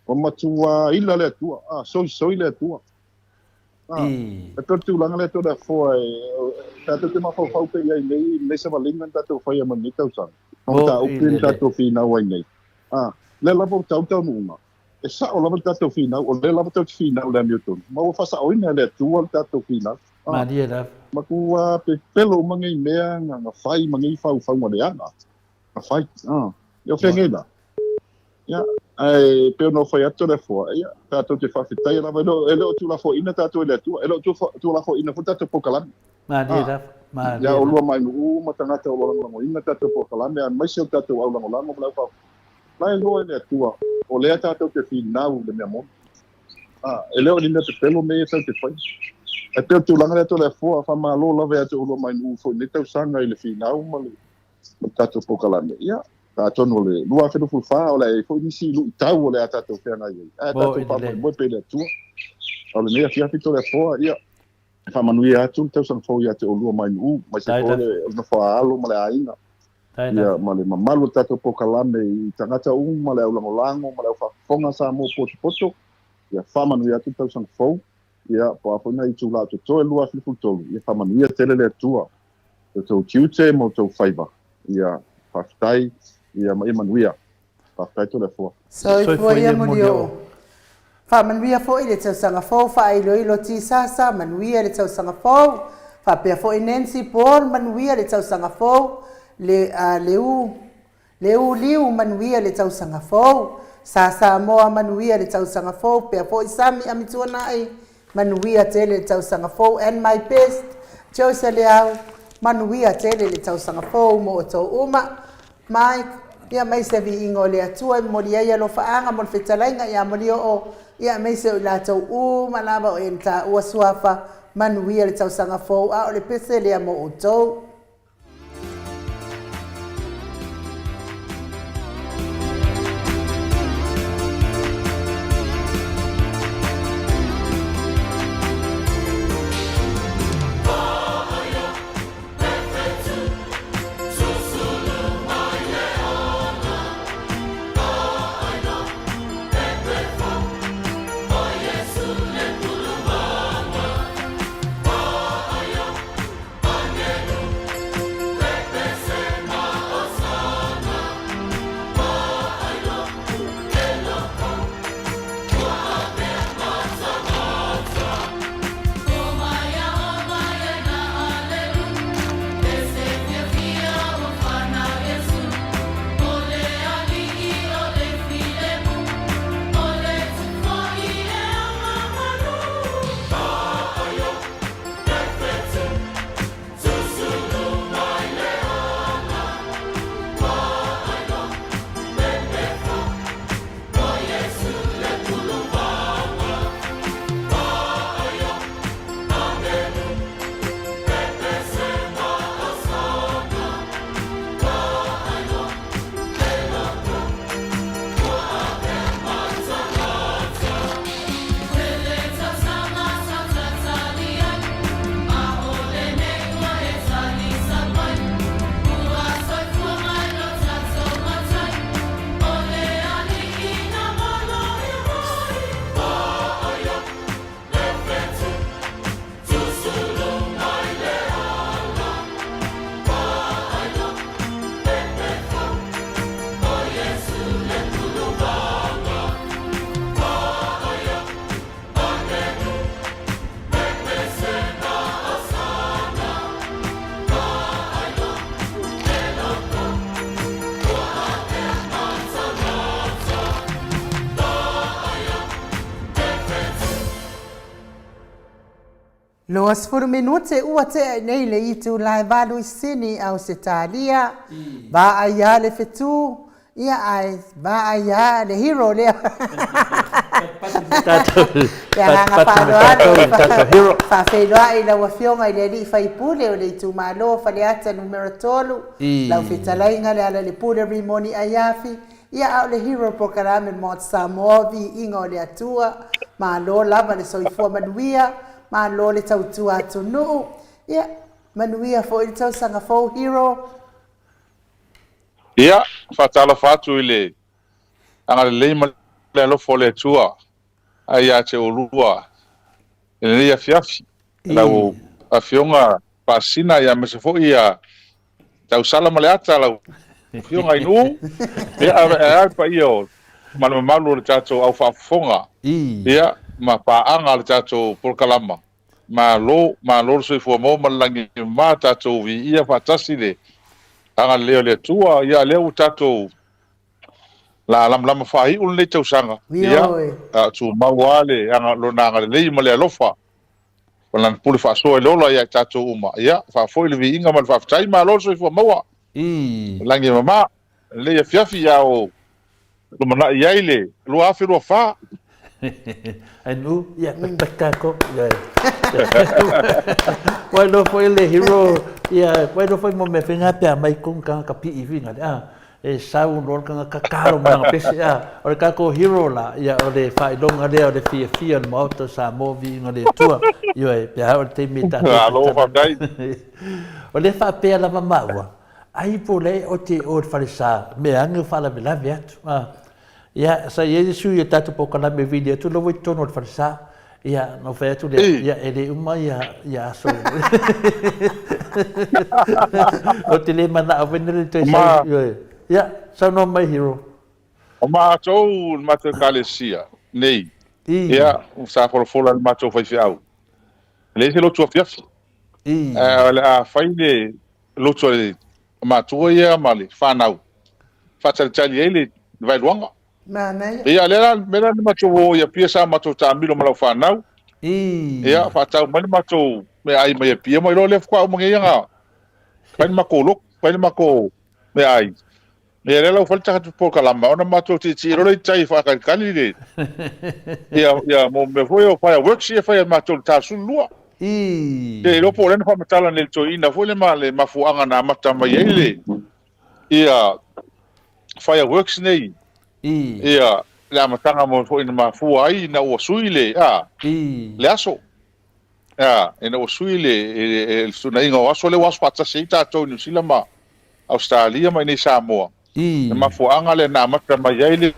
Ua matua ila le Atua, soisoi le Atua. E pei o le tulaga lea Toleafoa e tatou te mafaufau pea i ai nei lenei savaliga na tatou faia mai lenei tausaga ma mataupu na tatou finau ai nei. A, lea lava ua tau le taunuuga, e sao lava le tatou finau, o lea lava tatou te finau i le amiotonu, ma ua faasaoina e le Atua le tatou finau. A, Malie lava. Matua pepelo uma nei mea na fai ma nei faufauga leaga na fai. A, ia o fea nei la? Ia, ae pei ona ou fai atu Toleafoa, ia, tatou te faafetaia lava, e le o, e le o tuulafoaiina tatou e le Atua, e le o tuulafoaiina foi tatou polokalame. Malie lava, malie Ia oulua mai nuu ma tagata o lo o lagolagoina tatou polokalame, aemaise o tatou aulagolago ma le au La e iloa e le Atua, o lea tatou te finau i le mea moni. A, e le o ni mea pepelo mea ia tatou te faia. Ae pei o le tulaga lea Toleafoa, faamalo lava ia te oulua mai nuu foi i lenei tausaga i le finau ma le ma le tatou polokalame. Ia, atonu o le 2024 o le a i ai foi nisi luitau o le a tatou feagai ai, ae tatou faamoemoe pea i le Atua. O lenei afiafi Toleafoa, ia, e faamanuia atu le tausaga fou ia te oulua mai nuu, aemaise foi le nofo a alo ma le aiga, ia, ma le mamalu o le tatou polokalame i tagata uma, le aulagolago ma le aufaafofoga Samoa potopoto, ia faamanuia atu le tausaga fou, ia, po o a foi nai itula o totoe 2023, ia faamanuia tele le Atua i outou tiute ma outou faiva. Ia, faafetai, ia, ma ia manuia. Faafetai Toleafoa. Soifua ia Molioo. Faamanuia foi le tausaga fou faailoilo Tisasa manuia le tausaga fou faapea foi Nancy Paul manuia le tausaga fou le le Leu liu manuia le tausaga fou. Sa Samoa manuia le tausaga fou pea foi Sami Amituanai manuia tele le tausaga fou and my best Joyce Leau manuia tele le tausaga fou mo outou uma Mike ia maise viiga o le Atua e momoli ai alofaaga mo le fetalaiga ia Molioo ia aemaise o i latou uma lava o e na taua suafa manuia le tausaga fou a o le pese lea mo outou. 20 minute ua tea nei le itula e 8 i Sini, Ausetalia. Vaai lava le fetu, ia ae vaai lava le hero lea. Le agaga faaaloalo faafeiloai i lau Afioga i le Alii Faipule o le itumalo o Faleata Numera 3, lau fetalaiga Lealailepule Rimoni Aiafi, Ia a o le hero polokalame Mot Samoa viiga o le Atua malo lava le soifua manuia malo le tautua atunuu ia manuia foi le tausaga fou hero. Ia, faatalofa atu i le agalelei ma le alofa o le Atua ae ia te oulua i lenei afiafi, lau Afioga Faasina aemaise foi ia Tausala ma Leata, lau Afioga i Nuu, ia, ae a le paia o ma le mamalu o le tatou au faafofoga, ia, ma paaga a le tatou polokalama. Malo, malo le soifua maua ma le lagi e mama, tatou viia faatasi le agalelei o le Atua. Ia, lea ua tatou la lamalama faaiu lenei tausaga, ia, a o tumau lava le lona agalelei ma le alofa ma lana pule faasoa i le ola ia i tatou uma. Ia, faafoi le viiga ma le faafetai, malo le soifua maua. Lagi e mama, lenei afiafi ia o lumanai ai le 2024. Ai nu, ia, patipati tatou. Ia. Ua iloa foi le hero, ia, ua iloa foi mo mea faiga pe a mai tonu tagata pii faiga le, a, e sau loa le tagata tatalo ma lana pese, a, o le tatou hero la, ia, o le faailoga lea o le fiafia o le Maota o Samoa, viiga o le Atua, ioe, pe a oo i le taimi e tatou Malo faafetai. O lea faapea lava maua, ai po o lea oe te o i le falesa, mea ane o faalavelave atu, a. Ia, sa i ai le sui o tatou polokalame e vili atu la ua i totonu o le falesa. Ia, na ou fai atu lea, ia, e le uma ia, ia aso. Ou te le manao foi nele toe sau. Ia, saunoa mai Hero. O matou, le matou ekalesia nei, ia, sa folafola e le matou faifeau, e leai se lotu afiafi. Ae o le a fai le lotu a le matua ia ma le fanau, faatalitali ai le vaeluaga. Manaia. Ia, lea la, mea la na matou o i Apia sa matou taamilo ma lau fanau. Ia, faatau mai le matou meaai mai Apia, ma iloa lea faatoa uma nei ona fai le matou lotu, fai le matou meaai. Ia, lea la ua fai le tatou polokalama, ona matou tietie loa lea i tai e faatalitali le, ia, ia, mo mea foi o fireworks ia e fai e matou i le ta 12. Le iloa po o lea na faamatala nei e le toeaina foi le ma le mafuaaga na amata mai ai le ia fireworks nei. Ia le amataga mo foi na mafua ai ina ua sui le a le aso. A ina ua sui le le fetuunaiga o aso lea ua aso faatasi ai tatou i Niu Sila ma Ausetalia ma inei Samoa. Le mafuaaga lea na amata mai ai le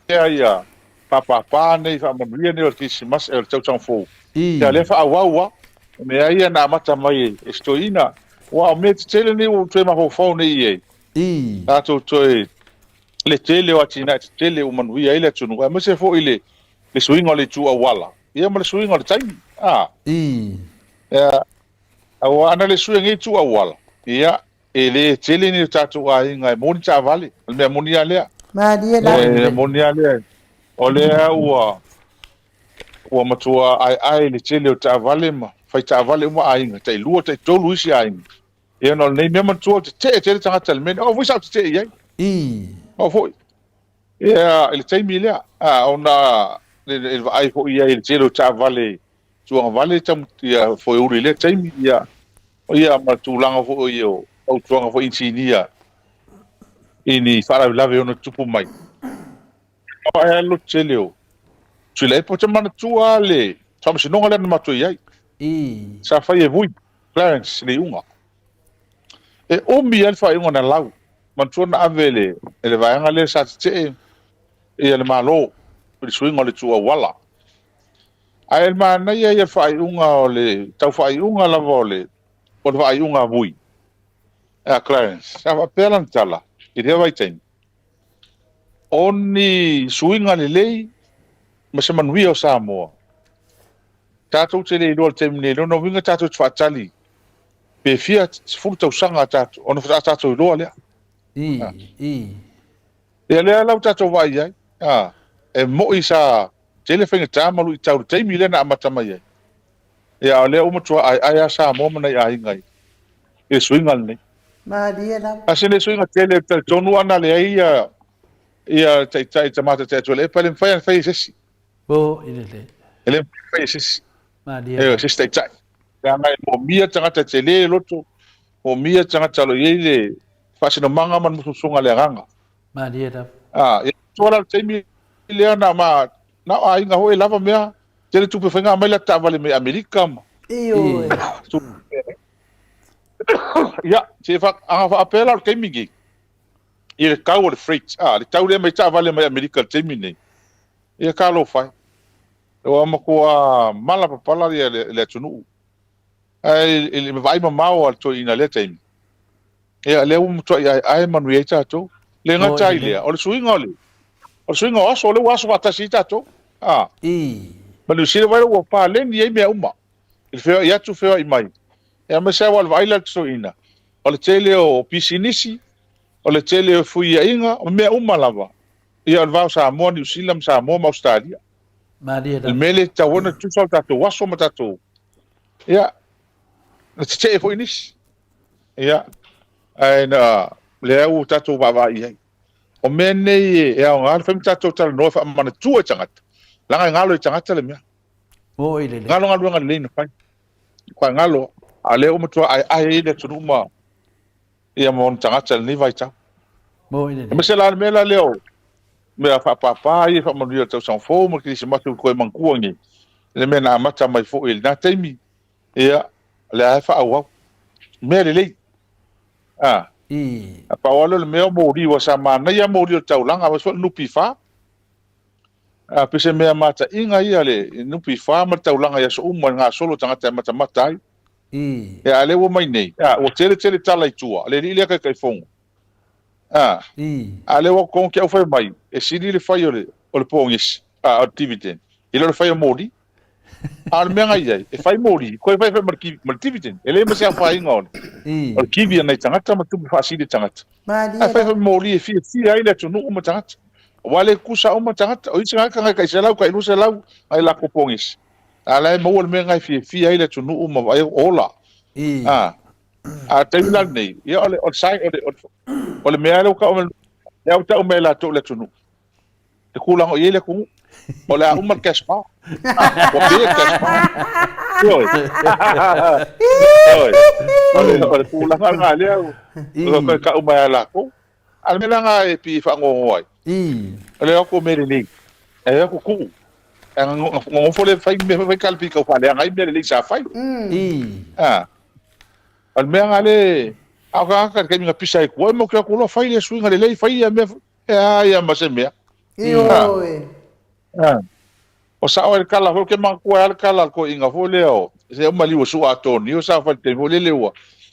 ia faapapa nei faamanuia nei o le Kerisimasi o le tausaga fou. Ia lea faaauau lava. O mea ia na amata mai e si toeaina. Aua o mea tetele nei ua ou toe mafaufau nei i ai. Tatou toe le tele o atinae tetele ua manuia ai le atunuu aemaise foi le le suiga o le itu auala ia ma le suiga o le taimi. A. Ia, aua ana le suia nei itu auala, ia E le tele ni o tatou aiga e maua ni taavale, o le mea moni lava lea. Malie la. O le moni lava lea, o lea ua ua matua aeae le tele o taavale ma fai taavale uma aiga, tailua, taitolu isi aiga. Ia ona o lenei mea manatua, tetee tele tagata i le mea lea. O au foi sa ou tetee i ai. O au foi. Ia, i le taimi lea, a, ona i le vaai foi i ai i le tele o taavale tuagavale ia foeuli i lea taimi, ia, ia ma le tulaga foi o fautuaga foi inisinia i ni faalavelave e ono tutupu mai. Ae a le loto tele o Tuilaepa, ou te manatua lava le faamasinoga lea na matou i ai. Sa fai e Vui, Clarence, le iuga. E umi ai le faaiuga na lau. Manatua na ave e le, e le vaega lea sa tetee ia le Malo i le suiga o le itu auala. Ae manaia ia le faaiuga o le tau faaiuga lava o le o le faaiuga a Vui, a Clarence. Sa faapea lana tala i lea vaitaimi, o ni suiga lelei ma se manuia o Samoa, tatou te le iloa i le taimi nei, lona uiga tatou te faatali pe fia 10 tausaga tatou, ona faatoa tatou iloa lea. Ia lea la ua tatou vaai i ai, a, e moi sa tele faigata ma luitau i le taimi lea na amata mai ai. Ia, a o lea ua matua aeae lava Samoa ma nai aiga i le suiga lenei. Malie lava. A se le suiga tele, ou te talitonu ana leai ia ia taitai tama taitai atu e le epa, e le mafai ona fai e se isi. O i lelei. E le mafai ona fai e se isi. Malie E lava. se isi taitai. Leaga e moomia tagata e tele le loto, moomia tagata o lo o i ai le faasinomaga ma le musumusuga a le agaga. Malie lava. A, ia atoa la le taimi lea na ma na o aiga foi e lava mea, tele tupe faiga aumai la taavale mai Amerika ma Ioe. Ia, se fa aga faapea la o le taimi nei i le tau o le freight, a, le tau lea mai taavale mai Amerika i le taimi nei, ia talofa e. Ua matua mala papala ia le, le atunuu. Ae i le vaai mamao a le toeaina i lea taimi, ia lea ua matuai aeae manuia ai tatou. Le gata ai lea, o le suiga o le, o le suiga o aso, o lea ua aso faatasi ai tatou. A. Ma Niu Sila vai ua paleni ai mea uma. I le feoai atu feoai mai. Ia aemaise lava o le vaai la le toeaina, o le tele o pisinisi, o le tele o fefuiaiga, o mea uma lava. Ia o le va o Samoa, Niu Sila ma Samoa ma Ausetalia. Malie Le mea lea e tatau ona tutusa o tatou aso ma tatou ia na tetee foi nisi. Ia ae na lea ua tatou vaavaai i ai. O mea nei e aoga le fai ma tatou talanoa e faamanatua i tagata. Leaga e galo i tagata le mea. Oi lele. Galo galuega lelei na fai. Kwa galo, a lea ua matua aeae ai le atunuu ma ia ma ona tagata i lenei vaitau. Mo i lenei. Aemaise la le mea la lea o mea faapapa ia faamanuia le tausaga fou ma le Kerisimasi ua toe manatua nei, le mea na amata mai foi i lena taimi, ia, lea e faaauau. Mea lelei. A. I. A pau lava lea o le mea o moli, ua sa manaia moli o le taulaga, aemaise foi le NPF. A pei se mea mataina ia le NPF ma le taulaga i aso uma i le gasolo o tagata e matamata ai. I. Ia, a lea ua mai nei, a, ua tele tele tala i tua, le alii lea Taitaifono. A, I. a lea ua kogo ke au fai mai, e sili le fai o le, o le pogisi, a, o le dividend, i lo le fai o moli. A o le mea na i ai, e fai moli, koe fai fai ma le, ma le dividend. E leai ma se afaina o le, I. o le kivi a nai tagata ma tupe faasili a tagata. Malie Ae fai la. fai moli e fiafia ai le atunuu ma tagata. Aua e le tutusa uma tagata. O isi tagata nai tai 100, tai 200 nai latou pogisi. A la e maua le mea lena e fiafia ai le atunuu ma vaai ola. A, a taimi la lenei, ia o le, o le, sai, o le, o le, o le mea lea ua tau mai, lea ua tau mai e latou le atunuu. Le tulaga o i ai le atunuu. O le a uma le cash power. Ua pe le cash power. Ioe. Ioe. O le, o le tulaga lena lea ua tau mai a latou. A o le mea la lena e pei e faanoanoa ai. O le o atu o mea lelei, ae o atu tuu. E nonofo le fai mea fai kalapi tau faaleaga ai mea lelei sa fai. A o le mea lena le a o tagata i le taimi na pisa ai tua, e mau te o atu loa fai le suiga lelei, fai ia mea, e a ia ma se mea. Ioe. A o sao ai le tala foi, ou te manatua ai lava le tala a le toeaina foi lea o se uma liu o Su'a Atonio sa fai i le taimi foi lele ua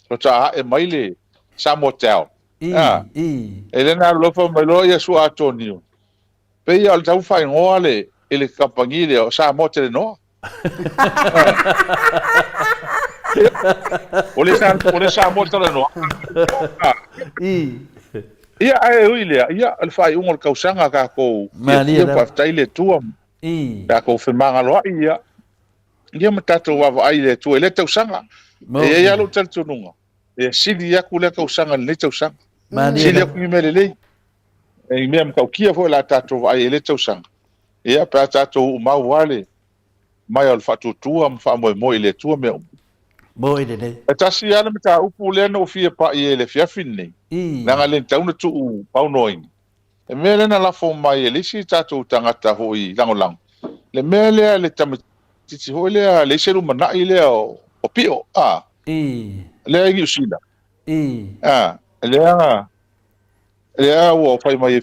faatoa ae mai le Samoa Town. I, i. E le na alofa mai loa ia Su'a Atonio. Pei o le tau faaigoa le i le kamupani lea o Samoa Telenoa. O le o le Samoa Talanoa. I. Ia ae ui lea, ia o le faaiuga o le tausaga tatou Malie lava. Faafetai i le Atua. I. Tatou femagaloai ia. Ia ma tatou vaavaai i le Atua i lea tausaga. E i ai lava lou talitonuga, e sili atu lea tausaga i lenei tausaga. Malie Sili lava. atu ni mea lelei. E ni mea matautia foi o le a tatou vaai ai i lea tausaga. Ia, pe a tatou uumau lava le mai o le faatuatua ma faamoemoe i le Atua mea uma. Moi lelei. E tasi lava le mataupu lea na ou fia pai ai i le afiafi lenei, leaga e le tatau ona tuu paunoaina. Le mea lea na lafo mai e le isi tatou tagata foi lagolago, le mea lea le tamaitiiti foi lea, le isi lumanai lea o Pio, a, lea i Niu Sila, a, lea lea ua fai mai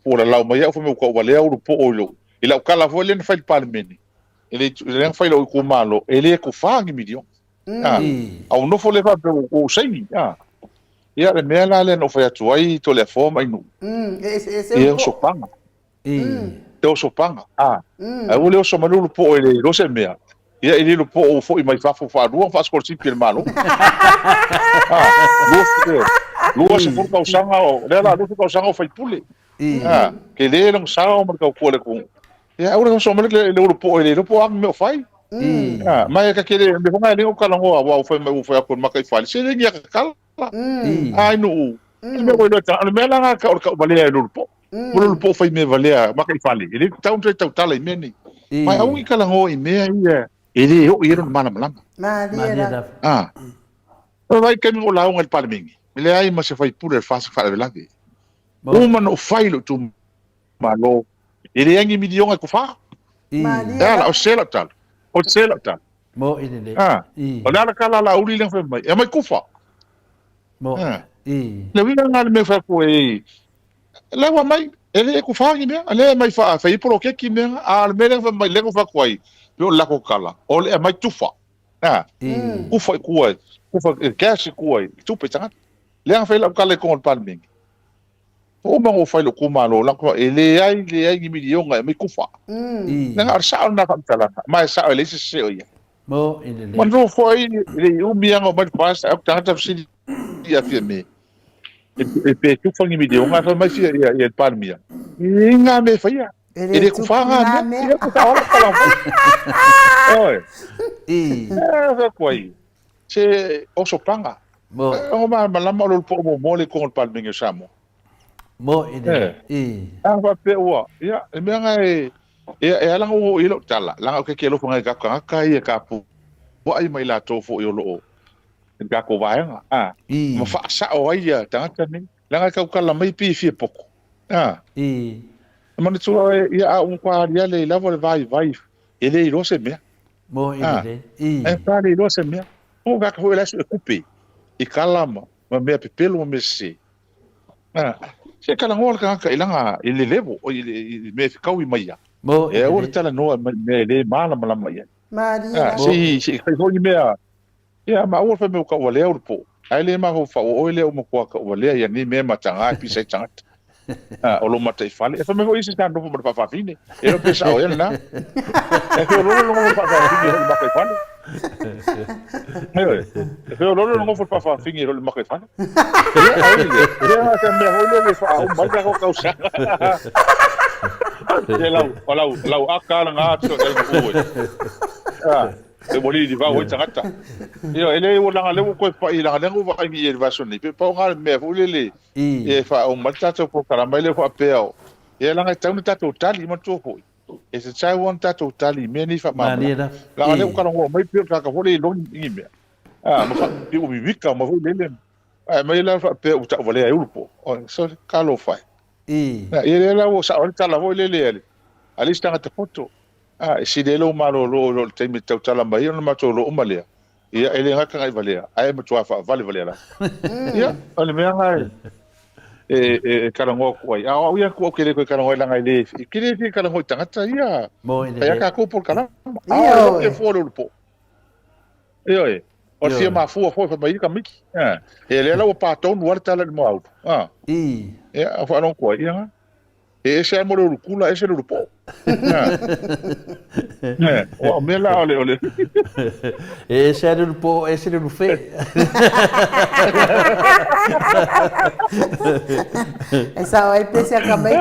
ua lalau mai au fai mai ua tauvalea Ulupoo i lou i lau tala foi lea na fai i le Palemene e le lea na fai i lou itumalo e le tofa ni miliona a a ua nofo lea faapea ua ou saini a ia le mea la lea na ou fai atu ai Toleafoa ma Ainuu E eseese ia Ulupoo. osopaga e osopaga a ae ua le oso mai le Ulupoo e le iloa se mea ia e le iloa po o foi mai fafo faalua faasikolasipi e le Malo. A, 20 tausaga o, lea la 20 tausaga o faipule. A, tele lona sao ma le tautua i le atunuu. Ia aua le oso mai le Ulupoo e le iloa po o a ni mea o fai. Ah, ma e ka kele, me honga e lengo kalangoa, wa ufai mai ufai aku maka i fale, se lengi aka kala. Ai nuu. Le mea ua iloa e le mea la nga ka o le kau valea e lulupo. Ua lulupo fai mea valea maka i fale. E le tau na tautala i mea nei. Ma e aua i kalangoa i mea ia e le oo i ai lona malamalama. Malie lava. Ah. O vai taimi o lauga i le Palemene, e leai ma se faipule o le FAST e faalavelave. Uma na ou fai i lou itumalo, e leai ni miliona e tofa. Malie E ala, lava. o se lau tala. O se lau tala. Mo i lelei. Ah. I. O le ala kala la uli lea fai mai. E mai kufa. Mo. Ah. I. Le uiga lena le mea fai atu e la ua mai e le kufa ni mea, le mai fa fai poloketi mea, a le mea lea fai mai le fai atu ai, pe o le lako kala, o le mai tufa. Ah. I. Kufa i kua, kufa e cash i kua i tupe tagata. Lea fai lau kala i kongo le Palemene. Uma ona ou fai i lou itumalo, lako e leai, leai ni miliona e aumai kufa. Leaga o le sao lena faamatalaga, ma e sao e leai se sese o ia. Mo i lelei. Manu foi e le i umi lava ona omai le FAST, ae o tagata fesili ia Fiame, e pe tufa ni miliona, ae fai mai fia ia le Palemia, e i ai ngā mea e faia, E e le le tupu kufa ngā ngā mea, mea. ia ko sao la tala foi. Oi, I. e fai atu ai, se osopaga. Mo. O malamalama o le ulupo'o muamua le i koga o le Palemene o Samoa. Mo i le. Eh. I. A faapea ua, ia, le mea na e, e, e ala ona ua oo i ai lau tala, leaga ou te ke alofa ngai i tatou tagata ia e tapuai ma i latou foi o lo o i le tatou vaega, a, I. ma faasao ai ia tagata nei, leaga e tautala mai pei e fia poto, a. I. E manatua oe, ia, a ua matua aliali ai lava le vaivai, e le iloa se mea. Mo i A, lelei. I. e matua le iloa se mea. O tagata foi la e suetupe i kala ma, ma mea pepelo ma mea sese. A, se talanoa le tagata i lana, i le level, i le, i le mea e fekaui mai ia. Mo i E aua le lelei. talanoa mai i mea e le malamalama i ai. Malie A, lava. se i, se i fai foi ni mea, ia, ma aua le fai mai ua tauvalea ou le po. Ae le mafaufau o oe lea ua matua tauvalea ia nei mea e mataga e pisa ai tagata. A, o lou mataifale. E fai mai foi isi sa nofo ma le faafafine. E le o pe sao ea lena. E feoloolo le nofo ma le faafafine i lo le mataifale. Ioe. E feoloolo le nofo ma le faafafine i lo le mataifale. Ia, ai le. Ia, se mea foi lele e faauma ai le tatou tausaga. Se lau, o lau, lau aka lena atu e uu e. A, e ua lilivau ai tagata. Ioe, e le ua leaga lea ua toe pai, leaga lea na ou vaai nei i le vaiaso nei, pe pau na le mea foi lele I. e faauma ai le tatou polokalame lea faapea o, ia leaga e tatau ona tatou tali, manatua foi, e tatau ona tatou tali i mea nei Malie faamalamalama. lava. Leaga lea ua I. talanoa mai pei o le tagata foi lea e iloa ni mea, a, ma faapea ua mimika ma foi lele, ae aumai la faapea ua tauvalea e Ulupo. Oi, sorry, talofa e. I. Ia lea la ua sao ai le tala foi lele a le, a le isi tagata poto. A, e sili ai lou malolo i lo le taimi e tautala mai ai ona matou iloa uma lea, ia, e le gata nai valea, ae matua faavalevalea lava. Ia, o le mea lena e, e, e talanoa atu ai. A o au ia atu au ke le toe talanoa ai leaga e le, e ke le fia talanoa i tagata ia, Mo i fai a lelei. tatou polokalama. A o le Ioe. ke fua le ulupo. Ioe. O le fia Ioe. mafua foi fai mai ia tamaiti. A, e lea la ua pa tonu lava le tala i le moa ulu. A, I. ia, o faalogo atu ai, ia na. E ese lava mo le ulukula, ese le ulupo. Eh, o mea la o le... O le... E ese lava le ulupo, ese le ulufe. E sao ai pe se aka mai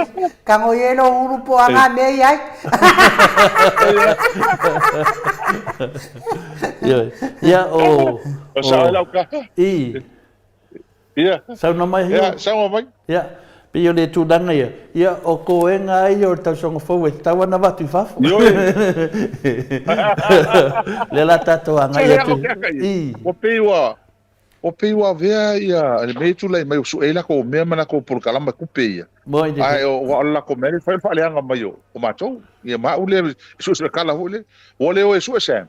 kago i ai lou ulu po a ngā mea i ai. Ioe. Ia, o... O sao ai lau ka. I. Ia. Saunoa mai Ia, saunoa mai. Ia, pei o le tulaga ia, ia, o koega ai ia o le tausaga fou e tatau lava ona avatu i fafo. Ioe. Lea la tatou agai atu. I. Ua pei ua, ua pei ua avea ia le mea i tulai mai ua sue ai latou mea ma latou polokalama tupe ia. Moi lelei. Ae o, ua o le latou mea lea e fai o le faaleaga mai o, o matou. Ia ma au lea e suesue kala foi lea. Ua le o e sue Sam.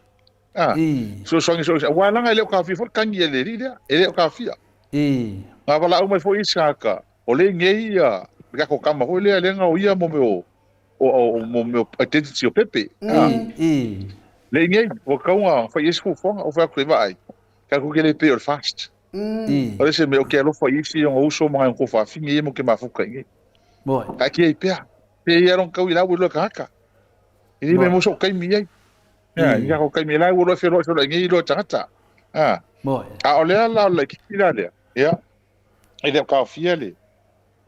A, I. fesoasoani so aua leaga e le o taofia foi le tagi a le alii lea, e le o taofia. I. Na valaau mai foi isi tagata, o lea i nei ia le tatou tama foi lea, lea na o ia mo mea o, o, o, mo mea o identity o pepe. A, I. I. lea i nei, ua tatau ona fai i ai se fuafuaga, ou fai atu i vaai, tatou te le pei o le fast. I. O le isi mea, ou te alofa i isi ona uso ma nai ona tuafafine ia matou te mafuta i nei. Moi. Taatia ai pea, pe ia lona tau i lau i loa tagata. E le mea mo sou taimi i ai. Ia, i tatou taimi la ua loa feloai feloai nei loa tagata. A. Moi. A o lea la o le laitiiti la lea. Ia. E le o taofia le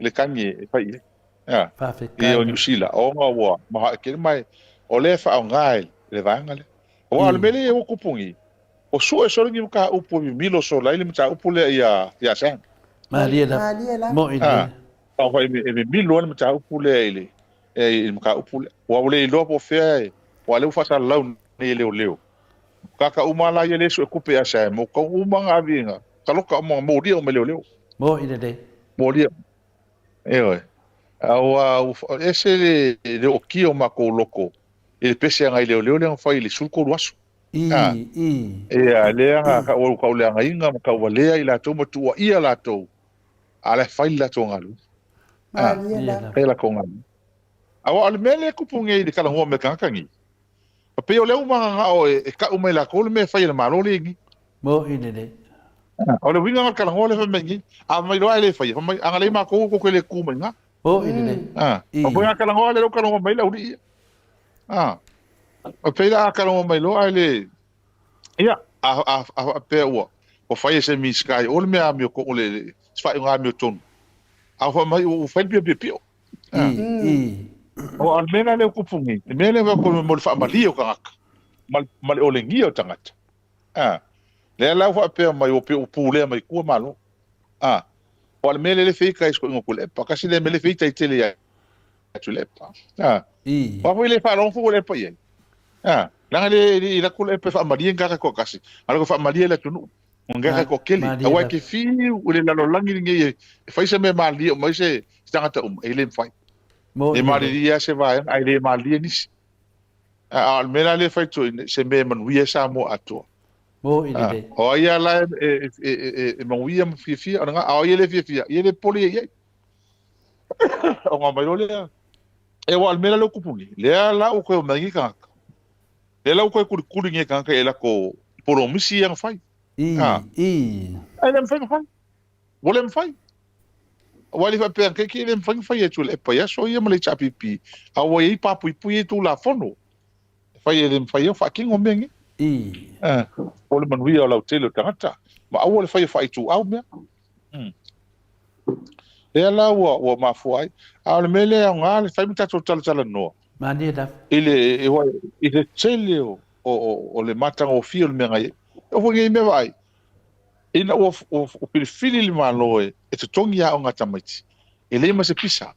le tagi e fai i ai. Ia. Faafetai. I o Niu Sila, ona ua maoae tele mai o lea e faaaoga e le vaega lea. Aua o le mea lea ua tupu nei, o sue solo ni mataupu e mimilo solo ai le mataupu lea ia ia Sam. Malie lava. Malie lava. Mo'i lelei. Ah, e mimilo ai le mataupu lea i le i le mataupu lea. Aua ua le iloa po o fea e, aua o lea ua faasalalau nei e leoleo. Tagata uma la ia lea e suetupe ia Sam, o tau uma na ave na taloka uma na molia uma e leoleo. Mo'i lelei. Molia. Ioe. Aua ua ese le le ootia o matou loto i le pese agai leoleo lea na fai i le 13 aso. I, A, i. ia, lea na tau tauleagaina ma tauvalea i latou ma tuuaia latou, a o la e fai le latou galuega. A, Malie lava. fai latou galuega. Aua o le mea lea e tupu nei i le talanoa mai tagata nei, e pei o lea ua mananao e tau mai latou le mea e fai e le Malo lea nei. Mo'i lelei. O le uiga o le talanoa lea fai mai nei, a fai mai loa e le faia, fai mai a na leai matou tou te le tu mai i ina. Mo'i lelei. A, o foi a talanoa lea ua talanoa mai le aualii ia. A, o pei la a talanoa mai loa ae le, ia, a faapea ua fai e se Minisita i o le mea amiotonu, le se faaiuga amiotonu, a fai mai ua fai le piopio. I, i. O le mea la lea ua tupu nei, le mea lea mo le faamalie o tagata, ma le olegia o tagata. A, lea la ua faapea mai ua pei ua pulea mai tua Malo. A, o le mea lea le feita i soiga o Tuilaepa, kasi lea mea le feita i tele ia Tuilaepa. A, I. o a foi le faalogo foi Tuilaepa i ai. A, leaga le le i lako Tuilaepa e faamalie ni tagata toatasi, a lako faamalie le atunuu. O ni tagata toatele. Aua e te fiu i le lalolagi lenei e fai se mea malie uma ai se tagata uma, e le mafai. E malilie lava se vaega, ae le malilie nisi. A o le mea la lea e fai atu se mea e manuia ai Samoa atoa. Mo'i lelei. O ai lava la e manuia ma fiafia, o lena, a o ai e le fiafia, ia le popole ia i ai. Ona omai loa lea. E aua o le mea la lea ua tupu nei, lea la ua toe omai nei tagata, lea la ua toe kulikuli nei tagata i latou polomisi ia na fai. I, i. Ae le mafai ona fai. Ua le mafai. Aua e le faapea keiki e le mafai ona fai atu e le epa i aso ia ma le HRPP, a ua i ai papuipui i Tulafono e fai e le mafai ai ona faatino mea nei. I. O le manuia o lautele o tagata, ma aua le faia faaituau mea. Lea la ua mafua ai. A o le mea lea e aoga le fai ma tatou talatalanoa. Malie lava. I le, i le tele o le matagofie o le mea na i ai. E oo foi i nei mea vaai, Ina ua filifili le Malo e totogi aoga a tamaiti, e leai ma se pisa.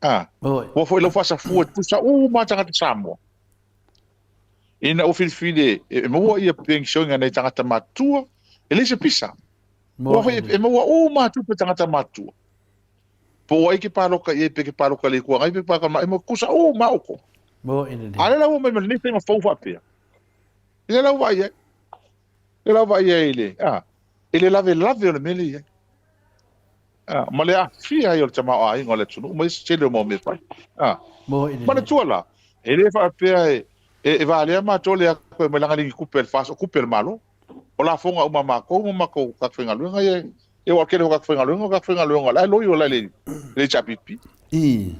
A, ua foi lau faasafua e tutusa uma lava tagata Samoa. Ina ua filifili e maua ia penisione a nai tagata matutua, e leai se pisa. Ua foi e maua uma lava tupe a tagata matutua. Po o ai ke paloka i ai, pe ke paloka i le Itu Agai, pe ke paloka i le e maua tutusa uma lava outou. A lea la ua omai ma lenei faiga fou faapea, lea la ua vaai ai. E lava i ai le, a, i le lavelave o le mea lea i ai. A, ma le aafia ai o le tamaoaiga o le atunuu ma isi tele o mau mea fai. A, manatua la, e le faapea e, e, e valea matou le atu e mai langa ligi tupe a le FAST, o tupe a le Malo. O lafoga uma a matou ma matou tagata faigaluega ia, e aua o le tele o tagata faigaluega, o tagata faigaluega o la e loio la i le, le HRPP. I.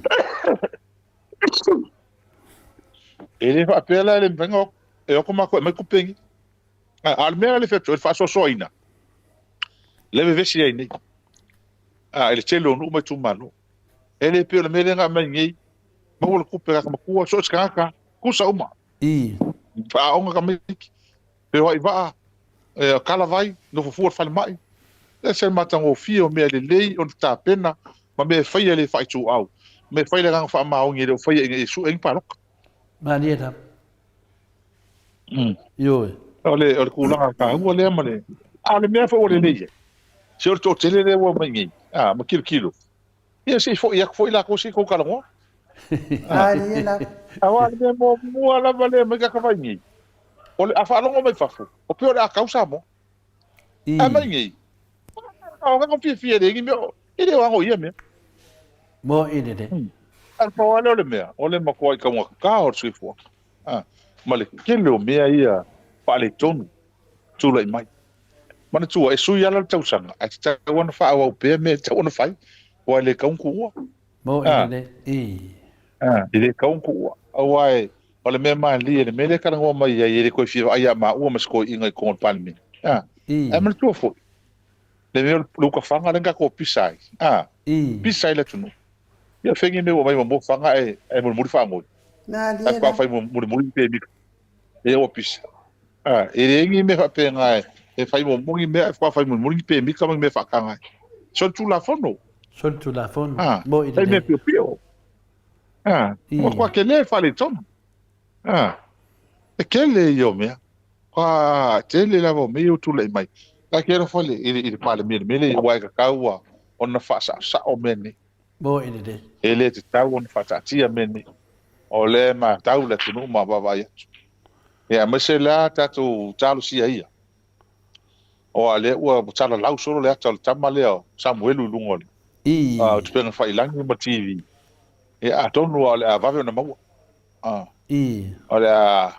E le faapea la e le mafai ona e o atu matou e aumai tupe nei. A o le mea la le fai atu, o le faasoasoaina, lea e vevesi ai nei, a, i le tele o nuu ma itumalo. E le pei o le mea lea na aumai nei, maua le tupe a tagata matua, so o se tagata, tusa uma. I. Faaaoga tamaiti, feoai vaa, e, kalavai, nofo fua i le falemai. E ese le matagofie o mea lelei o le tapena ma mea e faia e le faaituau, mea e fai le agaga faamaoni e le o faia ina ia sue ai ni palota. Malie lava. Ioe. O le, o le tulaga taua lea ma le... A o le mea foi ua lelei ai, se o le toatele lea ua omai nei, a, ma kilokilo, ia se i foi atu foi latou se i tou talanoa. A, ia lava. Aua o le mea muamua lava lea mai tagata vai nei, o le, a faalogo mai fafo, o pei o le a tau Samoa. A mai nei, a o ka fiafia le ni mea, e le o ago ia mea. Mo i le le. A le pau lava lea o le mea, o le matua i taugata o le soifua. A, ma le tele o mea ia faaletonu tulai mai. Manatua, e sui ala le tausaga, ae tatau ona faaauau pea mea e tatau ona fai, aua e le tatau ona tuua. Mo i le i. A, e le tatau ona tuua. Aua e, o le mea malie, le mea lea e talanoa mai ai, e le toe fia vaai ia maua ma se toeaiina i totonu o le Palemene. A, ae manatua foi, le mea o le utafaga lea na tatou pisa ai, a, pisa ai le atunuu. Ia fegi mea ua aumai muamua faga ae mulimuli faanoi. Ae faatoa fai mulimuli le pemita. Ia ua pisa. A, e leai ni mea faapena e fai muamua ni mea ae faatoa fai mulimuli ni pemita ma ni mea faataga ai. Solitulafono. Solitulafono. A, Moi fai mea lelei. piopio. A, ua matua tele le faaletonu. A, e tele ia o mea. Ua tele lava o mea ia ua tulai mai. Ta te alofa i le, i le Palemia i le mea lea, aua e tatau lava ona faasaosao mea nei. Moi lelei. E le tatau ona faataatia mea nei. O lea e matau le atunuu ma vaavaai atu. Ia, aemaise la tatou talosia ia. Aua o lea ua salalau solo le ata o le tama lea o Samuelu i luga o le upega tafailagi ma TV. Ia, atonu lava o le a vave ona maua. O le a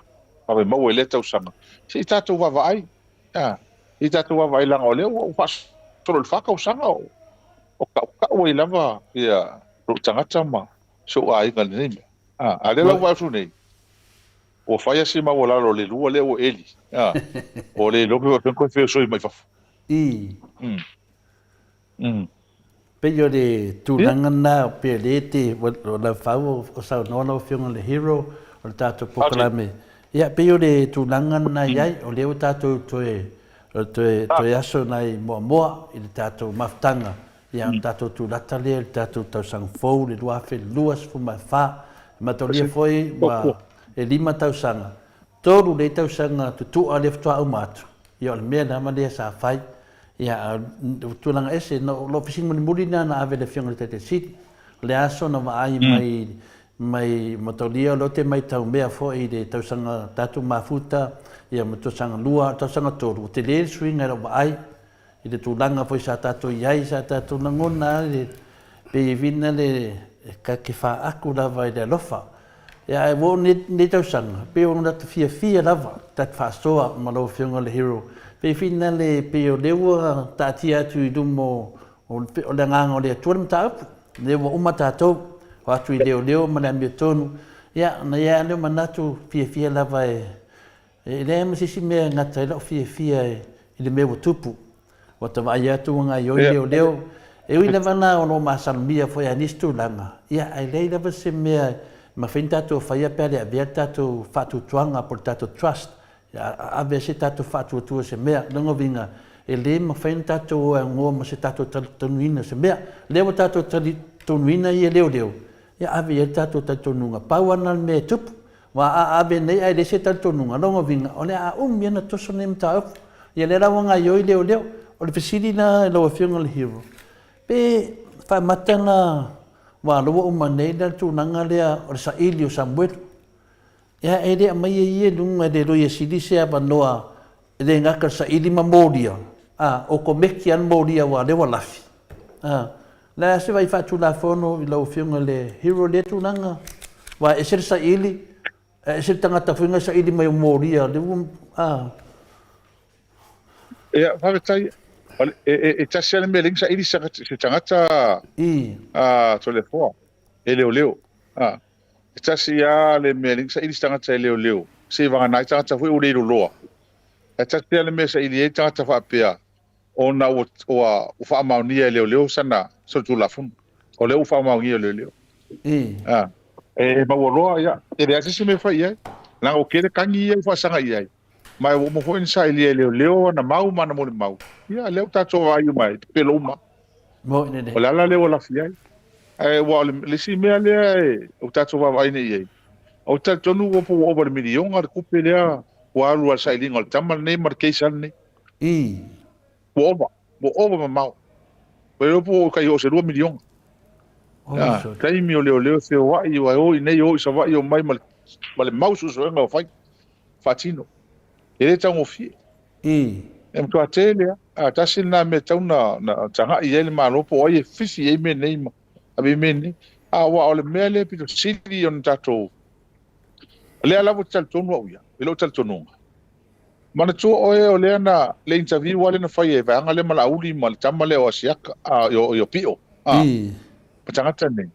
vave maua i lea tausaga. Se i tatou vaavaai. Se i tatou vaavaai leaga o lea ua faasolo i le 4 tausaga o tautau ai lava ia lou tagata ma si ou aiga i lenei mea. A o lea la ua vaai atu nei, ua fai lava si maualalo o le lua lea ua eli, a, ua le iloa pe faapefea ona toe feosoi mai fafo. Pei o le tulaga lena pei o lea e te, o lau fau o saunoa lau Afioga i le Hero o le tatou polokalame. Ia pei o le tulaga lena e i ai, o lea ua tatou toe, toe, toe aso nai moamoa i le tatou mafutaga, ia ona tatou tulata lea i le tatou tausaga fou le 2024. E mataulia foi ua e 5 tausaga, 3 nei tausaga tutu'a lea faatoa uma atu, ia o le mea lava lea sa fai. Ia, a o tulaga ese, no, lou fesili mulimuli lena na ave i le Afioga i le Taitai Sili. O le aso na vaai mai, mai Mataulia, o lea ou te maitau mea foi i le tausaga tatou mafuta, ia ma tausaga lua, tausaga tolu, ua tele le suiga i lau vaai i le tulaga foi sa tatou i ai, sa tatou lagona lava le, pei e vina le, e ta te faaaku lava i le alofa. Ia ae ua oo nei lenei tausaga, pei o lata fiafia lava ta te faasoa ma lau Afioga le Hero. Pei finale pei o lea ua taatia atu i luma o le agaga o le Atua le mataupu. O lea ua uma tatou, o atu i leoleo ma le amiotonu. Ia ona i ai lava lea o manatu fiafia lava e E leai ma se isi mea e gata ai la'u fiafia i le mea ua tupu. Ua ta vaai atu ua gaoioi leoleo. E ui lava la o lo o masalomia foi a nisi tulaga, ia ae leai lava se mea e mafai ona tatou faia pe a le avea le tatou faatuatuaga po o le tatou trust, ave se tatou faatuatua i se mea. O lona uiga, e le mafai ona tatou o e agoa ma se tatou talitonuina o se mea. O lea ua tatou talitonuina ia leoleo, ia ave i ai le tatou talitonuga. Pau lava lena o le mea e tupu. Ua a ave nei ae leai se talitonuga, lona uiga, o le a umi ona toso lenei mataupu. Ia lea la ua gaoioi leoleo. O le fesili la i lau Afioga i le Hero, pe faamata la ua aloa uma nei la le tulaga lea o le saili o Samuelu? Ia e le aumaia ia i luga e le Loia Sili se avanoa e le gata le saili ma molia, a, okomeki lava le molia aua o lea ua lafi. A, o le a se vaai faatulafono i lau Afioga i le Hero i lea tulaga? Aua e ese le saili, ae ese le tagata foi na saili mai o molia, lea ua, a. Ia, faafetai. E, e, e tasi lava le mea e leai ni saili se tagata a Toleafoa, e leoleo. A. E tasi lava le mea e leai ni saili se tagata e leoleo, seivagana ai tagata foi ua le loloa. Ae tasi lava le mea e saili ai tagata faapea, ona ua, ua, ua faamaonia e leoleo sana solitulafono. O lea ua faamaonia e leoleo. A, e maualoa, ia, e leai se isi mea e fai i ai. Leaga ua tele tagi ia ua faasaga i ai. Ma ua uma foi ona sailia e leoleo ana mau ma ana molimau. Ia, lea ua tatou vaai uma ai, pepelo uma. O le ala lea ua lafi ai. Ae ua o le isi mea lea e ua tatou vaavaai nei i ai, ou te talitonu ua po ua ova i le miliona le tupe lea ua alu ai i le sailiga o le tama lenei ma le case lenei. Ua ova, ua ova mamao. Ua iloa po ua tai oo i se $2 miliona. A, taimi o leoleo e feoai, ua o i inei, o i Savaii, omai ma le, ma le mau suesuega ua fai, faatino. E le taugofie. E matua tele lava. A tasi lena mea e tatau ona tagai i ai le Malo po o ai e fifi i ai mea nei ma ave i mea nei. A aua o le mea lea e pito sili ona tatou, o lea lava ou te talitonu au ia, i lou talitonuga. Manatua oe o lea na, le interview lava lea na fai e vaega lea ma Laauli ma le tama lea o Asiata, a, o Pio, a, ma tagata nei.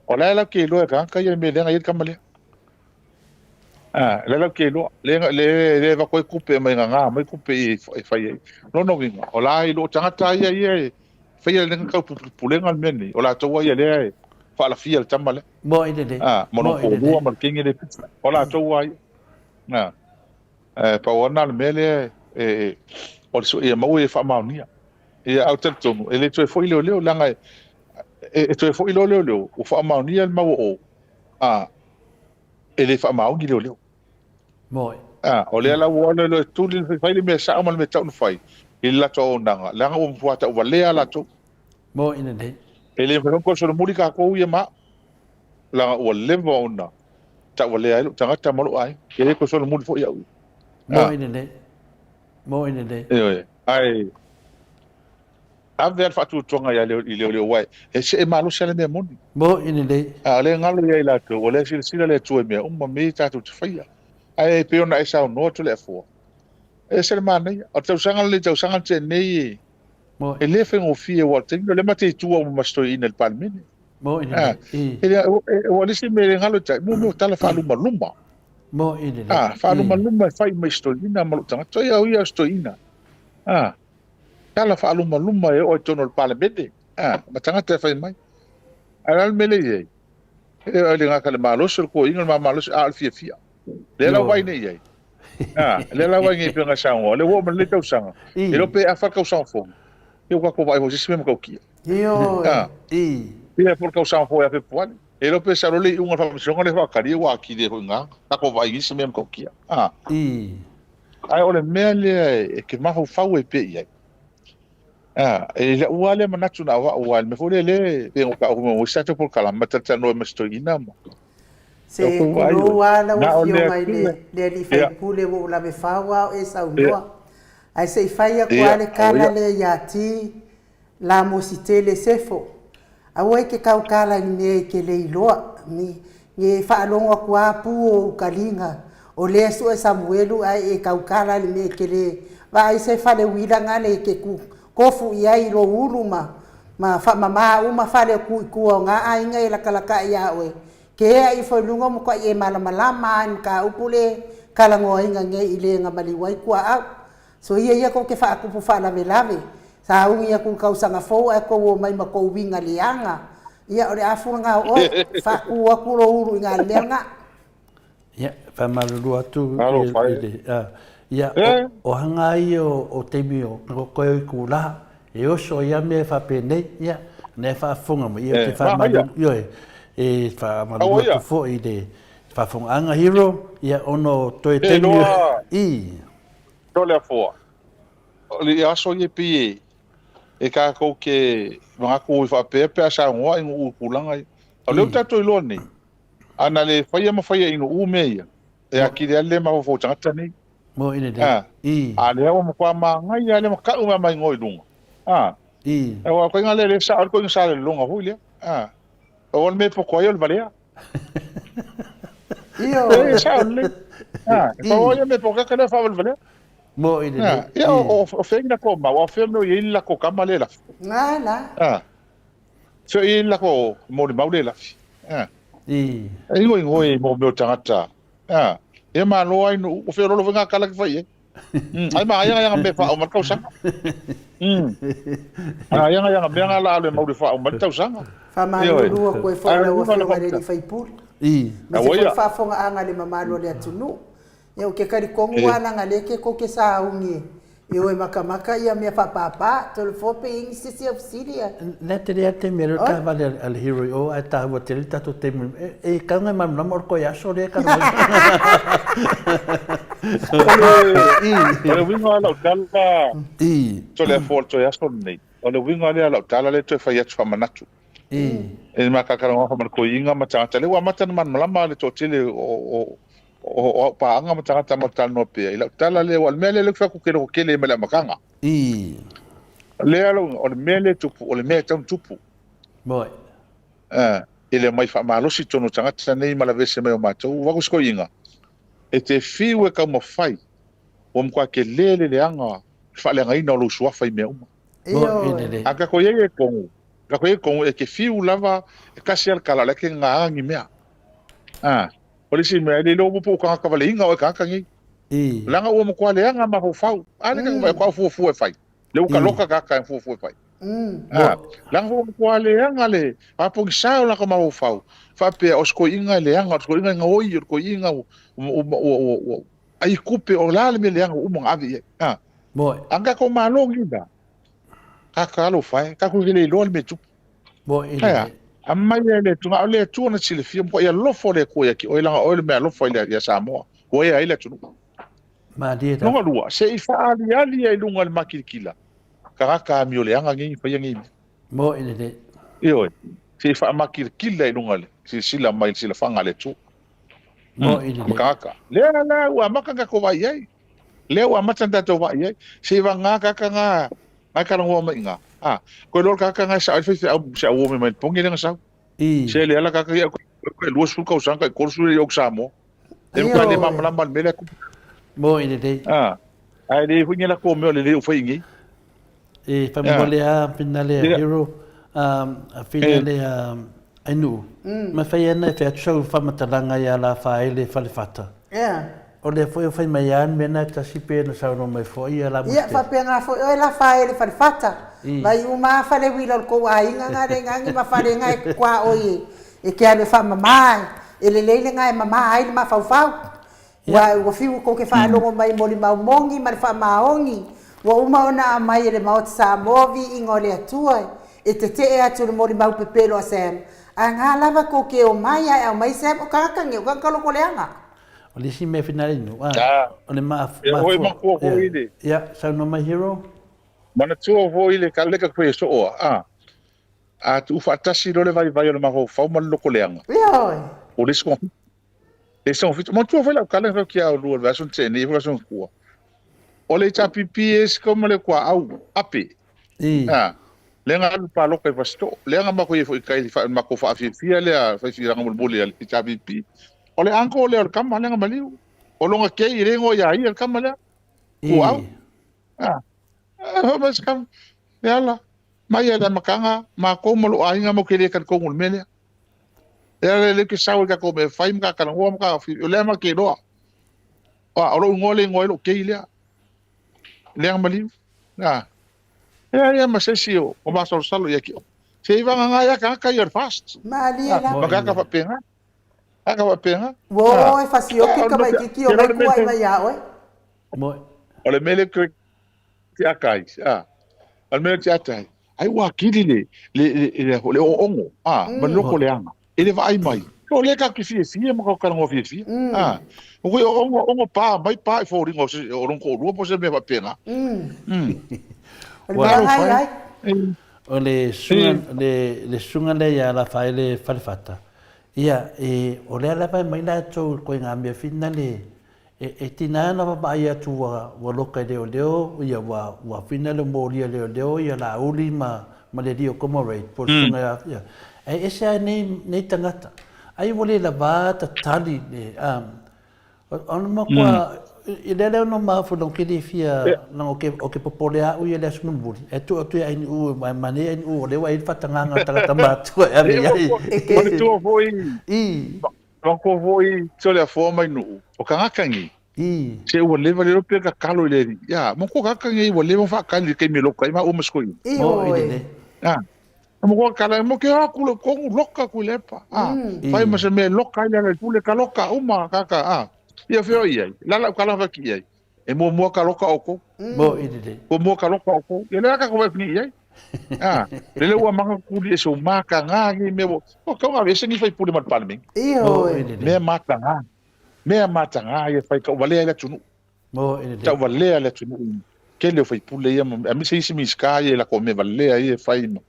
O la e latou te iloa e tagata ia le mea lea na i ai le tama lea. A, lea latou te iloa, lea, lea, lea e avatu ai tupe mai gaga mai tupe i e fai ai. Lona uiga, o la i loo tagata ia ia e faia le tau pulega le mea nei, o latou ia lea e faalafia le tama lea. Moi lelei. A, ma lona toalua ma le teine lea e pisa. O latou lava ia. A. Ae pau lava lena o le mea lea e, o le ia maua ia faamaonia. Ia, ae ou te talitonu, e le toe foi leoleo, leaga e, e toe foi loa leoleo, ua faamaonia le mau o o, a, e le faamaoni leoleo. Moi. A, o lea la ua o leoleo e tuli, fai le mea sao ma le mea tatau ona fai i le latou auaunaga, leaga ua matua tauvalea latou. Moi lelei. E le mafai foi ona toe solomuli tatou ia ma au, leaga ua leva ona tauvalea ai lou tagata ma lou aiga. E le toe solomuli foi au ia. Moi lelei. Moi lelei. Ioe. Ae ave lava le faatuatuaga ia leo, i leoleo aua e see malosi lava le mea moni. Moi lelei. A o lea e galo ia i latou, o lea e silasila le Atua i mea uma, mea ia tatou te faia. Ae pei ona e saunoa Toleafoa, e ese le manaia. O le tausaga lenei, tausaga na tea nei, E le faigofie aua o le taimi o lea ma te itu au ma si toeaina i le Palemene. Moni lelei. I. E le, ua o le isi mea e le galo ia te au, mo mea o tala faalumaluma. Moni lelei. A, faalumaluma e fai mai si toeaina ma lou tagata. Ia, o ia o si toeaina. A, tala faalumaluma e oo ai i totonu o le Palemene. A, ma tagata e fai mai. Ae o le a le mea lea e i ai? E le gata i le malosi o le toeaina, o le ma malosi, a o le fiafia. Lea la ua vaai nei i ai. Ah, lea la ua vaai nei pei ona saunoa, o lea ua oo mai lenei tausaga. E le iloa pe afa le tausaga fou. Ia ua tatou vaai foi i se isi mea matautia. Ioe. Ah. Ia po o le tausaga fou ia Fepuari. E le iloa pe sau loa le iuga o le faamasinoga lea faatali, ia ua atili ai foi i ina. Tatou vaai i nisi mea matautia. Ah. Ae o le mea lea e te mafaufau ai pea i ai. Ah, e i la'u lava lea manatu na o a'u, aua o le mea foi lea lea e pei ona ou taua i se tatou polokalame, ma talatalanoa ai ma si toeaina ma Se kulou a lau afioga i le alii faipule ua ou lave fao a o e saunoa. Ae se i fai aku a le tala lea ia ti la mosi tele sefo. Aua e te tautala i le mea e te le iloa. Ni e faalogo aku a pu o ou taliga o lea sue Samuelu ae e tautala i le mea e te le vaai se fale uila gale e te ku kofu i ai i lou ulu ma ma faamama uma fale o ku i tua o ga aiga e lakalakaʻi iā oe. Ke ea ifo i luga o matuaʻi e malamalama ai mataupu le kalagoaina nei i le maliu ai kuaʻau. So ia ia kou te faakupu faalavelave, sauni aku i le tausaga fou ae tou omai ma tou uiga leaga, ia o le a fulaga o oe, faatu atu lou ulu i ga le mea lena. Ia, faamalulu atu i le, ia, o aga ia o taimi o koe o itulā, e oso ai lava mea e faapenei, ia, na e faafofoga mai, ia, ou te faamalulu, ioe, e faamalulu atu foi i le faafofogaaga Hero, ia, ona o toe taimi, i. Toleafoa, o le aso ia pei e, e tatou te manatu faapea pe a saunoa i nuu i tulaga ia. O lea ua tatou iloa nei, a na le faia ma faia i nuu mea ia, e atili lava le le mafaufau o tagata nei. Mo i le le. I. A lea ua matua manaia lava le matau mea mai igoa i luga. A. I. Aua o koiga lea le sao ai le koiga salelologa foi lea. A. Pau lava le mea e poto ai o le valea. Ioe. E sao lelei. A, e pau lava ia mea e poto ai ka lea faavalevalea. Mo i le le. Ia, o fea i latou mau, a o fea mea o i ai le latou tama lea e lafi. Na, na. A. Fea o i ai le latou molimau lea e lafi. A. I. E igoigo i mo mea o tagata. A. Ia malo ai nuu, o fea lolo foi ngā kala ki whai ai. Ai ma ai ai me wha o mar tausaga. Ai ai ai mea ngā la ale mauri wha o mar tausaga. Faamalulu atu ai foi i lau Afioga i le alii faipule, aemaise foi le faafofogaaga a le mamalu o le atunuu. Ia, ou te talitonu lava leaga lea ke tou te sauni e o e makamaka ia mea faapapa, Toleafoa pe i ai nisi sia fesili a. Lea tele lava le taimi a lea o le taavale a le Hero i o ae taua tele le tatou taimi e tau nai malamalama o le toe aso lea e tala mai. O le uiga o lau tala Toleafoa o le toe aso lenei, o le uiga lea o lau tala lea toe fai atu faamanatu. E makakalanoa faamalakoiga ma tagata lea ua amata ona malamalama le toatele o o au paaga ma tagata ma talanoa pea i lau tala lea, aua o le mea lea lea ou te fai atu ou te lototele ai mai le amataga. Lea lau o le mea lea e tupu, o le mea e tatau ona tupu. Moi. E le omai faamalosi i totonu o tagata nei ma lavese mai o matou. Ua avatu se toeaiina, e te fiu e taumafai, ua matua tele le leaga le faaleagaina o lou suafa i mea uma. Ioe. A tatou i ai e kogu, tatou i ai e kogu, e te fiu lava, e tasi lava le tala, o la e te gā ni mea. A, o le isi mea, e le iloa po o tagata valeina oe tagata nei. Leaga ua matua leaga mafaufau. A lea ka au fuafua e fai. Le ua kaloka tagata e fuafua e fai. A, leaga foi ua matua leaga le faapogisā o laka mafaufau. Faapea, o se toeaiina e leaga, o se toeaiina e gaoi, o le toeaiina ua, ua, ua, ua, ua. Ai tupe, o le a le mea leaga ua uma ona ave i ai? A. Moe. A na tatou Malo nei la, kaka alofa e, tatou te le iloa le mea e tupu. Moe i Ae a? le. Aumai e le Atua, na o le Atua na te silafia, matua alofa le Atua ia te oe, leaga o oe le mea alofa ia Samoa, ua ea ai le atunuu. Malie lava. Lona lua, se i faaaliali ai i luga i le makilikila, tagata amioleaga nei e faia nei mea. Moe lelei. Ioe, se i faamakilikila i luga i le silasila mai i le silafaga a le Atua. Moe lelei. Ma tagata. Lea la ua amata ona tatou vaai i ai. Lea ua amata ona tatou vaai i ai. Se i vagana tagata na na e talanoa mai i ina. A, koe loa le tagata na e sao ai le faifeau, se auo mai mai le poge lea na sau. Se le ala tagata ia, koe 20 tausaga, tai 30 le i Samoa. E matua le malamalama i le mea lea e tupu. Moe lelei. A, ae le foi ni latou mea o lelei o fai i inei. E faamolemole a whina lea hero, a whina lea Ainuu, ma fai ana e fai atu sau faamatalaga ia Lafaele Falefata. O lea foi o fai mai a le mea na e tasi pe na saunoa mai foi ia la Ia, faapena foi oe Lafaele Falefata. Vai uma a fale uila o le kou aiga nga le gagi ma fale nga e kua oi e ke alu e faamama e lelei le nga e mama ai le mafaufau. Ua, ua fiu kou ke faalogo mai molimau moni ma le faamaoni, ua uma ona aumai e le Maota Samoa viiga o le Atua e tetee atu i le molimau pepelo a Sam, a nga lava kou ke o mai ae aumai Sam o tagata nei o tagata loko leaga. O le isi mea finalino, a, o le ma, Ia mafua, oi matua foi le. Ia, saunoa mai Hero. Manatua foi le kaleka koe e sooa, a, a tuufaatasi loa le vaivai o le mafaufau ma le loko leaga. Ioe. O le isi E togafiti. Manatua foi lau tala na fai atu ia oulua i le vaiaso na tea nei, vaiaso na tua. O le HRPP e isi ma le kuaau ape. Ha. Lea na alu palota i Fasitoo. Lea na matou i ai foi i tai i le matou faafiafia lea, faifilaga mulimuli a le HRPP. O le uncle lea o le tama lea na maliu. O lona kei e le igoa ia ia le tama lea. Kuaau. Ha. Fai mai se tama, Leala, mai lava i le amataga, matou ma lou aiga matou te le talitonu i le mea lea. Lea le lea ke sau i tatou mea fai ma ka talanoa ma ka o lea ma ke loa. A o lou igoa le igoa ai lou kei lea. Lea maliu. A. Ea ia ma se isi o o masalosalo ia ki o. Se i vanga ngai a tagata ia o le fast. Malie la. Ma tagata faapena. Tagata faapena. Ua o e fasioki le tamaititi o mai kuai mai ia oe. O le mea lea te atai, a. O le mea te atai, ai ua atili le, le, le, le, le oogo, a, ma le loko leaga. E le vaai mai. O lea tatou te fiafia ma tatou talanoa fiafia. A. O koe oogo, oogo pa mai pa i foliga o se, o lona toalua po o se mea faapena. O le mea ngai ai. O le susuga, le, le susuga lea ia Lafaele Falefata, ia, e, o lea lava e mai latou i le koiga mea finale E tina ana vaavaai atu ua ua loka i leoleo ia ua ua fina le molia leoleo ia Laauli ma ma le alii o Comrade po o le susuga ia ia ae ese a nei nei tagata ai ua le lava tatali le a ona matua i lea lea no mafu long ke le fia lang o ke o ke popole a'u ia le aso mulimuli e tuu atu ia Ainuu ma ma nei Ainuu o lea ua i ai le faatagaga a tagata matua e ave i ai. Manatua foi i Manatua foi Toleafoa mai Nuu, o tagata nei, se ua leva le iloa pe tatalo i le Alii. Ia, manatua tagata nei ua leva ona faatali i le taimi e loka ai maua ma si toeaina. Ioe. A, manatua tatalo ai, mo ke o atu le tonu loka atu i Lepa. A, fai ma se mea e loka ai le ala i le pule, ka loka uma tagata, a. Ia fea i ai, la lau tala na fai atu i ai, E muamua ka loka oukou. Muamua ka loka oukou. Ia lea ka ko wai i ai. Ah, lele ua manga kuli e so maka ngā ni me wo. O kau ngā ese ni whai pule ma le parliament. Ioe. Mea mata ngā. Mea mata ngā ia whai ka walea le atunu. Tau walea le atunu. Kele o whai pule ia ma a mise isi miska ia la ko me walea ia whai ma.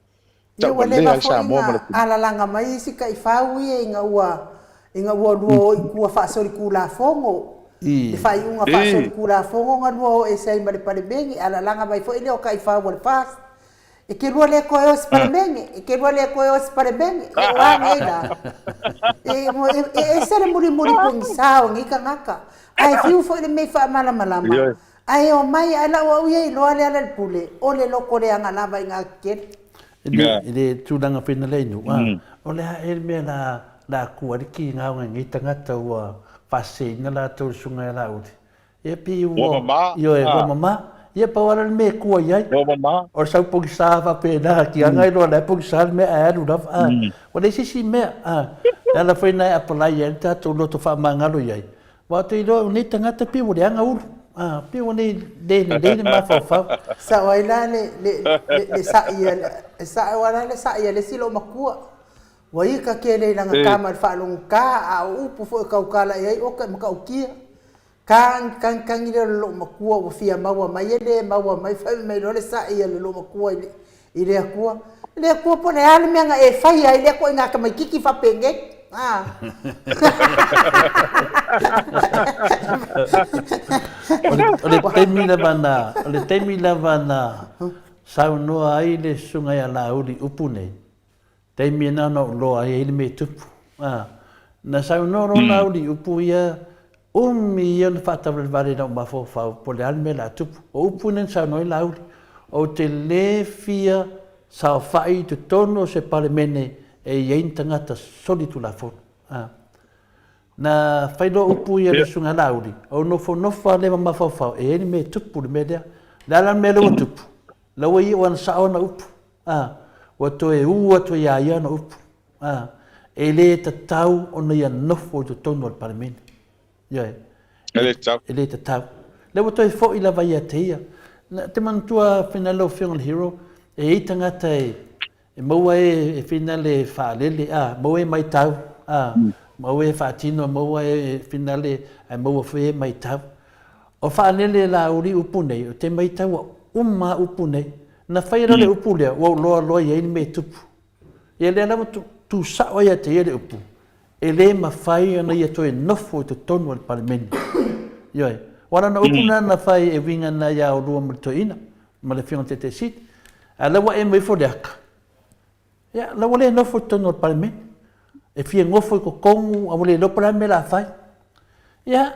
Ia ua leva foi ina alalaga mai isi taifau ia ina ua ina ua lua o i tua faasolikulafono, le faaiuga faasolikulafono na lua o ese ai ma le Palemene, alalaga mai foi lea o taifau a le FAST, e te lua le toe o i se Palemene, e te lua le toe o i se Palemene, ia o a nei la? E, e ese le mulimuli pogisa o nei tagata, ae fiu foi le mea i faamalamalama, Ae omai ae lau au ia iloa le ala i le pule, o le loko leaga lava i nga kekele. I le tulaga pena lea inu, a, o le a ea le mea la, la ku ai le kiga o ngai tagata ua faaseseina latou i le susuga ia Laauli? Ia pei ua, Ua mama, ioe, ua mama. Ia pau lava le mea e kua i ai. Ua mama. O le sau pogisa faapena, kiaga iloa la e pogisa le mea ae alu lava, a. Ua leai se isi mea, a. Le ala foi lena e apalai ai le tatou loto faamagalo i ai. Aua ou te iloa o nei tagata pei ua leaga ulu, a, pei ua le le lelei le mafaufau. Sao ai la le le le le sa'i a le sao ai la le sa'i a le isi loomatua. Ua ika kele i lagata ma le faalogogata, a o upu foi e tautala i ai oka e matautia. Tagi tagi tagi lea o le loomatua ua fia maua mai e le maua mai fai mai loa le sa'i a le loomatua i le i le Atua. Le Atua po o le a le mea na e faia ai lea ituaiga tamaititi faapenei. A. O le taimi lava na, o le taimi lava na saunoa ai le Susuga ia Laauli i upu nei, taimi lena na ou iloa ai le mea e tupu. A, na saunoa loa Laauli i upu ia, umi ia ona faatauvalevale i lou mafaufau po o le a le mea o le a tupu. O upu nei na saunoa ai Laauli, Ou te le fia saofai i totonu o se Palemene e i ai ni tagata solitulafono. A, na fai loa upu ia le Susuga ia Laauli, ou nofonofo lava lea ma mafaufau, e i ai le mea e tupu i le mea lea. O le a la le mea lea ua tupu? O la ua iu lava ina sao ana upu. A, ua toe u atu ai ia ia ana upu. A, e le tatau ona ia nofo i totonu o le Palemene. Ioe. E le tatau. E le tatau. Lea ua toe foi lava ia te ia. Na, te manatua whina lau Afioga i le Hero, e i ai tagata e, e maua e, e whina le faalele, a, maua e maitau, a, maua e faatino, maua e whina le, ae maua foi e maitau. O faalele Laauli upu nei, o te maitau ua uma upu nei. Na fai loa le upu lea, ua ou loa loa i ai le mea e tupu. Ia lea lava tu sao ai ia te ia le upu, e le mafai ona ia toe nofo i totonu o le Palemene. Ioe. Aua lana upu lena na fai e uiga na ia oulua ma le toeaina, ma le Afioga i le Taitai Sili. A o la ua emo ifo le aka, ia, la ua le nofo i totonu o le Palemene. E fia nofo i totonu, a ua le iloa po o le a le mea o le a fai. Ia,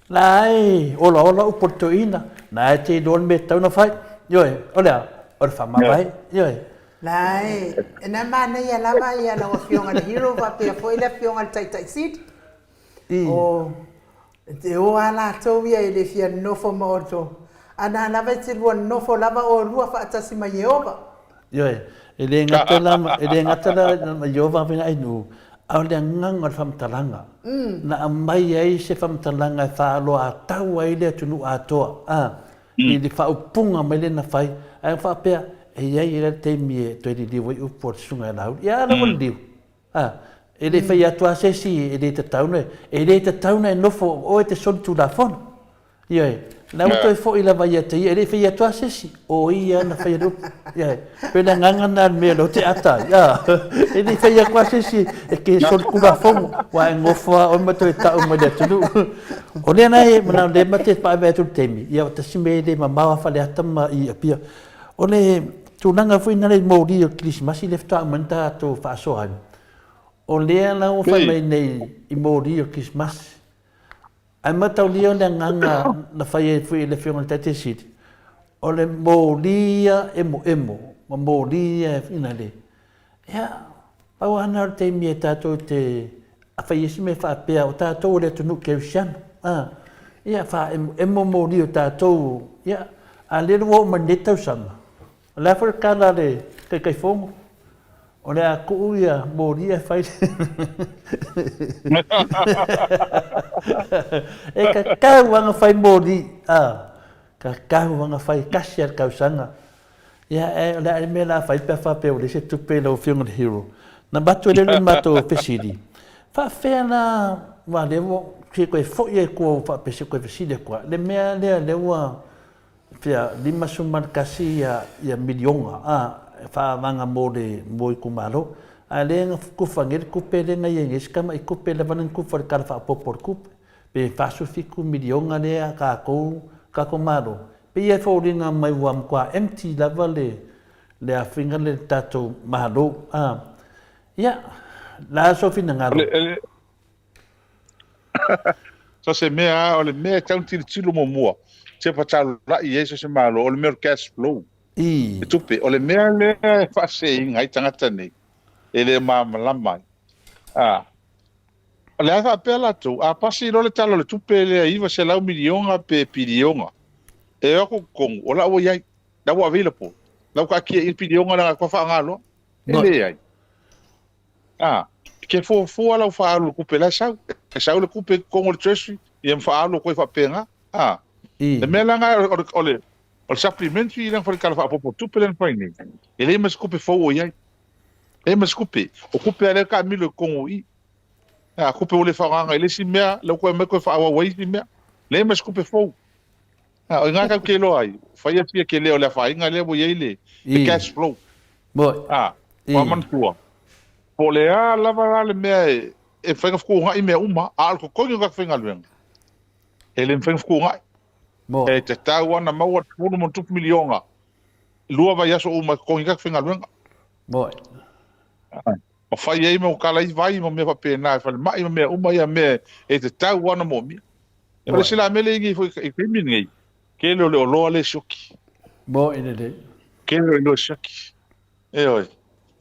la e olaola upu a le toeaina, na e te iloa le mea e tatau ona fai. Ioe, o le a? O le faamavae. Ioe. La e, e na manaia lava ia lau Afioga i le Hero faapea foi le Afioga i le Taitai Sili. O, e o lava latou ia e le fia nofo ma outou. A na lava e te lua nofo lava oulua faatasi ma Ieova. Ioe, e le gata la, e le gata la ma Ieova avea ai nuu, a o le agaga o le faamatalaga, na aumai ai se faamatalaga e faaaloatau ai le atunuu atoa, a, i le faaupuga mai lea na fai, ae faapea, e i ai la le taimi e toe liliu ai upu a le Susuga ia Laauli. Ia, a la ua liliu, a, e le fai atu lava se isi e le tatau ona, e le tatau ona e nofo oe e te solitulafono. Ioe, la ua toe foi lava ia te ia, e le i faia atu lava se isi, o ia na faia le upu. Ioe, pei o le agaga lena o le mea o lea ou te ata ai, a, e le i faia atu lava se isi e te solitulafono, aua e nofo lava oe ma toe tau mai le atunuu. O lea la e manao lea ma te vaevae atu i le taimi, ia o tasi mea e le mamao lava Faleata ma i Apia. O le tulaga foi lena i moli o le Kerisimasi lea faatoa aumai na tatou faasoa ai, o lea la ua fai mai nei i moli o le Kerisimasi, Ae mataulia o le agaga na fai ai foi e le Afioga i le Taitai Sili, o le moli ia emoemo ma moli ia ina le. Ia, pau lava lena o le taimi e tatou te fai ai se mea faapea, o tatou o le atunuu kerisiano, a, ia faaemoemo moli o tatou, ia, a o lea ua oo mai i lenei tausaga, O le a foi le tala a le Taitaifono, o le a tuu ia moli ae fai le E tatau lava ona fai moli, a, tatau lava ona fai, tasi lava i le tausaga. Ia, ae o le a le mea o le a fai pe a faapea ua leai se tupe lau Afioga i le Hero? Na avatu ai lea o le matou fesili, faapefea la, aua o lea ua, se i toe foi lava i tua ua faapea se i toe fesili atu lava, le mea lea lea ua Pea 51 miliona a e faaavaga mo le mo itumalo. A lea na tufa nei le tupe lea na i ai nei si tamai tupe lava lea na tufa i le Tala Faaopoopo o le Tupe, pe 47 miliona lea a tatou tatou Malo. Pei e foliga mai ua matua empty lava le le afiga lea i le tatou Malo. A ia, la sou finagalo. So se mea lava, o le mea e tatau ona tilotilo muamua, sepa taulai i ai so se Malo, o le mea o le cash flow, le tupe. O le mea lea e faaseseina ai tagata nei, e le malamalama ai. A, o le a faapea latou, a pasi loa le Tala o le Tupe lea 900 miliona pe piliona, e o atu i totonu, o la ua i ai, la ua available, la ua taatia i i le piliona lea na faaaoga loa. E leai. A, e te fuafua lau faaalu i le tupe la e sau. E sau le kupe i totonu o le Treasury, ia ma faaalu atu ai faapena. A. Le mea la lena o le, o le, o le supplementary lea na fai i le Tala Faaopoopo o Tupe lea na fai nei, e leai ma se tupe fou o i ai. Leai ma se tupe. O tupe lava lea e taamilo i totonu i i. A, tupe ua le faaaogaina i le isi mea, lea ua toe aumai toe faaauau ai isi mea. Leai ma se tupe fou. A, o i ina tatou te iloa ai, fai asia tele o le afaina lea ua i ai le, le cash flow. A, ua manatua, po o le a lava la le mea e, e mafai ona fetuunai mea uma, a o le totogi o tagata faigaluega, e le mafai ona fetuunai. E tatau lava ona maua le 10+ miliona, lua vaiaso uma e totogi ai tagata faigaluega. Ma fai ai ma tala ai vai ma mea faapena e falemai ma mea uma ia mea e tatau lava ona moomia. O le isi la mea lea e i ai nei foi i le taimi lenei, tele o le oloa lea e sioki. Moni lelei. Tele o le oloa e sioki. Ioe.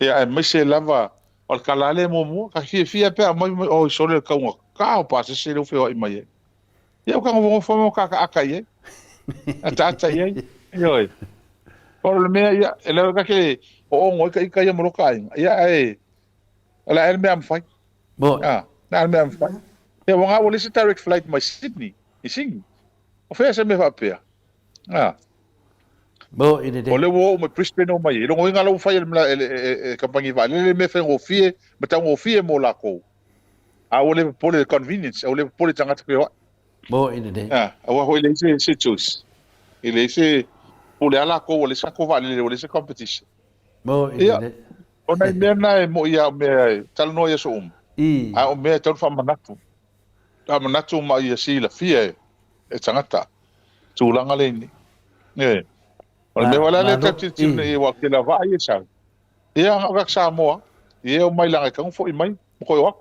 Ia aemaise lava o le tala lea muamua, ka fiafia pe a aumai oi sole le taugata o pasese lea ua feoai mai ai. Ia ua nofonofo ma ataata i ai. Ataata i ai. Ioe. O le mea ia, e le ka ke o ongo i ka ika ia mo loka aiga. Ia ae o le a le mea mafai. Moni. Ah, na le mea mafai. Ia ua ngā ua le isi direct flight mai Sydney, i Sydney. O fea se mea faapea? Ah. Moni lelei. O lea ua oo mai Brisbane oo mai ai. Logoina la ua fai e le e kamupani vaalele mea faigofie ma taugofie mo lakou. A ua le popole le convenience, a ua le popole i tagata feoai. Moni lelei. Ah, aua foi e leai se se choice. E leai se pule lava lakou ua leai se lakou vaalele, ua leai se competition. Moni Ia, lelei. o nai mea na e moi lava o mea e talanoa i aso uma, a o mea e tatau ona faamanatu. Faamanatu ma ia silafia e e tagata tulaga lea i nei. O le mea foi la lea tatou te tilotilo nei aua o le tele o vaa ia e sau, ia na o tagata Samoa ia e omai leaga e tatau ona foi mai ma toe o atu.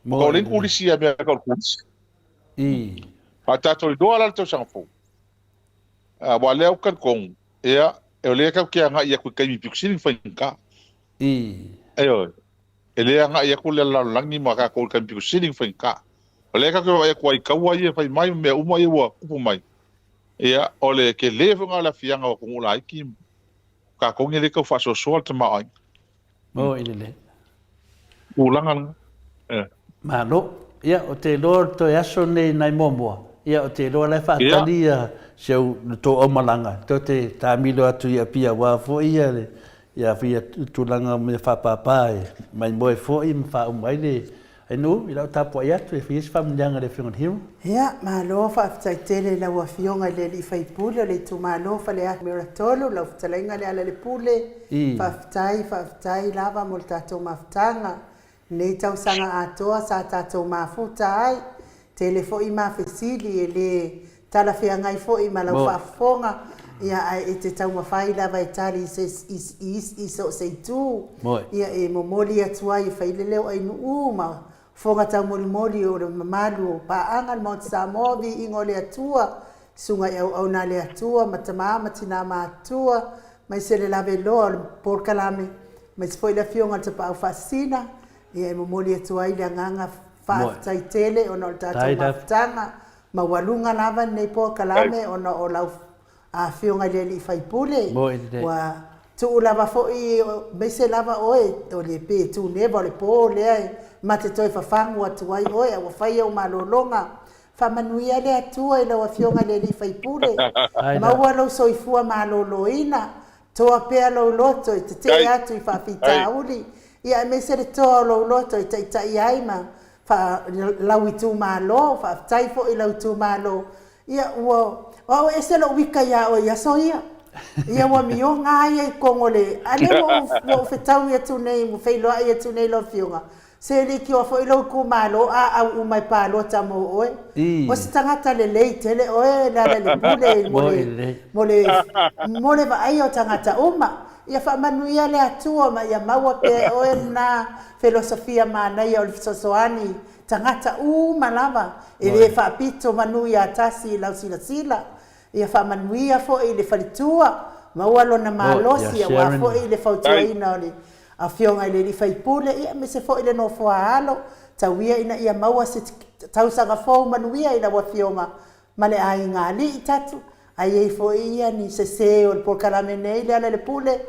Ua tau leai ni turisi ia mea tau o le turisi. A o tatou iloa la le tausaga fou, aua o lea ou te talitonu, ia o lea tatou te agai atu i taimi pito sili ona faigata. Ioe. E le agai atu le lalolagi ma tatou i le taimi pito sili ona faigata. O lea tatou te vaavaai atu ai i taua ia e fai mai ma mea uma ia ua tupu mai, ia, o le tele foi lena o le aafiaga o atunuu laiti, tatou nei e le tau faasoasoa le tamaoaiga. Mo i lelei. Tulaga lena. Eh. Malo. Ia, ou te iloa o le toe aso lenei nai Moamoa, ia, ou te iloa la e faatali ia si au, le tou aumalaga, tou te taamilo atu i Apia aua foi ia le, ia ia tulaga o mea faapapa e maimoe foi ma faauma ai le Ainu, i lau tapuai atu e fai ai se faamanuiaga i le Afioga i le Hero. Ia, malo faafetai tele i lau Afioga i le Alii Faipule o le Itumalo o Faleata Numera 3, lau Fetalaiga Lealailepule, faafetai, faafetai lava mo le tatou mafutaga i lenei tausaga atoa sa tatou mafuta ai. Tele foi ma fesili e le talafeagai foi ma lau faafofoga, ia ae e te taumafai lava e tali i se i so o se itu, ia e momoli atu ai e fai le leo ainuu ma fofoga taumolimoli o le mamalu o paaga le Maota Samoa, viiga o le Atua, susuga i auauna a le Atua ma tama ma tina matutua, aemaise le laveloa o le polokalame, aemaise foi le Afioga i le Tapaau Faasisina, ia e momoli atu ai le agaga faafetai tele ona o le tatou mafutaga maualuga lava lenei polokalame ona o lau Afioga i le Alii Faipule, ua tuu lava foi aemaise lava oe o le pe tuneva o le po lea e ma te toe fafagu atu ai oe a ua fai au malologa. Faamanuia le Atua i lau Afioga i le Alii Faipule, maua lou soifua maloloina, Toa pea lou loto e tetee atu i faafitauli, ia aemaise le toa o lou loto e taitai ai ma fa lau itumalo, faafetai foi i lau itumalo, ia ua o au e ese lou wika ia oe i aso ia. Ia ua mioga a ia i kogo o le, a lea ua ou ua ou fetaui atu nei ua feiloai atu nei lau afioga, Se leitioa foi lou itumalo a au uma e palota mo oe. O se tagata lelei tele oe Lealailepule mo le, mo le, mo le vaaia o tagata uma. Ia faamanuia le Atua ma ia maua pea e oe lena felosofia manaia o le fesoasoani tagata uma lava e le faapito manu ia tasi i lau silasila. Ia faamanuia foi i le faletua, maua lona malosi aua foi le fautuaina o le Afioga i le alii faipule, ia aemaise foi le nofoa alo, tau ia ina ia maua se tausaga fou manuia i lau Afioga ma le aiga alii tatu, a i ai foi ia ni sese o le polokalame nei Lealailepule,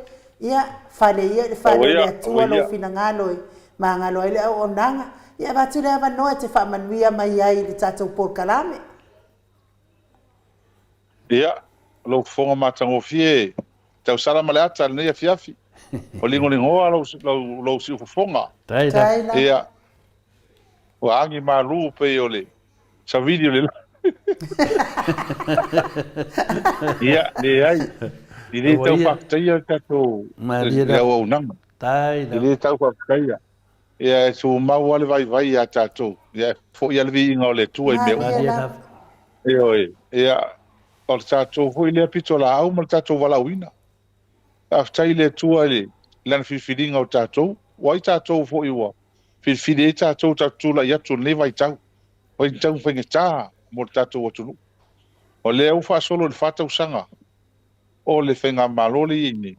ia fale ia i le fale o le Atua lou finagalo e magalo ai le auaunaga. Ia avatu le avanoa e te faamanuia mai ai i le tatou polokalame. Ia, lou fofoga matagofie tausala ma le ata i lenei afiafi. Ua ligoligoa lou, lou, lou siufofoga. Ia, ua agi malu pei o le savili o le Ia, leai. E le tau faafetaia le tatou le auaunaga. E le tau faafetaia. Ia, e tumau lava le vaivai ia tatou. Ia, e foi lava le viiga o le Atua i mea uma. Ioe. Ia, o le tatou foi lea pitolaau ma le tatou valaauina. Faafetai i le Atua i Lana filifiliga o tatou. Ua ai tatou foi ua filifili ai tatou tatou tulai atu i lenei vaitau, vaitau faigata mo le tatou atunuu. O lea ua faasolo i le fa tausaga o le faigamalo lea e i ai nei.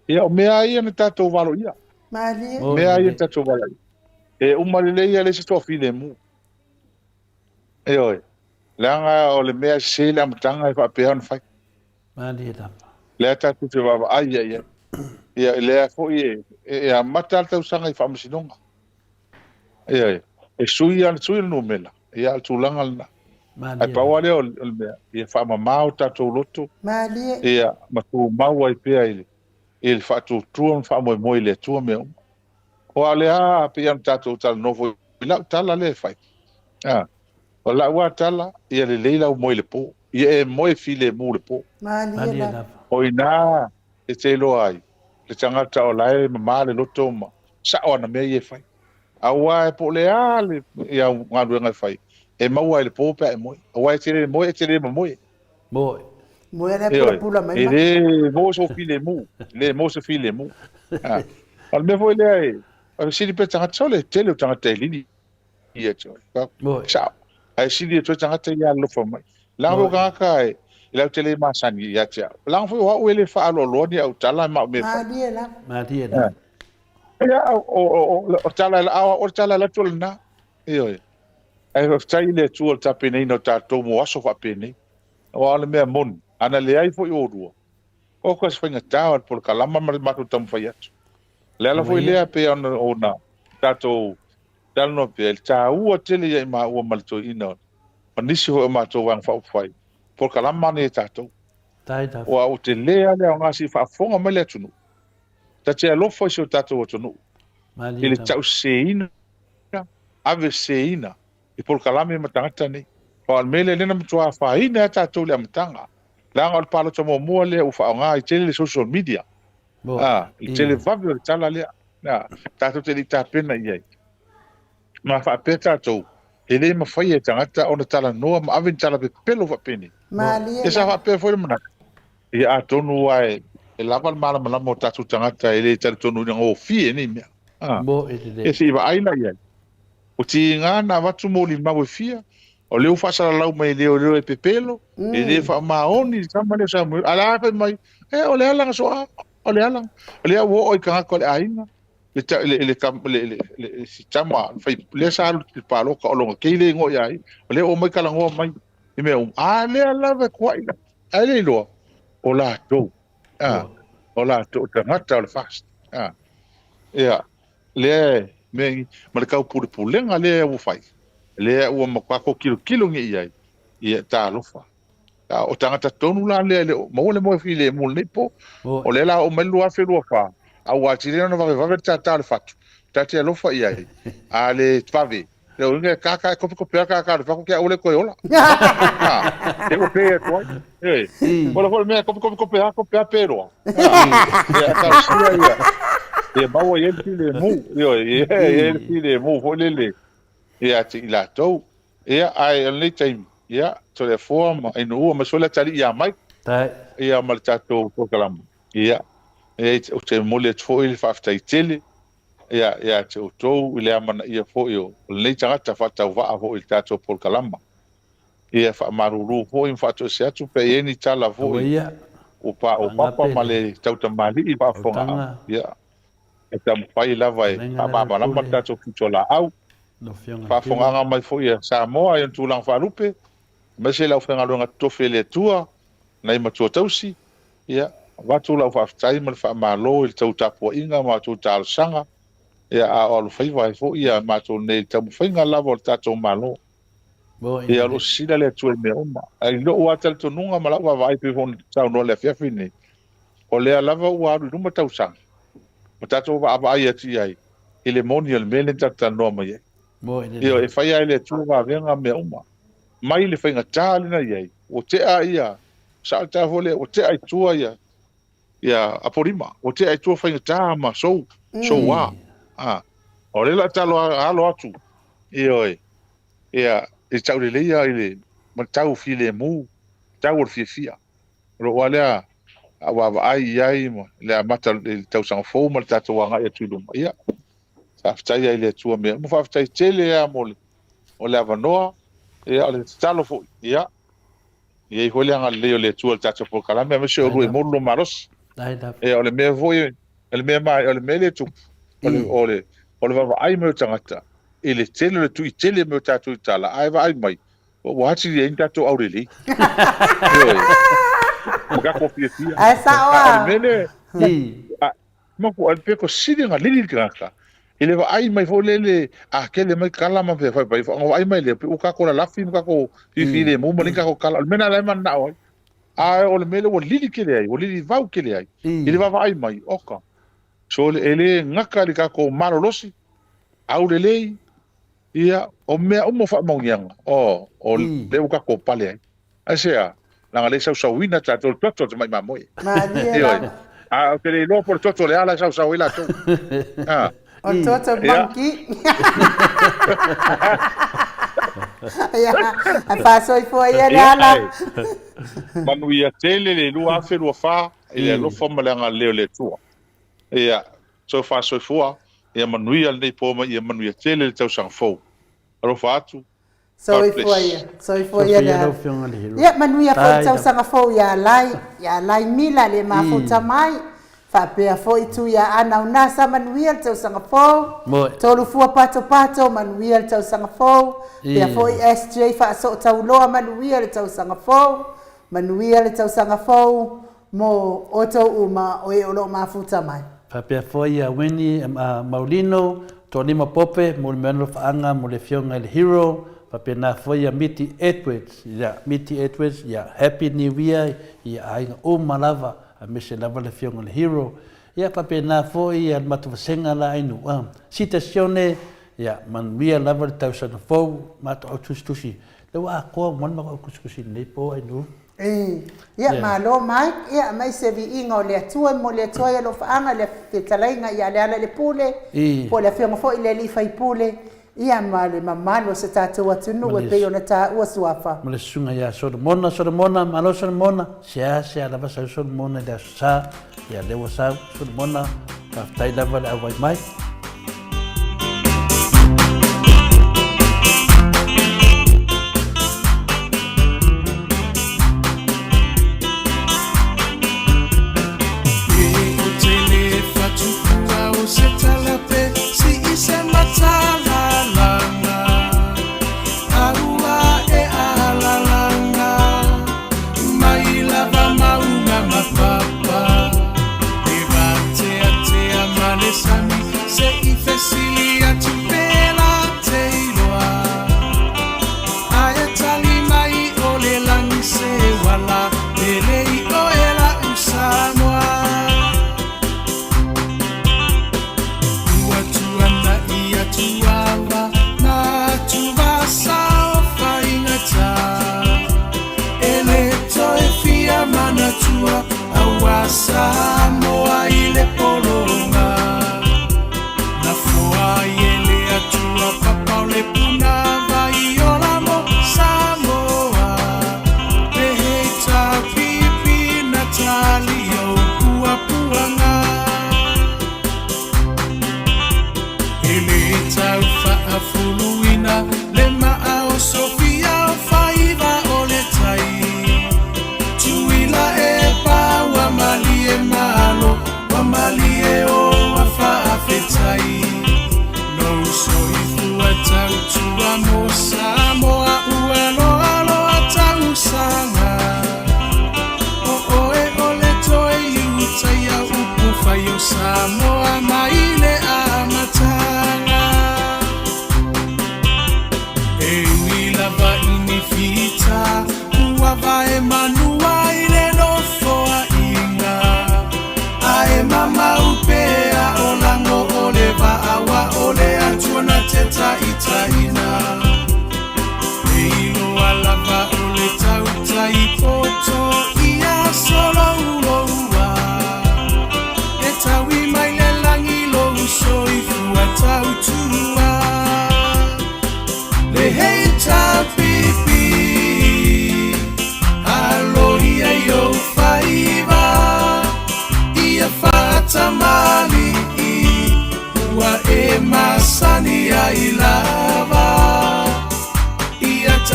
Ia, o mea lava ia na tatou valoia. Malie. O mea lava ia na tatou valoia. E uma lelei lava le isi toafilemu. Ioe. Leaga o le mea e sese i le amataga e faapea ona fai. Malie lava. Lea tatou te vaavaai i ai. Ia, lea foi e, e amata le tausaga i faamasinoga. Ioe. E sui lava, sui le numera. Ia, o le tulaga lena. Ae pau lava lea o le mea, ia faamama o tatou loto. Malie. Ia, ma tumau ai pea i le, i le faatuatua ma faamoemoe i le Atua mea uma. Aua o lea lava pei ona tatou talanoa foi i lau tala lea e fai. A, o lau lava tala, ia lelei lau moe i le po. Ia e moe filemu i le po. Malie lava. O i ina e te iloa ai le tagata o la e mama le loto ma sao ana mea ia e fai. Aua po o le a le au galuega e fai, e maua ai i le po pe a e moe. Aua e te le moe, e te le mamoe. Moe. Moe la e pulapula mai. E le maua sou filemu, e le maua se filemu. O le mea foi lea e fesili pea tagata, sole le tele o tagata e lili ia te oe. Moe. Sao. Ae sili atu ai tagata ia alolofa mai. Leaga foi o tagata e latou te le masani ia te au. Leaga foi o au e le faaaloaloa ni au tala ma au mea e fai. Malie lava. Malie lava. Ia, o tala, o le tala e alu atu o lena. Ioe. Ae faafetai i le Atua i le tapenaina o tatou mo aso faapenei. Aua o le mea moni, ana leai foi oulua, oka se faigata o le polokalama ma le matou taumafai atu. O le ala foi lea pei ona ona tatou talanoa pea i le taua tele ia i maua ma le toeaina ma nisi foi o matou Vaega Faaupufai, polokalama nei a tatou. Aua ua tele lava le aoga se i faafofoga mai le atunuu. Ta te alofa i si o tatou atunuu i le tauseseina aveseseina i polokalame ma tagata nei. Aua o le mea lea, lea na matua afaina ai tatou i le amataga, leaga o le palota muamua lea ua faaaoga ai tele le social media, a, le tele vave o le tala lea, a, tatou te le i tapena i ai. Ma faapea tatou, e le mafai e tagata ona talanoa ma ave ni tala pepelo faapenei. Malie Ia sa faapea foi le manatu, ia atonu aua e lava le malamalama o tatou tagata e le talitonu ina gofie nei mea. A, ia se i vaai la i ai. O tiga na avatu molimau e fia, o lea ua faasalalau mai e leoleo e pepelo, e le faamaoni le tama lea o Samuel. A o le a fai mai, e o le ala soa, o le ala. O lea ua oo i tagata o le aiga, le, le, le, le, le, le, si tama, fai, lea sa alu i le paloka o lona kei le igoa ia ia, o lea ua omai talanoa mai i mea uma. A lea lava e kuai la, ae le iloa, o latou, a, o latou, o tagata o le FAST. A, ia, lea mea ma le taupulepulega lea ua fai, lea ua matua tilotilo nei i ai, ia talofa. O tagata tonu la lea e le o maua le moe filemu i lenei po. O lea la oo mai le 2024, a ua atili ai ona vavevave le tata o le fatu, ta te alofa i ai, a le vave, le uiga e kaka, e kopekope lava kaka o le fatu, te au e le toe ola. A, te ua pe atu ai. E, o le foi le mea, kope kope kope lava, kope lava pe loa. A, ia talosia ia, ia maua i ai le filemu, ioe, ia i ai le filemu foi lele ia te i latou. Ia, ae o lenei taimi, ia, Toleafoa ma Ainuua ma sole atalii ia Mike. Tai. Ia, ma le tatou polokalama. Ia, e, ou te momoli atu foi le faafetai tele, ia, ia te outou i le amanaia foi o lenei tagata faatauvaa foi i le tatou polokalama. Ia, faamalulu foi ma faatoese atu pe i ai ni tala foi ua paopapa ma le tautamalii faafofoga. Ia, e taumafai lava e faamalamalama le tatou pitolaau. Faafofogaaga mai foi a Samoa i ona tulaga faalupe, aemaise le aufaigaluega totofi a le Atua, nai matua tausi, ia, avatu lau faafetai ma le faamalo i le tau tapuaiga ma tou talosaga. Ia, a o alofaiva ai foi ia matou nei i le taumafaiga lava o le tatou Malo. Ia, o lo o sisila le Atua i mea uma. Ae i lou lava talitonuga ma lau vaavaai pei foi ona saunoa i le afiafi lenei, o lea lava ua alu i luma tausaga, ma tatou vaavaai atu i ai i le moni o le mea lea na tatou talanoa mai ai. Ioe, e fai lava e le Atua vavega mea uma. Mai le faigata lea na i ai, ua tea ia, sao le tala foi lea, ua tea i tua ia, ia Apolima, ua tea i tua faigata ma sou, soua. A, o lea o le a talo alo atu, ioe, ia, i tauleleia i le matau filemu, tau o le fiafia. O lou lava lea a vaavaai i ai ma le amata i le tausaga fou ma le tatou agai atu i luma, ia, faafetai ai i le Atua mea uma. Faafetai tele lava mo le, mo le avanoa, ia, o le tatalo foi, ia, i ai foi le agalelei o le Atua i le tatou polokalame, aemaise o oulua e moulu lou malosi. Ia, o le mea foi, o le mea ma, o le mea lea e tupu, o le, o le, o le vaavaai mai o tagata i le tele o le tui tele mai o tatou i tala, ae vaai mai, ua atili ai ni tatou aulelei. Ioe. Ma tatou fiafia. Ae sao A o le mea lea, a, ma ku, pe ko sili ona lili le tagata, i le vaai mai foi lele, a tele mai kala ma mea fai, ona vaai mai lea, ua tatou lalafi ma tatou filemu ma leai ni tatou kala. O le mea lena la e mananao ai. A o le mea lea ua lili tele ai, ua lili vau tele ai, i le vaavaai mai, oka. So e le gata i le tatou malolosi, aulelei, ia, o mea uma o faamaoniaga, o, o lea ua tatou pale ai. Aisea? Leaga lea e sausauina tatou le toto o le tamai mamoe. Malie lava. A ou te le iloa po o le toto o le a la e sausau ai latou. A. O le toto o le monkey. Ia, ae faasoifua ia le ala. Manuia tele le 2024 i le alofa ma le agalelei o le Atua. Ia, toe faasoifua, ia manuia lenei po ma ia manuia tele le tausaga fou. Alofa atu. God Soifua ia, soifua ia le ala. Ia manuia foi le tausaga fou ia Lai, ia Lai Mila le mafuta mai, faapea foi Tuiaana Unasa manuia le tausaga fou, Tolufua Patopato manuia le tausaga fou, faapea foi SJ Faasootauloa manuia le tausaga fou, manuia le tausaga fou mo outou uma o e o lo o mafuta mai. Faapea foi ia Winnie Maulino, Toalima Pope mo le mea alofaaga mo le afioga i le Hero, faapena foi ia Miti Edwards, ia Miti Edwards, ia Happy New Year i aiga uma lava aemaise lava le afioga i le Hero. Ia faapena foi ia le matou vasega la Ainu Sita Sione, ia manuia lava le tausaga fou, matou au tusitusi Lea ua atoa uma le matou tusitusi i lenei po Ainu. Ii. Ia, malo Mike, ia aemaise viiga o le Atua e momoli atu ai alofaaga i le fetalaiga ia Lealailepule, po o le Afioga foi i le Alii Faipule, ia ma le mamalu o se tatou atunuu e pei ona taua suafa. Ma le susuga ia Solomona, Solomona, malo Solomona, seasea lava sau Solomona i le Aso Sa, ia lea ua sau Solomona, faafetai lava le auai mai.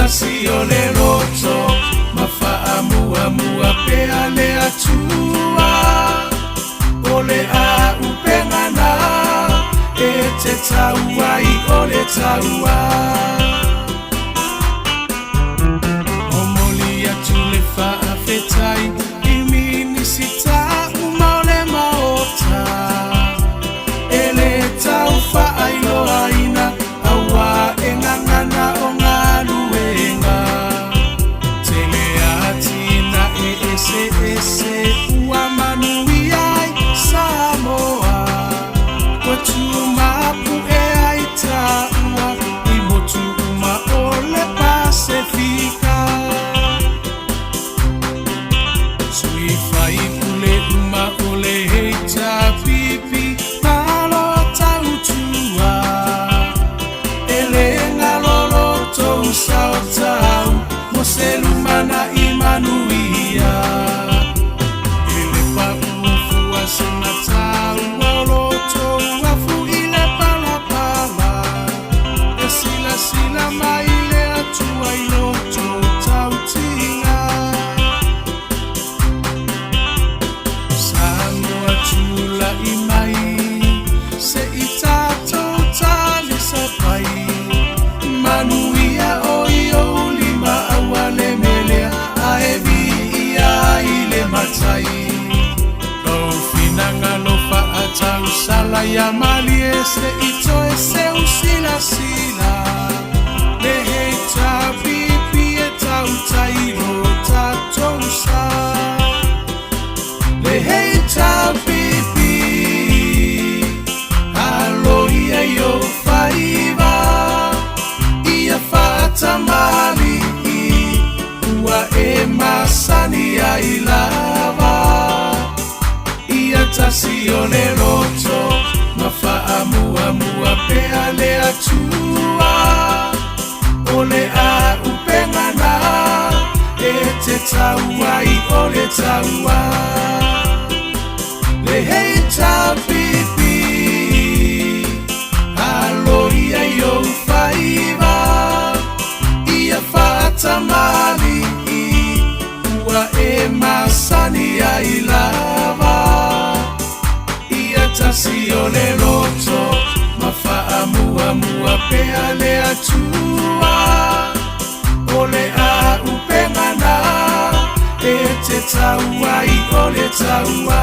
tasi o le loto ma faamuamua pea le Atua. O le āupega na e te tau ai o le taua. Momoli atu le faafetai i Minisita uma o le Maota e le tau faailoaina auā e gagana o galuega. Tele atinae eseese ua manuia ai Samoa. Ua tumapu'e ai taua i motu uma o le Pasefika. Sui faipule uma o le HRPP, malo tautua. E le galo lo tou sao tau mo se lumanai manuia. E le paʻu fua se mataua o lo tou afu i le palapala. E silasila mai le Atua i lo tou tautiga. Samoa tulai mai, se i tatou talisapai. Manuia o i ou lima aua le melea ae viia ai le matai. Lou finagalo faatausala ia malie se i toe seu silasila. Le HRPP e tautai lo tatou sa. Le HRPP alo ia i ou faiva ia faatamalii ua e masani ai lava. Ia tasi o le loto ma faamuamua pea le Atua. O le āupega na e te tau ai o le taua. Le HRPP alo ia i ou faiva ia faatamalii ua e masani ai lava. Ia tasi o le loto ma faamuamua pea le Atua. O le āupega na e te tau ai o le taua.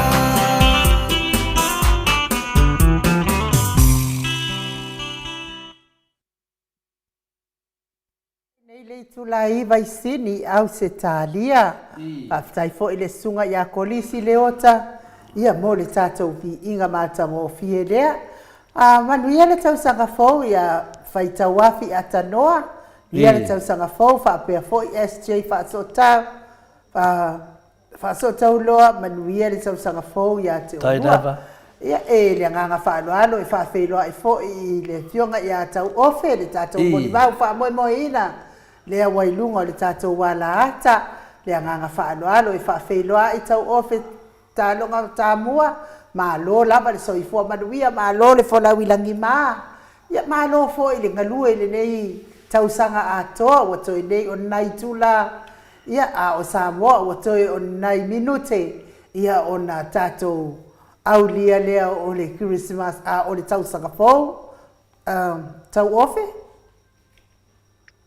Nei le itula iva i Sini, Ausetalia. Faafetai foi i le Susuga ia Kolisi Leota, ia mo le tatou viiga matagofie lea. A manuia le tausaga fou ia Faitauafi Atanoa, ia le tausaga fou faapea foi SJ Faasootau, Faasootauloa, manuia le tausaga fou ia te oulua. Ia, e le agaga faaaloalo e faafeiloai foi i le Afioga ia Tauofe, le tatou molimau faamoemoeina lea ua i luga o le tatou alaata. Le agaga faaaloalo e faafeiloai Tauofe Taloga Tamua, malo lava le soifua manuia, malo le folau i lagima. Ia, malo foi le galue i lenei tausaga atoa ua toe nei o nai itula Ia, a o Samoa ua toe o ni nai minute, ia ona tatou aulia lea o le Kerisimasi, a o le tausaga fou, um, Tauofe?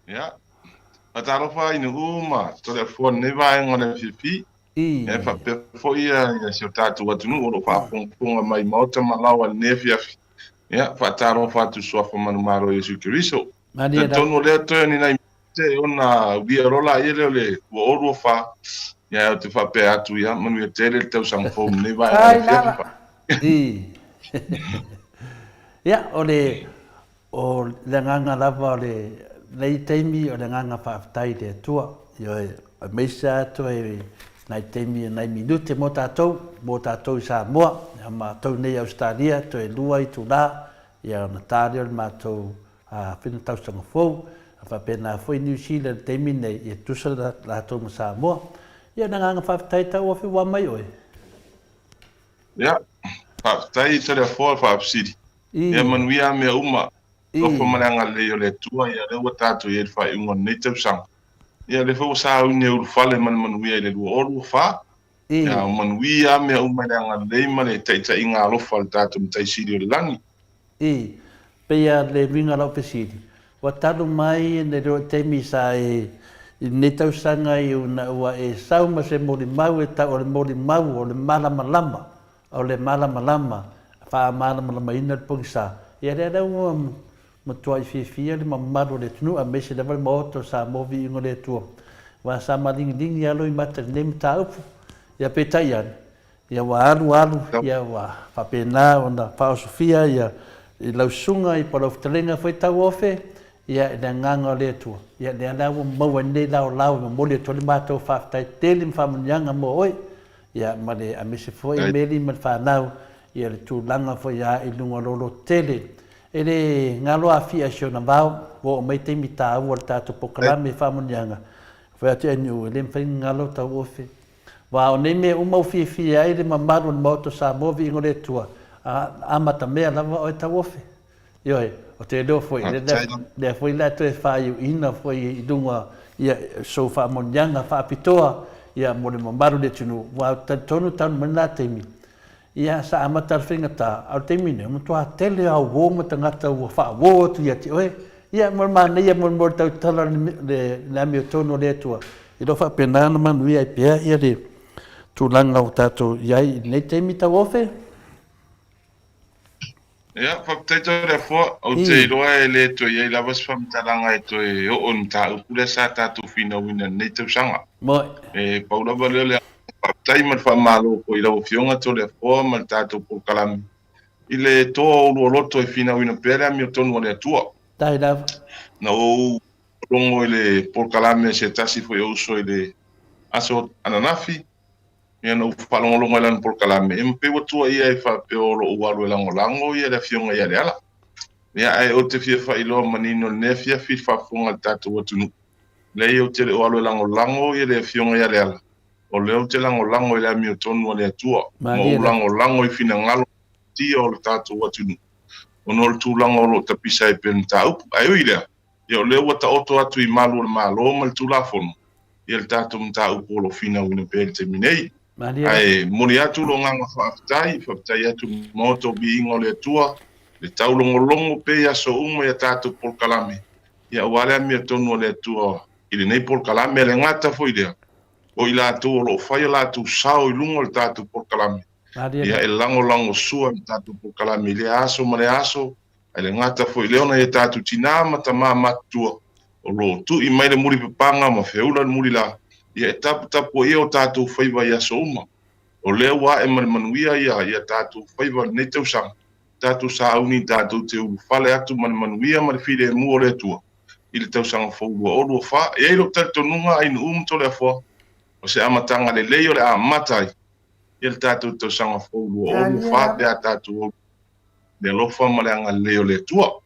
Ia, faatalofa i Nu'u ma Toleafoa i lenei vaega o le afiafi. Ia, e faapea foi ia si o tatou atunuu o lo o faafogafoga mai i maota ma laoa i lenei afiafi. Ia, faatalofa atu i Suafa Manumalo o Iesu Keriso. Talitonu o lea toe o ni nai Se ona uia loa laia lea o le 2024, ia ou te faapea atu, ia manuia tele le tausaga fou i lenei vaega o le afiafi. I. Ia, o le, o le agaga lava o le, lenei taimi o le agaga faafetai i le Atua, ioe, aemaise lava toe nai taimi, nai minute mo tatou, mo tatou i Samoa, ia matou nei i Ausetalia, toe lua itula, ia ona ta lea o le matou a fina tausaga fou, a faapena foi New Zealand i le taimi lenei, ia tutusa latou ma Samoa. Ia, o le agaga faafetai Tauofi ua mai oe. Ia, faafetai Toleafoa le faafesili. Ia manuia mea uma. Alofa ma le agalelei o le Atua, ia lea ua tatou i ai i le faaiuga o lenei tausaga. Ia o lea foi ua sauni e ulufale ma le manuia i le 2024. Ia, o manuia lava mea uma i le agalelei ma le taitaiga alofa a le tatou Matai Sili o le lagi. I pei a le uiga o lau fesili, ua talu mai le leo taimi sa e i lenei tausaga i una ua e sau ma se molimau e tau o le molimau o le malamalama, o le malamalama, faamalamalamaina le pogisa. Ia lea la ua matuai fiafia le mamalu o le atunuu aemaise lava le Maota o Samoa Viiga o le Atua, aua sa maligiligi lava loimata i lenei mataupu. Ia peitai ane, Ia ua alu alu, ia ua faapena ona faaosofia ia i lau susuga i po o lau fetalaiga foi Tauofe, ia i le agaga o le Atua. Ia lea la ua maua ai nei laolao e momoli atu ai le matou faafetai tele ma faamanuiaga mo oe, ia ma le aemaise foi Meli ma le fanau, ia le tulaga foi a i luga o lou lototele. E le galo afia i si ona vao, ua oo mai taimi taua o le tatou polokalame i faamanuiaga, fai atu i NU, e le mafai ona galo Tauofe. Aua o nei mea uma ua fiafia ai le mamalu o le Maota o Samoa, viiga o le Atua, a amatamea lava oe tauofe. Ioe, ou te iloa foi, lea foi la toe faaiuina foi i luga ia sou faamanuiaga faapitoa ia mo le mamalu o le atunuu, aua ou te talitonu talu mai lena taimi, Ia, sa amata le faigata, a o le taimi lenei, ua matua tele lava o uo ma tagata ua faauo atu ia te oe. Ia, mo le manaia mo le tautala o le amiotonu a le Atua, e le o faapena ona manuia ai pea ia le tulaga ua tatou i ai i lenei taimi tauofe. Ia, faafetai Toleafoa. Ou te iloa e le toe i ai lava se faamatalaga e toe oo i le mataupu lea sa tatou finauina i lenei tausaga. E pau lava lea o le Faafetai ma le faamalo foi i lau Afioga Toleafoa ma le tatou polokalame i le toa o oulua loto e finauina pea le amiotonu a le Atua. Faafetai lava. Na ou logo i le polokalame a se tasi foi o uso i le aso ananafi, ia na ou faalogologo i lana polokalame, e pei ua tuuaia ai faapea o lou alu e lagolago ia le Afioga ia Leala. Ia ae ou te fia faailoa manino i lenei afiafi i le faafofoga a le tatou atunuu, Leai, ou te le o alu e lagolago ia le Afioga ia Leala, o lea ou te lagolago i le amiotonu a le Atua, ma ou lagolago i finagalo tia o le tatou atunuu, ona o le tulaga o lo o tapisa ai pea le mataupu. Ae ui i lea, ia o lea ua taoto atu i malu o le Malo ma le Tulafono ia le tatou mataupu o lo o finauina pea i le taimi nei. Ae momoli atu lou agaga faafetai, faafetai atu i le Maota o Viiga o le Atua, le taulogologo pea i aso uma i a tatou polokalame, Ia aua le amiotonu a le Atua i lenei polokalame, e le gata foi i lea, o i latou o lo o fai o latou sao i luga o le tatou polokalame, ia e lagolagosua i le tatou polokalame i lea aso ma lea aso, ae le gata foi i lea o nai o tatou tina ma tama matutua o lo o tui mai le mulipapaga ma feula le mulila, ia e taputapuaia o tatou faiva i aso uma. O lea ua ae ma le manuia ia tatou faiva i lenei tausaga, tatou sauni tatou te ulufale atu ma le manuia ma le filemu o le Atua i le tausaga fou 2024. E i ai lou talitonuga a Inu'u ma Toleafoa, o se amataga lelei o le a amata ai ia le tatou tausaga fou 2024 pe a tatou o le alofa ma le agalelei o le Atua.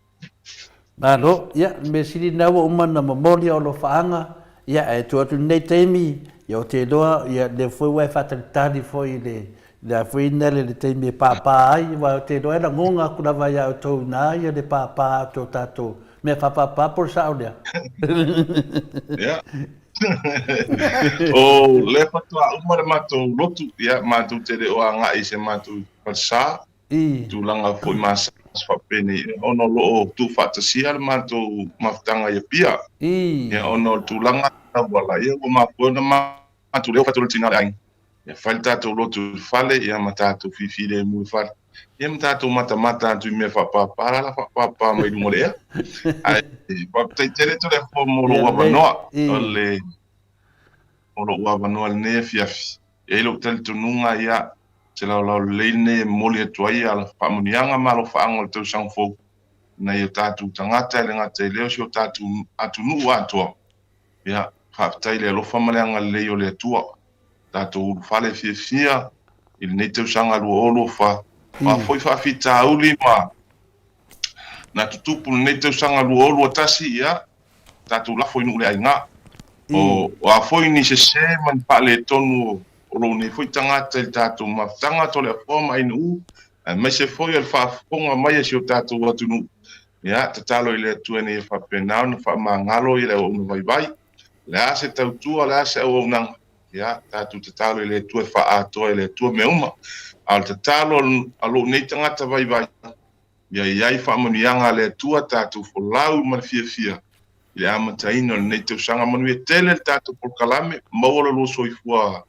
Malo, ia, le mea sili lena ua uma ona momoli o alofaaga, ia, ae tuu atu i lenei taimi, ia, ou te iloa, ia, lea foi ua e faatalitali foi i le, le a foi le, le taimi e pāpā ai, aua ou te iloa e lagona atu lava ia outou i ina ia le pāpā atu o tatou mea faapāpā po o le sao lea. Ia. O lea faatoa uma le matou lotu, ia, matou te le o agai i se matou falesa, I. Tulaga foi masani faapenei ona o lo o tuufaatasia le matou mafutaga i Apia. I. Ia ona o le tulaga tauala, ia ua mafua ona matou leo fai le tina o le aiga. Ia fai le tatou lotu i le fale, ia ma tatou fifilemu i le fale. Ia ma tatou matamata atu i mea faapapa la la faapapa mai luga o le ea. Ae faafetai tele Toleafoa mo lou avanoa. O le o lou avanoa i lenei afiafi. E i ai lou talitonuga, ia, o se laolao lelei lenei e momoli atu ai a faamanuiaga ma alofaaga o le tausaga fou i nai o tatou tagata, e le gata i lea o si o tatou atunuu atoa. Ia, faafetai i le alofa ma le agalelei o le Atua, tatou ulufale fiafia i lenei tausaga 2024. O a foi faafitauli ma na tutupu i lenei tausaga 2021, ia, tatou lafo i nuu le aiga. O a foi ni sese ma ni faaletonu o lou nei foi tagata i le tatou mafutaga Toleafoa ma Ainuu, aemaise foi o le faafofoga mai a si o tatou atunuu. Ia, tatalo i le Atua ina ia faapena ona faamagalo ia le auauna vaivai. O le a se tautua, o le a se auaunaga, ia, tatou tatalo i le Atua e faaatoa e le Atua mea uma. A o le tatalo a lou nei tagata vaivai, ia i ai faamanuiaga a le Atua, tatou folau ma le fiafia i le amataina o lenei tausaga. Manuia tele le tatou polokalame, maua lo lua soifua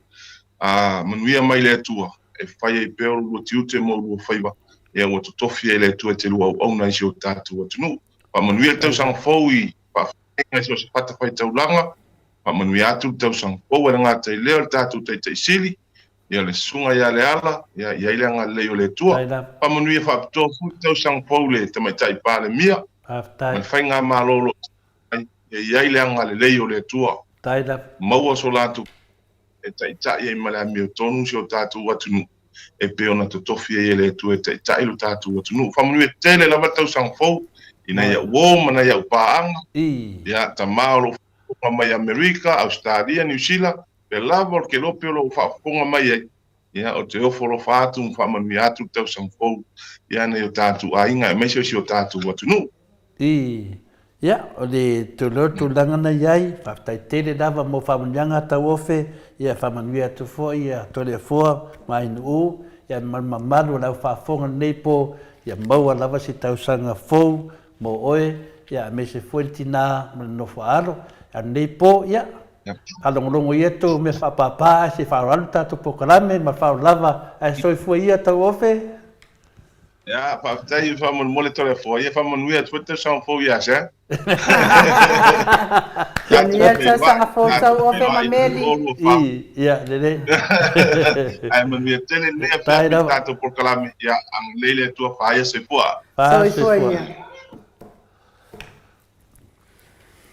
manuia mai le Atua e fai ai pea o lua tiute ma o lua faiva, ia ua totofi ai le Atua e te lua auauna i si o tatou atunuu. Faamanuia le tausaga fou i faafeagaiga i so o se fatafaitaulaga, faamanuia atu le tausaga fou e le gata i lea o le tatou Taitai Sili, ia le Susuga ia Leala, ia i ai le agalelei o le Atua. Faamanuia faapitoa foi le tausaga fou i le Tamaitai Palemia ma le Faigamalo o lo o tulai mai, ia i ai le agalelei o le Atua. Maua so latou e taitai ai ma le amiotonu si o tatou atunuu e pei ona totofi ai e le Atua e taitai lo tatou atunuu. Faamanuia tele lava le tausaga fou i nai au uo ma nai au paaga, ia, tama o lo o faafofoga mai Amerika, Ausetalia, Niu Sila, pea lava o le kelope o lo o faafofoga mai ai, ia, ou te ofo alofa atu ma faamanuia atu le tausaga fou ia nai o tatou aiga aemaise o si o tatou atunuu. I, ia, o le tulaga tulaga na i ai, faafetai tele lava mo faamanuiaga tauofe, ia faamanuia atu foi ia Toleafoa ma Ainuu, ia ma le mamalu o le au faafofoga i lenei po, ia maua lava se tausaga fou mo oe, ia aemaise foi le tina ma le nofo a alo. A o lenei po, ia, faalogologo ia tou mea faapapa ae se i faaaloalo le tatou polokalame ma le faaaloalo lava ae soifua ia tauofe. Ia, faafetai faamolemole Toleafoa. Ia faamanuia atu foi le tausaga fou ia Sir. Manuia le tausaga fou Tauofe ma Meli. Ia, lelei. Ae manuia tele lenei afiafi i le tatou polokalame. Ia, agalelei le Atua, faaia soifua. Soifua ia.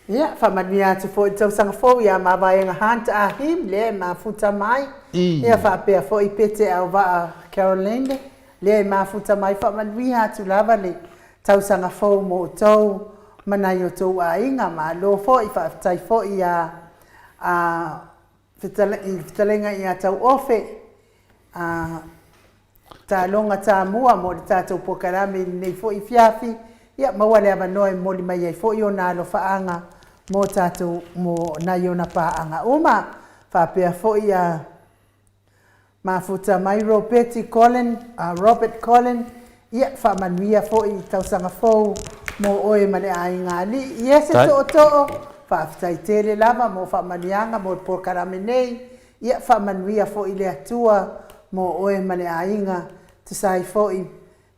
Ia, faamanuia atu foi i le tausaga fou ia Mavaega Hunt Ah Him, lea e mafuta mai. Ia faapea foi Pete Auvaa Caroline, lea e mafuta mai. Faamanuia atu lava le tausaga fou mo outou ma nai o outou aiga. Malo foi, faafetai foi ia a i le fetalaiga ia Tauofe, a Taaloga Tamua mo le tatou polokalame i lenei foi afiafi, ia maua le avanoa e momoli mai ai foi ona alofaaga mo tatou, mo nai ona paaga uma. Faapea foi a mafuta mai Ropeti Colin, Robert Colin, ia faamanuia foi i tausaga fou mo oe ma le aiga alii. Iese Tootoo, faafetai tele lava mo faamanuiaga mo le polokalame nei. Ia faamanuia foi le Atua mo oe ma le aiga, tusa ai foi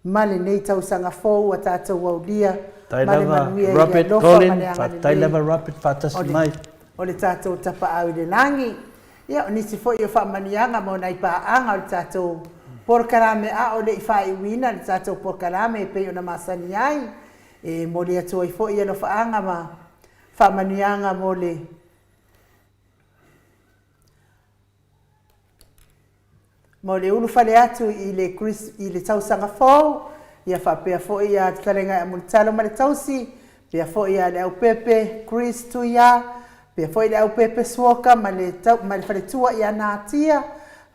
ma lenei tausaga fou ua tatou aulia Faafetai ma le lava manuia i le Robert alofa ma Colin, le faafetai agalelei lava Robert o faatasi le mai. o le tatou Tapaau i le lagi. Ia, o nisi foi o faamanuiaga mo nai paaga o le tatou polokalame a o le i faaiuina le tatou polokalame e pei ona masani ai, e momoli atu ai foi alofaaga ma faamanuiaga mo le Mo le ulufale atu i le i le tausaga fou, ia faapea foi ia Fetalaiga ia Mulitalo ma le Tausi, pea foi ia Leaupepe Chris Tuia, pea foi Leaupepe Suoka ma le ma le faletua ia Natia,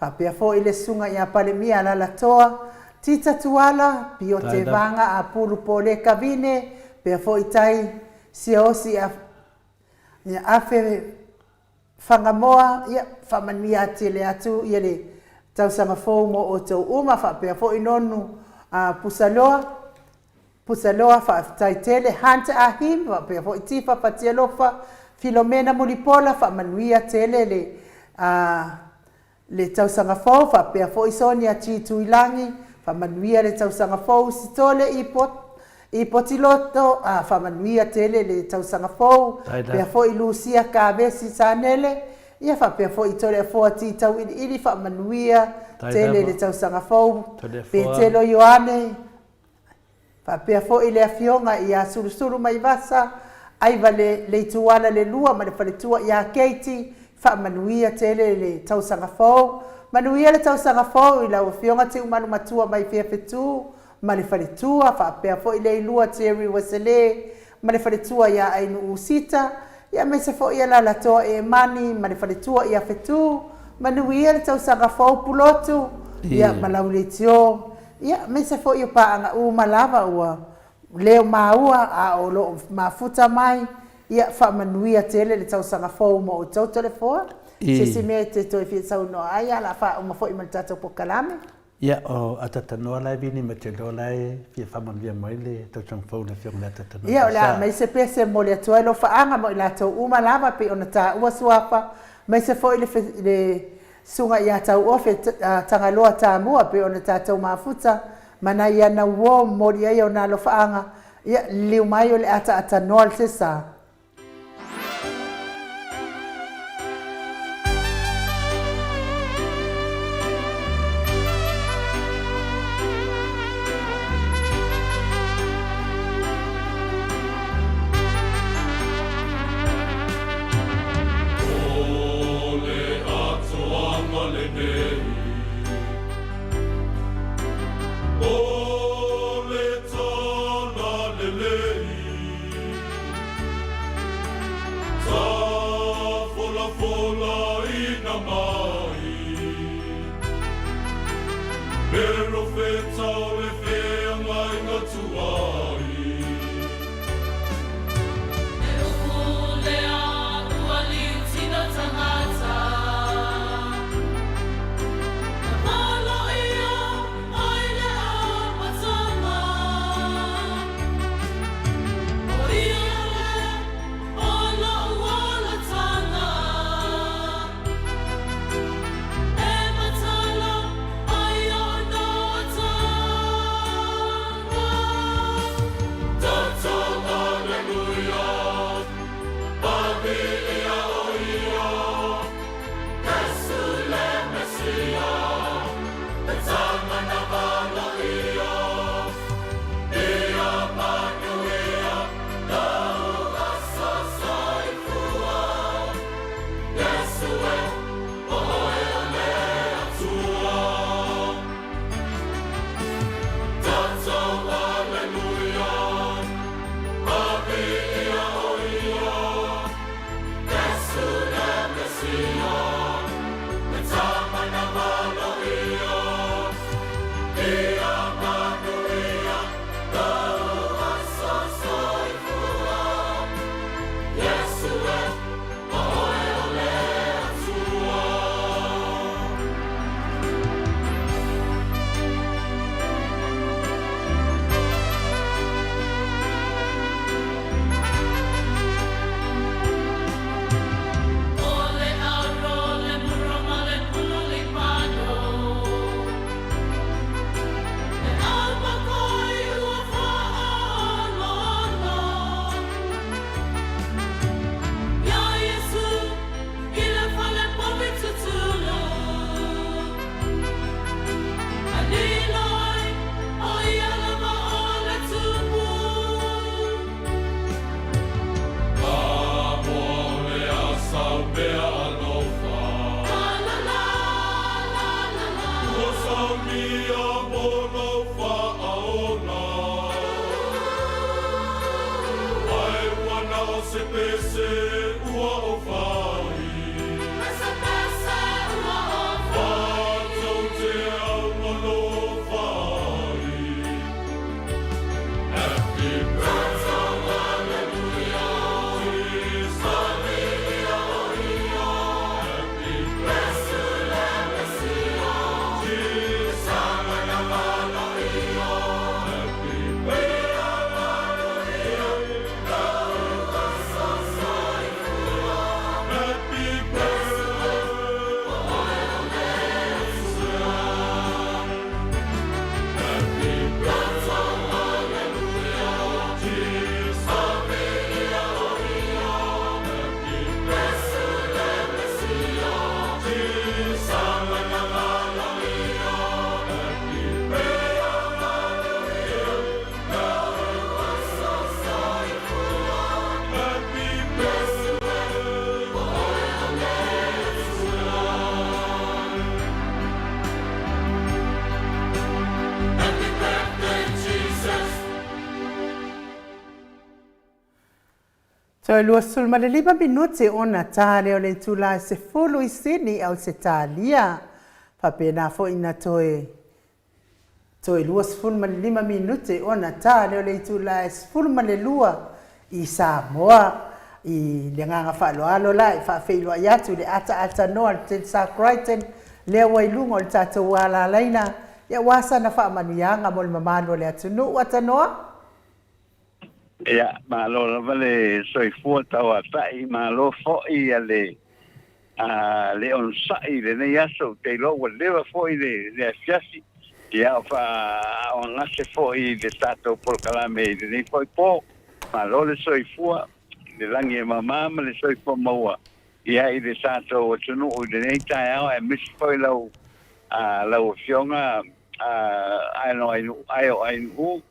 faapea foi le Susuga ia Palemia Alalatoa, Tita Tuala, Pio Tevaga Apulu Pole Kavine, pea foi Tai Siaosi ia Afe Whangamoa, ia, faamanuia tele atu ia le tausaga fou mo outou uma, faapea foi Nonu a Pusaloa, Pusaloa, faafetai tele, Hunt Ahim, faapea foi Tifa Fatialofa, Filomena Mulipola, faamanuia tele le a le tausaga fou, faapea foi Sonia G Tuilagi, faamanuia le tausaga fou, Sitole i i Potiloto, a, faamanuia tele le tausaga fou, faapea foi Lucia Kavesi Sanele, ia faapea foi Toleafoa T Tauiliili, faamanuia tele le tausaga fou, Petelo Ioane, Faapea foi le Afioga ia Sulusulumaiivasa, Aiva le Leituala le Lua ma le faletua ia Keiti, faamanuia tele le tausaga fou. Manuia le tausaga fou i lau Afioga Tiumalu Matua mai Fiafetu ma le faletua, faapea foi Leilua Jerry Wesele ma le faletua ia Ainuu Sita, ia aemaise foi ia Lalatoa Emani ma le faletua ia Fetu, manuia le tausaga fou Pulotu, ia ma Lauleitio, ia aemaise foi o paaga uma lava ua. leo maua a o lo o mafuta mai, ia faamanuia tele le tausaga fou mo outou Toleafoa. Se isi mea e te toe fia saunoa ai, a o le a faauma foi ma le tatou polokalame. Ia, o Atatanoa la e vili mai te iloa la e fia faamanuia mai le tausaga fou i le Afioga i le Atatanoa Ia, o le a aumai se pese e momoli atu ai lofaaga mo i latou uma lava pei ona taua suafa, aemaise foi le le Susuga ia Tauofe Tagaloa Tamua pei ona tatou mafuta ma nai ana uo momoli ai ona alofaaga, ia, liliu mai o le ataatanoa le sa. O le atoaga lenei, o le tala lelei, Tafolafolaina mai Perofeta o le feagaiga tuai. He upu lea ua liutina tangata. Na palo ia ai le amataga. O ia lea o lo'u olataga. E matala ai ona ataga. O le aro, le mura ma le puna libano, E ʻaumakoi ua faaloalo. Iā Iesū i le fale povi tutulu, A lilo ai ʻo ia lava o le tumu. Toe 25 minute ona ta lea o le itula e 10 i Sini, Ausetalia. Faapena foi na toe. Toe 25 minute ona ta lea o le itula e 12 i Samoa. I le agaga faaaloalo la e faafeiloai atu i le ataatanoa a le Tensa Crichton lea ua i luga o le tatou alalaina aua sana faamanuiaga mo le mamalu o le atunuu. Atanoa. Ia, malo lava le soifua tauatai, malo foi le le onosai i lenei aso, ou te iloa ua leva foi le afiafi, ia o faaaaogagase foi i le tatou polokalame i lenei foi po. Malo le soifua i le lagi e mama ma le soifua maua ia i le tatou atunuu i lenei taeao aemaise foi lau lau Afioga Aeoainuu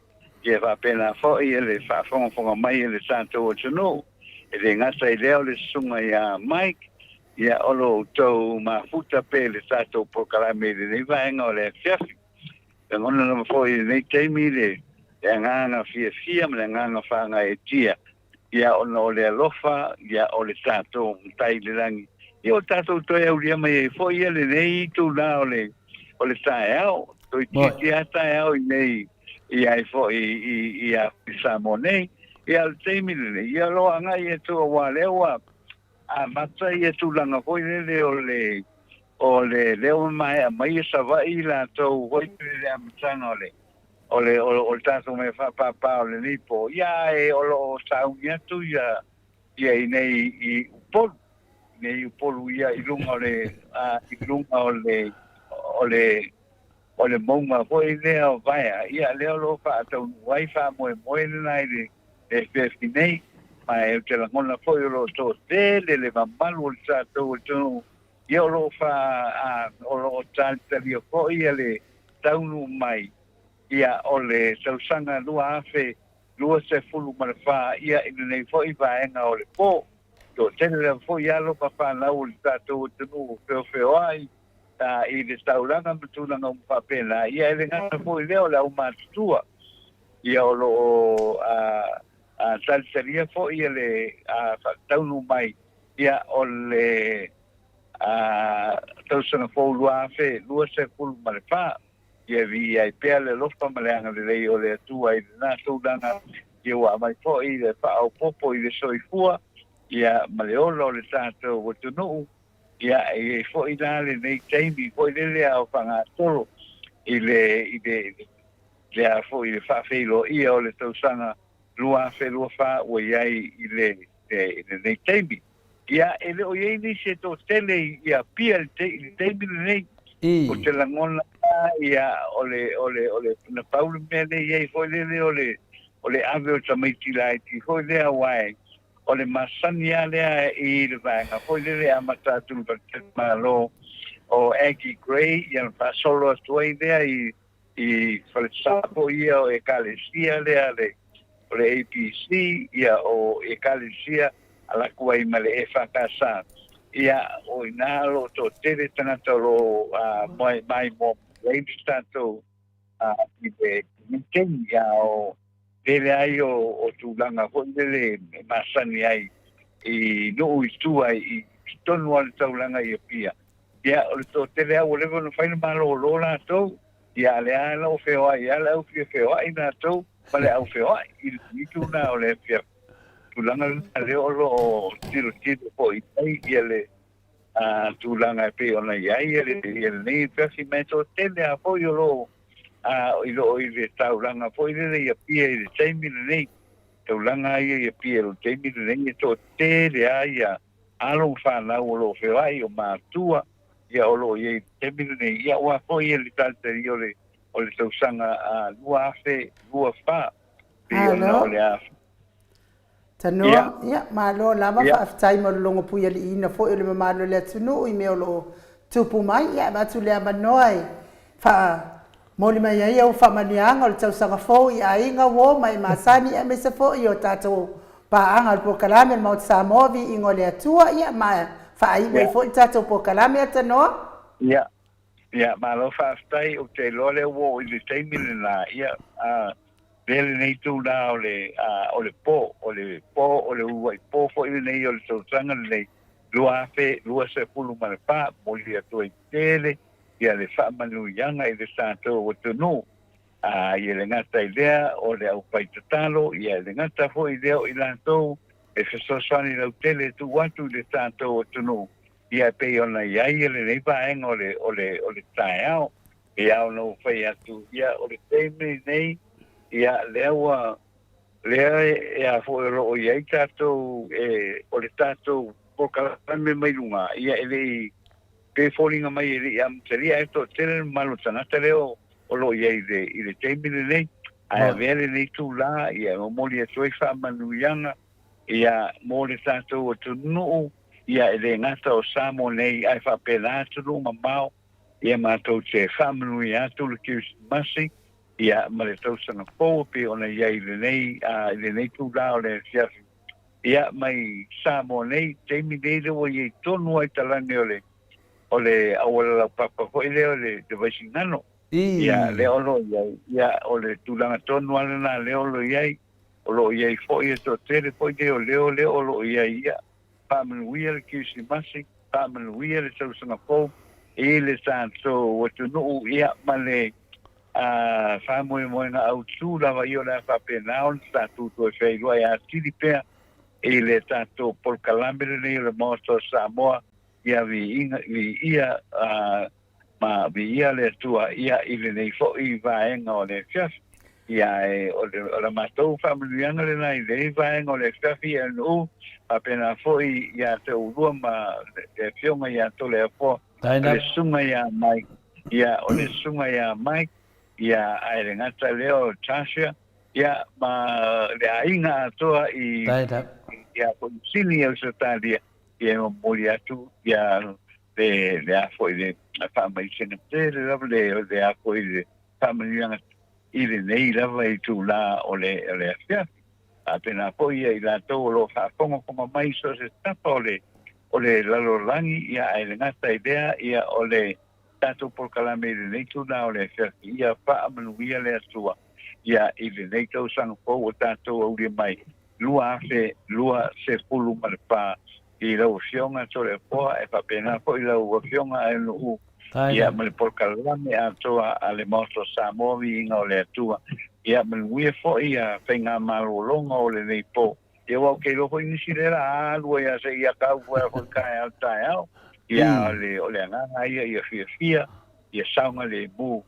Ia faapena foi le faafogafoga mai a le tatou atunuu. E le gata i lea o le susuga ia Mike, ia o lo outou mafuta pea i le tatou polokalame i lenei vaega o le afiafi. Lagona lava foi i lenei taimi le agaga fiafia ma le agaga faagaeetia ia ona o le alofa ia o le tatou Matai i le lagi, ia ua tatou toe aulia mai ai foi ia lenei itula o le o le taeao, toeitiiti lava taeao i nei i ai foi i i a Samoa nei. Ia o le taimi lenei, ia o lo o agai atu aua o lea ua amata ia tulaga foi lele o le o le lea ua maea mai ia Savaii latou foi i le amataga o le o le o le tatou mea faapapa o lenei po, ia ae o lo o sauni atu ia ia i nei i Upolu, nei Upolu ia i luga o le i luga o le o le o le mauga foi lea o Vaea, ia lea o lo o faataunuu ai faamoemoe lena i le afiafi nei, ma e ou te lagona foi o lo o toatele le mamalu o le tatou atunuu Ia o lo o fa, o lo o talitalia foi ia le taunuu mai ia o le tausaga 2024 ia i lenei foi vaega o le po. Toatele lava foi alo ma fanau o le tatou atunuu o feofeoai i le taulaga ma tulaga uma faapena, ia e le gata foi i lea o le aumatutua ia o lo o talitalia foi ia le taunuu mai Ia, o le tausaga fou 2024, ia viia ai pea le alofa ma le agalelei o le Atua i lena tulaga, ia ua aumai foi le faaopoopo i le soifua, ia, ma le ola o le tatou atunuu, ia, e i ai foi la lenei taimi foi lele a o faagasolo i le, i le, le a foi, le faafeiloaia o le tausaga 2024 ua i ai i le i lenei taimi. Ia, e le o i ai nisi e toatele i Apia i le taimi lenei. Ou te lagona ia, o le, o le, o le, na pau le mea lea i ai foi lele o le, o le ave o tamaiti laiti foi lea aua e, o le masani lava lea i le vaega foi lele e amata atu i le Malo o Aggie Grey, ia ona faasolo atu ai lea i i falesa foi ia o Ekalesia lea le o le ABC ia o Ekalesia ala atu ai ma le EFKS ia o ina o lo o toatele tagata o lo o mai maimoa mai ai le tatou i le taimi ia o tele ai o tulaga foi lele e masani ai i nuu i tua i totonu o le taulaga i Apia. Ia, o le toatele lava ua leva ona fai le malolo latou, ia a o lea lava o feoai lava le au fia feoai latou ma le au feoai i le itu lena o le afiafi. Tulaga lena lea o lo o tilotilo foi i ai ia le tulaga e pei ona i ai ia lenei afiafi ma e toatele lava foi o lo o i lo o i le taulaga foi lele i Apia i le taimi lenei. Taulaga ia i Apia i le taimi lenei e toatele lava ia alo ma fanau o lo o feoai, o matua, ia o lo o i ai i le taimi lenei, ia aua foi le talitalia o le o le tausaga 2024, pei ona o le a. Tanoa, ia, ia malo lava, ia. Faafetai mo le logo puialiiina foi o le mamalu o le atunuu i mea o lo o tupu mai. Ia, avatu le avanoa e faa Momoli mai ai au faamanuiaga o le tausaga fou i aiga, uo ma e masani aemaise foi o tatou paaga o le polokalame o le Maota Samoa Viiga o le Atua ia ma faaiu ai foi le tatou polokalame Atanoa. Ia, ia, malo faafetai, ou te iloa lea ua oo i le taimi lena, ia, a, lea lenei itula o le, a, o le po, o le po, o le uluai po foi lenei o le tausaga lenei, 2024, momoli atu ai tele ia le faamanuiaga i le tatou atunuu. A ia le gata i lea, o le aufaitatalo, ia e le gata foi i lea o i latou e fesoasoani lautele e tuu atu i le tatou atunuu, ia e pei ona i ai lenei vaega o le, o le, o le taeao. Ia ona ou fai atu, ia o le taimi lenei, ia lea ua, lea e a foi o lo o i ai tatou, e, o le tatou polokalame mai luga, ia e le i, pei e foliga mai e le i amatalia ae toatele le mamalu o tagata lea o, o lo o i ai i le, i le taimi lenei. Ae avea lenei itulā, ia, e momoli atu ai faamanuiaga, ia, mo le tatou atunuu, ia, e le gata o Samoa nei, ae faapena atunuu mamao, ia, matou te faamanuia atu le Kerisimasi, ia, ma le tausaga fou e pei ona i ai i lenei, a, i lenei itulā o le afiafi, ia, mai Samoa nei, taimi nei lea ua i ai tonu lava i talane o le, o le auala laupapa foi lea o le Vaisigano. Ia, lea o lo o i ai, ia, o le tulaga tonu lava lena lea o lo o i ai, o lo o i ai foi e toatele foi leoleo lea o lo o i ai, ia, faamanuia le Kerisimasi, faamanuia le tausaga fou i le tatou atunuu, ia, ma le faamoemoega autu lava ia o le a faapena ona tatou toe feiloai atili pea i le tatou polokalame lenei o le Maota o Samoa. Ia viiga, viia, ma viia le Atua, ia, i lenei foi vaega o le afiafi. Ia, e, o le, o la matou faamanuiaga lena i lenei vaega o le afiafi, e nuu, faapena foi ia te oulua ma le, le afioga ia Toleafoa, o le susuga ia Mike, ia, o le susuga ia Mike, ia, ae le gata lea o Tasha, ia, ma le aiga atoa i, ia, foi i Sini i Ausetalia, Ia e momoli atu ia le le a foi le faamaisega tele lava le le a foi le faamanuiaga i lenei lava itulā o le o le afiafi. Faapena foi ia i latou o lo o faafogafoga mai i so o se tapa o le o le lalolagi, ia ae le gata i lea, ia o le tatou polokalame i lenei itulā o le afiafi, ia faamanuia le Atua ia i lenei tausaga fou o tatou aulia mai. 2024 i lau Afioga Toleafoa, e faapena foi lau Afioga Aenu'u, ia ma le polokalame atoa a le Maota o Samoa, viiga o le Atua. Ia manuia foi ia faigamalologa o lenei po. Ia aua ou te iloa foi nisi lea la alu ai a seia tau foi a foi taeao taeao. Ia o le o le agaga ia ia fiafia, ia saogalemu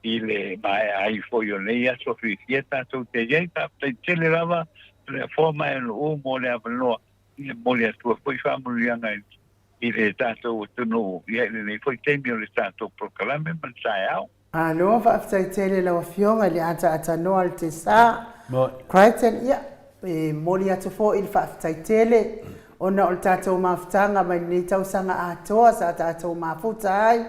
I le maea ai foi o nei aso fiafia tatou te i ai, faafetai tele lava le Afoa ma Aenu'u mo le avanoa e momoli atu ai foi faamanuiaga i le tatou atunuu ia i lenei foi taimi o le tatou polokalame ma le taeao. Malo faafetai tele i lau afioga i le ataatanoa o le Tesa Crichton. Ia, e momoli atu foi le faafetai tele ona o le tatou mafutaga mai lenei tausaga atoa sa tatou mafuta ai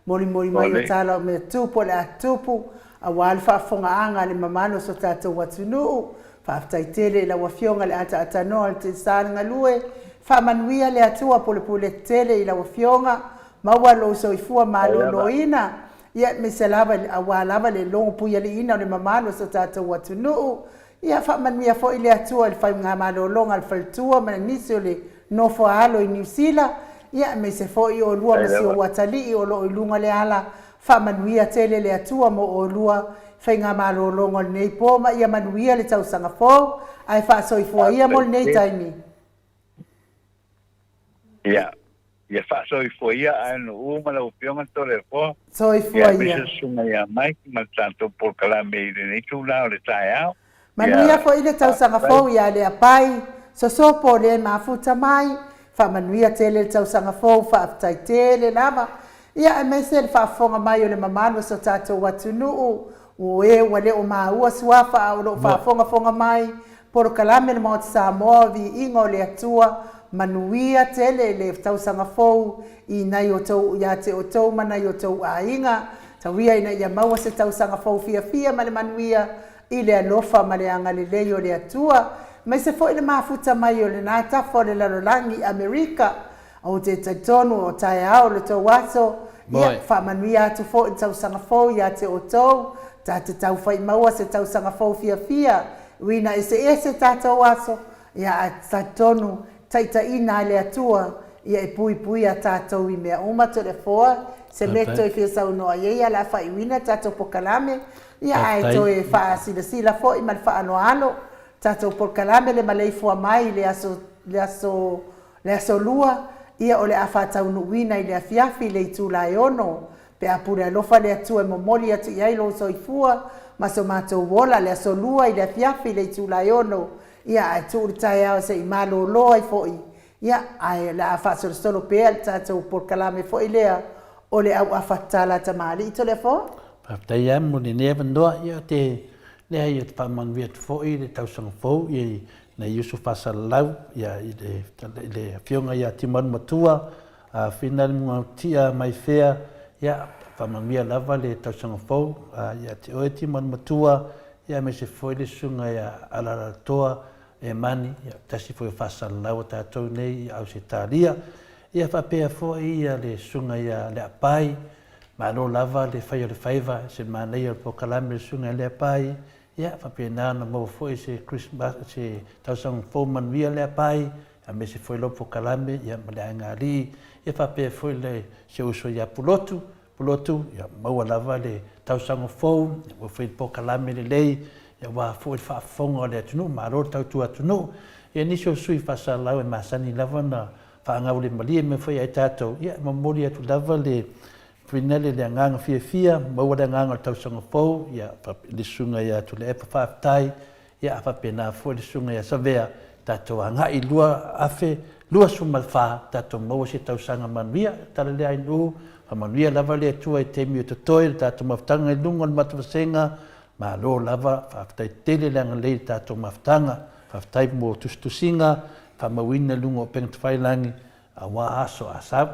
Molimoli mai o tala o mea tupu o le a tupu, aua le faafofogaaga a le mamalu o so tatou atunuu. Faafetai tele i lau Afioga le ataatanoa o le Tesa le Galue. Faamanuia le Atua pulepule tele i lau Afioga. Maua lou soifua maloloina, ia aemaise lava aua lava le logopuialiiina o le mamalu o so tatou atunuu. Ia faamanuia foi le Atua i le faigamalologa a le faletua ma nisi o le nofo a alo i Niu Sila, ia aemaise foi oulua ma si ou atalii o lo o i luga o le ala. Faamanuia tele le Atua mo oulua i faigamalologa o lenei po ma ia manuia le tausaga fou, ae faasoifua ia mo lenei taimi. Ia, ia faasoifua ia Aenu'u ma lau Afioga Toleafoa, Soifua ia. aemaise le Susuga ia Mike ma le tatou polokalame i lenei itula o le taeao. Manuia Ia, foi le tausaga faafetai. fou ia Leapai, sosopo le mafuta mai, faamanuia tele le tausaga fou, faafetai tele lava. Ia aemaise le faafofoga mai o le mamalu o so tatou atunuu, o e ua le o maua suafa a o lo o faafogafoga mai, Polokalame le Maota Samoa, Viiga o le Atua, manuia tele le tausaga fou i nai outou ia te outou ma nai outou aiga. Tauia ina ia maua se tausaga fou fiafia ma le manuia i le alofa ma le agalelei o le Atua, aemaise foi le mafuta mai o lena tafa o le lalolagi, Amerika. Ou te talitonu o taeao lo tou aso, ia, faamanuia atu foi le tausaga fou ia te outou, ta te taufai maua se tausaga fou fiafia, uina eseese tatou aso, ia, ae talitonu, taitaiina e le Atua Ia e puipui a tatou i mea uma Toleafoa, se mea toe fia saunoa i ai ia o le a faaiuina tatou polokalame, ia ae toe faasilasila foi ma le faaaloalo tatou polokalame le maleifua mai i le aso le aso le aso Lua, ia o le a faataunuuina i le afiafi i le itula e ono, pe a pule alofa le Atua e momoli atu i ai lou soifua ma so matou ola le aso Lua i le afiafi i le itula e ono, ia ae tuu le taeao se i malolo ai foi Ia, ae o le a faasolosolo pea le tatou polokalame foi lea o le Auafa Tatala a Tamalii Toleafoa. Faafetai lava mo lenei avanoa. Ia, ou te leai ou te faamanuia atu foi i le tausaga fou i nai uso faasalalau, ia, i le, i le Afioga ia Timalu Matua, Fina Limugautia Maifea, ia, faamanuia lava le tausaga fou ia te oe Timalu Matua, ia, aemaise foi le Susuga ia Alalatoa E mani, ia, tasi foi o faasalalau a tatou nei i Ausetalia. Ia faapea foi ia le Susuga ia Leapai, malo lava le fai o le faiva, se manaia o le polokalame a le Susuga ia Leapai, ia faapena ona maua foi se Christmas, se tausaga fou manuia Leapai, aemaise foi lou polokalame ia ma le aiga alii, ia faapea foi le si ou uso ia Pulotu, Pulotu, ia maua lava le tausaga fou, ia ua fai le polokalame lelei, ia aua foi le faafofoga o le atunuu, malo le tautua atunuu. Ia nisi o sui faasalalau e masani lava ona faagaulemalie mea foi ia tatou, ia e momoli atu lava le finale le agaga fiafia, maua le agaga o le tausaga fou, ia le susuga ia Tuilaepa faafetai, Ia, a faapena foi le Susuga ia Savea, tatou agai i 2024, tatou maua se tausaga manuia. Tala lea Ainuu, faamanuia lava le Atua i taimi o totoe le tatou mafutaga i luga o le matavasega. Malo lava, faafetai tele le agalelei i le tatou mafutaga. Faafetai mo tusitusiga faamauina i luga o upega tafailagi aua aso a sau.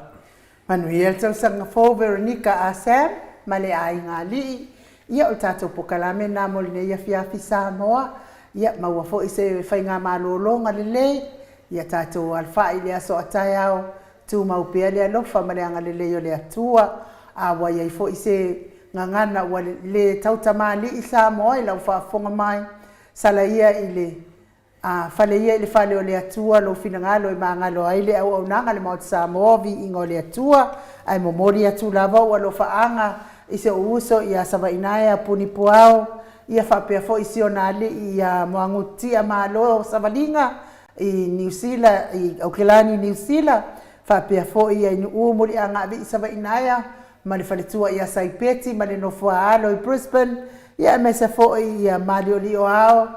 Manuia le tausaga fou Veronica a Sam ma le aiga alii. Ia o le tatou pokalame lena mo lenei afiafi Samoa. Ia maua foi se faigamalologa lelei. Ia tatou alafai i le aso a taeao. Tumau pea le alofa ma le agalelei o le Atua. A ua i ai foi se gagana ua le tautamalii Samoa i lau faafofoga mai, sala ia i le A fale ia i le fale o le Atua lou finagalo e magalo ai le auaunaga a le Maota Samoa, viiga o le Atua, ae momoli atu lava ou alofaaga i si ou uso ia Savainaea Punipuao, ia faapea foi si ona alii ia Moagutia Malo Savaliga i Niu Sila, i Aukelani Niu Sila, faapea foi ia Inu'u Muliagaavii Savainaea ma le faletua ia Saipeti ma le nofoa-alo i Brisbane, ia aemaise foi ia Maliolioao,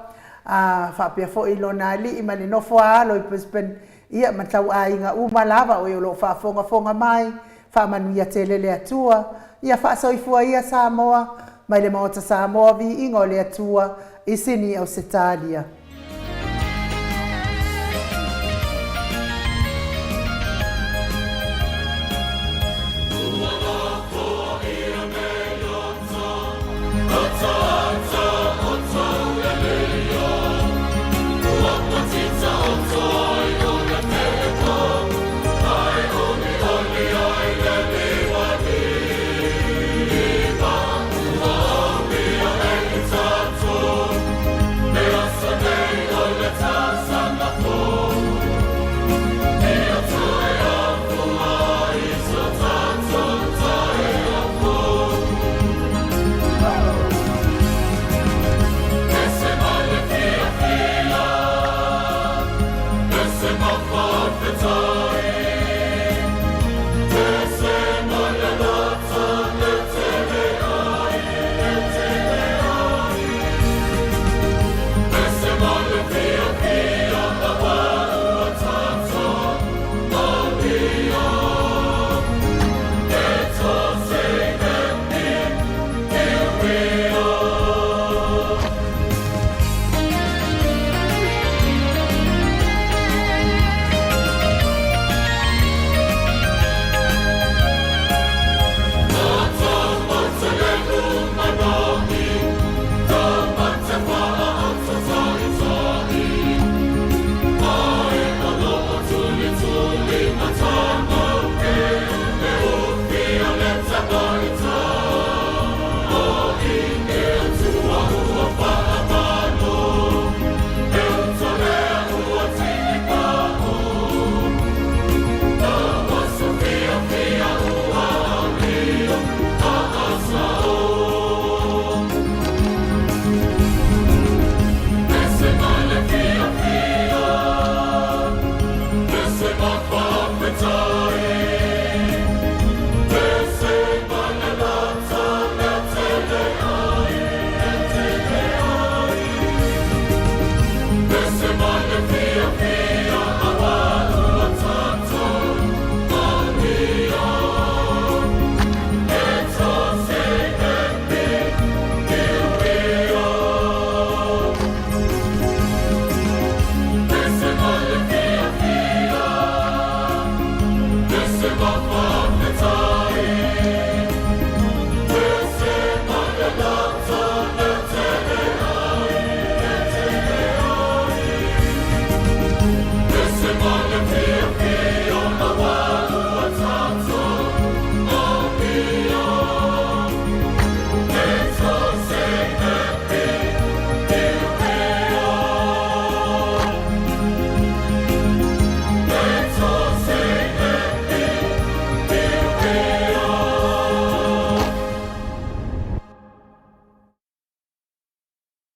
a faapea foi lona alii ma le nofoa-alo i Brisbane, ia ma tauaiga uma lava o e o lo o faafogafoga mai, faamanuia tele le Atua, ia faasoifua ia Samoa, mai le Maota Samoa, viiga o le Atua, i Sini Ausetalia.